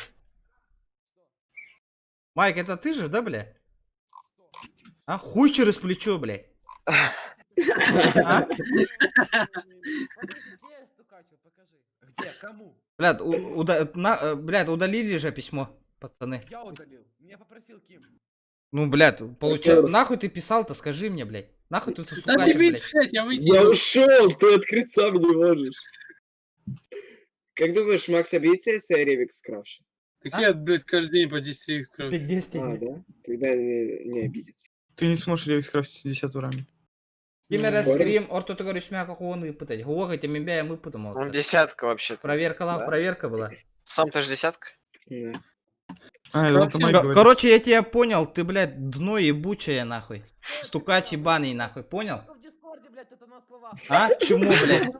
Майк, это ты же, да, бля? А, хуй через плечо, блядь. А? Где? Кому? Блядь, блядь, удалили же письмо, пацаны. Я удалил. Меня попросил Ким. Ну, блядь, получай. Нахуй ты писал-то, скажи мне, блядь. Нахуй ты тут Да стукачешь, тебе, блядь? блядь, я выйти. Я ушел, ты открыть сам не можешь. Как думаешь, Макс обидится, если я ревик скрафчу? Так я, блядь, каждый день по 10 ревик крафчу. А, да? Тогда не обидится. Ты не сможешь ревик скрафтить 10 ранг. Кимера Спорим? стрим, ортотогорю смяка хуоны пытать. Гуогайте мебя, мы пытаем. Он десятка вообще-то. Проверка, ла, Да? проверка была. Сам ты же десятка? Да. А, это Майк говорит. Короче, я тебя понял, ты, блядь, дно ебучее, нахуй. Стукач ебаный, нахуй, понял? А? Чему, блядь?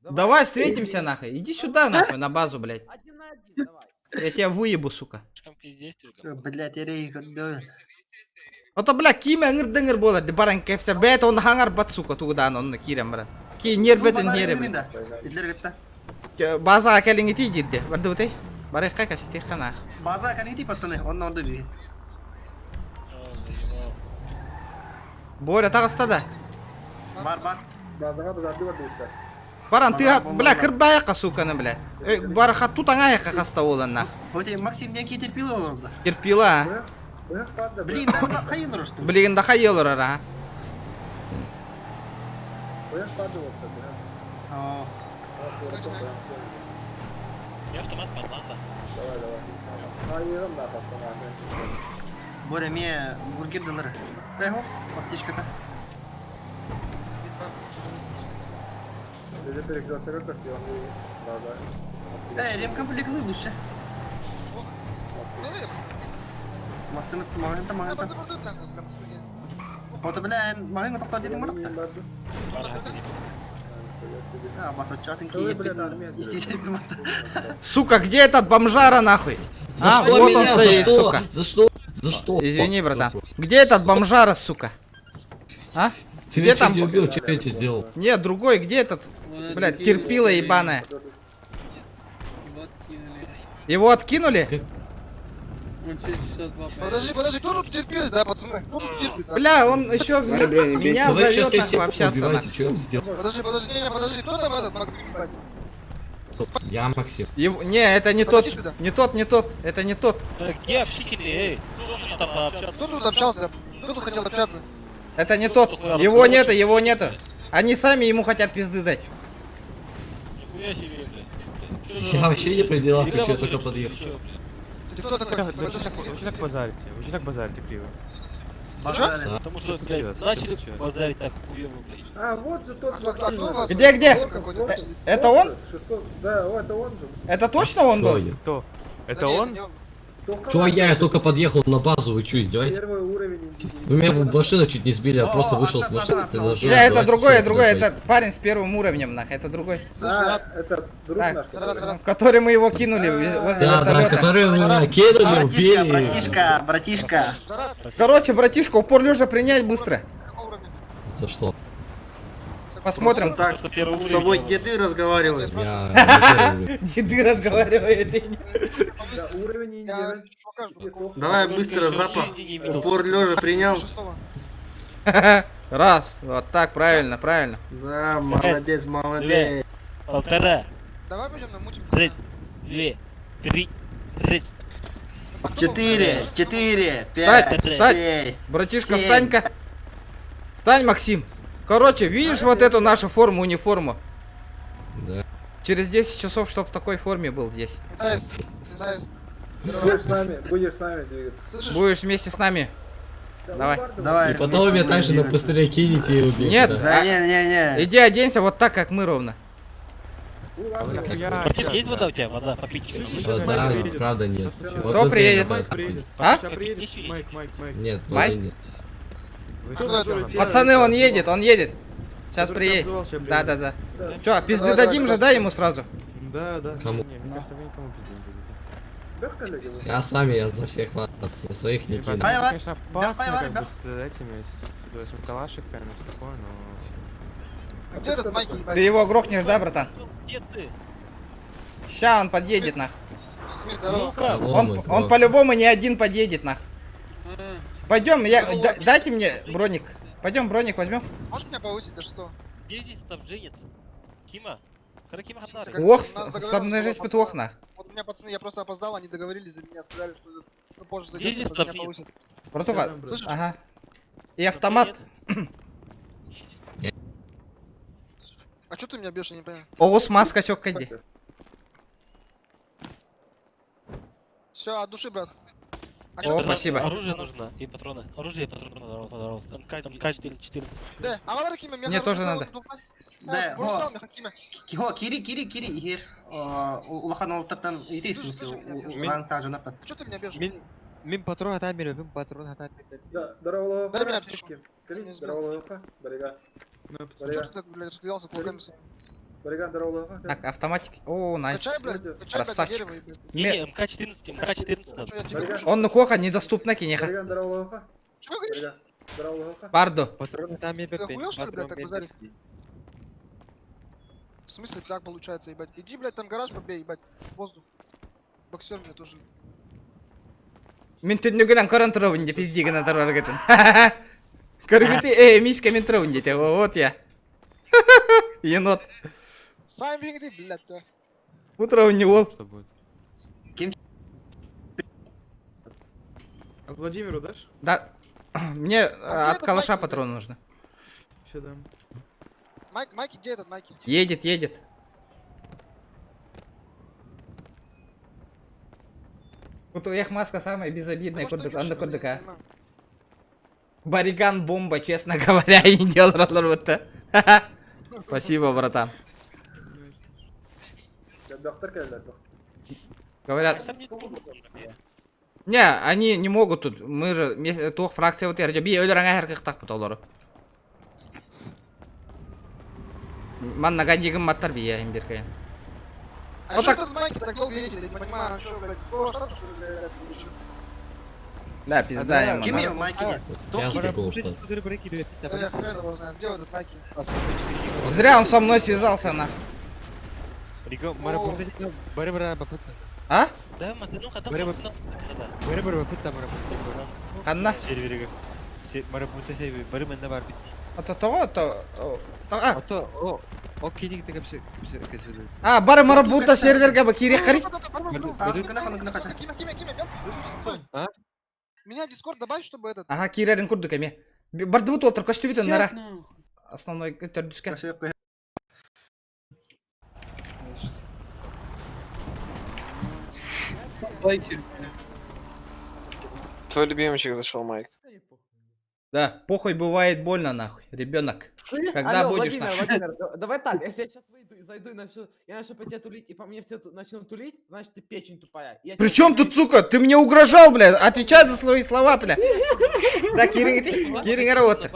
Давай встретимся, нахуй. Иди сюда, нахуй, на базу, блядь. Я тебя выебу, сука. Блять, рейк отдает. Ото, бля, киме ыңыр-дыңыр болар, баран кепсе, бәт, оны хаңар бат, сука, тугудан, оны кирем, брат. Ки нербетин нере, блядь. Итлер гитте. Базаға кәлиң ити дирде. Барды өтей. Барайыққа кәсітек қанақ. База калити, пацаны, он на орду бери. Боря, тағыста да. Бар, бар. Баран, ты, бля, кырбаяққа, суканы, бля. Э, бараха тут аңа хаста оланна. Вот и Максим не терпила олорду. Терпила, а? Блин, да хайын ұрышты. Билигин да хайы олорор, а? Я автомат подланда. Боря, ме бургер далар. Дай хох, аптечка-то. Э, ремкомплект лучше. Масына мағын мағын Ота бля, мағын тоқтар дедің мұрықты. А, басачатын киіп, Сука, где этот бомжара нахуй? За А, что вот он меня? За стоит, что? сука. За что? За что? Извини, братан. Где этот бомжара, сука? А? Ты Где меня там? чуть не убил, что я тебе сделал? Нет, другой, где этот? Блядь, терпила ебаная. Его откинули? Подожди, подожди, кто тут терпит, да, пацаны? Кто тут терпит? Бля, он еще меня Да вы сейчас зовет меня нахуй всех общаться убиваете, нахуй. что я вам сделал? Подожди, подожди, не, подожди, кто там этот Максим? Я Максим. Его- Не, это не тот, Подойди сюда. не тот, не тот, это не тот. Где общители, эй? Кто тут там пообщаться? Кто тут общался? Кто тут хотел общаться? Это не тот. Его нету, его нету. Они сами ему хотят пизды дать. Нихуя себе, блядь. Я вообще не при делах, ты чё, я только подъехал. Ты кто такой? Вы что так базарите? Вы что так базарите криво? Потому что, блядь, начали базарить так хуёво, блядь. А, вот же тот Максим. Где, где? Это он? Да, это он же. Это точно он Кто был? я? Кто? Это он? Чё я? Я только подъехал на базу, вы чё, издеваетесь? Первый уровень. Вы меня в машину чуть не сбили, я просто вышел с машины, предложил. Не, это давайте другой, чё, другой, давайте. это парень с первым уровнем, нах, это другой. А, это друг Так, наш, который. который мы его кинули возле Да, да, вертолета. которые вы меня кинули, Братишка, убили. братишка, братишка. Короче, братишка, упор лежа принять быстро. За что? Посмотрим. Так, с тобой деды разговаривают. Я на первый уровень. Деды разговаривают. Да, уровень Индии. Давай быстро запах. Упор лежа принял. Раз, вот так, правильно, правильно. Да, молодец, молодец. Полтора. Давай пойдем намутим. Раз, две, три, раз. Четыре, четыре, Встань, пять, встань, шесть, братишка, семь. встань-ка. Встань, Максим. Короче, видишь вот эту нашу форму, униформу? Да. Через 10 часов, чтоб в такой форме был здесь. Будешь с нами, будешь с нами двигаться. Будешь вместе с нами. Давай. Давай. И потом вы меня также на пустыре кинете и убьете. Нет, да? Да а- не, не, не. Иди оденься вот так, как мы ровно. Братишка, есть вода у тебя? Вода, попить. Вода, правда нет. Вот Кто возле приедет? меня база. А? Сейчас приедет. Майк, Майк, Майк. Нет, Майк? воды нет. Пацаны, он едет, он едет. Сейчас Который приедет. обзывал, ща Да, да, да. приедет. Че, пизды дадим же, да, ему сразу? Да, да. Кому? Не, мне кажется, вы никому пизды не дадите. Я с вами, я за всех вас, я своих не кину. Давай, Конечно, опасно, давай, как бы давай. с этими, с, с калашиками, все такое, но... Где этот Майки, ебать? Ты его грохнешь, да, братан? Где ты? Ща он подъедет, нах. Смит, здорово. Алло, Он, мой он бро. по-любому не один подъедет, нах. Пойдем, я, дайте мне броник. Пойдем броник возьмем. Можешь меня повысить до шестого? Где здесь снабженец? Кима? Кара Кима Ханнары. Ох, У нас договоренность со мной была, жизнь пацаны. петухна. Вот у меня пацаны, я просто опоздал, они договорились за меня, сказали, что ну, позже Где зайдете, здесь что меня снабженец? повысят. Братуха, Слышишь? ага. И автомат. А что ты меня бьешь, я не понимаю. Оғыз маска чокка ди. Все, от души, брат. А О, чё ты- спасибо. Оружие нужно и патроны. Оружие и патроны, пожалуйста. МК, МК 14. Да, а ладно, Кима, Мне тоже надо. Да, го. Кири, кири, кири, игер. Улахан олтаптан иди, в смысле, ранг жонактан. Что ты меня бьешь? Мин, мин патрон хата берем, мин патрон хата берем. Да, здорово, Дай мне аптечку. Здорово, Барига. Что ты так, блядь, раскидался кулаками своими? Барига, здорово, Так, автоматик. О, найс. Качай, блядь, качай, блядь, Красавчик. дерево, ебать. Не, не, МК-14, МК-14 надо. Чё, я тебе Он нухоха недоступна кинеха. здорово, Чё говоришь? Здорово, Бардо. Патрон хата Ты берем, охуел, что ли, блядь, патрон так берем. базарить? В смысле так получается, ебать? Иди, блядь, там гараж побей, ебать. Воздух. Боксер мне тоже. Мин түннүгүнэн көрөн турабын деп пиздигин турар кетин. Көргүтү э миска мен турабын дейт. Вот я. Енот. Сам беги, блядь, ты. Утро у него. Что будет? Ким? А Владимиру дашь? Да. Мне от калаша патроны нужны. Все дам. Майк, Майки, где этот Майки? Едет, едет. Вот у их маска самая безобидная, курдук, курдука. Бариган бомба, честно говоря, и не делал вот. Спасибо, братан. Говорят. Не, они не могут тут. Мы же туох фракция вот би өлөр так бутолору. Манна гадигым маттар би я имбиркая. А Вот что так. этот Майки так долго едет? Я не понимаю, что, блядь, что, что ли, блядь, или что? Да, пизда ему. Кимил, Майки нет. Я забыл, что. Да я хрен его знает, где этот Майки? Зря он со мной связался, нахуй. А? Ханна? А то то то а. А, бары марабута серверга ба кири хари. А? Меня в Дискорд добавь, чтобы этот... Ага, кирерин курдук эме. Бардыбыт олтыр көстүбүт нара. Основной төрдүскэ. Твой любимчик зашел, Майк. Да, похуй бывает больно нахуй, ребенок. Когда Алло, будешь Владимир, нахуй? Владимир, давай так, если я сейчас выйду и зайду и начну, я начну по тебе тулить, и по мне все начнут тулить, значит ты печень тупая. Я При тебе чем тут, сука? Ты мне угрожал, бля! Отвечай за свои слова, бля! Да, Кирин, работа.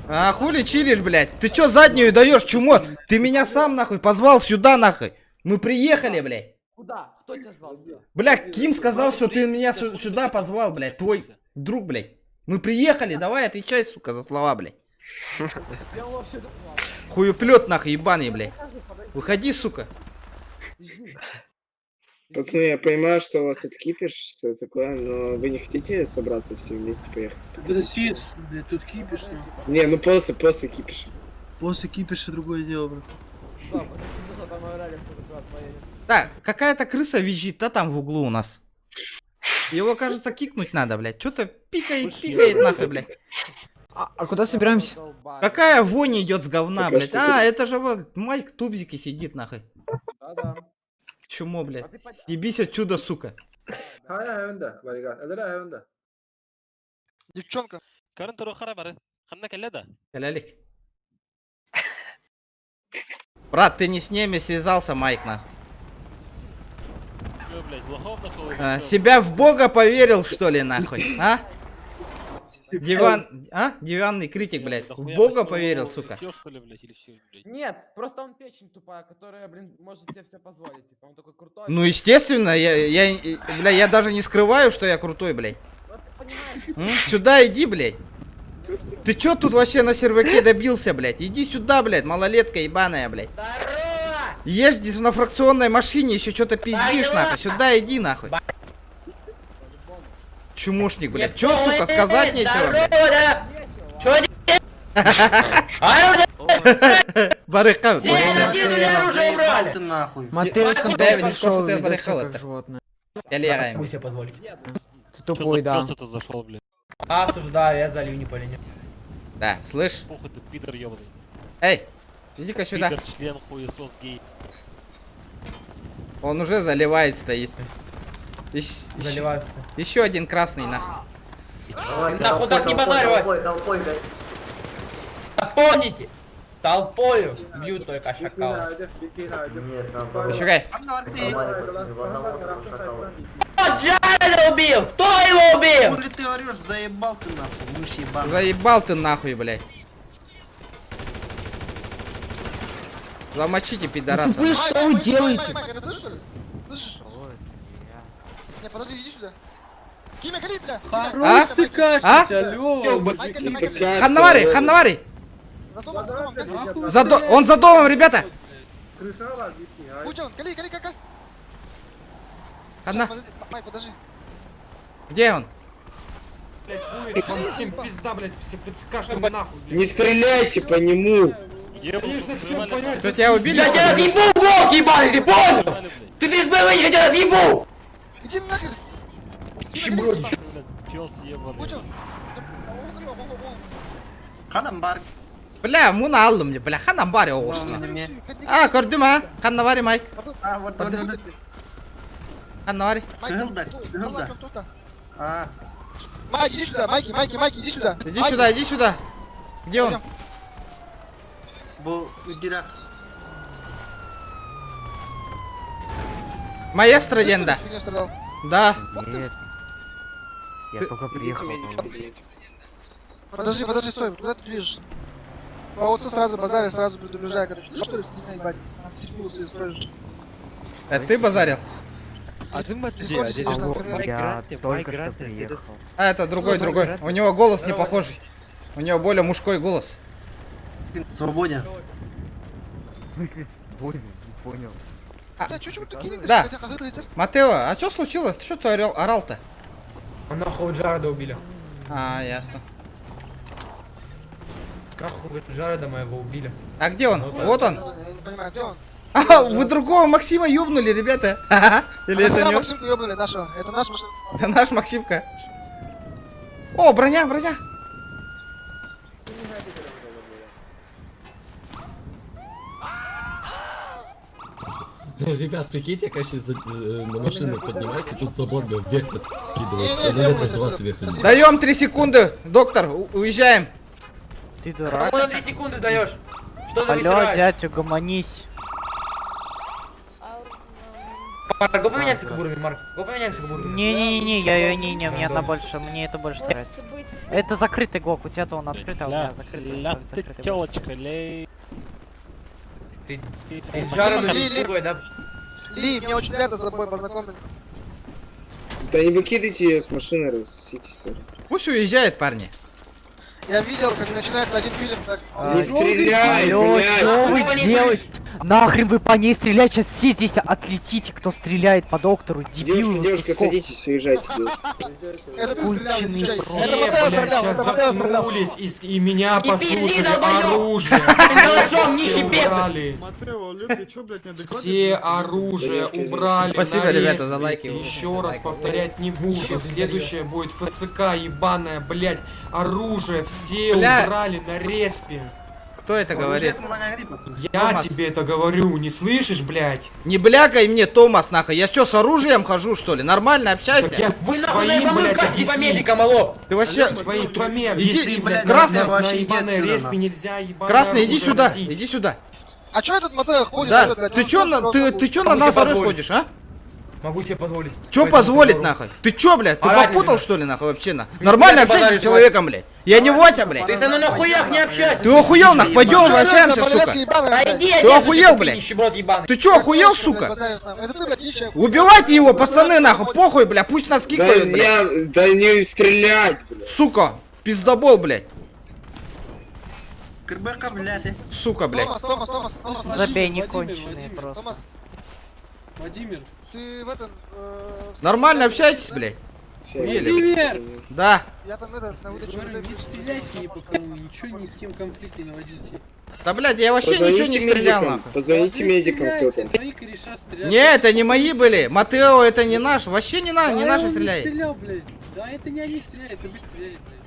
А хули чилишь, блядь? Ты чё заднюю даешь, чмо? Ты меня сам нахуй позвал сюда, нахуй. Мы приехали, блядь. Куда? Кто тебя звал сюда? Бля, Ким сказал, что ты меня сюда позвал, блядь. Твой друг, блядь. Мы приехали, давай отвечай, сука, за слова, блядь. Я вообще... Хуеплет, нахуй, ебаный, блядь. Выходи, сука. Пацаны, я понимаю, что у вас тут кипиш, что такое, но вы не хотите собраться все вместе поехать? Подожди, блядь, тут кипиш, нахуй. Не, ну после кипиша. После кипиша другое дело, брат. Так, какая-то крыса визжит, да, там в углу у нас. Его, кажется, кикнуть надо, блядь. Что-то пикает, пикает нахуй, блядь. А куда собираемся? Какая вонь идет с говна, Пока блядь. что А, это же вот Майк Тубзики сидит, нахуй. Да-да. Чмо, блядь. Съебись отсюда, сука. Девчонка. Калялик. Брат, ты не с ними связался, Майк, нахуй. А, себя в бога поверил, что ли, нахуй, а? Диван, а? Диванный критик, блядь. В бога поверил, сука. Нет, просто он печень тупая, которая, блин, может себе все позволить. Типа, он такой крутой. Ну, естественно, я, бля, я даже не скрываю, что я крутой, блядь. Вот ты понимаешь, Сюда иди, блядь. Ты чё тут вообще на серваке добился, блядь? Иди сюда, блядь, малолетка ебаная, блядь. Езди на фракционной машине, еще что-то пиздишь, нахуй. Сюда иди, нахуй. Чумошник, блядь. Чё, сука, сказать нечего, блядь? Барыха. Заебал ты нахуй. Матеус Дэвид, пришел, сколько ты ведет себя барыхал как это? животное. Могу себе позволить. Ты тупой, да. зашел, блядь. Осуждаю, я залью не поленю. Да, слышь? Похуй ты, пидор ебаный. Эй, иди-ка сюда. Пидор, член, хуесос, гей. Он уже заливает стоит. Заливаю. Еще один красный, нахуй. Нахуй так не базарь, Помните, толпою бьют только шакала. Еще Джареда убил! Кто его убил? Хули ты орешь, заебал ты нахуй, мышь ебаная. Заебал ты нахуй, блядь. Замочите, пидораса. Вы что вы делаете? Майк, это ты, что ли? Слышишь? Не, подожди, иди сюда. Кимя, гори, бля! А? Ты кашлять, алло, мужики. Ханнавари, Ханнавари! За домом, за домом, как? Он за домом, ребята! Путь он, кали, кали, кали. Ханна, Подожди, Майк, подожди. где он? Блядь, вам всем пизда, блядь, все ФЦК, что ли, нахуй, блядь. Не стреляйте по нему! Конечно, всем понятно. Что, тебя убили? Я тебя разъебу, волк ебаный, ты понял? Ты 3,5, я тебя разъебу! Иди нахер! Нищебродич. Ханан баар. Бля, муна алдым мне, бля, ханан баар оҕусуна. А, көрдүм а? Ханна баарый, Майк? А, вот, вот, вот. Ханна баарый? Кыһыл да, кыһыл да. А, Майк, иди сюда, Майки, Майки, Майки, иди сюда. Иди сюда, иди сюда. Где он? бу үддирах. Маэстро Денда. Да. Нет. Я только приехал. Подожди, подожди, стой, куда ты движешь? По ОЦ сразу базаре, сразу предупреждай, короче. Ты что ли, с ебать? Ты строишь. Это ты базарил? А ты Дискорде сидишь на стороне. Я только что приехал. А, это другой, другой. У него голос не похожий. У него более мужской голос. Свободен. В смысле, свободен? Не понял. Да, чё, чё, ты кинешь? Да. Матео, а что случилось? Ты что ты орел, орал-то? А нахуй Джареда убили. А, ясно. Нахуй Джареда моего убили. А где он? Вот он. Я не понимаю, где он? А, вы другого Максима ёбнули, ребята. Или это не он? Максимку ёбнули нашего. Это наш Максим. Это наш Максимка. О, броня, броня. Ребят, прикиньте, я, короче, на машину поднимаюсь, и тут забор бля, вверх подкидывает. Не-не, На метров съебывайся 20 вверх. летит. Даем 3 секунды, доктор, уезжаем. Ты дурак. Кому 3 секунды даешь? Что ты Алло, дядя, угомонись. Марк, го поменяемся кобурами, Марк. Го поменяемся кобурами. Не-не-не, я ее не, не, мне она больше, мне это больше нравится. Это закрытый гок, у тебя-то он открытый, а у меня закрытый. Ля, только ты закрытый телочка, лей. Ты Джареду Ли, Ли. другой, да? Ли, мне очень приятно с тобой познакомиться. Да не выкидывайте ее с машины, расситесь. Пусть уезжает, парни. Я видел, как начинается один фильм, так... А, Не стреляй, Алло, блядь! что вы делаете? Нахрен вы по ней стрелять? Сейчас все здесь отлетите, кто стреляет по доктору, дебилы. Девушка, девушка, кусков. садитесь, уезжайте, девушка. Это ты стрелял, Конченый отвечай. просто. Это Все, Матео блядь, стрелял, сейчас это Матео стрелял. заткнулись и меня Не пизди, послушали. долбоёб! Оружие. Калашом, Все нищий песня. убрали. Все оружие Девушка, извините. убрали. Спасибо, на ребята, за респе. лайки. Еще раз повторять не буду. Следующее будет ФЦК ебаная, блядь. Оружие все Бля. убрали на респе. Кто это говорит? Я Томас. тебе это говорю, не слышишь, блядь? Не блякай мне, Томас, нахуй. Я что, с оружием хожу, что ли? Нормально общайся. Так я Вы нахуй своим, на мою блядь, кассе по объясни. медикам, алло! Ты вообще... Твои твоими Иди, объясни, блядь, блядь, красный, на вообще иди ебаной отсюда, респе нахуй. нельзя ебаное Красный, иди оружие сюда, носить. иди сюда. А чё этот Матео ходит? Да, орёт, блядь? ты Он чё на, просто ты, должен ты чё на Могу нас себе орешь позволить. ходишь, а? Могу себе позволить. Чё Поэтому позволить, говорю. нахуй? Ты чё, блядь? Ты Орать попутал, нельзя. что ли, нахуй, вообще, на? Нормально ты общайся с базаришь, человеком, блядь. Я не Вася, блядь. Ты со мной на хуях не общайся! Ты охуел, нахуй? Пойдем, пообщаемся, сука. А иди, Ты охуел, блядь? нищеброд ебаный! Ты чё, охуел, сука? Это ты, блядь, нищая. Убивайте его, пацаны, нахуй, похуй, бля, пусть нас Да, кикают, блядь. я, да не стрелять, блядь. Сука, пиздобол, блядь. Кырбыка, блядь. Сука, блядь. Томас, Томас, Томас, Томас, Забей, не конченые просто. Томас, Владимир. ты в этом... Нормально общайтесь, блядь. Охуели, блядь. Да. Я там это, на выдачу... Говорю, не стреляйте ни по кому, ничего ни с кем конфликт не наводите. Да, блядь, я вообще ничего не стрелял, медикам, нахуй. позвоните Вы медикам стреляете, кто-то. Твои кореша стреляют. Не, это не мои были. Матео, это не наш. Вообще не, на, не Да наши он не стреляет. стрелял, блядь. Да это не они стреляют, это вы стреляли, блядь.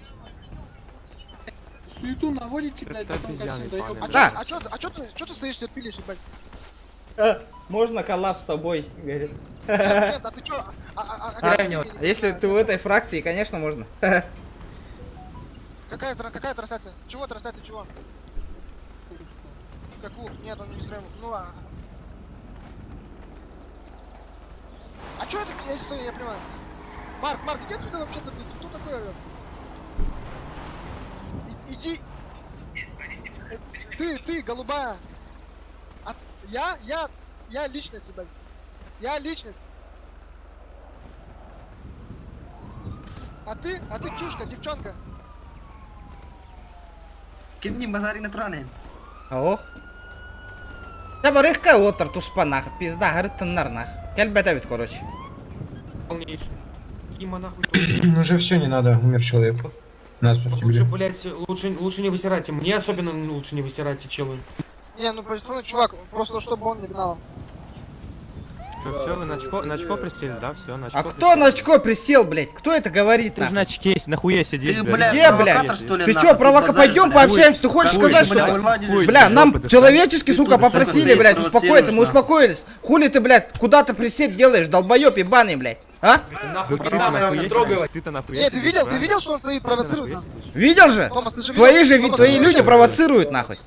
Суету наводите, блядь, потом ко всем А доебываете. Да. чё, а чё, а чё ты, чё ты стоишь, терпилишь, ебать? Можно коллапс с тобой, говорит. Нет, а ты чё? А, если ты в этой фракции, конечно, можно. Какая, какая трансляция? Чего трансляция, чего? Какую? Нет, он не строил. Ну а... А чё это? Я, стой, я понимаю. Марк, Марк, иди отсюда вообще-то, ты кто такой орёт? Иди. Ты, ты, голубая. А, я личность, ебать. Я личность. А ты чушка, девчонка. Кимни базарина туранын. Ох. Да барыхка отыр туспа нах, пизда харыттыннар нах. Кэлбэтэ эбит, короче. Полнейший. Кима нахуй тоже. Ну уже все, не надо, умер человек. Насмерть Лучше, блядь, лучше, лучше не высирайте. Мне особенно лучше не высирайте, челы. Не, ну пацаны, чувак, просто чтобы он не гнал. Что, все, вы на очко присели, да? Все, на А кто на очко присел, блядь? Кто это говорит, Ты же нахуй? на очке, нахуя сидишь, Ты, блядь? бля, Где, блядь? провокатор, что ли, Ты нахуй? чё, провока, базаришь, пойдем бля? пообщаемся? Ты хочешь Хуй, сказать, бля, что... уладили, Бля, нам жопа, человечески, Ты сука, тут, сука, попросили, блядь, блядь, успокоиться, мы провоцируешь, успокоились. Хули ты, блядь, куда ты присед делаешь, долбоёб ебаный, блядь, а? Нахуй ты нахуя сидишь? Ты-то нахуя Не, ты сидишь, видел, ты правильно? видел, что он стоит, провоцирует нас? Видел же? Томас, ты же видел? Твои же, Томас, твои ты люди видел? провоцируют, нахуй.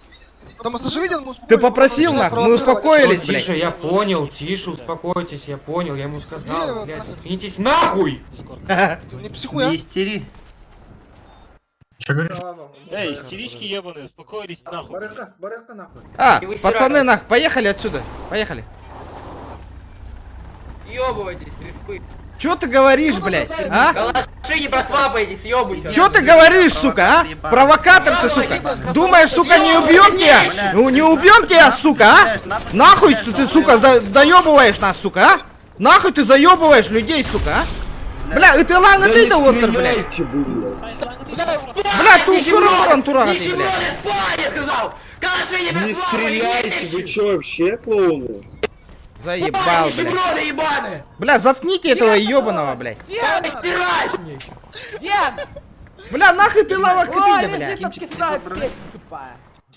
Томас, ты же видел, мы Ты успокоились, попросил, он нахуй, мы начинает успокоились, блядь. Тише, я понял, тише, успокойтесь, я понял, я ему сказал, Видел, блядь, нахуй? заткнитесь нахуй! Не психуй, а? Не истери. Че говоришь? Эй, истерички ебаные, успокоились нахуй. А, пацаны, нах, поехали отсюда, поехали. Ёбывайтесь, респы. Чё ты говоришь, блядь, а? Калаши не просвапайтесь, ёбуйся. Чё ты говоришь, сука, а? Провокатор ты, сука. Думаешь, сука, не убьем тебя? Ну, не убьем тебя, сука, а? Нахуй ты, ты, сука, доебываешь нас, сука, а? Нахуй ты заебываешь людей, сука, а? Бля, и ты ланга ты да вот, блядь. Бля, ты ушуран тура, ты, блядь. я сказал! Калаши не Не стреляйте, вы чё вообще, клоуны? Заебал, блядь. ебаные! Бля, заткните этого ебаного, блядь. Стираешь мне еще! Бля, нахуй ты лава кытыда, блядь.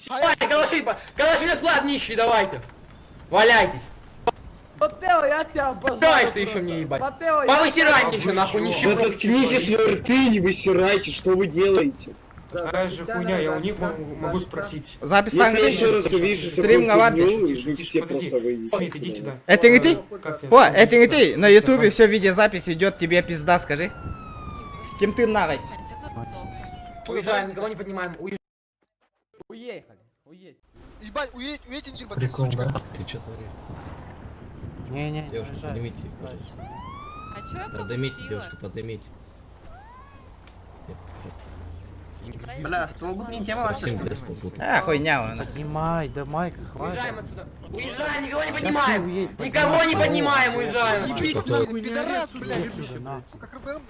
Давайте, калаши, калаши на склад нищие, давайте! Валяйтесь! Давай, что еще мне ебать? Повысирай мне еще, нахуй, Да нищеброд. заткните свои рты, не высирайте, что вы делаете? Такая же хуйня, я у них могу спросить. Запись Если там я еще раз увижу Стрим такую на варте. хуйню, вы все просто выйдете. Смит, иди сюда. Это не ты? Как тебя? О, это не ты? На ютубе все видеозапись идет, тебе пизда, скажи. Кем ты нахуй? Уезжаем, никого не поднимаем, уезжаем. Уехали, уедь. Ебать, уедь, уедь, ебать, Прикол, сучка. да? Ты что творишь? Не-не, Девушка, поднимите их, пожалуйста. А чё я Поднимите, девушка, поднимите. Бля, ствол был не тема вообще, Совсем что ли? лес попутал. А, хуйня он. Поднимай, да Майк, хватит. Уезжаем отсюда. Уезжаем, никого не поднимаем. Никого не поднимаем, уезжаем. Ебись нахуй, пидорас, блядь. Как РБМ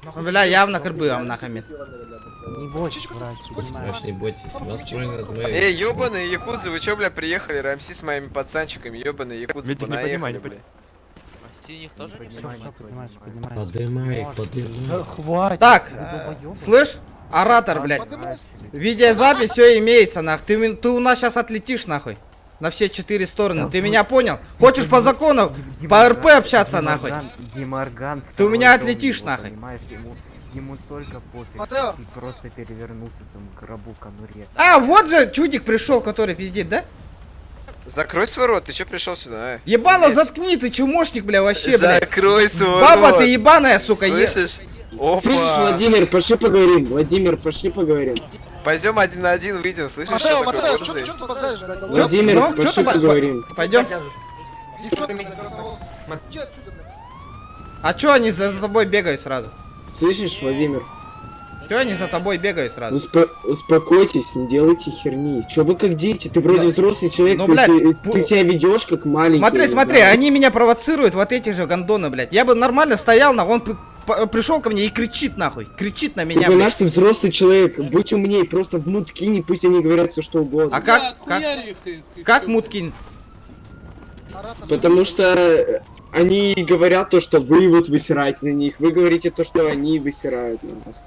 нахуй. Бля, явно хрбы нахамит. Не бойся, врач, поднимай. Врач, не бойтесь, вас трое мы... Эй, ёбаные якудзы, вы чё, бля, приехали? Рамси с моими пацанчиками, ёбаные якудзы, Витик, не поднимай, не понаехали, поднимай. бля. Синих тоже не Все, все, поднимайся, поднимайся. Подымай их, подымай. Да хватит. Так, вы долбоёбы. слышь, оратор, блядь. Видеозапись все имеется, нах. Ты у нас сейчас отлетишь, нахуй. На все четыре стороны. Ты меня понял? Хочешь по закону, по РП общаться, нахуй? Демарган. Ты у меня отлетишь, нахуй. Понимаешь, ему столько пофиг, Матео. ты просто перевернулся в своем гробу конуре. А, вот же чудик пришел, который пиздит, да? Закрой свой рот, ты чё пришел сюда, а? Ебало, заткни, ты чумошник, бля, вообще, блядь. Закрой свой Баба рот. ты ебаная, сука, е- Слышишь? Опа. Слышишь, Владимир, пошли поговорим, Владимир, пошли поговорим. Пойдем один на один выйдем, слышишь, Матео, что такое Матео, чё борзый? ты, чё ты базаришь, блядь? Чё- Владимир, ну, чё пошли ты по- поговорим. Пойдем. Девчонка, блядь, Иди отсюда, блядь. А чё они за тобой бегают сразу? Слышишь, Владимир? Чё они за тобой бегают сразу? Успокойтесь, не делайте херни. Чё вы как дети? Ты вроде взрослый человек, Ну, ты, блядь, ты себя ведешь как маленький. Смотри, не смотри, знаю. они меня провоцируют, вот эти же гондоны, блядь. Я бы нормально стоял, нахуй, он пришел ко мне и кричит, нахуй. Кричит на Ты меня, понимаешь, блядь. ты взрослый человек, будь умней, просто в мут кинь, и пусть они говорят все что угодно. А как муткин? Потому что они говорят то, что вы вот высираете на них, вы говорите то, что они высирают на вас.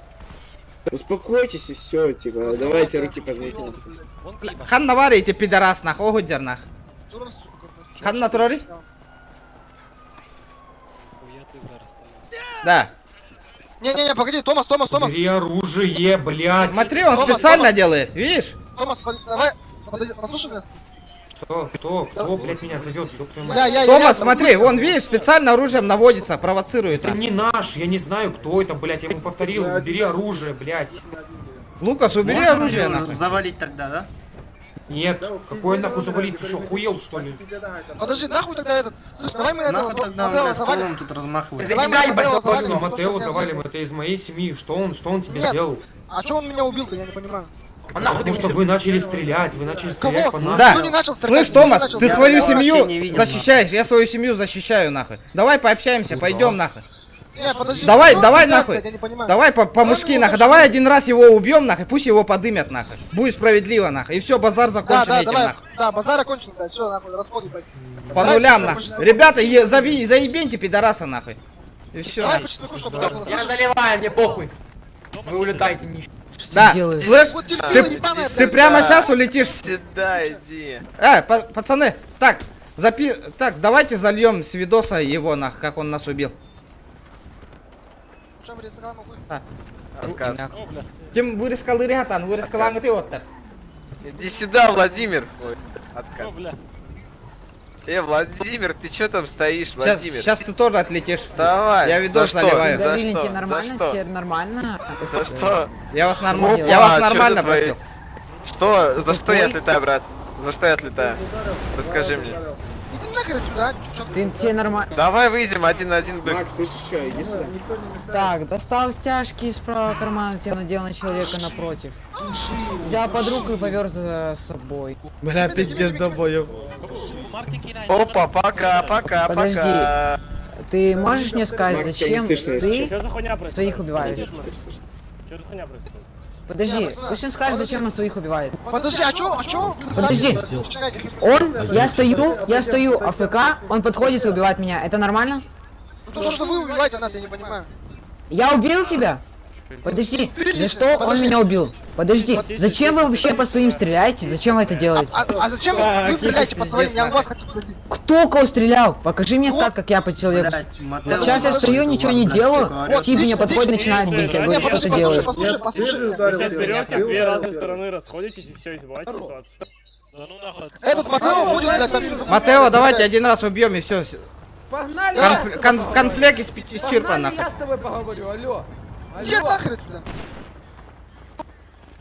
Успокойтесь и все, типа, давайте руки поднимите. Хан навари, ты пидорас, нахуй, охуй нах. Хан натурали? Да. Не-не-не, погоди, Томас, Томас, Томас. Бери оружие, блядь. Смотри, он Томас, специально Томас. делает, видишь? Томас, давай, подожди, послушай нас. Кто, кто, кто, блядь, меня зовет, ёб твою мать. Томас, смотри, он, видишь, специально оружием наводится, провоцирует. Это не наш, я не знаю, кто это, блядь, я ему повторил, убери оружие, блядь. Лукас, убери Можно оружие, его нахуй. Завалить тогда, да? Нет, какой нахуй завалить, ты что, охуел, что ли? Подожди, нахуй тогда этот. Слышь, давай мы этого Нахуй тогда он, Матео блядь, завалим. стволом тут размахивает. Давай мы Матео завалим, Ну, что Матео с завалим, это из моей семьи, что он тебе Нет. сделал? А чё он меня убил-то, я не понимаю. А нахуй Потому что вы начали стрелять, вы начали стрелять по нам. Да. Никто не начал стрелять, Слышь, никто не Томас, начал ты стрелять. свою Я вообще семью не видел, защищаешь, я свою семью защищаю, нахуй. Давай пообщаемся, пойдем, нахуй. Не, подожди. Давай, что давай ты нахуй. блядь, Я не понимаю. Давай по-мужски нахуй. Давай один раз его убьем нахуй, пусть его подымят нахуй. Будет справедливо нахуй. И все, базар Да, закончен да, этим давай. нахуй. Да, базар окончен, блядь, все, нахуй, расход, ебать. По Давай, нулям давай, нахуй. давай. Ребята, заебеньте пидораса нахуй. И все. Давай по чесноку, чтобы потом было. Я заливаю, мне похуй. Вы улетаете, нищ. Да, делаешь? слышь, Вот терпила ты, ебаная, ты блядь. прямо сейчас улетишь. Сюда иди. Пацаны, так, так, давайте зальем с видоса его нах, как он нас убил. Что, блядь, сагала могу? Отказ. Кем вырезкал Ириатан, вырезкал ты оттар. Иди сюда, Владимир. Ой, отказ. Владимир, ты чё там стоишь, Сейчас, Владимир? сейчас ты тоже отлетишь. Вставай. Я видос За что? заливаю. За Дарили, что? тебе За нормально? что? Тебе нормально? За что? Я вас, Опа, я вас чё нормально ты твои- просил. Что? За что я отлетаю, брат? За что я отлетаю? Расскажи мне. Иди нахер отсюда, а? Чё Ты тебе нормально. Давай выйдем один на один, бык. Макс, слышишь, что? Иди сюда. Так, достал стяжки из правого кармана, тебе надел на человека напротив. Взял под руку и повез за собой. Бля, пиздец долбоёб. Опа, пока, пока, Подожди. пока. Ты можешь мне сказать, Макс, тебя не зачем слышно, если ты чё. своих убиваешь? Подожди, пусть он скажет, зачем он своих убивает. Подожди, а чё, а чё? вы Подожди. сами- Чекайте, Он, я стою, АФК, он подходит и убивает меня. Это нормально? Ну то, что вы убиваете нас, я не понимаю. Я убил тебя? Подожди, Ты за лично, что он подожди. меня убил? Подожди, зачем вы вообще по своим стреляете? Зачем вы это делаете? А зачем А, вы стреляете по пиздец, своим? Я нахуй. вас хочу спросить. Кто кого стрелял? Покажи мне так, как я по человеку. Блядь, Матео, Сейчас я стою, ничего не делаю, Говорят, тип меня подходит, начинает бить. Я говорю, что ты делаешь? Послушай, послушай меня. Сейчас берете, две разные стороны расходитесь и все, избивайте ситуацию. Этот Матео будет, блядь, там... Матео, давайте один раз убьем и все. Погнали! Конфликт исчерпан нахуй. я с тобой поговорю, алло. Иди нахер отсюда.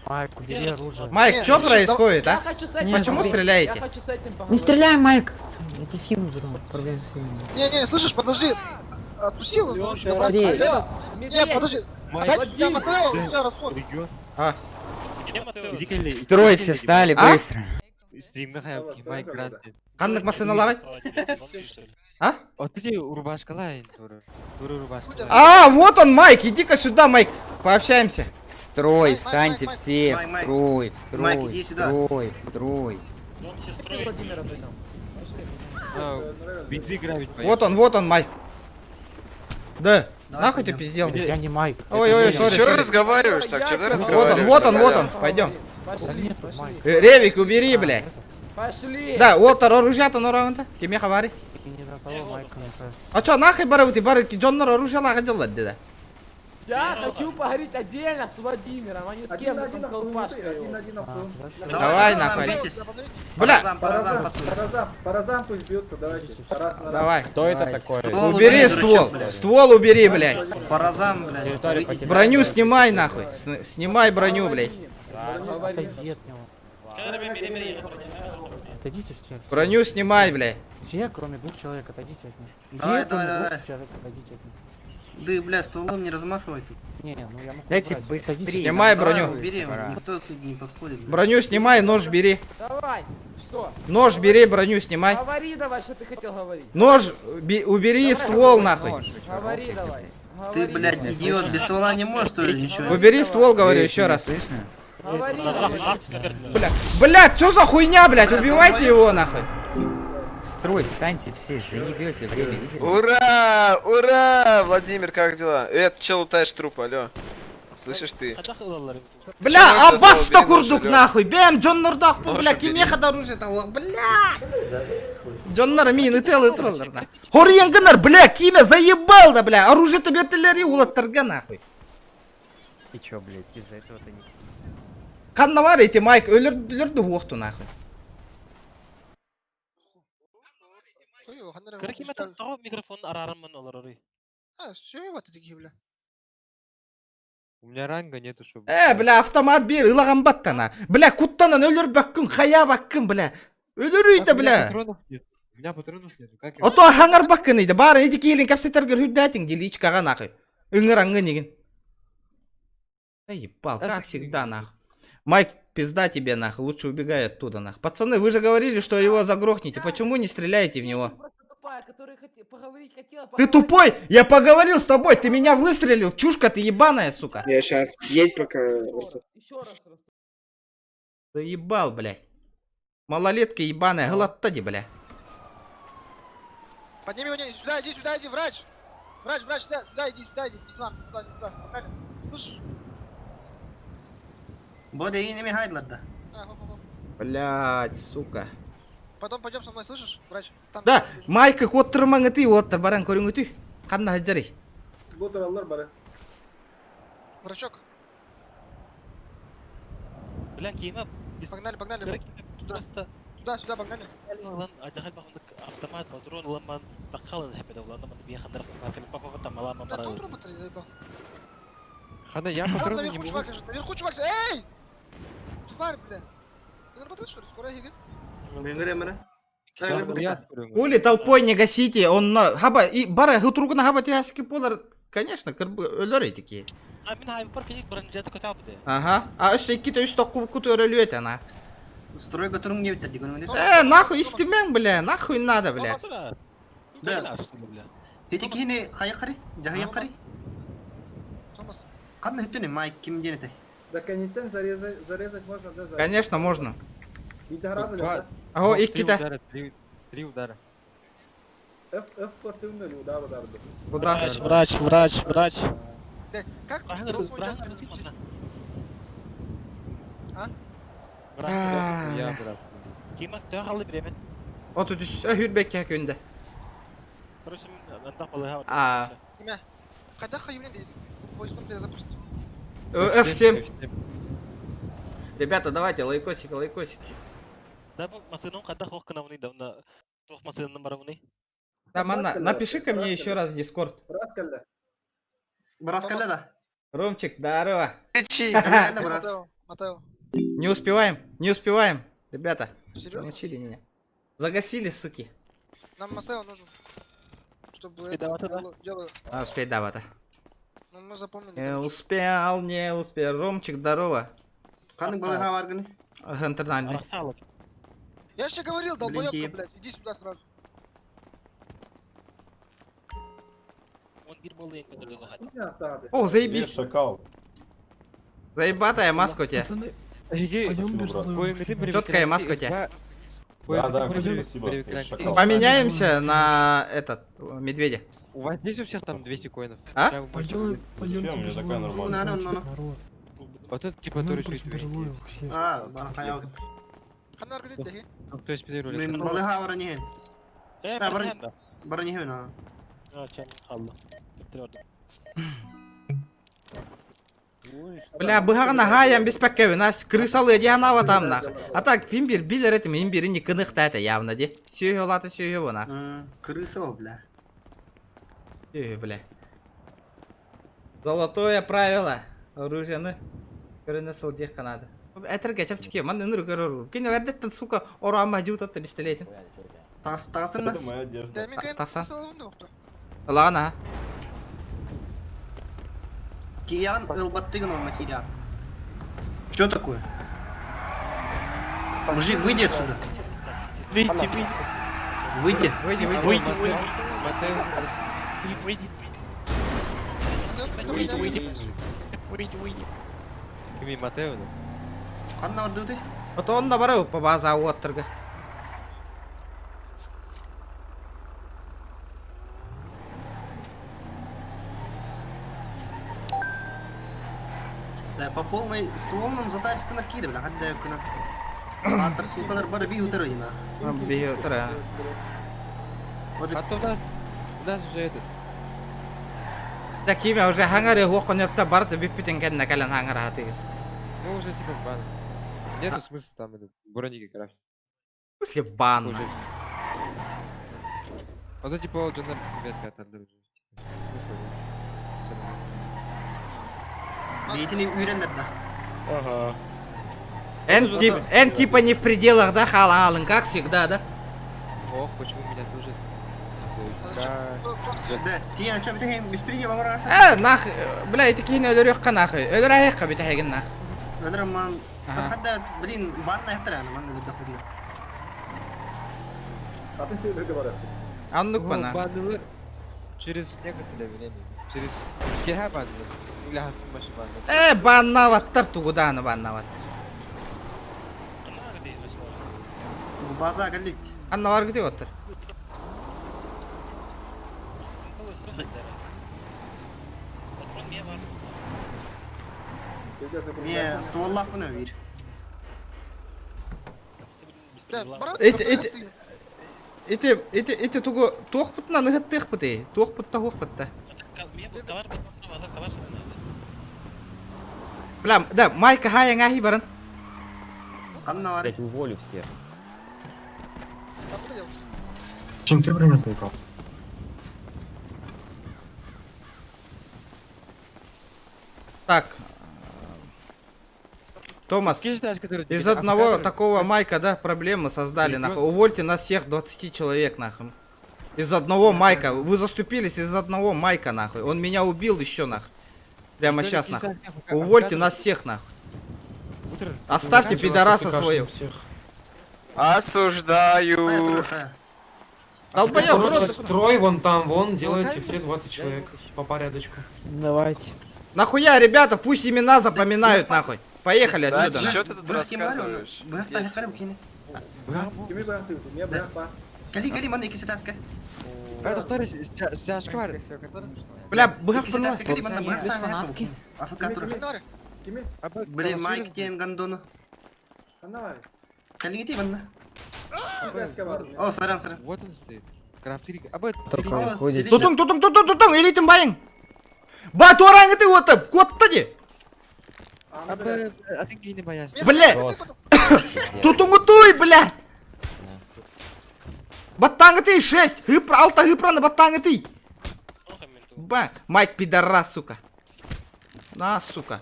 Майк, убери оружие. Майк, Не, что ну, происходит, а? хочу с этим Почему поговорить. стреляете? хочу с этим Не стреляй, Майк. Я тебе фигу потом, проблем с ним. Не, не, слышишь, подожди. Отпусти его, слушай, Быстрее. Этот- Не, подожди. Дайте сюда Матео, все, расход. А, В строй все встали А? быстро. Майк Грант. Ханнык машина лавай? А? Вот ты рубашка лайн, дура. Дура рубашка. А, вот он, Майк, иди-ка сюда, Майк. Пообщаемся. В строй, Майк, встаньте Майк, все, Майк, в Майк. строй, в Майк, строй, иди в сюда. строй, в строй. Бензин грабить Вот он, вот он, Майк. Да. Давай Нахуй ты пойдем. пиздел? Я не Майк. Ой, ой, сори, Чё сори. разговариваешь так? Чё ты Вот он, разговариваешь? вот он, вот так, он. Пойдем. Пошли, пошли. Ревик, убери, блядь. Пошли! Да, вот оружие-то норванта. Кеме хавари. Не на того Майка, мне кажется. А чё, нахуй бары ты бары дьоннор оружие лагадилла деда. Я хочу поговорить отдельно с Владимиром, а не с кем-то там колпашкой его. Давай, нахуй. Бля. По разам, пацаны. Давай. Кто это такой? Ствол Убери убери, ствол. дурачок, блядь. Ствол убери, блядь. По разам, блядь. Выйдите. Броню снимай, нахуй. Снимай броню, блядь. Отойди от него. Отойдите все. все. Броню снимай, блядь. Все, кроме двух человек, отойдите от них. Все, Давай, кроме давай, двух давай. человек, отойдите от них. Да, бля, стволом не размахивай тут. Не, ну я могу Дайте убрать. быстрее. Отойдите. Снимай Давай, броню. Убери, никто тут не подходит. блядь. Броню снимай, нож бери. Давай! Что? Нож бери, броню снимай. Говори давай, что ты хотел говорить. Нож, убери ствол, нахуй. Говори давай. Ты, Говори, блядь, давай. идиот, без ствола не можешь, что ли, ничего? Убери ствол, говорю еще раз. Слышно? Говори давай. Бля, блядь, что за хуйня, блядь? Бля, Убивайте долбоёб, его, что ли? нахуй. В строй, встаньте все, заебете время, видели? Ура! Ура! Владимир, как дела? Это чел лутаешь труп, алло. Слышишь ты? Бля, Чё Аббас можно курдук убери, нахуй. Бэм, Джон Нурдах, Нож бля, убери. кимеха оружие того, бля. Джон Мин, и тел, и троллер, на. Хорьянгнар, бля, киме заебал, да, бля. Оружие тебе артиллерии улаттарга, нахуй. И чё, блядь, из-за этого ты не... Ханна эти Майк, өлөрдү уохту, нахуй. Микрофон арарымын олар А, все, ебать, эти бля. У меня ранга нету, чтобы... Бля, автомат бер, ылаган баттана. Бля, куттанан өлөр баккын, хая баккын, бля. Өлөр үйді, У меня бля. патронов нет. У меня патронов нету. Как я- Ото хаңар баккын иди, бары эти кейлин капсетергер хүрдәтин деличкага нахуй. Ыңыр аңы неген. Да ебал, как всегда, нахуй. Майк, пизда тебе, нахуй, лучше убегай оттуда, нахуй. Пацаны, вы же говорили, что его загрохнете, почему не стреляете в него? Просто тупая, которая хотела поговорить. поговорить хотела. Ты тупой! Я поговорил с тобой, ты меня выстрелил, чушка ты ебаная, сука. Я сейчас, едь пока. Еще раз. Заебал, блядь. Малолетка ебаная, глотади, бля. Подними его, не, сюда, иди, сюда, иди, врач! Врач, врач, сюда, сюда, иди, сюда, иди, не к нам, не туда, не туда. Погнали. Слышишь? Бода и не мигайдлер, да. А, хоп, хоп, хоп. Блядь, сука. Потом пойдем со мной, слышишь, врач? Там Да, майка коттырмаңы ты, оттыр баран көрүңү ты. Ханна хаджары. Врачок, Бля, Кима, погнали, погнали. Туда, просто туда, сюда, погнали. Lan acayip bakımlık автомат патрон ламан бакалын хепеде улан ман бия хандар папа там алама Бля, мара. тут робот заебал. Хана, я Там патроны не наверху могу. чувак лежит, наверху чувак лежит. Эй! Тварь, бля. Ты работаешь, что ли? Скоро егет. Ули толпой не гасите, он на хаба и бара хутругна хаба тяски полар, конечно, кырбы өлөр такие. А мин хайм парк ник баран жата котабды. Ага. А өстө икки үс токку куту өрөлүөт ана. Стройга турун не битер, дигөн. Нахуй истимең, бля, нахуй надо, бля. Да. Эти кихини хая кари, жахая кари. Томас. Кандай хөттүнү майк ким денете? Да контент зарезать, зарезать можно, да, зарезать. Конечно, можно. Два- Аго, три икките. удара, три удара. F, F противный удар, удар. Куда? Врач, врач, врач, врач. Да, как? Голосовой чат перевести? А? Я, брат. Кима төхалы бремен. Оту түс өһүрбекке күндө. Короче, анда балыга. А. Имя. Когда хайвлин Поиск перезапустить. F7. Ребята, давайте лайкосики, лайкосики. Да, бу масының када хоккына уны да, уна тох масының бар уны. Там Анна, напиши-ка мне еще раз в Дискорд. Браскалля да. Ромчик, здорово. Матео, Матео. Не успеваем, не успеваем. Ребята, Серьезно? замучили меня. Загасили, суки. Нам Матео нужен. Чтобы Успей это давать, да? дело, дело- А, успеть, да, вот. Ну, мы запомнили. Не успел, не успел. Ромчик, здорово. Кандай балыга баргыны? Интернальный. Я же тебе говорил, долбоёбка, Блин, блядь, иди сюда сразу. Он бир болду эң көтөрдө О, заебись. Шакал. Заебатая маска у тебя. Четкая маска у тебя. Да, да, спасибо. Я шакал. Поменяемся на этот, медведя. У вас есть у всех там 200 коинов? А? Прям можете Зачем? У меня такая нормальная. Ну, ну, ну. Вот этот типа который чуть А, барахая. Ханар где ты? Кто из пидоров? Мен балыга баранихин. Э, Да, баранихин, а. А, чам алла. Көтөрдө. Бля, быһаҕына хаайан биспэккэбин, ас крысалы дианава там нах. А так пимбир билер этим имбири не кыныхта это явно ди. Сүйө олаты сүйө бuna. Крыса, бля. Сүйө, бля. Золотое правило. Оружиены көрүнө сылдьыахха наада. Этэргэ чэпчэки, манна ынырык көрөр. Кини эрдэттэн, сука, ороама дьуутатта пистолетин. Тас, тастын Это моя одежда. Да, мен Тахсан. Ылаҕын, Киян ылбаттыгын онна Кириан. Что такое? Мужик, выйди отсюда. Выйди, выйди. Выйди. Выйди, выйди. Выйди, выйди. Выйди, выйди. Выйди, выйди. Выйди, выйди. Кими Матео, да? Ханна барды Отон да бары по база уоттырга. Да, по полной стволным затарска накиды, бля, хадда кына. Атыр сукалар бары би утыр ина. Би утыр, а. Вот А то у нас уже этот. Да киме уже хаңары хуокон өптө барды бүппүтүн кэннэ кэлэн хаңара хатыгы. Мы уже типа в бан. Нету смысла там этот броники крафтить. В смысле бан? Уже. Вот это типа вот джандар ребятка оттуда уже. Типа, смысла нет. Всё нормально. Бейтини үйренлер да. Ага. Эн, тип, эн типа не в пределах, да, халалын, как всегда, да? Ох, почему меня тоже... Да, тиен чё битехим беспредела бараса. Нах, бля, эти кихини өлөрүөххэ нах, өлөр айыкка битехеген нах. Өдөр ман Ага. хадда, блин, бан нахтар ана ман да хуйня. А ты себе говоришь. Аннык бана. Баннылар через некоторое время. Через кеха баннылар. Или хасын башы баннылар. Э, баннаваттар тугудааны баннаваттар. База кэллит. Анна бар гыты оттар. Не, стволлаах бир. Эти, эти, эти, эти, эти тугу туох путна ныгыттыах пыты, туох путта хуох пытта. Бля, да, майка хая ngахи баран. Анна бар. Блять, уволю всех. Чем ты броню заебал? Так. Томас, из одного такого майка, да, проблемы создали, нахуй. Увольте нас всех 20 человек, нахуй. Из одного майка. Вы заступились из одного майка, нахуй. Он меня убил еще, нахуй. Прямо сейчас, нахуй. Увольте нас всех, нахуй. Оставьте пидораса своего. Осуждаю. Долбоёб, Короче, рот- строй вон там, вон, делайте все 20 человек по порядочку. Давайте. Нахуя, ребята, пусть имена запоминают, нахуй. Поехали отсюда. Да, чё ты тут рассказываешь? Кали, кали, манна икки сетаска. Бля, быгав Икки сетаска, кали, манна быгав АФК тур. Блин, Майк тен гандону. Кали ти манна. О, сорян, сорян. Вот он стоит. Крафтырик. Тутуң, тутуң, тутуң, тутуң, элитин байың. Ба, туараңы ты отып, котты де. Бля. Тутуңу туй, бля. Баттаңы ты, 6, хыпра, алта хыпраны баттаңы ты. Ба, Майк пидорас, сука. На, сука.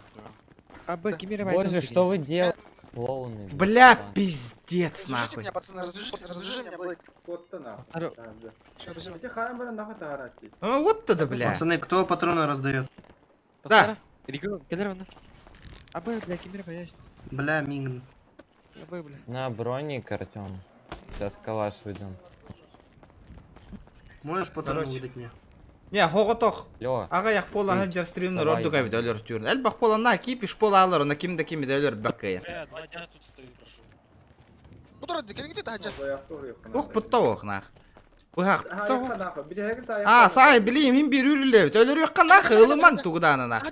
Боже, что вы делаете? Клоуны. Бля, пиздец, нахуй. Меня, пацаны, развяжи, развяжи меня, Блэк. Ну, вот тогда, бля. Пацаны, кто патроны раздает? Да. Бля, мигн. На броник, Артем. Сейчас калаш выйдем. Можешь патроны Короче. выдать мне? Не, хоготох. Лё. Ага, як пола ханжар стримнер Давай. ордуга бит өлөр түрін. Әл бақ пола на кипиш пола алыр, она кимде кимде өлөр баққая. Ох, бұтта ох, нах. Бұғақ, бұтта ох. А, сай, билейм, хим bir үрілі бит. Өлөр yoққа нах, ылыман тугуданы нах.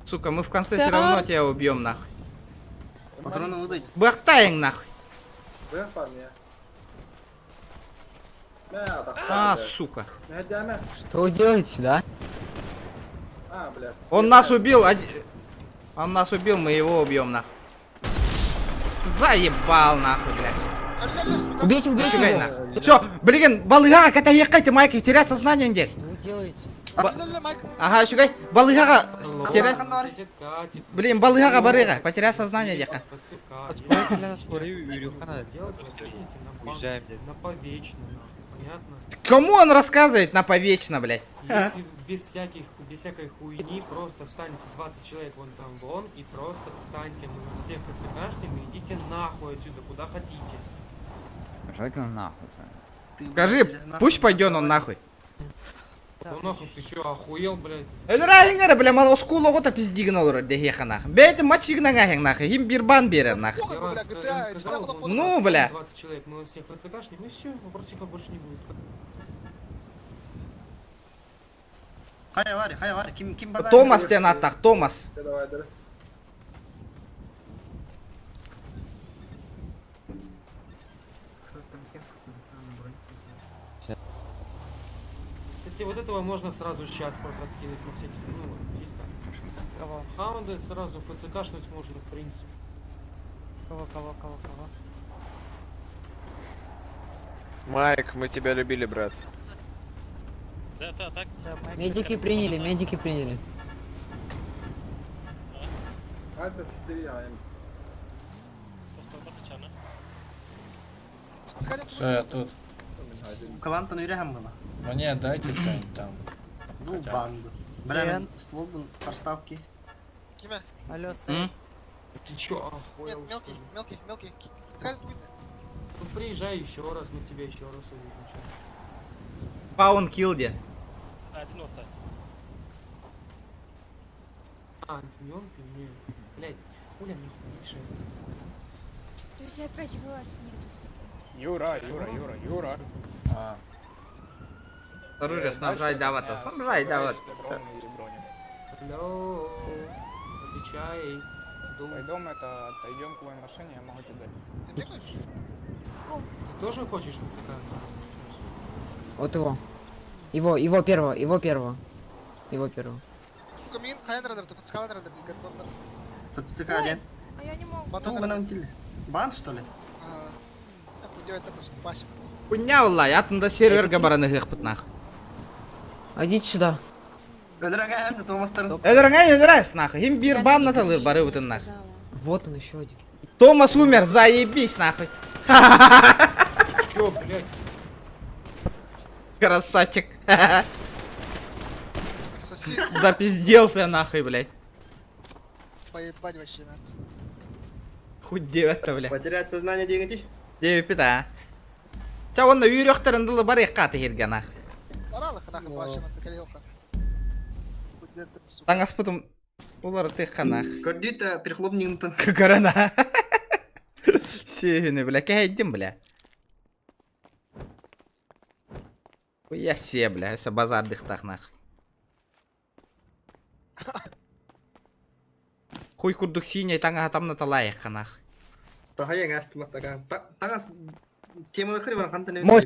Сука, мы в конце все равно тебя убьем, нахуй. Патроны выдать. Бахтаем, нахуй. А, сука. Что вы делаете, да? Он нас убил. Он нас убил, мы его убьем, нахуй. Заебал, нахуй, блядь. Убейте, убейте Нифига, его. нахуй. Все, блин, балыга, ката ехайте, Майк, терять сознание, где? Что вы делаете? Ага, шугай, балыга, терять... Блин, балыга, барыга, потерять сознание, дека. Уезжаем, На повечно, нахуй, понятно? Кому он рассказывает на повечно, блядь? Если без всяких, без всякой хуйни, просто встаньте 20 человек вон там вон и просто встаньте, мы вас всех ФЦКшним и идите нахуй отсюда, куда хотите. Желательно нахуй. Скажи, пусть пойдет он нахуй. Ну нахуй ты чё, охуел, блядь? Өлөр бля, мал оскул оҕото пиздигин олорор дэһиэхэ нах. Бэйти мачигнан ахең нах, хим бир бан берер нах. Я вам сказал, вот Ну, бля. 20 человек, мы вас всех ФЦКшним и все, вопросиков больше не будет. Хай вари, хай вари, ким ким базар? Томас сен аттах, Томас. Кстати, вот этого можно сразу сейчас просто откинуть на всякий, ну, вот, чисто. Кого? Хаунда сразу ФЦКшнуть можно, в принципе. Кого, кого, кого, кого? Майк, мы тебя любили, брат. Медики приняли, медики приняли. Все, я тут. Калантан үрәһәм гына. Мне дайте что-нибудь там. Ну, банду. Бля, мин ствол был проставки. Алло, стоять. Ты чё, охуел? Нет, мелкий, мелкий, мелкий. Приезжай еще раз, мы тебя еще раз увидим. Чё. Паун килл диэн. А, не он, ты не. Блядь, Уля, мне хуй не мешай. У тебя опять глаз нету, сука. Юра, Юра, Юра, Юра. Оружие снабжай давата. Снабжай дават. Алло, отвечай. Дум. Пойдем это, отойдем к твоей машине, я могу тебе дать. Ты бегаешь? Ты тоже хочешь ФЦК? Вот его. Его, его первого, его первого. Его первого. Сука, мин хайнрадер, ты подскалнрадер, ФЦК один. А я не могу. Тугу нам тили. Бан, что ли? Хуйня улай, атында серверга бараны гыхпыт нах. Идите сюда. Дорогая, это Томас Эдерңай эдерес нахуй. Им бир бан наталыр бары бутын нах. Вот он еще один. Томас умер, заебись нахуй. Чё, блядь? Красавчик. Соси. Да пизделся нахуй, блядь. Поебать вообще, нахуй. Хуй девять-то, бля. Потерять сознание деньги. Девять пита. Ча онна үйрөктөрүн бар якка тихирге нах. Баралых нахуй вообще, на такалёха. Где-то, сука. Таңаспытым улар тыхка нах. Көрдүт перехлопник пын. Корона. Сүйүнү, бля, кәйдим, бля. Я се, бля, эсе базардыктах нах. Хуй курдук синий таңа тамна талайық нах. Тахая гастыма тага. Тагас темалы хри бар кантан Мой.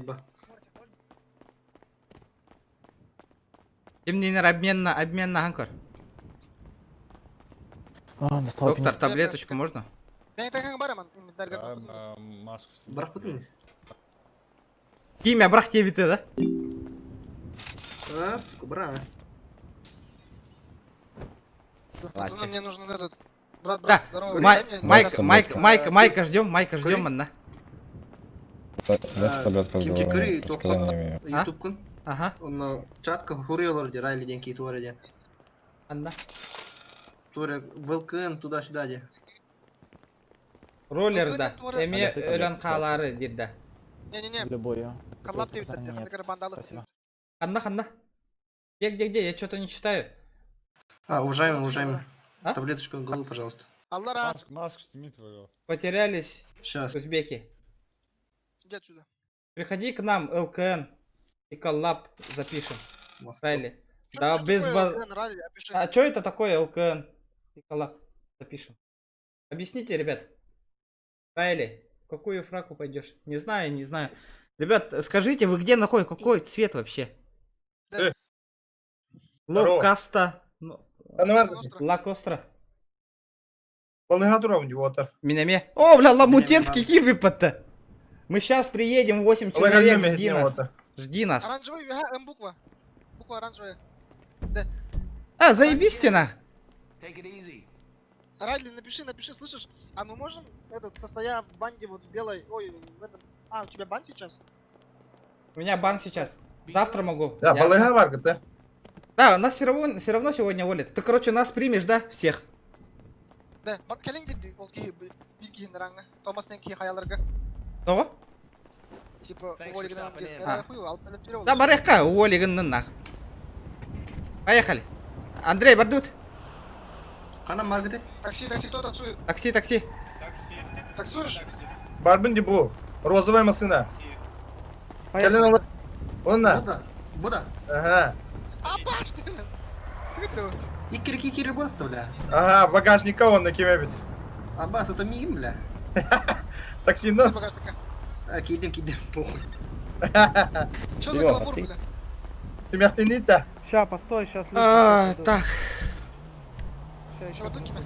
Кимнинер обмен на обмен на анкор. Доктор, таблеточку можно? Я не так бараман, инвентарь Брак пытын. Кимя брак тебите, да? А, сука, брас. Пацаны, мне нужен этот... Брат, Да, брат, здорово. Май, дай мне Майк, таблетку. Майк, Майк, Майка ждем, Майка ждем, анна. Кимчи көрүй тоқтап А? YouTube күн. Ага. Оны чатка хуриолор де райли ден кейт туара ден. Анна. Туре ВЛКН туда-сюда де. Роллер да. Туре- Эме өлөн хаалары дирда. Не-не-не. Любую. Каблап ты бандалы. Ханна, ханна. Где, где, где? Я что-то не читаю. А, уважаемый, уважаемый. А? Таблеточку на голову, пожалуйста. Аллара, Маску сними твою. Потерялись Сейчас. узбеки. иди отсюда. Приходи к нам, ЛКН. И коллаб запишем. Райли. Чё- Да чё без такое ба... ЛКН, Ралли, опиши. А что это такое ЛКН? И коллаб запишем. Объясните, ребят. Райли, в какую фраку пойдешь? Не знаю, не знаю. Ребят, скажите, вы где находитесь? Какой цвет вообще? Да. Ло Каста. ну, Ла Костра. Минаме. О, бля, Ламутенский кирби подта. Мы сейчас приедем, 8 человек, жди нас. Жди нас. Оранжевый, ага, М буква. Буква оранжевая. Да. А, заебись ты на. Райли, напиши, напиши, слышишь? А мы можем, этот, состоя в банде вот белой, ой, в этом... А, у тебя бан сейчас? У меня бан сейчас. Завтра могу. Да, Ясно. балыга варка, да? Да, нас все равно сегодня уволят. Ты, короче, нас примешь, да, всех? Да, бар келин диди, ол кихи, бир кихин ранга. Томас нен кихи хаяларга. Того? Типа, уволили нам А. хуй, алып келип Да, барыхка, уволигын нах. Поехали. Андрей, бардут. Канам маргыты? Такси, такси, кто таксует? Такси, такси. Таксуешь? Барбын бу. Розовая машина. Поехали. Онна. Буда. Буда. Ага. Апаш ты! Ты кто? Иккир кикир болты, бля. Ага, багажника он на кемебит. Абас, это миим, бля. Такси, ну. А, кидем, кидем, похуй. Что за каламбур, бля? Ты мяхтенита. Ща, постой, сейчас. А, так. Ща, вот тут тебя.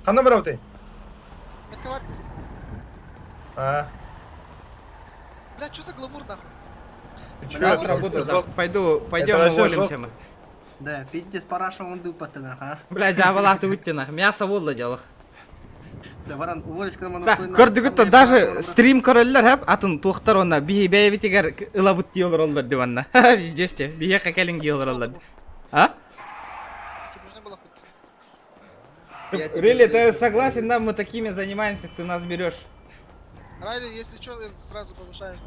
Хана брал ты? Метковарка. А. Бля, что за гламур нахуй? Ты чё, Завтра это буду, да. жёстко. Пойду, пойдем Это вообще уволимся жёстко. мы. Да, пиздец, параша он дупа ты нах, а? Бля, дьявола ты выйти нах. Мясо волла делах. Да, варан, уволись, когда Да, көрдүгүт даже стрим көрөллөр хэп атын туохтар онна биһи бэйбитигэр ылабыт диолор оллор диванна. Везде бихе кэлин диолор оллор. А? Тебе нужно было хоть. Рили, ты согласен, да, мы такими занимаемся, ты нас берешь. Райли, если что, сразу повышаем.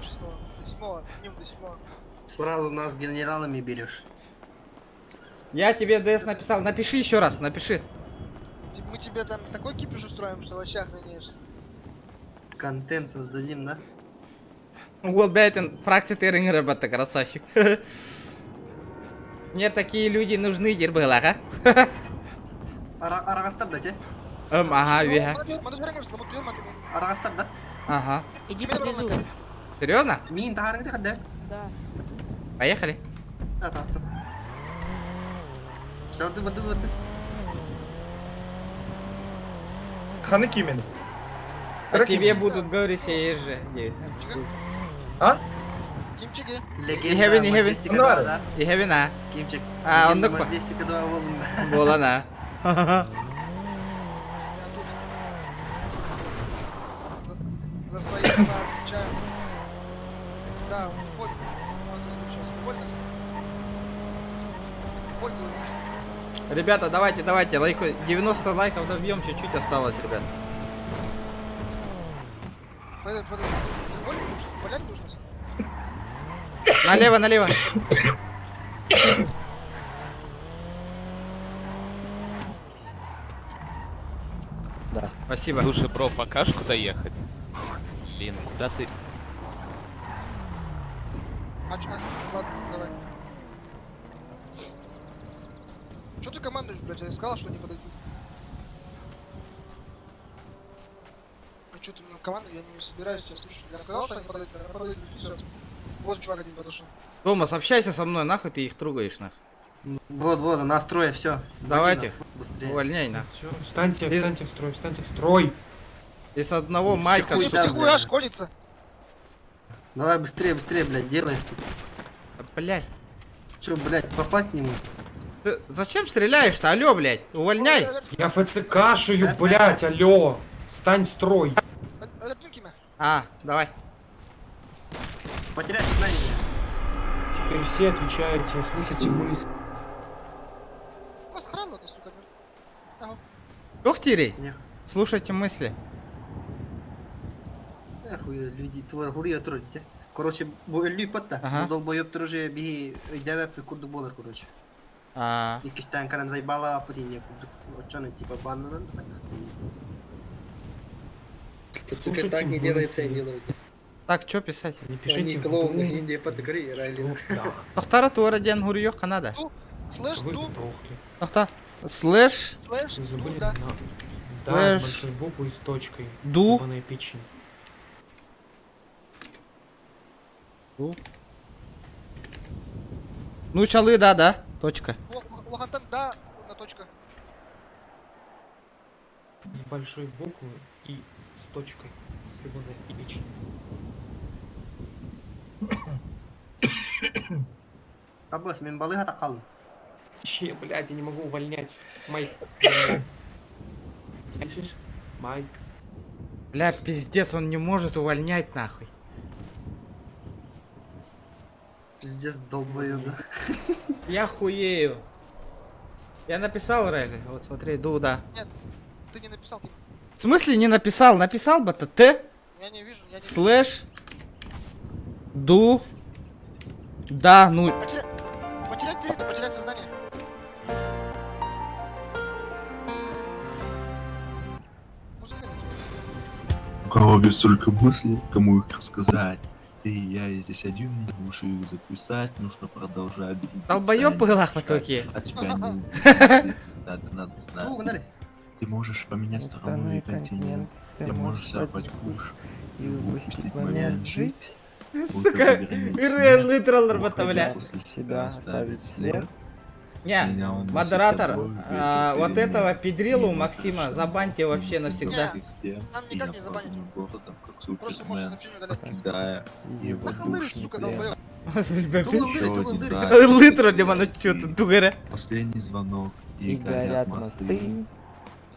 Шестого. До седьмого. Минимум до седьмого. Сразу нас генералами берешь. Я тебе в ДС написал, напиши еще раз, напиши. Мы тебе там такой кипиш устроим, что вообще охренеешь. Контент создадим, да? Уолл Бейтен, фракция Терринг ребята, красавчик. Мне такие люди нужны, дербылага. Арагастар да те? Ага, вега. Арагастар да? Ага. Иди подвезу. Серьезно? Мин тахарың ты хадда? Да. Поехали. Да, тастым. Шорды баты баты. Ханы кимен. А тебе будут говорить же. А? Кимчики. Легенда Ихевин, Маджестика 2, да? Ихевин, а. Кимчик. А, Легенда он такой. Маджестика 2 болдың. Болана. За свои слова отвечаю. Да, он Он сейчас уволился. Уволился. Ребята, давайте, давайте, лайку. 90 лайков добьем, чуть-чуть осталось, ребят. Подожди, подожди. Ты уволить будешь? Уволять будешь нас? Налево, налево. Да. Спасибо. Слушай, бро, покажешь, куда ехать? Блин, куда ты? А чё, а, ладно, давай. Чё ты командуешь, блядь? Я сказал, что не подойдут. А чё ты мне команду? Я не собираюсь тебя слушать. Я сказал, что они подойдут, они подойдут, всё. Вот чувак один подошел. Томас, общайся со мной, нахуй ты их трогаешь, нахуй. Вот, вот, настрой, все. Давайте. Быстрее. Увольняй, нахуй. Все, встаньте, встаньте в строй, встаньте в строй. Из одного майка, Хуй сука. да, Хуя школьница. Давай быстрее, быстрее, блядь, делай, сука. Да, Блядь. Че, блядь, попасть не можешь? Ты зачем стреляешь-то? Алло, блядь, увольняй. Я ФЦКшую, блядь, алло. Встань в строй. А, давай. Потеряй сознание. Теперь все отвечаете, слушайте мысли. Вас храна, ты, сука. Ага. Ух, Тирей. Слушайте мысли. Эх, люди, твой хури трудите. Короче, бу өллүй патта. Ага. Бу долбоеб тоже биһи өйдөбөп курдук болар, короче. А. Иккистен каран заебала путине курдук. Очоны типа баннанан. Слушайте так не делается, не делают. Так, что писать? Не пишите Они клоуны, Индия патакари, Райли. Тохтара туара ден хурьё канада. Слэш, Вы ду, сдохли. Тохта. Слэш. слэш, Вы ду, забыли да. на... Да, с Слэш. большой буквы и с точкой. Ду. Ебаная печень. Ду. Ну, чалы, да, да. Точка. Лохантан, да, на точка. С большой буквы и с точкой. Ебаная печень. Аббас, мен балыга такалдым. Че, блядь, я не могу увольнять. Майк. Слышишь? Майк. Бля, пиздец, он не может увольнять нахуй. Пиздец, долбоеб, да. Я хуею. Я написал, Райли. Вот смотри, ду, да. Нет, ты не написал. Ким. В смысле не написал? Написал бы то Т. Я не вижу, я не Слэш. Ду. Да, ну. Потерять, потерять три, это потерять сознание. У кого столько мыслей, кому их рассказать? Ты и я здесь один, лучше их записать, нужно продолжать. двигаться, Долбоёб а не был, отвечать. такие. А тебя не убить, надо, надо знать. Ну, гнали. Ты можешь поменять страну и континент, ты можешь сорвать куш и упустить момент жить. Сука, реальный троллер бля. После себя оставить след. Не, Меня уносит модератор, собой ветер а, вот перемен. этого педрилу Максима забаньте вообще навсегда. Нам И никак я не забанить. правлю городом, как Просто можешь супермен, сообщение удалять. покидая его Нахалыришь, душный сука, плен. долбоёб. Еще один дар. Литр, Димана, чё ты тугара? Последний звонок, и горят мосты.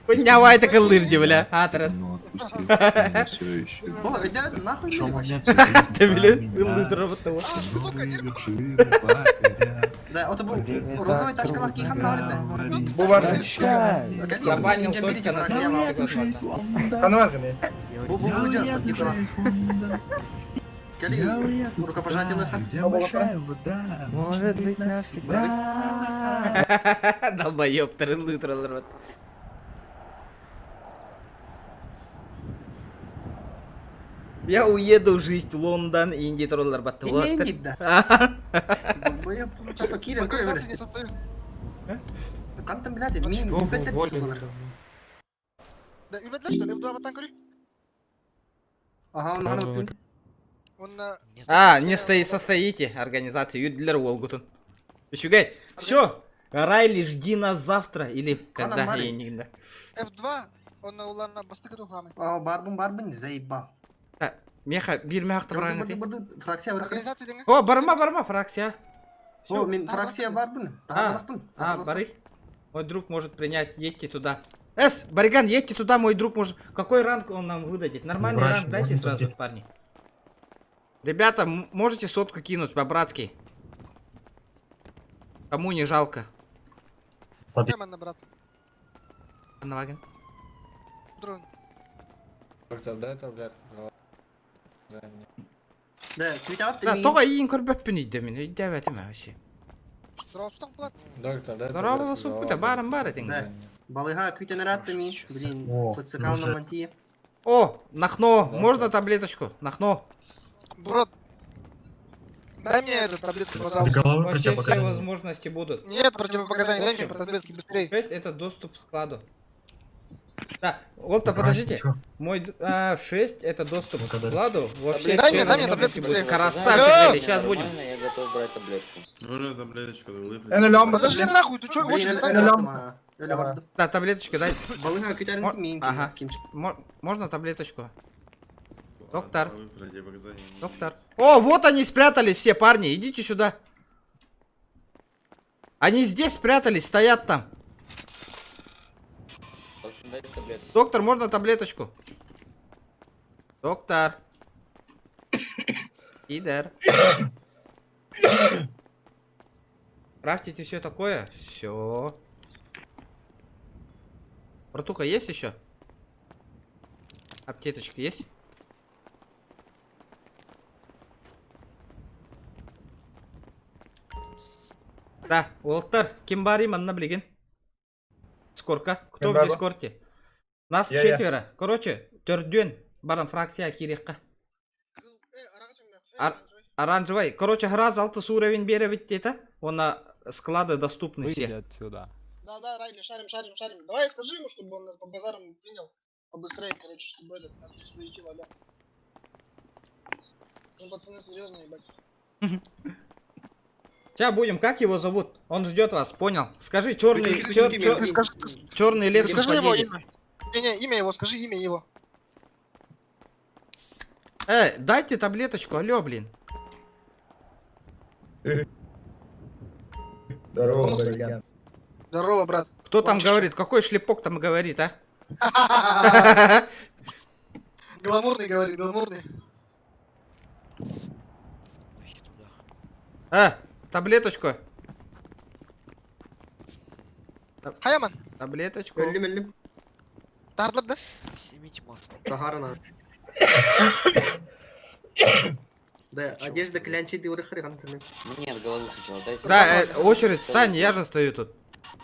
Поднявай так лырди, бля. А, трат. Но отпустил, меня все еще. О, иди нахуй, Шел вообще. момент, Ты, бля, литр вот того. новые вершины покорять. Да. Да, это был розовый тачкалар кихан на Бу бар. Забанил только на 30 секунд можно. Ханвар гने. Бу бу бу жас, типа. Кали, рукопожатие лыха. Может быть навсегда. Долбоёб, трылы, трылы. Я уеду жить в Лондон, Индия троллар батты. Не, не, да. Долбоёб, что кирен, кой Не состою. Кантан блядь, мин Кого бетер уволили булар. давно? Да, үрмәделәр что ли? F2 баттан көрүй. Ага, он аны Он на... А, не стои, состоите организации, Юдлер Волгутун. Ищугай, все, Райли, жди нас завтра или когда, Марий. я не знаю. F2, он на уларна бастык тухамы. А, барбын барбын заебал. Меха, бир меха Барды барды фракция бар. Организация деген. О, барма, барма, фракция. О, мин фракция барбын. А, Тагы а, бары. Мой друг может принять, едьте туда. С, Бариган, едьте туда, мой друг может... Какой ранг он нам выдадит? Нормальный Врач, ранг дайте можно сразу, таблетку? парни. Ребята, можете сотку кинуть по-братски? Кому не жалко? Прямо брат. Наваген. Дрон. Доктор, дай таблетку. Да, күйт Да, тоға иин көрбөппүн үйдө мен, өйдөбөтүм вообще. Здорово, Булат. Доктор, дай Здорово, суппута, барым бар этиң. Да. Балыга күйтен ратты ми, блин, О, ФЦК на уже. мантии. О, нахно, можно таблеточку? Нахно. Брат. Дай мне эту таблетку, пожалуйста. Головы Вообще все противопоказания. возможности будут. Нет противопоказаний, дай мне В общем, таблетки быстрее. 6 это доступ к складу. Да, вот-то Врач, подождите. ты чё? Мой 6 это доступ к Ну-ка, дай. складу. Вообще Дай все мне, дай мне возможности таблетку будут. быстрее. Красавчик, Лели, сейчас будем. Я готов брать таблетку. Нужна таблеточка, Подожди нахуй, ты чё, Блин, очередь эле встань? эле барды. Да, таблеточку дай. Балыга күйтен мин Ага. кимчик. Можно таблеточку? Доктор. Доктор. О, вот они спрятались все, парни. Идите сюда. Они здесь спрятались, стоят там. Доктор, можно таблеточку? Доктор. Идер. Крафтите все такое? Все. Братуха, есть еще? Аптечка есть? Да, Уолтер, ким барый манна билигин. Скорка. Кто в Ким дискорде? Нас Я, я. четверо. Короче, төрдүөн баран фракция кириэххэ. Оранжевый. Короче, граз алтыс уровень беребит это. Он склады доступны все. отсюда. Да, да, Райли, шарим, шарим, шарим. Давай скажи ему, чтобы он нас по базарам принял побыстрее, короче, чтобы этот нас не суетил, алло. Ну, пацаны, серьезно, ебать. Сейчас будем. Как его зовут? Он ждет вас, понял? Скажи, черный, Ты скажи, черный Лексус скажи его подъедет. имя. Не-не, имя его, скажи имя его. Дайте таблеточку, алло, блин. Здорово, Бариган. Здорово, брат. Кто там говорит? Какой шлепок там говорит, а? Гламурный говорит, гламурный. Таблеточку. Хаяман. Таблеточку. Өллүм өллүм. Тарлар да? Снимите маску. Тахарана. Да, одежда клянчит и урыхрыган. Мне от головы сначала дайте. Да, очередь, встань, я же стою тут.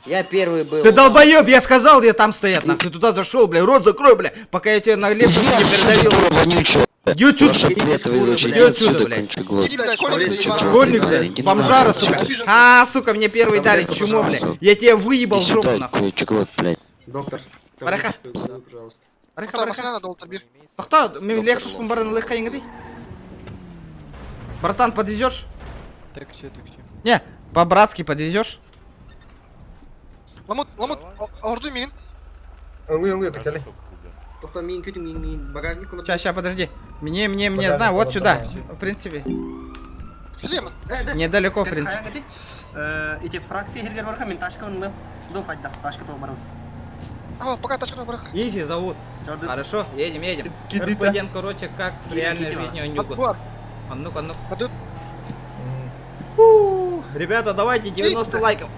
Я первый был. Ты долбоеб, я сказал, я там стоят, нахуй, ты туда зашел, бля, рот закрой, бля, пока я тебе на Лексусе не передавил. Иди отсюда, иди отсюда, блядь. Иди, блядь, школьник заебал. Школьник, блядь, бомжара, сука. А, сука, мне первый дали, чмо, блядь. Я тебе выебал в жопу, нахуй. Доктор. Бараха. таблеточку головы, пожалуйста. Бараха, Тоқта, бараха. машина надо, Олтарбир. Тоқта, мен Лексус баран лыхка Братан, подвезешь? Такси, такси. Не, по-братски подвезешь? Ламут, ламут, орду мин. Ылы, ылы, текели. Тоқта мин күтүм мин мин багажник кылып. Ща, ща, подожди. Мне, мне, мне, знаю, вот сюда. В принципе. Лемон. Недалеко, в принципе. Эти фракции хергер барха мен ташка онлы. Ду хайда, ташка то барам. О, пока тачка барах. Изи зовут. Хорошо, едем, едем. РПДН, короче, как в реальной жизни он нюкает. А ну-ка, ну-ка. Ребята, давайте 90 лайков.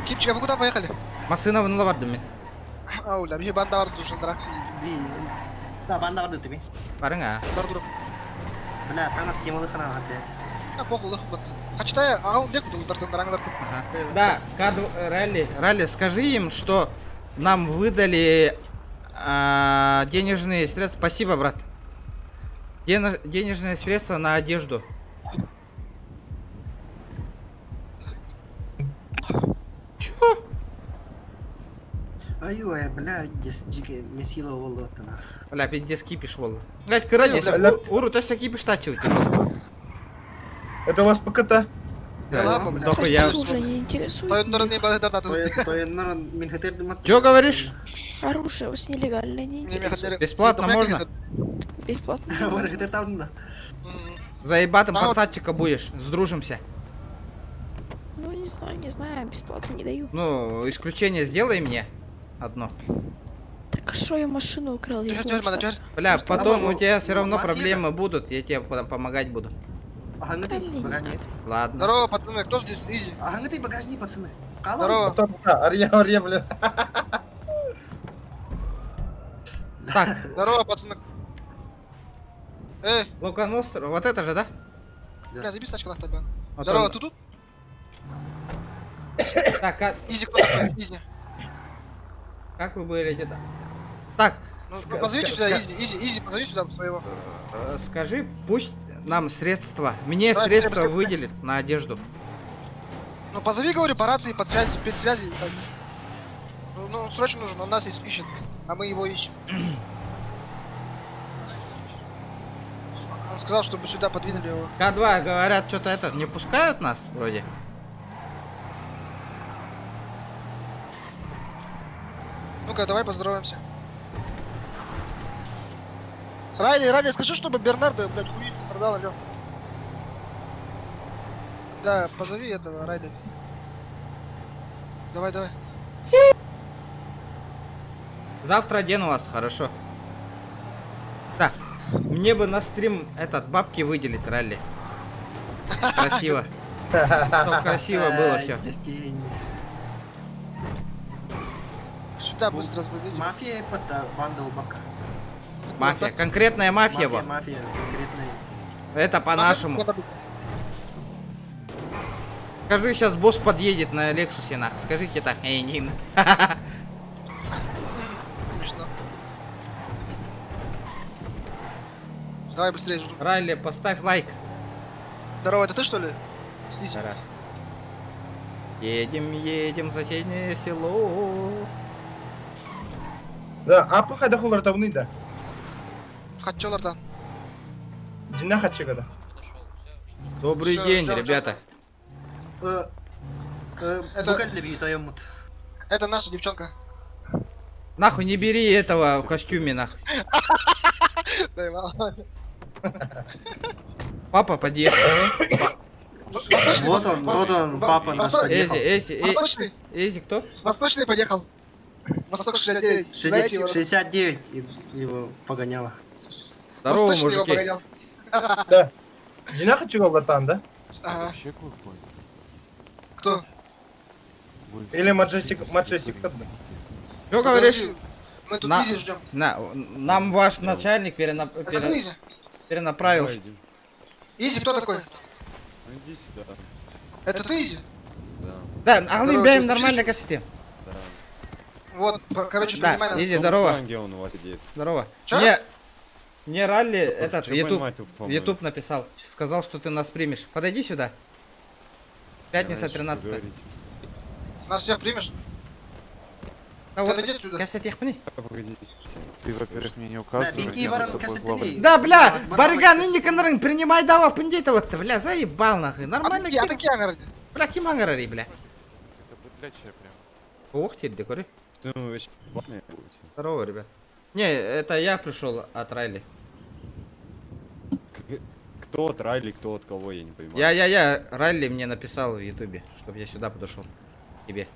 Кипчик, а вы куда поехали? Массыына вынла бардым мин. Ауля, биһи банда бар душандара. Да, банда бар дутими. Барың а. Бар дуруп. Бля, таңас темалы хана блядь. А похуй, лох бат. Хачтая, агал дек дулдар Да, К2, Ралли, Ралли, скажи им, что нам выдали денежные средства. Спасибо, брат. Денежные средства на одежду. Чё? Ай, бля, дес дике месило болду нах. Бля, пиздец кипиш болду. Блять, кыра Бля. Уру, то кипиш тачил, жестко. Это у вас ПКТ? Да, дохуя. Оружие не интересует. Чё говоришь? Оружие у вас нелегальное не интересует. Бесплатно можно? Бесплатно. Заебатым пацанчика будешь, сдружимся. Ну, не знаю, не знаю, бесплатно не даю. Ну, исключение сделай мне одно. Так что я машину украл? Я думаю, что- Бля, потом у тебя все равно проблемы будут, я тебе потом помогать буду. Ладно. Здорово, пацаны, кто здесь? Изи. Ага, ты багажник, пацаны. Здорово. Арья, арья, бля. Так. Здорово, пацаны. Эй. Луканостр, вот это же, да? Бля, забей тачку нахуй тебя. Вот Здорово, он. ты тут? Так, а... Изи, кто такой? Изи. Как вы были где-то? Так. Ну, позовите сюда, Изи, Изи, Изи, позови сюда своего. Скажи, пусть нам средства, мне Давай, средства быстрее, быстрее. выделит на одежду. Ну позови, говорю, по рации, под связи, без связи. Так. Ну, он срочно нужен, он нас ищет, а мы его ищем. Он сказал, чтобы сюда подвинули его. К2 говорят, что-то это, не пускают нас вроде. Ну-ка, давай поздороваемся. Райли, Райли, скажи, чтобы Бернардо, блядь, хуй не страдал, алё. Да, позови этого Райли. Давай, давай. Завтра одену вас, хорошо. Да, мне бы на стрим этот бабки выделить, Ралли. Красиво. Чтоб красиво было все. Сюда быстро разбудили. Мафия это банда бака. Мафия, конкретная мафия, Мафия, во. мафия, конкретная. Это по-нашему. Скажи, сейчас босс подъедет на Лексусе, нах. Скажите так, эй, Нин. Смешно. Давай быстрее. жду. Ралли, поставь лайк. Здорово, это ты что ли? Изи. Едем, едем в соседнее село. Да, а пока да хулар да. Хачолардан. Дина хачигада. Добрый Всё, день, всё, ребята. Это... Это наша девчонка. Нахуй не бери этого в костюме, нахуй. Дай, мало. Папа подъехал. Вот он, папа наш подъехал. Эзи, Эзи, Восточный. Эзи, кто? Восточный подъехал. Восток 69. Знаете его? 69 его погоняло. Здорово, Восточный его мужики. погонял. Да. Дина хачигал да? Ага. Вообще глухой. Кто? Или Маджестик, Маджестик. Что говоришь? Мы тут Изи ждем. Нам ваш начальник Это Изи. перенаправил. Изи, кто такой? Ну иди сюда. Это ты, Изи? Да, алы Здорово, бяем ты нормально кассете. Вот, короче, Да, принимай нас. Изи, здорово. Ранге он у вас сидит. Здорово. Чё? Мне Ралли этот чё YouTube, понимать, по-моему? YouTube написал. Сказал, что ты нас примешь. Подойди сюда. Пятница, Раньше 13. поговорить. Нас всех примешь? Да вот, Отойди отсюда. кассете хпни. Погодите. Ты, во-первых, мне не указывай, беги, я за ворон, тобой кажется, главный. Да, бля, Барган, инди канарын, принимай дава, пындей-то вот, бля, заебал нахуй. Нормально. А такие ангары. Бля, ким ангарари, бля. Это быдлячая прям. Ох, тебе, декори. Ну, вы вообще платные будете. Здорово, ребят. Не, это я пришел от Райли. Кто от Райли, кто от кого, я не понимаю. Я, Райли мне написал в Ютубе, чтобы я сюда подошел. Тебе.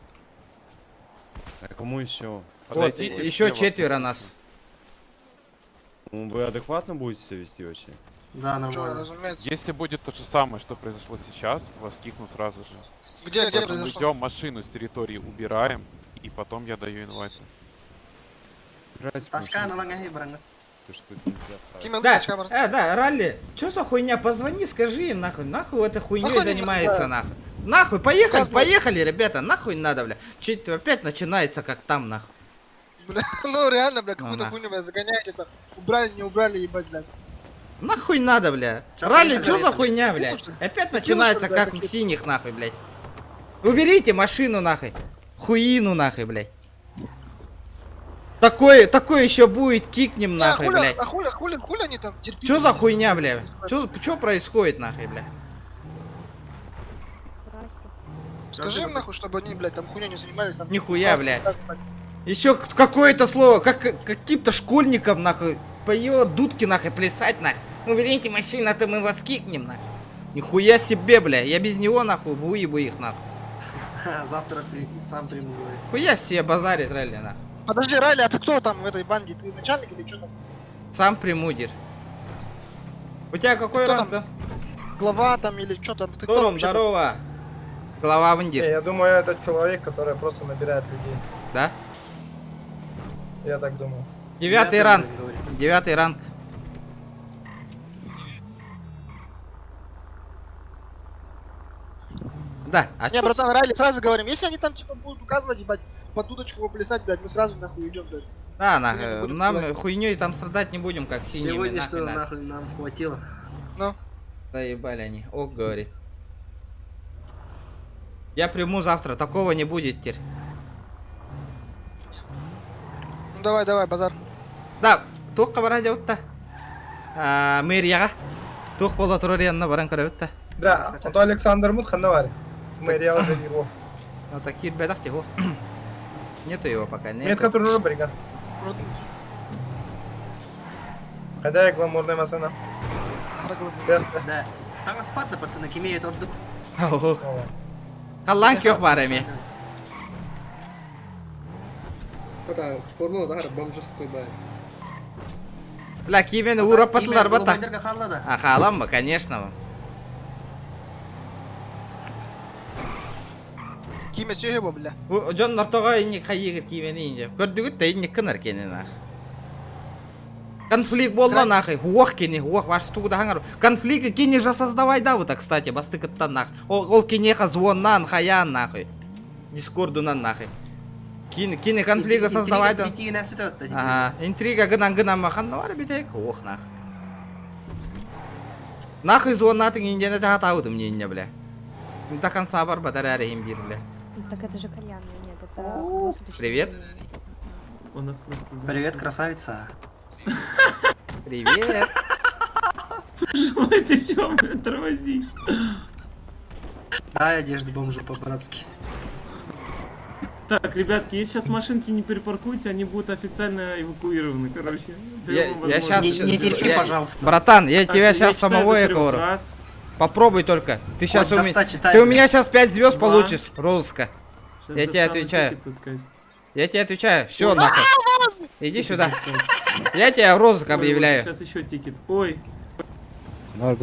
А кому еще? Вот, еще четверо нас. Вы адекватно будете себя вести вообще? Да, нормально. разумеется. Если будет то же самое, что произошло сейчас, вас кикнут сразу же. Где, где Поэтому произошло? идем машину с территории убираем, и потом я даю инвайты. Ташка на лангаһы бараңа. Ты что, нельзя ставить? Ким Да, тачка бар. да, Ралли, чё за хуйня? Позвони, скажи им, нахуй, нахуй этой хуйней Нахуй они занимаются, надо? нахуй. Нахуй, поехали, Указывай. поехали, ребята, нахуй надо, бля. Чуть опять начинается, как там, нахуй. Бля, ну реально, бля, Ну, какую-то нахуй. хуйню, бля, загоняете там. Убрали, не убрали, ебать, блядь. Нахуй надо, бля. Чё, Ралли, поехали, чё за поехали. хуйня, бля? Слушай, Опять начинается, бля, как у какие-то. синих, нахуй, блядь. Уберите машину, нахуй. Хуину, нахуй, блядь. Такое, такое еще будет, кикнем, Не, а нахуй, хули, блядь. а хули, хули, хули они там терпят? Чё за хуйня, бля? Чё происходит, нахуй, бля? Скажи им нахуй, чтобы они, блядь, там хуйней не занимались. Там, Нихуя, раз- бля. раз, блядь. Еще какое-то слово, как каким-то школьникам, нахуй, по его дудке, нахуй, плясать, нахуй. Уберите машину, а то мы вас кикнем, нахуй. Нихуя себе, бля, я без него, нахуй, выебу их, нахуй. Завтра сам приму, говорит. Хуя себе базарит, ралли, нахуй. Подожди, Райли, а ты кто там в этой банде? Ты начальник или что там? Сам примудер. У тебя какой Кто ранг там? там? Глава там или что там? Ты кто Торум, вообще там? здорово. Глава Вандир. Я думаю, это человек, который просто набирает людей. Да? Я так думаю. Девятый Девятый ранг. уровень, говорит. Девятый ранг. Да, а Не, чё? братан, Райли, сразу говорим, если они там типа будут указывать, ебать, под дудочку его плясать, блядь, мы сразу нахуй идем, блядь. Да, Хуйню нахуй, не будем нам писать. хуйней там страдать не будем, как синими, Сегодня нахуй что, надо. нахуй, нам хватило. Ну, Заебали они. Ок, говорит. Я приму завтра, такого не будет теперь. ну давай, давай, базар. Да, туох хабара дьабытта. Мэрияға. Туох бола турар янына баран көрөбүт Да, а то Александр Мут ханна Мэрия уже его. Ну такие бедах тихо. Нету его пока, Нет, нету. который рубрика. Когда я гламурный масана. Да. Там спарта, пацаны, кимеют ордук. Ох. Халлан көх бар эми. Это формула, да, бомжевской бай. Бля, кимени урапатылар бата. Голубайдерга халла да. А халам ба, конечно. Киме сүйе бо, бля. Дьон нортоҕо инник хайыгыт кимени инде. Көрдүгүт да инник кынар кени нах. Конфликт болла нахуй. Уох кени, уох ваш тугда хаңар. Конфликт кени же создавай да вот, кстати, бастыкыттан нах. Ол, ол кенеха звоннан хаян нахуй. Дискордунан нахуй. Кини, кини конфликт создавай да. Интрига нас это. Ага, интрига гынан гынан махан бар битек. Ох нах. Нахуй звоннатын индене да хатаудым мне инне, бля. До конца бар батаря им бир, бля. Так это же кальянный, нет, это круглосуточный. Привет. Он нас просто... Привет, красавица. Привет. Ой, ты чё, бля, тормози. Дай одежду бомжу по-братски. Так, ребятки, если сейчас машинки не перепаркуете, они будут официально эвакуированы, короче. Я, Даем вам я сейчас... возможность. Не- не терпи, пожалуйста. Братан, я Так, тебя я сейчас считаю самого до трёх. говорю. Раз. Попробуй только. Ты сейчас Хоть у меня... достать, читай, Ты у бля. меня сейчас 5 звезд Два. получишь, розыска. Щас Я тебе достану отвечаю. тикет таскать. Я тебе отвечаю. Все, нахуй. Иди сюда. Я тебя в розыск объявляю. Сейчас еще тикет. Ой.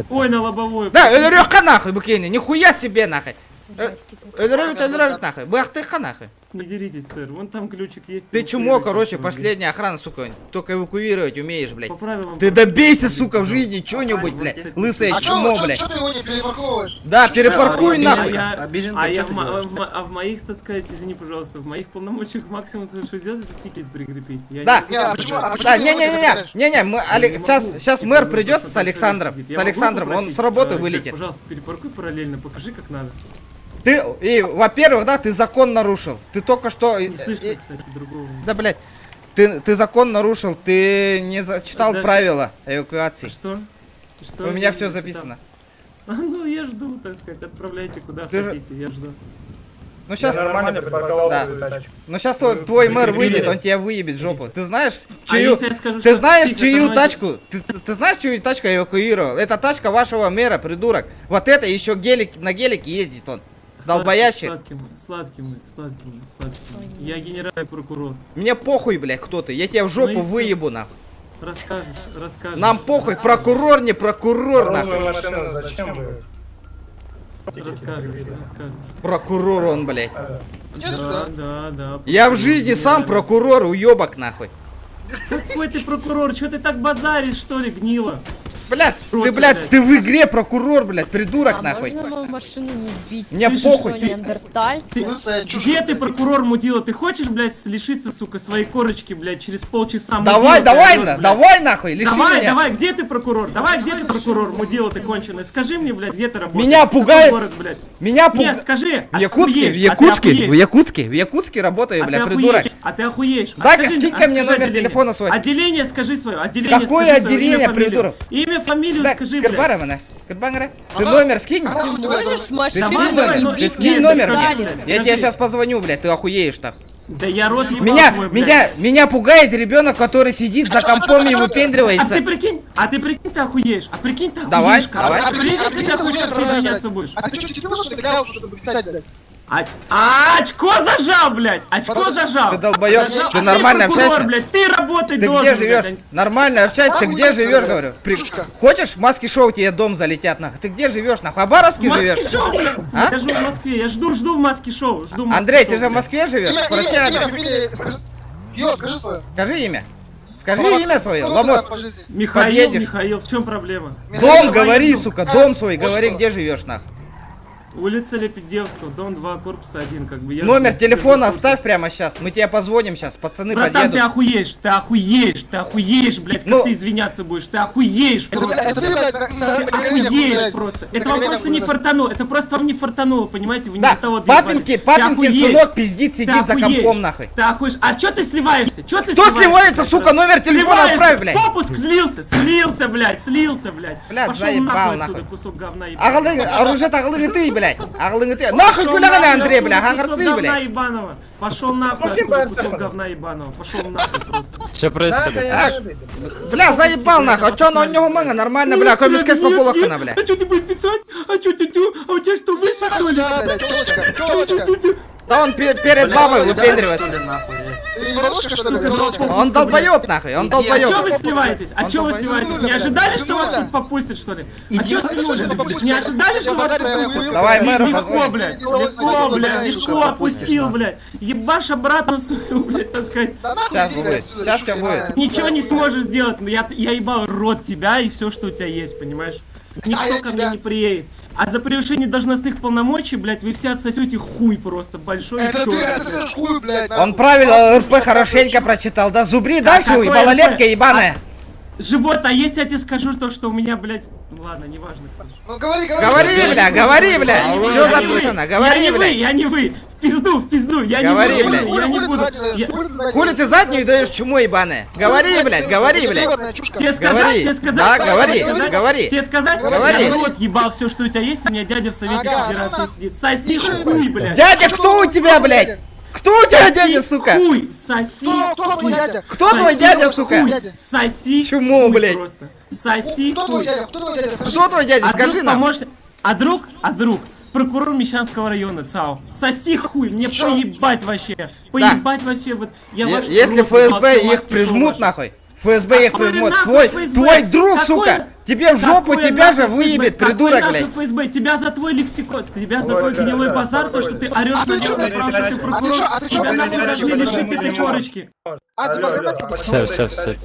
Ой, на лобовой. Да, өлөрүөххэ нахуй, букени, нихуя себе нахуй. Өлөрөбүт, өлөрөбүт нахуй. Быахтыхха нахуй. Не деритесь, сэр. Вон там ключик есть. Ты чмо, эвакуируйте короче, автомобиль. последняя охрана, сука. Только эвакуировать умеешь, блядь. По правилам Ты добейся, сука, в жизни чего-нибудь, блядь. Лысое А чё, чмо, чё, блядь. чё ты его не перепарковываешь? Да, перепаркуй А нахуй. я- Обиженка, а чё я ты в, мо- делаешь? в мо- а в моих, так сказать, извини, пожалуйста, в моих полномочиях максимум, что сделать, это тикет прикрепить. Я Да. не Не, а почему, а почему Да, ты его не не-не-не, прикрепляешь? не-не, мы, Я Але... не сейчас, могу. сейчас Типа, мэр ну, придет потому с что там человек Александром, сидит. с Я могу Александром, он попросить, с работы Джек, вылетит. Пожалуйста, перепаркуй параллельно, покажи, как надо. Ты, и, во-первых, да, ты закон нарушил. Ты только что... Не слышно, кстати, другого. Да, блядь. Ты закон нарушил, ты не зачитал Даже- правила эвакуации. Что? Что У я меня не все зачитал? записано. А, ну, я жду, так сказать, отправляйте куда Ты же- хотите, я жду. Ну сейчас... Я нормально припарковал Да. свою тачку. Ну сейчас твой мэр выйдет, он тебя выебет в жопу. Ты знаешь, А чью... если я скажу, ты что- знаешь, Тихо, чью тормози. тачку? Ты знаешь, чью тачку я эвакуировал? Это тачка вашего мэра, придурок. Вот это еще гелик, на гелике ездит он. Долбоящик. Сладкий мой, сладкий мой, сладкий мой, сладкий мой. Я генеральный прокурор. Мне похуй, блядь, кто ты. Я тебя в жопу Ну и всё. выебу, нахуй. Расскажешь, расскажешь. Нам похуй, прокурор не прокурор, нахуй. машину зачем вы? Расскажешь, расскажешь. Прокурор он, блядь. Да, да, да. Я в жизни сам прокурор, уебок, нахуй. Какой ты прокурор? Че ты так базаришь, что ли, гнила? Блядь, ты, Рот, блядь, ты в игре прокурор, блядь, придурок, А нахуй. можно мою машину не бить? Мне Вы похуй. Что, неандертальцы? Ты- Где ты, прокурор, мудила? Ты хочешь, блядь, лишиться, сука, своей корочки, блядь, через полчаса? мудила, Давай, ты давай, орёшь, на, блядь. давай, нахуй, лиши Давай, меня. давай, где ты прокурор? Давай, где ты прокурор, мудила ты конченая? Скажи мне, блядь, где ты работаешь? Меня Какой пугает- город, блядь? Меня Не, пугает. скажи. В а ты Якутске, в охуеешь, а ты Якутске, в охуеешь? Якутске, в Якутске работаю, А бля, ты придурок. охуеешь, А ты охуеешь. А Дай-ка скажи- скинь-ка а мне скажи номер отделение. телефона свой. Отделение скажи свое, отделение Какое скажи свое, отделение, имя, фамилию. придурок? Имя, фамилию Да, скажи, блядь. Кырбара меня, Кырбангара. Ты номер скинь. Ты можешь Ты машину скинь Давай, номер, давай, ну, ты нет, скинь нет, номер скажи, мне. блядь, Я тебе скажи. сейчас позвоню, блядь, ты охуеешь нахуй. Да я рот ебал Меня, твой, блядь. меня, меня пугает ребенок, который сидит за компом и А ты выпендривается. прикинь, а ты прикинь, ты охуеешь, а прикинь, ты Давай, охуеешь, как? давай. А прикинь, ты охуеешь, как ты извиняться будешь. А ты что, дебил, что ли, блядь, чтобы писать, блядь? А, а, очко зажал, блядь! Очко зажал! Ты долбоёб, Зажал. ты А нормально прокурор, общаешься? блядь, ты работать Ты должен, где живешь? блядь, а Нормально общайся, ты где живешь, говорю? Чушка. Хочешь, маски шоу тебе дом залетят, нахуй? Ты где живешь, нахуй? Хабаровске В маске живешь? шоу, блядь! А? Я живу в Москве, я жду, жду в маске шоу, жду в маске Андрей, шоу, ты же в блядь. Москве живешь? Имя, Спроси имя, имя, адрес. фамилия, скажи. Йо, скажи свое. Скажи имя. Скажи Ломот, имя свое, кто ты Ломот. там по жизни? Михаил, Подъедешь. Михаил, в чем проблема? Дом говори, Михаил. сука, дом свой, Вот говори, что. где живешь, нахуй. Улица Лепедевского, дом 2, корпус 1, как бы я... Номер жду, телефона жду. оставь прямо сейчас. Мы тебе позвоним сейчас, пацаны Братан, ты подъедут. охуеешь, ты охуеешь, ты охуеешь, блядь, как Ну. ты извиняться будешь, ты охуеешь Это, просто. бля, это ты, блядь, на, на, Ты на коленях, охуеешь блядь. просто. На Это вам коленях, просто не блядь. фартануло, это просто вам не фартануло, понимаете, вы не Да, до того доебались. папинки, Ты папинкин охуеешь. сынок пиздит, Ты сидит за охуеешь. компом, нахуй. Ты охуеешь. А чё ты сливаешься? Чё ты Кто сливаешься? сливается, сука? Номер телефона Сливаешься. отправь, блядь. Попуск слился, слился, блядь, слился, блядь. Блядь, Пошел заебал, нахуй нахуй. отсюда, кусок говна ебаного. Аҕалыҥ, оружие аҕалыҥ ты, блядь. Аҕалыҥ ты. Нахуй Пошел күлэҕин, нахуй Андрей, отсюда, бля, кусок хаҥарсыы, говна блядь. ебаного. Пошел нахуй отсюда, кусок говна ебаного. Пошел нахуй просто. Что происходит? А, Бля, заебал нахуй. А чё на него мага? Нормально, бля, көмүскэс популахына, бля. А чё ты будешь писать? А чё ты тю? А у тебя что, выше, что ли? Блядь, телочка, телочка. Да он перед бабой Бля, выпендривается. что ли, нахуй? Ты ебанушка, что ли, Сука, блядь, телочка? Он долбоёб, нахуй, он А долбоёб. чё вы сливаетесь? А Он чё вы долбоёб. сливаетесь? Не ожидали, что вас тут попустят, что ли? А чё сливали? Не ожидали, что вас попустят? Давай мэра Легко, позвоним. блядь, легко, блядь, легко опустил, блядь. Ебашь обратно в свою, блядь, так сказать. Да нахуй Сейчас иди, будет, блядь, отсюда, сейчас чушка всё будет. ебаная. Ничего не сможешь сделать, но я ебал рот тебя и все, что у тебя есть, понимаешь? Никто А я ко мне тебя. не приедет. А за превышение должностных полномочий, блядь, вы все отсосете хуй просто, большой и Это ты, чёрный, это блядь. ты ж хуй, блядь, Он нахуй. правила РП хорошенько прочитал, да? Зубри дальше, какой и малолетка РП? ебаная. Живот, а если я тебе скажу то, что у меня, блядь, ладно, неважно. короче. Ну говори, говори. Говори, бля, говори, бля. Я не Все вы, записано, я говори, не вы, бля. я не вы. В пизду, в пизду, я не Говори, вы, блядь. я не Хули ты буду. заднюю даешь, Я- хули ты заднюю Хули ты заднюю даешь, чмо ебаная? Говори, блядь, говори, блядь. Ебаная чушка. Тебе сказать, Говори. тебе сказать, Да, говори, тебе сказать, говори. Тебе сказать, Говори. Я в рот ебал все, что у тебя есть, у меня дядя в Совете Ага. Федерации сидит. Соси хуй, блядь. Дядя, кто у тебя, блядь? Кто у тебя Соси дядя, сука? Хуй, соси Кто, кто твой хуй. дядя? Кто твой Соси дядя, сука? хуй. Соси Чмо, хуй блядь. просто. Соси Кто твой хуй. дядя? Кто твой дядя? Скажи. Кто твой дядя, А скажи друг нам. помощник- А друг, а друг, прокурор Мещанского района, ЦАО. Соси хуй, мне Чё? поебать вообще. Поебать вообще, вот я ваш Если рот ебал, ФСБ всё, их маски шоу прижмут, ваши. нахуй. ФСБ их Какое прижмут. нахуй Твой, ФСБ? твой друг, Какое- сука, тебе в жопу Какое тебя же нахуй выебет, ФСБ? Какой придурок, нахуй блядь. ФСБ? Тебя за твой лексикон, тебя за твой гнилой базар, то, что ты орешь А на ты чё, него, направо, что ты А ты чё, прокурор, а ты чё, тебя блядь, нахуй должны лишить этой корочки. А ты Морган Все, все, все.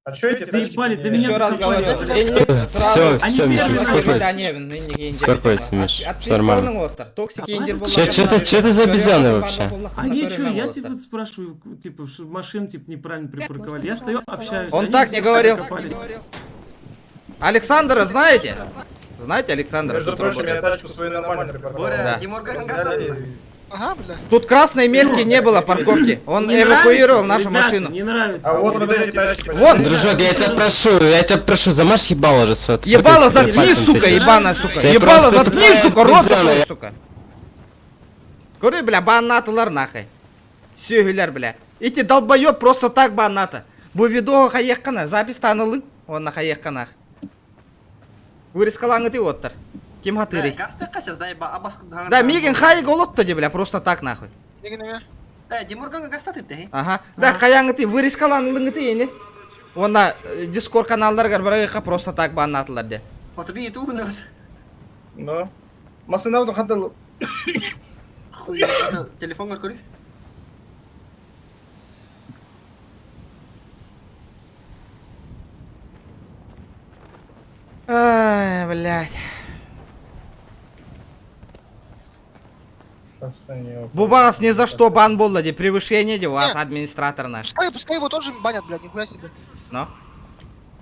А чё эти Заебали, да меня Еще раз докопали. говорю. Все, Они все, Миша, первые успокойся. Успокойся, Миш, всё нормально. Токсики Че, че ты, че ты за обезьяны вообще? А я чё, я типа спрашиваю, типа, что машину типа неправильно припарковали. Я стою, общаюсь. Он они так не где-то говорил. докопались. Александра знаете? Знаете Александра? Между Тут прочим, я работает. тачку свою нормально припарковал. Боря, Да. не Морган Ага, бля. Тут красной метки не было парковки. Он Не эвакуировал нравится? нашу Ребята, машину. Не нравится. А вот вот Ребята, эти тачки. Вон! Дружок, я тебя прошу, я тебя прошу, замажь ебало же свое. Ебало Ты заткни, пальцем сука, тычешь. ебаная, сука. Ты Ебало просто заткни, тупая сука, рот обезьяна, закрой, я- сука. Көрү, бля, баннатылар нахуй. Сүөһүлэр, бля. Эти долбоеб просто так банната. Бу видео хайыаххына, запись танылың, онна хайыаххына. Вырезкалаңыты оттар. Ким хатырый. Да, миигин хайык олотто де, бля, просто так нахуй. Неге неге? Э, Димурганга гастаты ты. Ага. Да, хаяңыты, вырезкаланылыңыты эни. Уонна Дискорд каналларыгар барыахха просто так баннаатылар де. Отуби иту гынабыт. Но. Масына хантан Телефоҥҥар көрүй. Ай, блядь. Бу баас ни за что бан буолла ди, превышение ди у вас администратор наш. Пускай, пускай его тоже банят, блядь, нихуя себе. Но?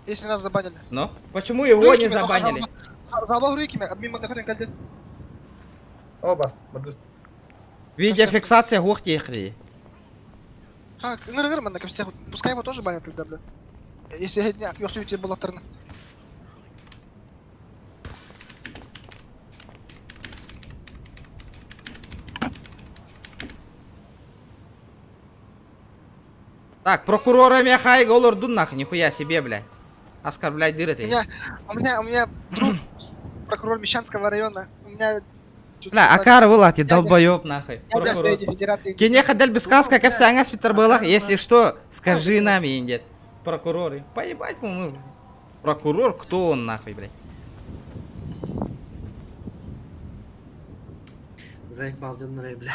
Если нас забанили. Но? Почему его не забанили? Оба. Видеофиксация гух техри. А, пускай его тоже банят тогда, блядь. Если я не была сторона. Так, прокурора Михай олордун нахуй, нихуя себе, бля. Оскорблять дыры У ты. меня, у меня, у меня друг прокурор Мещанского района. У меня... Бля, Акар вылати, долбоеб нахуй. Дядя в Совете Федерации. Кинеха дель бесказка, как вся ангас Петр если что, скажи нам, индет. Прокуроры. Поебать, мы. Прокурор, кто он нахуй, блядь? Заебал, ден бля.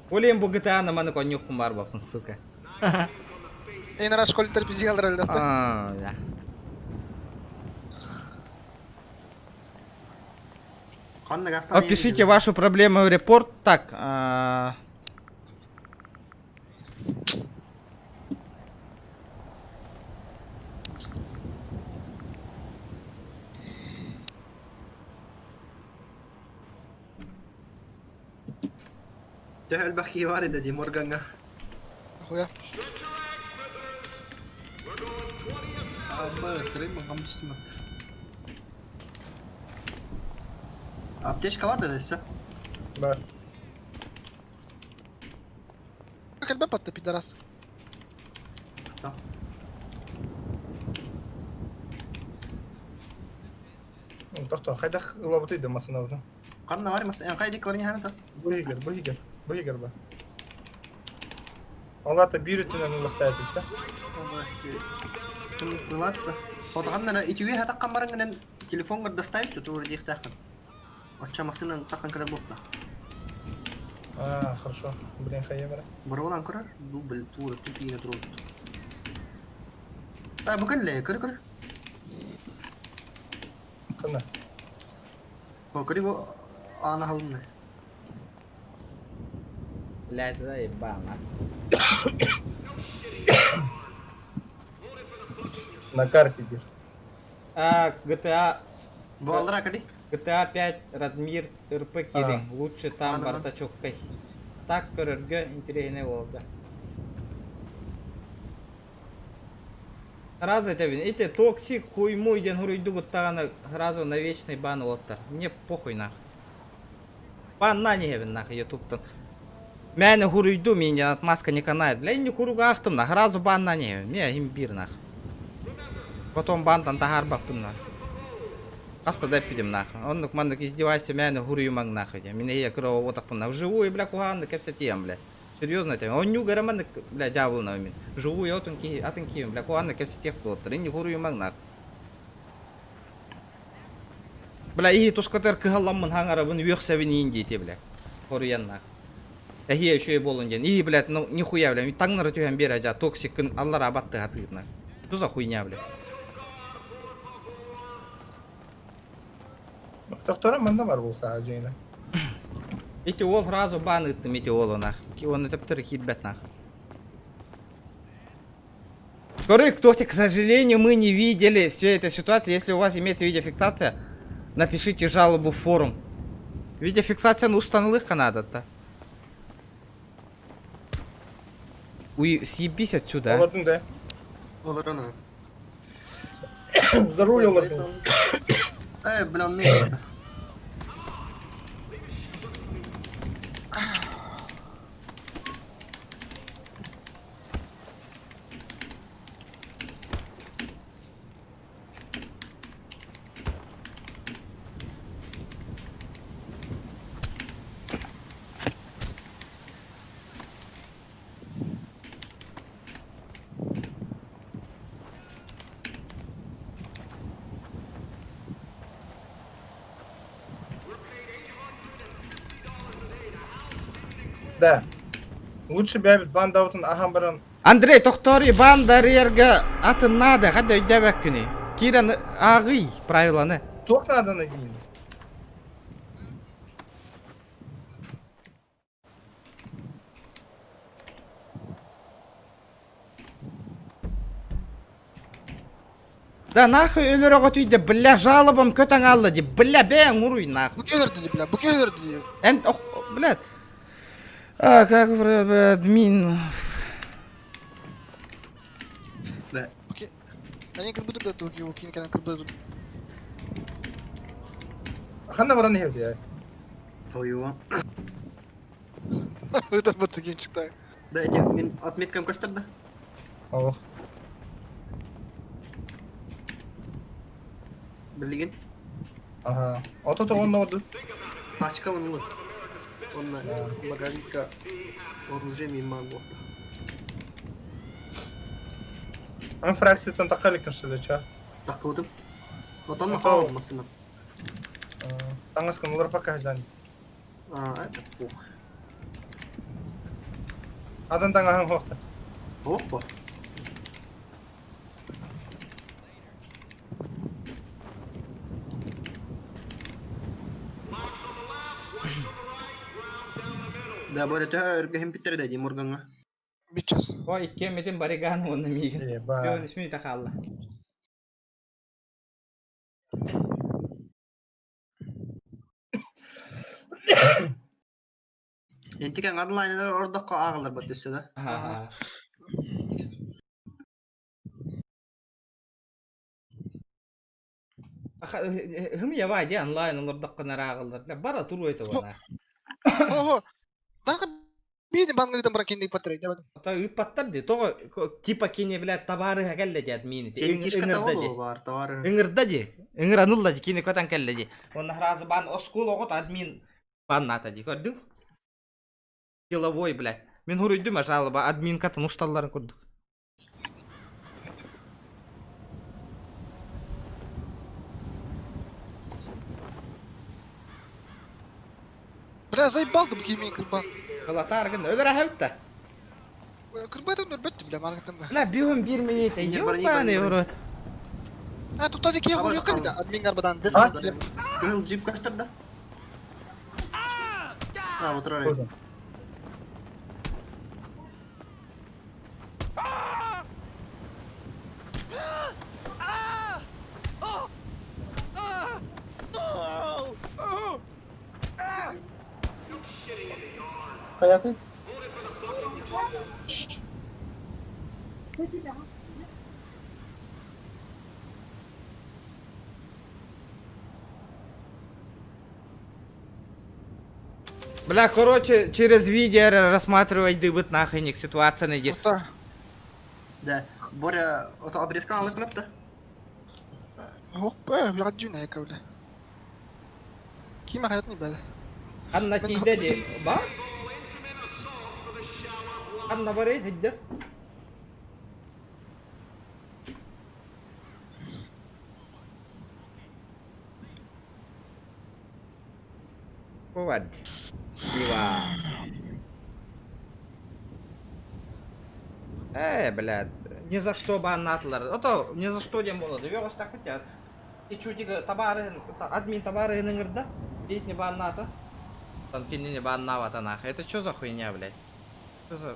Олем бу GTA на маны конюхпун бар бапын, сука. Эй, на школе терпези А, бля. Опишите вашу проблему в репорт. Так, Төһө элбэх киһи бар edi ди Морганга. Хуя. Абы, сырый маңгам түстүм Аптечка бар да все. Бар. Как альбе пидорас. Там. Тохто, хайдах ылабыты масынабыты. Канна бар мас, кайдык бар не та. Бу хигер, бу хигер, бу хигер ба. Алата бир үтүнөн ылыктайт да. Области. Ылатта. Хотаганнара итүе хатаккан барыңынан телефон доставить тут уже дихтахан. Отча машина такан когда бухта. А, хорошо. Блин, хайемера. Барвалан көрөр, дубль тура тупине туруп. Та бу кэллэ, көрө көрө. Кана. О, көрү бу ана халымны. Блядь, заебал, а. На карте где. А, GTA... Бу алдыра кади. GTA 5 Радмир РП Кирин. Лучше там бардачок кай. Так көрөргө интересный болды. Сразу это эти токсик хуйму ден хуруйду гуттаганы сразу на вечный бан оттар. Мне похуй нах. Бан на не нах ютубтан. Мяне хуруйду меня отмазка не канает. Бля, не хуруга ахтым нах. Сразу бан на не. Мне имбир нах. Потом бантан тахар бапын нах. Касса да пидем нах. Он мандык издевайся, мяне хурую маг нах. Меня я крова вот так Вживую, бля, куганды кепсатием, бля. Серьезно, это. Он нюгара мандык, бля, дьявол на мин. Вживую отын ки, атын ки, бля, куганды кепсатех болоптыр. Не хурую маг нах. Бля, и тускатер кыһалламмын хаңарабын үөхсэбин иин диэти, бля. Хоруян нах. Әһиэ еще и болун диэн. И, блядь, ну нихуя, бля, таҥнары түһэн биэрэ жа токсиккын аллар абатты хатыырна. Что за хуйня, бля? Тохтора манда бар болса жейна. Эти ол сразу бан ыттым, эти олу нах. Оны төптөрү киирбэт нах. Короче, кто к сожалению, мы не видели всю эту ситуацию. Если у вас имеется видеофиксация, напишите жалобу в форум. Видеофиксация ну устанлыха надо-то. Уй, съебись отсюда. а. Олардың да. Олар За руль олардың. Э, бля, ну это. Да. Лучше бэбит бандабытын ахан баран. Андрей, тохтоор, банда арыйарга атын наада, хадда өйдөөбөккүнүй. Киирэн ааҕый правиланы. Туох нааданы диин? Да нахуй өлөр оҕотуйда, бля, жалобам көтөн аалла ди, бля, бэйэҥ уруй нахуй. Бу киһилэр бля, бу киһилэр дии. Эн, ох, блядь. А, как админ. Да. Они как будто да, его кинь, как будто. Ханна баран иһэбит Тойуа. Это вот таким читаю. Да, эти мин отметкам көстөр да? Ох. Билигин. Ага. Ото то онно орду. Тачка вон Он багажника оружие мимо буолта. Ан фракциятан таккалик ча. Таккыбытым. Отон хаал машина. Таңаскын олар пока жан. А, это пух. Адан таңахан хохта. Опа. Да, Боря, төһө өргөһүн биттер да ди Морганга. Бичас. Ой, кемметин бариган уонна миигин. Бөөн исмини тахалла. Энтикен онлайнер ордокко аагалар бат өссө да. Ага. Хым ява ди онлайн олордокко нараагаллар. Бара туруй это вана. Ого. Да, биди бангыдан баран кинди патрей. Та ыппаттар ди. Того типа кини блядь товары кэллэ ди админ. Кентишка того бар, товары. Ыҥырда ди. Ыҥыранылла ди кини көтөн кэллэ ди. Онна сразу бан оскул оҕот админ банната ди. Көрдүң? Деловой, блядь. Мин хуруйдум жалоба админкатын усталларын курдук. Бля, заебал ты букими кырбан. Кылатаар гын өлөр аһабытта. Кырбайтын өрбөттүм, бля, маркетым. Бля, бюхум бир минут. Ёбаный в рот. А, тут таки я говорю, как админ гарбадан. Кыһыл джип көстөр да? А, вот ролик. Хайаты? Бля, короче, через видео рассматривать дыбыт нахрен ситуация найди. Да. Боря, ото обрезка алы кылып да. Ох, бля, дюна бля. Ким хаятны бля. Анна тиийдэ ди. Ба? Анна барый хидде. Вот. Ива. Блядь, ни за что баннатлар. Ото ни за что дем болады. Вёгас так хотят. И чудига табары, админ табары да? Бить не банната. Там кине не баннавата нах. Это что за хуйня, блядь? Что за...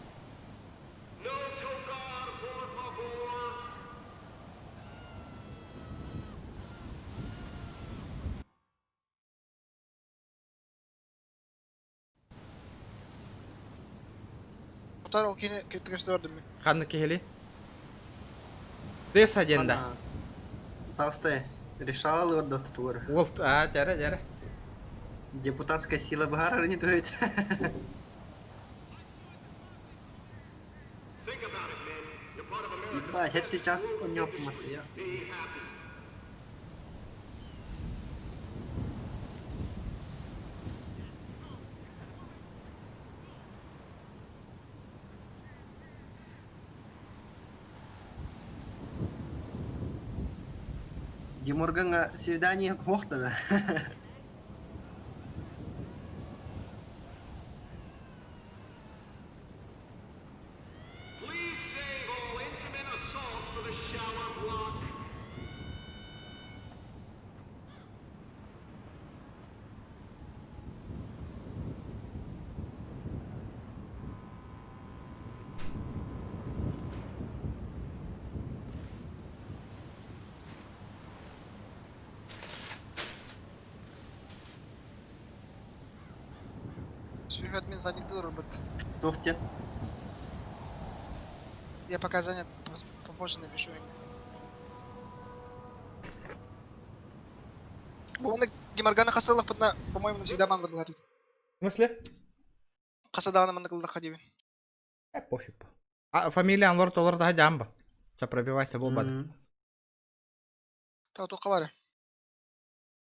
Утар ол кини киртигесте бардым мен. Ханны кехели? Дес агенда. Таустай, решала вот до тугар. Волт, а, жара, жара. Депутатская сила бахара не дует. Ебать, это сейчас у него я. Димурганга свидание хохтана. Үһү админ задник ылырбыт. Туох диэн? Я пока занят, попозже напишу. Бугунна Гимаргана хасыллахпытына, по-моему, навсегда манна была тут. В смысле? Хаса даҕаны манна кыллахха диибин. Э, пофиг. А, фамилия Анлор толор да жамба. Ча пробивайся буолбат. Та туохха баар.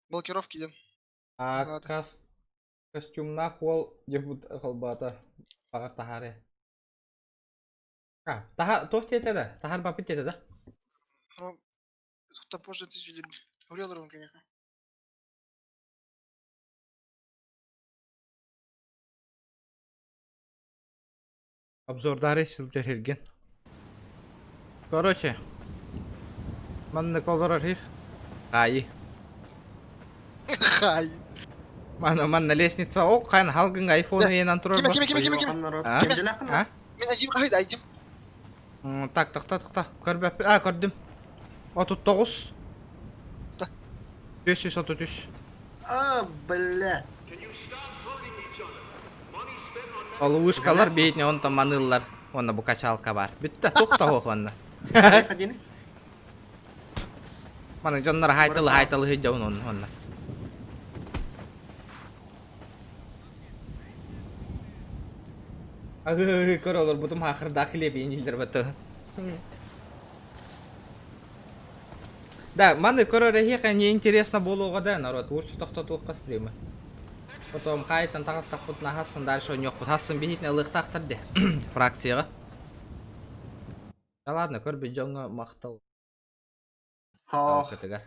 Блокировки диэн. А кас костюмнаах уол дебут холбоото баҕар таһаары. А, таха туох диэтэ да? Таһар баппыт диэтэ да? Ну, тут позже ты Урелорун, конечно. Обзордары сылдьар Эрген. Короче, маннык олорор их. Хаайы. Хай. Манна манна лестница ол хайан халгын айфон ыйынан турар Киме, киме, киме, киме, киме. А? Киме. А? Мин айдим қайда айдим. Так, тохто, тохто. Көрбөппүн. А, көрдүм. 39. 533. А, бля. Ол вышкалар бейтне онтон маныллар. Онно бу качалка бар. Бүтте, тух тоһуох онно. Маны дьоннор хайтылы хайтылы сылдьабын онно онно. Агы көр олорбутум хаахырдаах килиэбиин баты. Да, маны көрөр эһиэхэ не интересно буолуоҕа да, народ. Лучше тохтотуохха стримы. Потом хайтан таҕыстахпытына хассын дальше ойнуохпут. Хассын биһитинэ ылыахтаахтар де фракцияҕа. Да ладно, көрбүт дьоҥҥо махтал. Кытыгар.